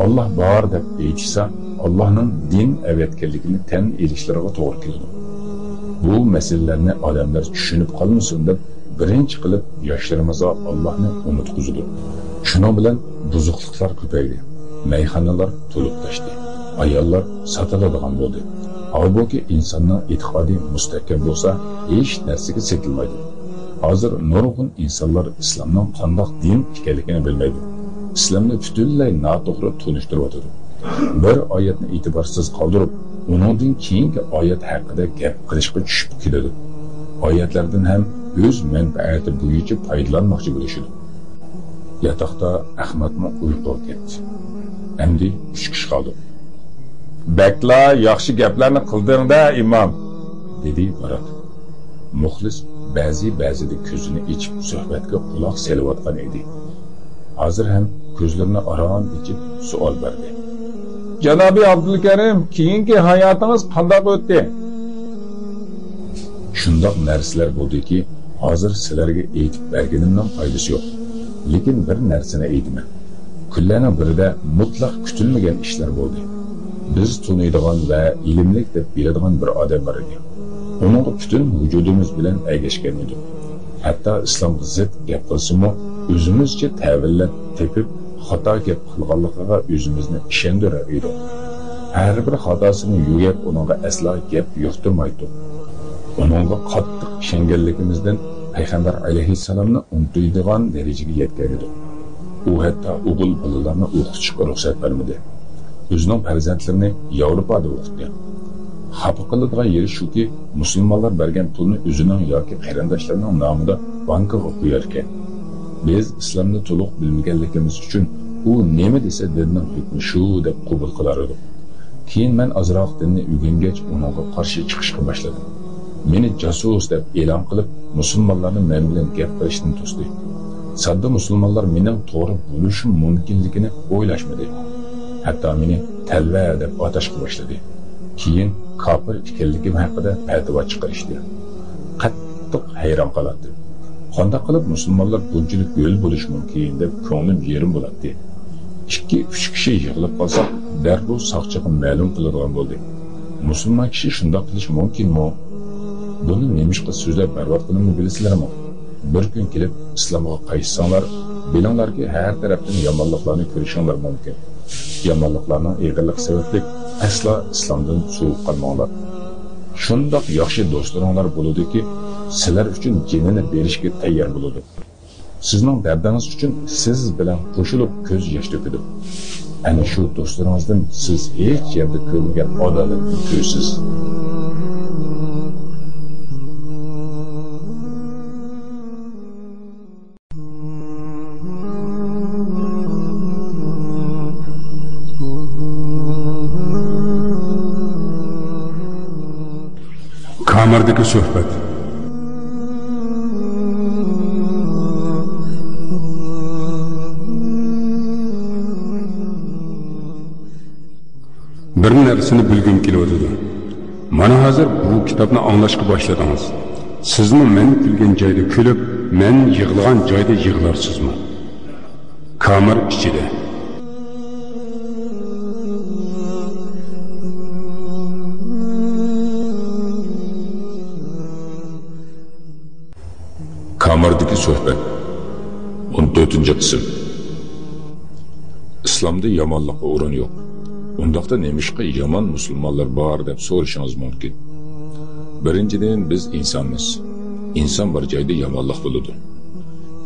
Alloh bor deb aytishsa, Allohning din avatganligini tan elishlariga to'g'ri keladi. Bu masalalarni odamlar tushunib qolmasin deb birinchi qilib yoshlarimizga Allohni unutqizdi. Shuning bilan buzuqliklar ko'paydi. Mayxonalar to'lib toshdi. Ayollar sotiladigan bo'ldi. Holbuki insonning e'tiqodi mustahkam bo'lsa, hech narsaga setilmaydi. Hozir nurg'un insonlar islomning qandoq din ekanligini bilmaydi. Islomni butunlay noto'g'ri tunishtiryotadi. Bir oyatni e'tiborsiz qoldirib, uningdan keyingi oyat haqida gap qilishga tushib ketadi. Oyatlardan ham o'z manfaati bo'yicha foydalanmoqchi bo'lishadi. Yotoqda Ahmadni uyquga ketdi. Endi 3 kishi qoldi. Bakla yaxshi gaplarni qilding-da, imom, dedi Barat. Muxlis ba'zi-ba'zida ko'zini ichib suhbatga quloq selayotgan edi. Hozir ham ko'zlarini arom ichib savol berdi. Janobi Abdulkarim, keyingi hayotingiz qanday o'tdi? Shundoq narsalar bo'ldiki, hozir sizlarga aytib berganimning foydasi yo'q. Lekin bir narsani aytaman. Kunlarning birida mutlaq kutilmagan ishlar bo'ldi. Biz tunaydigan va ilmlik deb biladigan bir odam bor edi. Uningga butun vujudimiz bilan ergashgan edik. Hatto islomga zid gap qilsa-mu, o'zimizcha ta'villab tepib xato gap qilganligiga o'zimizni ishontirar edik. Har bir xatosini yugab uningga aslo gap yuqtirmaydi. Uningga qattiq ishonganligimizdan payg'ambar alayhissalomni unutadigan darajaga yetgan edik. U hatto o'g'il bolalarni o'qitishga ruxsat bermadi. O'zining farzandlarini Yevropada o'qitdi. Xafa qiladigan yeri shuki, musulmonlar bergan pulni o'zining yoki qarindoshlarining nomida bankaga qo'yar ekan. Biz islomni to'liq bilmaganligimiz uchun u nima desa dinning hukmi shu deb qabul qilar edik. Keyin men ozroq dinni o'rgangach uningga qarshi chiqishga boshladim. Meni jasus deb e'lon qilib, musulmonlarni men bilan gap qilishdan to'sdi. Sodda musulmonlar mening to'g'ri bo'lishim mumkinligini o'ylashmadi. Hatto meni talva deb atashga boshladi. Keyin kofir ekanligim haqida fatvo chiqarishdi. Qattiq hayron qolardim. Qanday qilib musulmonlar bunchalik yo'l bo'lishi mumkin deb ko'nglim yerim bo'ladi. 2-3 kishi yig'ilib qolsa, darrov soqchiga ma'lum qiladigan bo'ldi. Musulmon kishi shundoq qilishi mumkinmi? Buni nemishqa so'zlab barvaqtini bilasizlarmi? Bir kun kelib islomga qaytsanglar, bilinglarki har tarafdan yomonliklarni ko'rishinglar mumkin. Yomonliklarning eg'irlik sababli aslo islomdan sovuq qolmanglar. Shundoq yaxshi do'stlaringlar bo'ladiki, sizlar uchun jinini berishga tayyor bo'ladi. Sizning dardingiz uchun siz bilan qo'shilib ko'z yosh to'kadi. Ana shu do'stlaringizdan siz hech yerda ko'rmagan adolatni ko'rsiz. Kamerdagi suhbat. Bir narsani bilgim kelyotidi. Mana hozir bu kitobni anglashga boshladingiz. Sizmi men kulgan joyda kulib, men yig'lagan joyda yig'larsizmi? Kamer ichida. Kamerdagi suhbat 14-qism. Islomda yomonlikqa o'rin yo'q. Undaqda nemishqa yomon musulmonlar bor deb so'rashingiz mumkin. Birinchidan, biz insonmiz. Inson bir joyda yomonlik bo'ladi.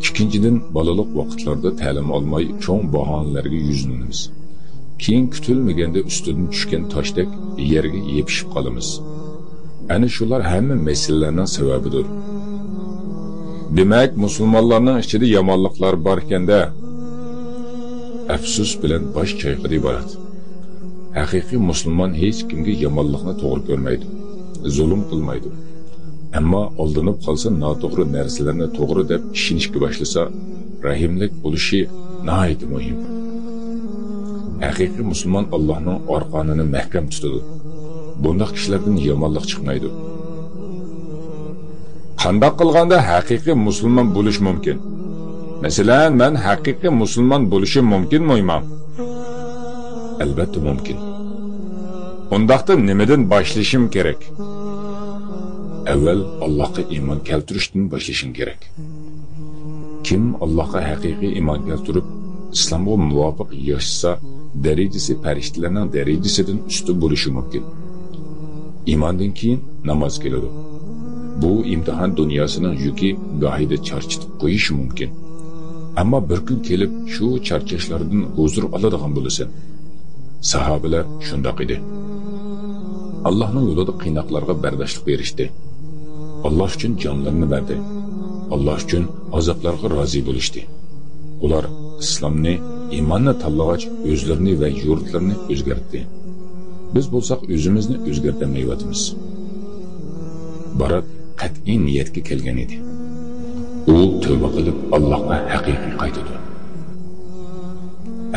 Ikkinchidan, bolalik vaqtlarda ta'lim olmay cho'ng bahonalarga yuzlanamiz. Keyin kutilmaganda ustidan tushgan toshdek yerga yepishib qolamiz. Ana shular hamma masalalarning sababidir. Demak, musulmonlarning ichida yomonliklar bor ekanda, afsus bilan bosh chayqadi iborat. Haqiqiy musulmon hech kimga yomonlikni to'g'ri ko'rmaydi, zulm qilmaydi. Ammo aldanib qolsa, noto'g'ri narsalarni to'g'ri deb ishonishga boshlasa, rahimlik bo'lishi nihoyat muhim. Haqiqiy musulmon Allohning orqonini mahkam tutadi. Bundoq kishilardan yomonlik chiqmaydi. Qandoq qilganda haqiqiy musulmon bo'lish mumkin? Masalan, men haqiqiy musulmon bo'lishim mumkinmi, imom? Albatta mumkin. Undaqda nimadan boshlashim kerak? Avval Allohga iymon keltirishdan boshlashim kerak. Kim Allohga haqiqiy iymon keltirib, islomga muvofiq yashasa, darajasi farishtalarning darajasidan ustun bo'lishi mumkin. Iymondan keyin namoz keladi. Bu imtihon dunyosining yuki gohida charchatib qo'yishi mumkin. Ammo bir kun kelib shu charchashlardan huzur oladigan bo'lasan. Sahobalar shundoq edi. Allohning yo'lida qiynoqlarga bardoshlik berishdi. Alloh uchun jonlarini berdi. Alloh uchun azoblarga rozi bo'lishdi. Ular islomni, iymonni tanlag'ach o'zlarini va yurtlarini o'zgartdi. Biz bo'lsak o'zimizni o'zgartirmayotimiz. Barat qat'iy niyatga kelgan edi. U tavba qilib Allohga haqiqiy qaytadi.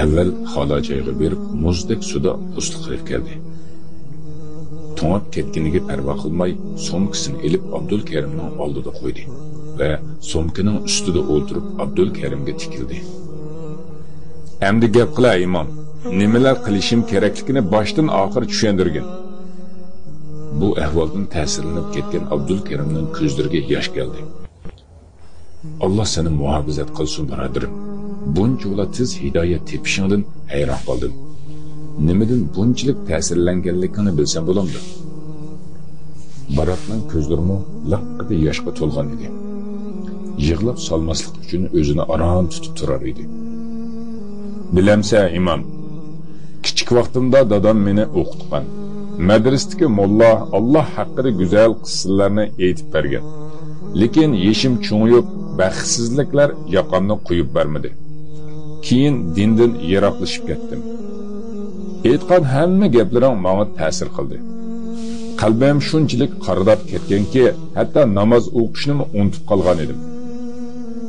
Avval xola joyga berib muzdek suda g'usl qilib keldi. To'ngib ketganiga parvo qilmay so'mkasini ilib Abdulkarimning oldida qo'ydi va so'mkaning ustida o'tirib Abdulkarimga tikildi. Endi gap qilay imom, nimalar qilishim kerakligini boshdan oxir tushundirgin. Bu ahvoldan ta'sirlanib ketgan Abdulkarimning ko'zlariga yosh keldi. Alloh seni muhofazat qilsin, birodarim. Buncha tez hidoyat tepishingdan hayron qoldim. Nimadan bunchalik ta'sirlanganligini bilsam bo'lamdi. Baratning ko'zlari liqqida yoshga to'lgan edi. Yig'lab solmaslik uchun o'zini arom tutib turar edi. Bilamsa, imom, kichik vaqtimda dadam meni o'qitgan. Madrasadagi mulla Alloh haqida go'zal qissalarni aytib bergan. Lekin yeshim cho'ng'iyib, baxtsizliklar yoqamni qo'yib bermadi. Keyin dindan yiroqlashib ketdim. Aytgan hamma gaplaring menga ta'sir qildi. Qalbim shunchalik qaradab ketganki, hatto namoz o'qishni unutib qolgan edim.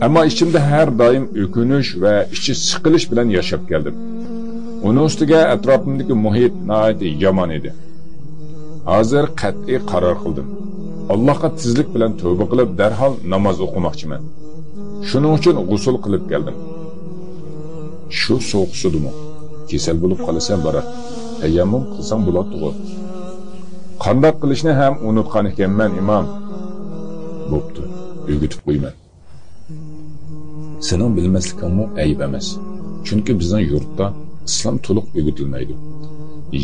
Ammo ichimda har doim o'kinish va ichi siqilish bilan yashab keldim. Uni ustiga atrofimdagi muhit nihoyat yomon edi. Hozir qat'iy qaror qildim. Allohga tezlik bilan tavba qilib, darhol namoz o'qimoqchiman. Shuning uchun g'usul qilib keldim. Shu sovuq sudimi? Kasal bo'lib qolasan, Barat. Tayammum qilsang bo'ladi-ku. Qandoq qilishni ham unutgan ekanman, imom. Bo'pti, o'rgatib qo'yman. Sening bilmasligingmi ayb emas. Chunki bizning yurtda islom to'liq o'rgatilmaydi.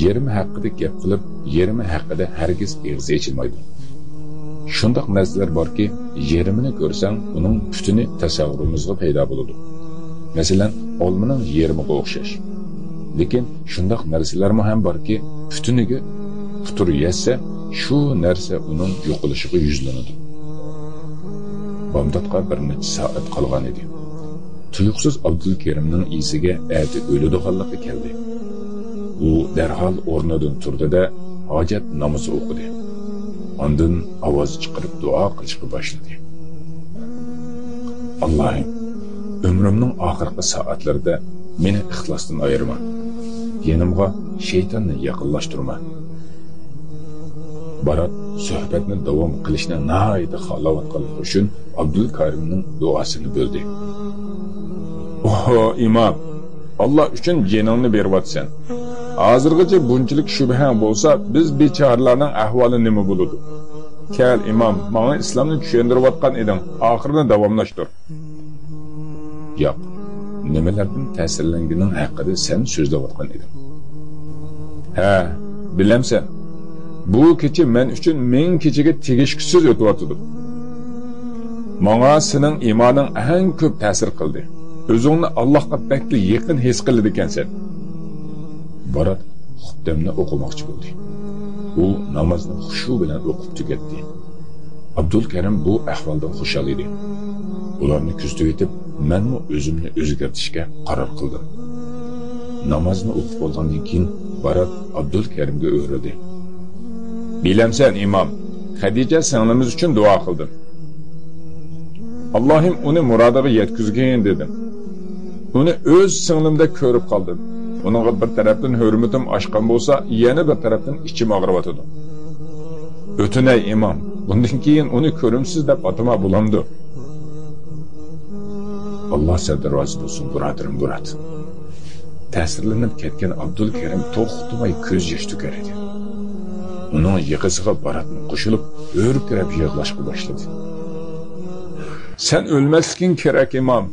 Yerimi haqida gap qilib, yerimi haqida hargiz og'iz ochilmaydi. Shundoq narsalar borki, yerimini ko'rsang, uning putini tasavvurimizga paydo bo'ladi. Masalan, olmaning yerimiga o'xshash. Lekin shundoq narsalarmi ham borki, putuniga putur yetsa, shu narsa uning yo'qolishiga yuzlanadi. Bomdodga bir necha soat qolgan edi. Tuyuqsiz Abdulkerimning esiga ati o'ladiganligi keldi. U darhol o'rnidan turdi-da, hojat namozi o'qidi. Ondan ovoz chiqarib duo qilishga boshladi. Allohim, umrimning oxirgi soatlarida meni ixlosdan ayirma. Yanimga shaytonni yaqinlashtirma. Barat suhbatni davom qilishni nihoyatda xohlayotganligi uchun Abdulkarimning duosini bo'ldi. Oh, imom, Alloh uchun jeningni beryapsan. Hozirgacha bunchalik shubhang bo'lsa, biz bechoralarning ahvoli nima bo'ladi? Kel imom, menga islomni tushuntirayotgan eding, oxirini davomlashtir. Yo'q, nimalardan ta'sirlanganing haqida sen so'zlayotgan eding. Ha, bilamsan. Bu kecha men uchun ming kechaga tegishsiz o'tyotdi. Menga sening iymoning eng ko'p ta'sir qildi. O'zingni Allohga bakli yaqin his qiladi ekansan. Barat xutbamni o'qimoqchi bo'ldi. U namozni xushu bilan o'qib tugatdi. Abdulkarim bu ahvoldan xushal edi. Ularni kuzatib etib, menmi o'zimni o'zgartirishga qaror qildim. Namozni o'qib bo'lgandan keyin Barat Abdulkarimga o'g'rildi. Bilamsan imom, Xadija singlimiz uchun duo qildim. Allohim uni murodiga yetkazgin dedim. Uni o'z singlimda ko'rib qoldim. Uningga bir tarafdan hurmatim oshgan bo'lsa, yana bir tarafdan ichim og'riyotdi. O'tinay imom, bundan keyin uni ko'rimsiz deb atama bo'lamdi. Alloh sendan rozi bo'lsin, birodarim Murat. Ta'sirlanib ketgan Abdulkarim to'xtamay ko'z yosh to'kar edi. Uning yig'isiga Baratni qo'shilib, o'rkirab yig'lashga boshladi. Sen o'lmasliging kerak imom.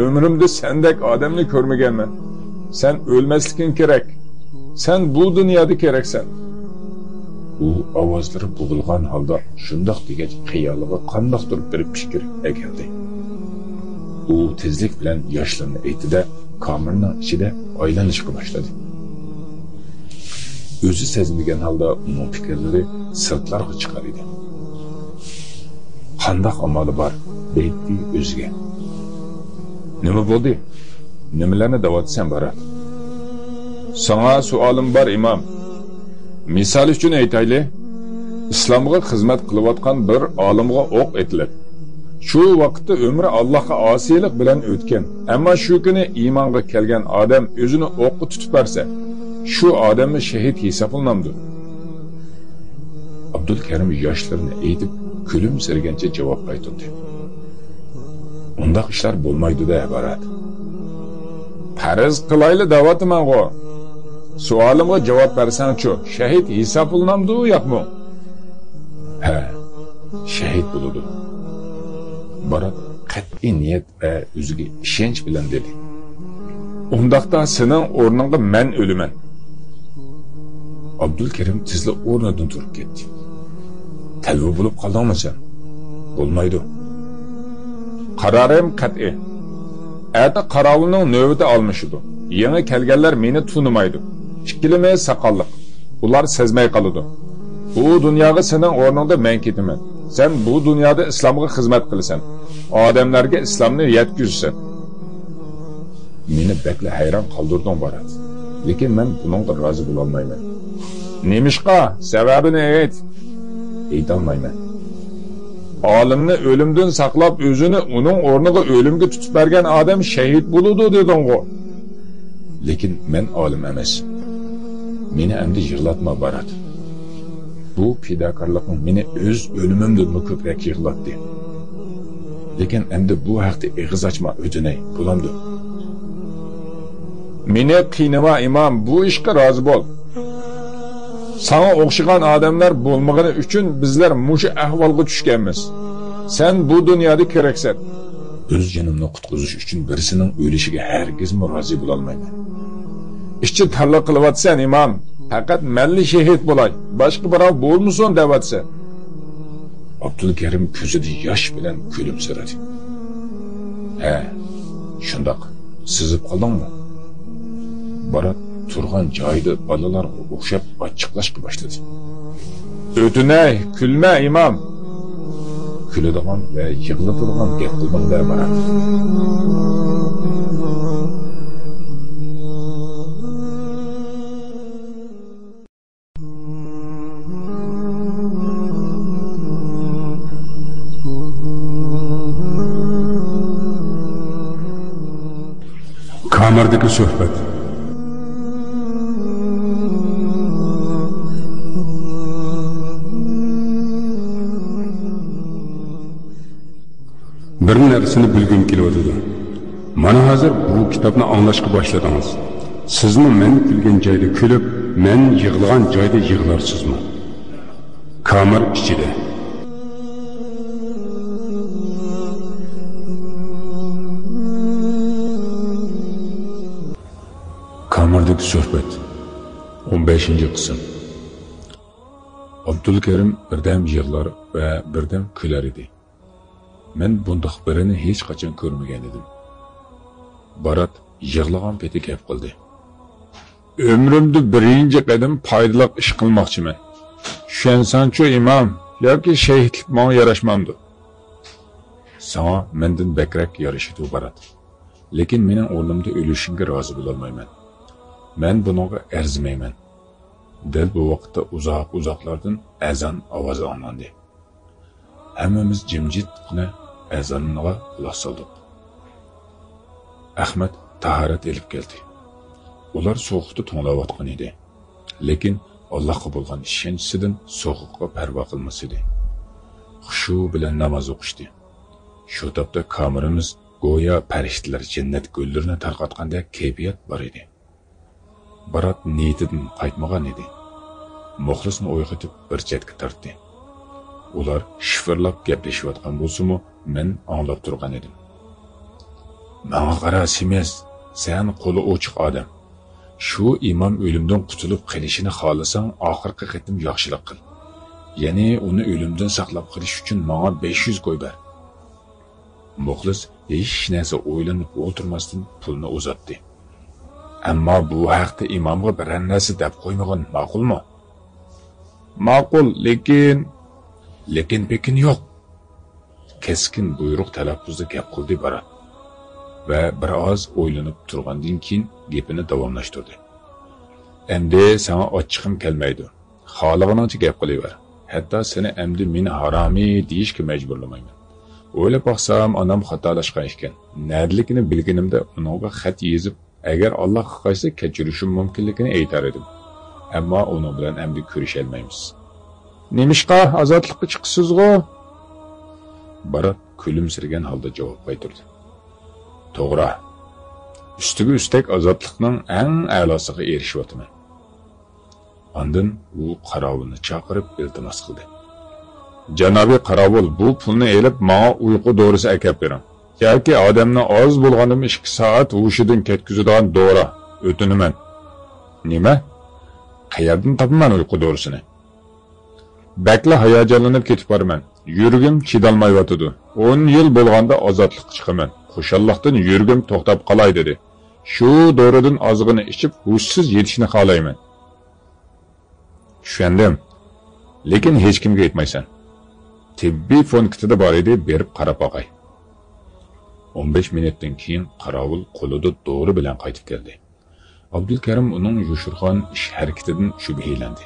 Ömrümde sendek odamni ko'rmaganman. Sen o'lmasliging kerak. Sen bu dunyoda keraksan. U ovozlari bo'g'ilgan holda shundoq degach, xayoliga qandoqdir bir fikr keldi. U tezlik bilan yoshlarini aytdi-da, kamerning ichida aylanishga boshladi. O'zi sezmagan holda uning fikrlari sirtlarga chiqar edi. Qandoq amali bor, deydi o'ziga. Nima bo'ldi? Nimalarni davatsan, Barat? Sana suolim bor, imom. Misol uchun aytayli, islomga xizmat qilayotgan bir olimga o'q etilib, shu vaqtda umri Allohga osiylik bilan o'tgan, ammo shu kuni iymonga kelgan odam o'zini o'qqa tutib bersa, shu odamni shahid hisoblanamdi. Abdulkarim yoshlarini aytib, kulimsiragancha javob qaytardi. Undaq ishlar bo'lmaydi-da, Barat. Farz qilayli da'vatiman-g'o. Suolimga javob bersang-chu, shahid hisoblanamdi yo'qmi? Ha, shahid bo'ladi. Barat qat'iy niyat va o'ziga ishonch bilan dedi. Undaqda sening o'rningga men o'laman. Abdulkarim tezla o'rnidan turib ketdi. Talva bo'lib qoldingmi sen? Bo'lmaydi. Qarorim qat'iy. Ata qorovulning navbati olmishidi. Yangi kelganlar meni tunimaydi. Ikkilimiz soqolliq. Ular sezmay qoladi. Bu dunyoga sening o'rningda men ketaman. Sen bu dunyoda islomga xizmat qilasan. Odamlarga islomni yetkazsan. Meni bakla hayron qoldirding, Barat. Lekin men buningga rozi bo'la olmayman. Nemishqa? Sababini ayt. Aytolmayman. Olimni o'limdan saqlab o'zini uning o'rniga o'limga tutib bergan odam shahid bo'ladi deding-ku. Lekin men olim emas. Meni endi yig'latma, Barat. Bu fidokorlikning meni o'z o'limimdanmi ko'proq yig'latdi. Lekin endi bu haqda og'iz ochma, o'tinay, bo'lamdi. Meni qiynama imom, bu ishga rozi bo'l. Sana o'xshagan odamlar bo'lmagani uchun bizlar mushu ahvolga tushganmiz. Sen bu dunyoda keraksan. O'z jonimni qutqizish uchun birisining o'lishiga hargizmi rozi bo'lolmayman. Ishchi tanla qilyapsan imom, faqat manli shahid bo'lay, boshqa birov bo'lmasin deyapsan. Abdulkarim ko'zida yosh bilan kulimsiradi. Ha, shundoq sizib qoldingmi? Barat turgan joyida bolalarga o'xshab ochiqlashga boshladi. O'tinay, kulma imom. Kuladigan va yig'latadigan gap qilmanglar Barat. Kamerdagi suhbat. Bir narsani bilgim kelyotidi. Mana hozir bu kitobni anglashga boshladingiz. Sizmi men kulgan joyda kulib, men yig'lagan joyda yig'larsizmi? Kamer ichida. Kamerdagi suhbat 15-qism. Abdulkarim birdam yig'lar va birdam kular edi. Men bundoq birini hech qachon ko'rmagan edim. Barat yig'lagan peti gap qildi. Ömrümdə birinci qadam foydali ish qilmoqchiman. Tushunsanchu imom, yoki shahidlik menga yarashmamdi. Sana mendan bakrak yarashadi Barat. Lekin mening o'rnimda o'lishingga rozi bo'lolmayman. Men buningga arzimayman. Dal bu vaqtda uzoq-uzoqlardan azon ovozi anglandi. Hammamiz jimjitgina azonga quloq soldik. Ahmad tahorat elib keldi. Ular sovuqda to'nglayotgan edi. Lekin Allohga bo'lgan ishonchisidan sovuqqa parvo qilmas edi. Xushu bilan namoz o'qishdi. Shu topda kameramiz go'yo farishtalar jannat gullarini tarqatgandek kayfiyat bor edi. Barat niyatidan qaytmagan edi. Muxlisni uyg'otib bir chetga tortdi. Ular shifrlab gaplashayotgan bo'lsa-mu, men anglab turgan edim. Menga qara, Semiz, sen qo'li ochiq odam. Shu imom o'limdan qutulib qolishini xohlasang, oxirgi qatim yaxshilik qil. Ya'ni uni o'limdan saqlab qolish uchun menga 500 qo'y ber. Muxlis hech narsa o'ylanib o'tirmasdan pulni uzatdi. Ammo bu haqda imomga biror narsa deb qo'ymag'in, ma'qulmi? Ma'qul, lekin pekin yo'q. Keskin buyruq talaffuzda gap qildi Barat va bir oz o'ylanib turgandan keyin gapini davomlashtirdi. Endi sana ochiqim kelmaydi. Xohlaganingcha gap qilaver. Hatto seni endi meni haromi deyishga majburlamayman. O'ylab boqsam, onam xatolashgan ekan. Nadlikini bilganimda uningga xat yozib, agar Alloh xohlasa kechirishim mumkinligini aytar edim. Ammo uning bilan endi ko'risha olmaymiz. Nemishqa ozodlikka chiqsizg'u? Barat kulimsiragan holda javob qaytardi. To'g'ri. Ustiga ustak ozodlikning eng a'losiga erishyapman. Ondan u qorovulni chaqirib iltimos qildi. Janobi qorovul, bu pulni elib menga uyqu dorisi akab bering. Yoki odamni oz bo'lganim 2 soat hushidan ketkizadigan dori o'tinaman. Nima? Qayerdan topaman uyqu dorisini? Bakla hayajonlanib ketib boraman. Yuragim chidolmayotidi. 10 yil bo'lganda ozodlikqa chiqaman. Xushalliqdan yuragim to'xtab qolay dedi. Shu doridan ozg'ini ichib hushsiz yetishni xohlayman. Tushundim. Lekin hech kimga aytmaysan. Tibbiy punktida bor edi, berib qarab boqay. 15 minutdan keyin qorovul qo'lida dori bilan qaytib keldi. Abdulkarim uning yushirgan ish harakatidan shubhalandi.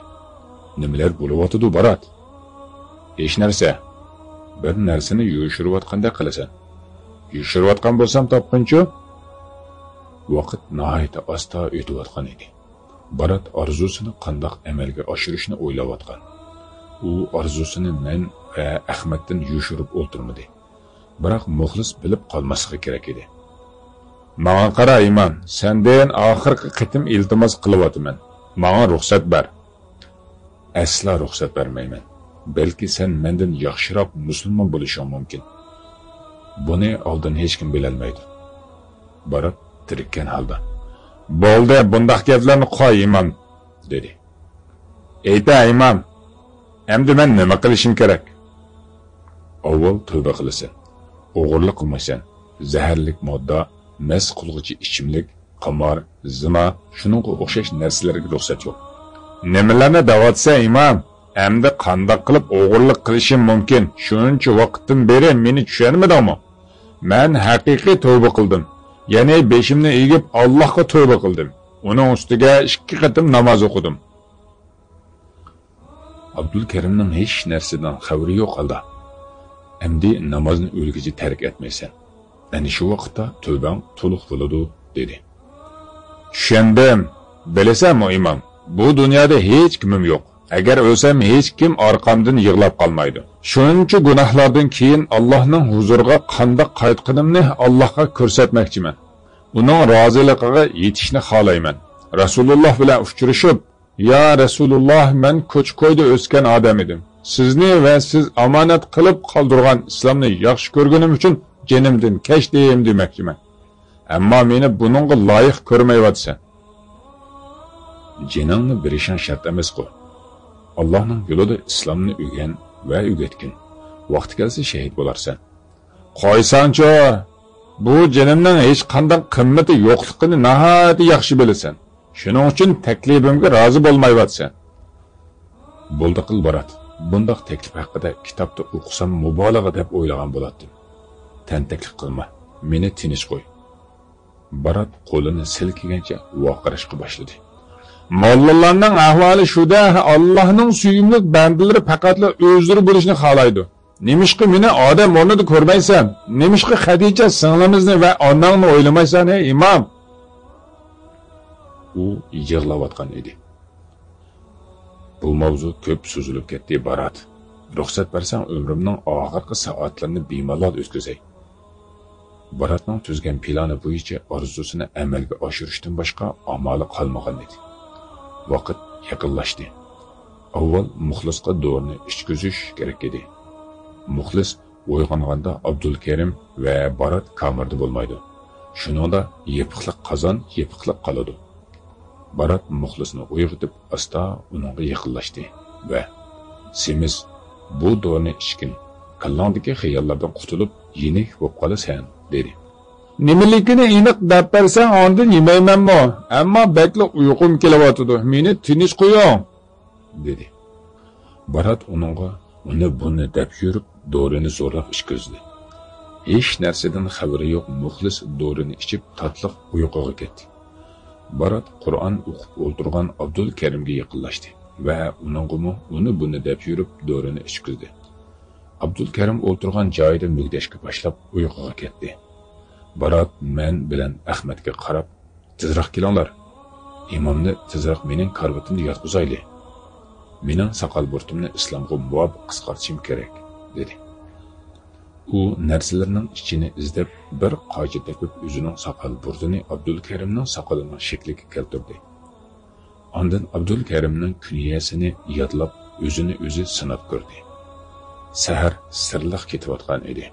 Nimalar bo'lyotidi Barat? Hech narsa. Bir narsani yushirayotgandek qilasan. Yushirayotgan bo'lsam topqinchu. Vaqt nihoyatda asta o'tayotgan edi. Barat orzusini qandoq amalga oshirishni o'ylayotgan. U orzusini men va Ahmaddan yushirib o'ltirmadi. Biroq muxlis bilib qolmasligi kerak edi. Manga qara imom, sendan oxirgi qitim iltimos qilyapman. Manga ruxsat ber. Aslo ruxsat bermayman. Balki sen mendan yaxshiroq musulmon bo'lishing mumkin. Buni oldin hech kim bilolmaydi. Barat tirikkan holda: "Bo'ldi, bundaq gaplarni qo'y imom", dedi. "Ayta imom, endi men nima qilishim kerak?" Avval tavba qilasan, o'g'irlik qilmaysan, zaharlik modda, mast qilg'uchi ichimlik, qimor, zina, shuningga o'xshash narsalarga ruxsat yo'q. Nimalarni davatsa imom, endi qandoq qilib o'g'irlik qilishim mumkin? Shuncha vaqtdan beri meni tushunmadingmi? Men haqiqiy tavba qildim. Ya'ni beshimni egib Allohga tavba qildim. Uning ustiga 2 qatim namoz o'qidim. Abdulkarimning hech narsadan xabari yo'q holda. Endi namozni o'lgacha tark etmaysan. Ana shu vaqtda tavbang to'liq bo'ladi, dedi. Tushundim. Bilasanmi imom, bu dunyoda hech kimim yo'q. Agar o'lsam hech kim orqamdan yig'lab qolmaydi. Shuncha gunohlardan keyin Allohning huzuriga qanday qaytqanimni Allohga ko'rsatmoqchiman. Uning roziligiga yetishni xohlayman. Rasululloh bilan uchrashib, "Ya Rasululloh, men ko'ch-ko'yda o'sgan odam edim. Sizni va siz omonat qilib qoldirgan islomni yaxshi ko'rganim uchun jinimdan kechdim" demoqchiman. Ammo meni buningga loyiq ko'rmayapsan. Jiningni berishing shart emas-ku. Allohning yo'lida islomni o'rgan va o'rgatgin. Vaqti kelsa shahid bo'larsan. Qo'ysanchi, bu jinimning hech qanday qimmati yo'qligini nihoyat yaxshi bilasan. Shuning uchun taklifimga rozi bo'lmayapsan. Bo'ldi qil Barat. Bundoq taklif haqida kitobda o'qisam mubolag'a deb o'ylagan bo'lardim. Tentaklik qilma, meni tinch qo'y. Barat qo'lini silkigancha vaqirishga boshladi. Mollalarning ahvoli shuda, Allohning suyumli bandalari faqatla o'zlari bo'lishni xohlaydi. Nemishqi meni odam o'rnida ko'rmaysan? Nemishqi Xadija singlimizni va onangni o'ylamaysan, ey imom? U yig'layotgan edi. Bu mavzu ko'p so'zilib ketdi Barat. Ruxsat bersang umrimning oxirgi soatlarini bemalol o'tkazay. Baratning tuzgan plani bo'yicha orzusini amalga oshirishdan boshqa amali qolmagan edi. Vaqt yaqinlashdi. Avval muxlisga dorini ichkizish kerak edi. Muxlis uyg'onganda Abdulkarim va Barat kamerada bo'lmaydi. Shuningda yepiqliq qozon yepiqliq qoladi. Barat muxlisni uyg'otib asta uningga yaqinlashdi va "Semiz, bu dorini ichgin, kallangdagi xayollardan qutulib, yenik bo'lib qolasan" dedi. Nimaligini aniq deb bersang, ondan yemaymanmi? Ammo bakla uyqum kelyotidi. Meni tinch qo'ying, dedi. Barat uningga uni buni deb yurib, dorini zo'rlab ichkizdi. Hech narsadan xabari yo'q muxlis dorini ichib tatliq uyquga ketdi. Barat Qur'on o'qib o'ltirgan Abdulkarimga yaqinlashdi va uningga uni buni deb yurib dorini ichkizdi. Abdulkarim o'ltirgan joyida mugdashga boshlab uyquga ketdi. Barat men bilan Ahmadga qarab, "Tezroq kelinglar. Imomni tezroq mening karvatimda yotqizayli. Mening soqol burtimni islomga muvofiq qisqartishim kerak", dedi. U narsalarning ichini izlab bir qoji topib o'zining soqol burtini Abdulkarimning soqolining shakliga keltirdi. Ondan Abdulkarimning kunyasini yodlab o'zini o'zi sinab ko'rdi. Sahar sirliq ketayotgan edi.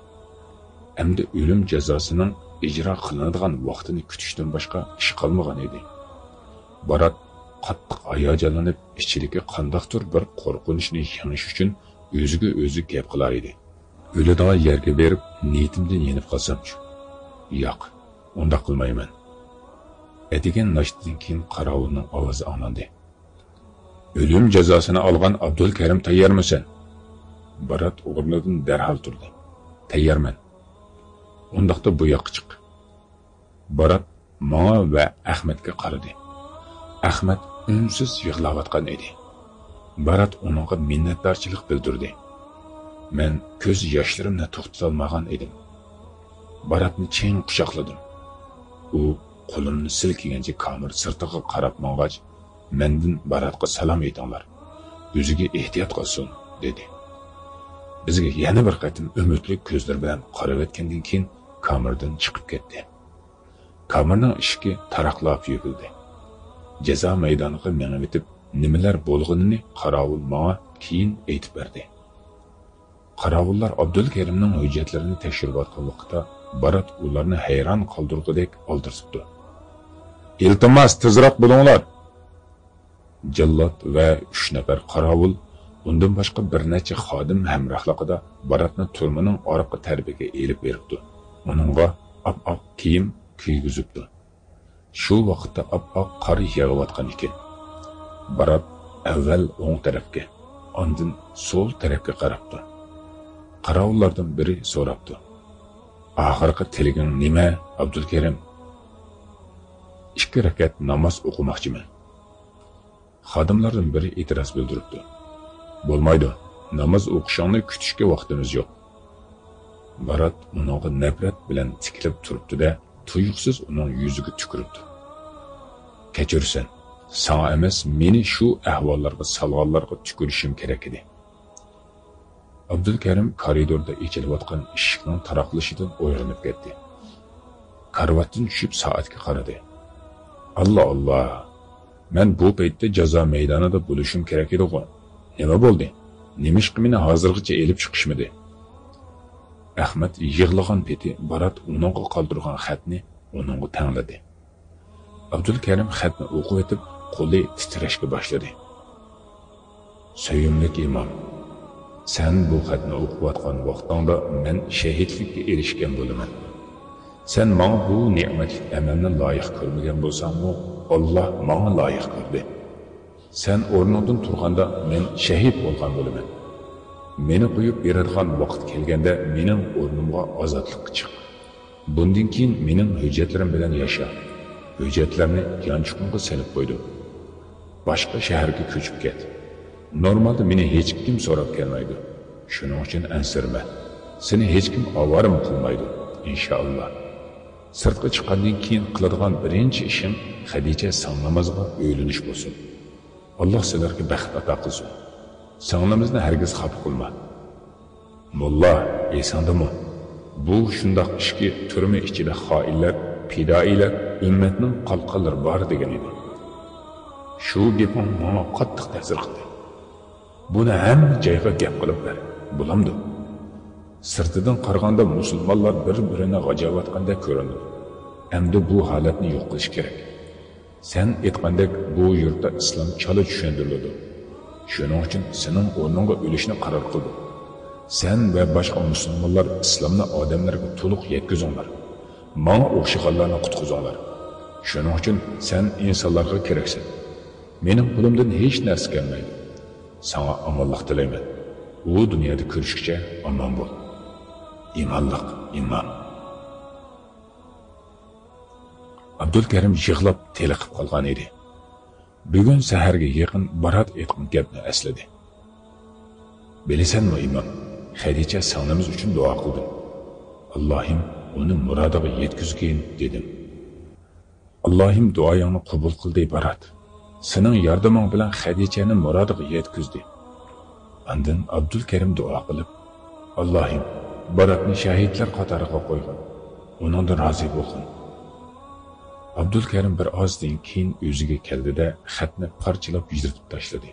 Endi o'lim jazosining ijro qilinadigan vaqtini kutishdan boshqa ish qolmagan edi. Barat qattiq hayajonlanib, ichidagi qandaqdir bir qo'rqinchni yengish uchun o'ziga o'zi gap qilar edi. O'ladigan yerga berib, niyatimdan yenib qolsamchi? Yo'q, undaq qilmayman. Atigan nashtidan keyin qorovulning ovozi anglandi. O'lim jazosini olgan Abdulkarim tayyormisan? Barat o'rnidan darhol turdi. Tayyorman. Undaqda bu yoqqa chiq. Barat manga va Ahmadga qaradi. Ahmad unsiz yig'layotgan edi. Barat uningga minnatdorchilik bildirdi. Men ko'z yoshlarimni to'xtatolmagan edim. Baratni ching quchoqladim. U qo'limni silkigancha kamir sirtiga qarab mangach, mendan Baratga salom aytinglar. O'ziga ehtiyot qilsin, dedi. Bizga yana bir qatim umidli ko'zlar bilan qarab o'tgandan keyin kamerdan chiqib ketdi. Kamerning eshigi taraqlab yopildi. Jazo maydoniga mengib o'tib, nimalar bo'lganini qorovul menga keyin aytib berdi. Qorovullar Abdulkerimning hujjatlarini tekshirayotgan vaqtda Barat ularni hayron qoldirgudek oldiribdi. Iltimos, tezroq bo'linglar. Jallod va 3 nafar qorovul, undan boshqa bir necha xodim hamrohligida Baratni turmaning orqa tarafiga elib beribdi. Uningga op-oq kiyim kiygizibdi. Shu vaqtda op-oq qor yog'ayotgan ekan. Barat avval o'ng tarafga, ondan so'l tarafga qarabdi. Qorovullardan biri so'rabdi: "Oxirgi tilaging nima, Abdulkerim?" 2 rakat namoz o'qimoqchiman. Xodimlardan biri e'tiroz bildiribdi: "Bo'lmaydi, namoz o'qishingni kutishga vaqtimiz yo'q." Barat uningga nafrat bilan tikilib turibdi-da, tuyuqsiz uning yuziga tukiribdi. "Kechirsin, sana emas, meni shu ahvollarga solganlarga tukirishim kerak edi." Abdulkerim koridorda echilayotgan eshikning taraqlashidan uyg'onib ketdi. Karvatdan tushib soatga qaradi. "Alloh Alloh, men bu paytda jazo maydonida bo'lishim kerak edi-ku. Nima bo'ldi? Nemishqa meni hozirgacha elib chiqishmadi?" Ahmad yig'lagan peti Barat uningga qoldirgan xatni uningga tanladi. Abdulkerim xatni o'qib etib, qo'li titrashga boshladi. "Suyumlik imom, sen bu xatni o'qiyotgan vaqtingda men shahidlikka erishgan bo'laman. Sen menga bu ne'matli amalni loyiq ko'rmagan bo'lsang-mu, Alloh menga loyiq ko'rdi. Sen o'rningdan turganda men shahid bo'lgan bo'laman. Meni qo'yib beradigan vaqt kelganda mening o'rnimga ozodlikqa chiq. Bundan keyin mening hujjatlarim bilan yasha. Hujjatlarni yonchiqimga solib qo'ydim. Boshqa shaharga ko'chib ket. Normalda meni hech kim so'rab kelmaydi. Shuning uchun ansirma. Seni hech kim ovorim qilmaydi, inshaalloh. Sirtqa chiqqandan keyin qiladigan birinchi ishim Xadicha singlimizga uylanish bo'lsin. Alloh sizlarga baxt ato qilsin. Singlimizni hargiz xafa qilma. Mulla, esingdami? Bu shundoq ishki turma ichida xoinlar, fidoilar, ummatning qalqonlari bor degan edi. Shu gaping menga qattiq ta'sir qildi. Buni hamma joyga gap qilib ber, bo'lamdi. Sirtidan qaraganda musulmonlar bir-birini g'ajavatganda ko'rinadi. Endi bu holatni yo'q qilish kerak. Sen aytgandek bu yurtda islom chala tushundiriladi. Shuning uchun sening o'rningga o'lishni qaror qildim. Sen va boshqa musulmonlar islomni odamlarga to'liq yetkazinglar. Menga o'xshaganlarni qutqizinglar. Shuning uchun sen insonlarga keraksan. Mening qo'limdan hech narsa kelmaydi. Sana omonlik tilayman. U dunyoda ko'rishguncha omon bo'l. Imonliq imom. Abdulkerim yig'lab teliqib qolgan edi. Bugun saharga yaqin Barat aytgan gapni esladi. "Bilasanmi imom, Xadicha singlimiz uchun duo qildim. Allohim uni murodiga yetkazgin dedim. Allohim duoyingni qabul qildi Barat. Sening yordaming bilan Xadichani murodiga yetkazdi." Andin Abdulkerim duo qilib, "Allohim Baratni shahidlar qatoriga qo'ygin. Uningdan rozi bo'lgin." Abdulkerim bir ozdan keyin o'ziga keldida xatni parchalab yirtib tashladi.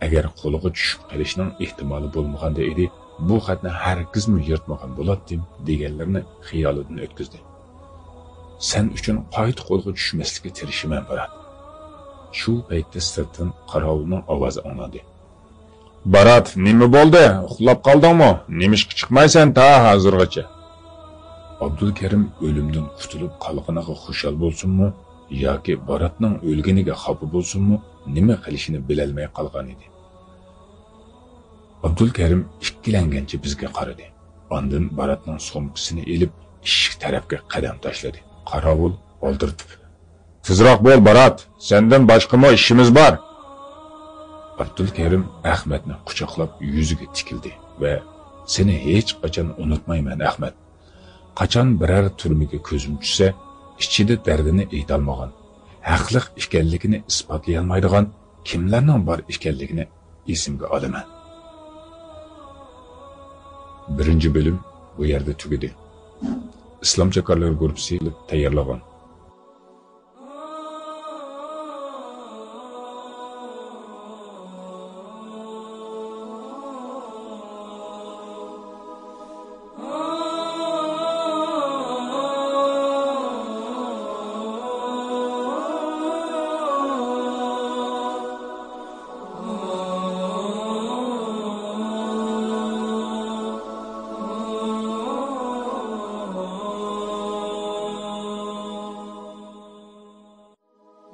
Agar qo'liga tushib qolishining ehtimoli bo'lmaganda edi, bu xatni hargizmi yirtmagan bo'lardim deganlarni xiyolidan o'tkazdi. "Sen uchun qayta qo'lga tushmaslikka tirishaman, Barat." Shu paytda sirtdan qorovulning ovozi anglandi. "Barat, nima bo'ldi? Uxlab qoldingmi? Nemishqa chiqmaysan ta hozirgacha?" Abdulkerim o'limdan qutulib qolganiga xushal bo'lsinmi yoki Baratning o'lganiga xafa bo'lsinmi, nima qilishini bilolmay qolgan edi. Abdulkerim ikkilangancha bizga qaradi. Ondan Baratning sumkasini elib eshik tarafga qadam tashladi. Qorovul oldirtib: "Tezroq bo'l Barat, sendan boshqami ishimiz bor." Abdulkerim Ahmadni quchoqlab yuziga tikildi va "Seni hech qachon unutmayman Ahmad. Qachon biror turmaga ko'zim tushsa, ichida dardini aytolmagan, haqliq ekanligini isbotlay olmaydigan kimlarning bor ekanligini esimga olaman. Birinchi bo'lim bu yerda tugadi. Islom Chakarlar guruhi tayyorlagan.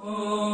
Oh.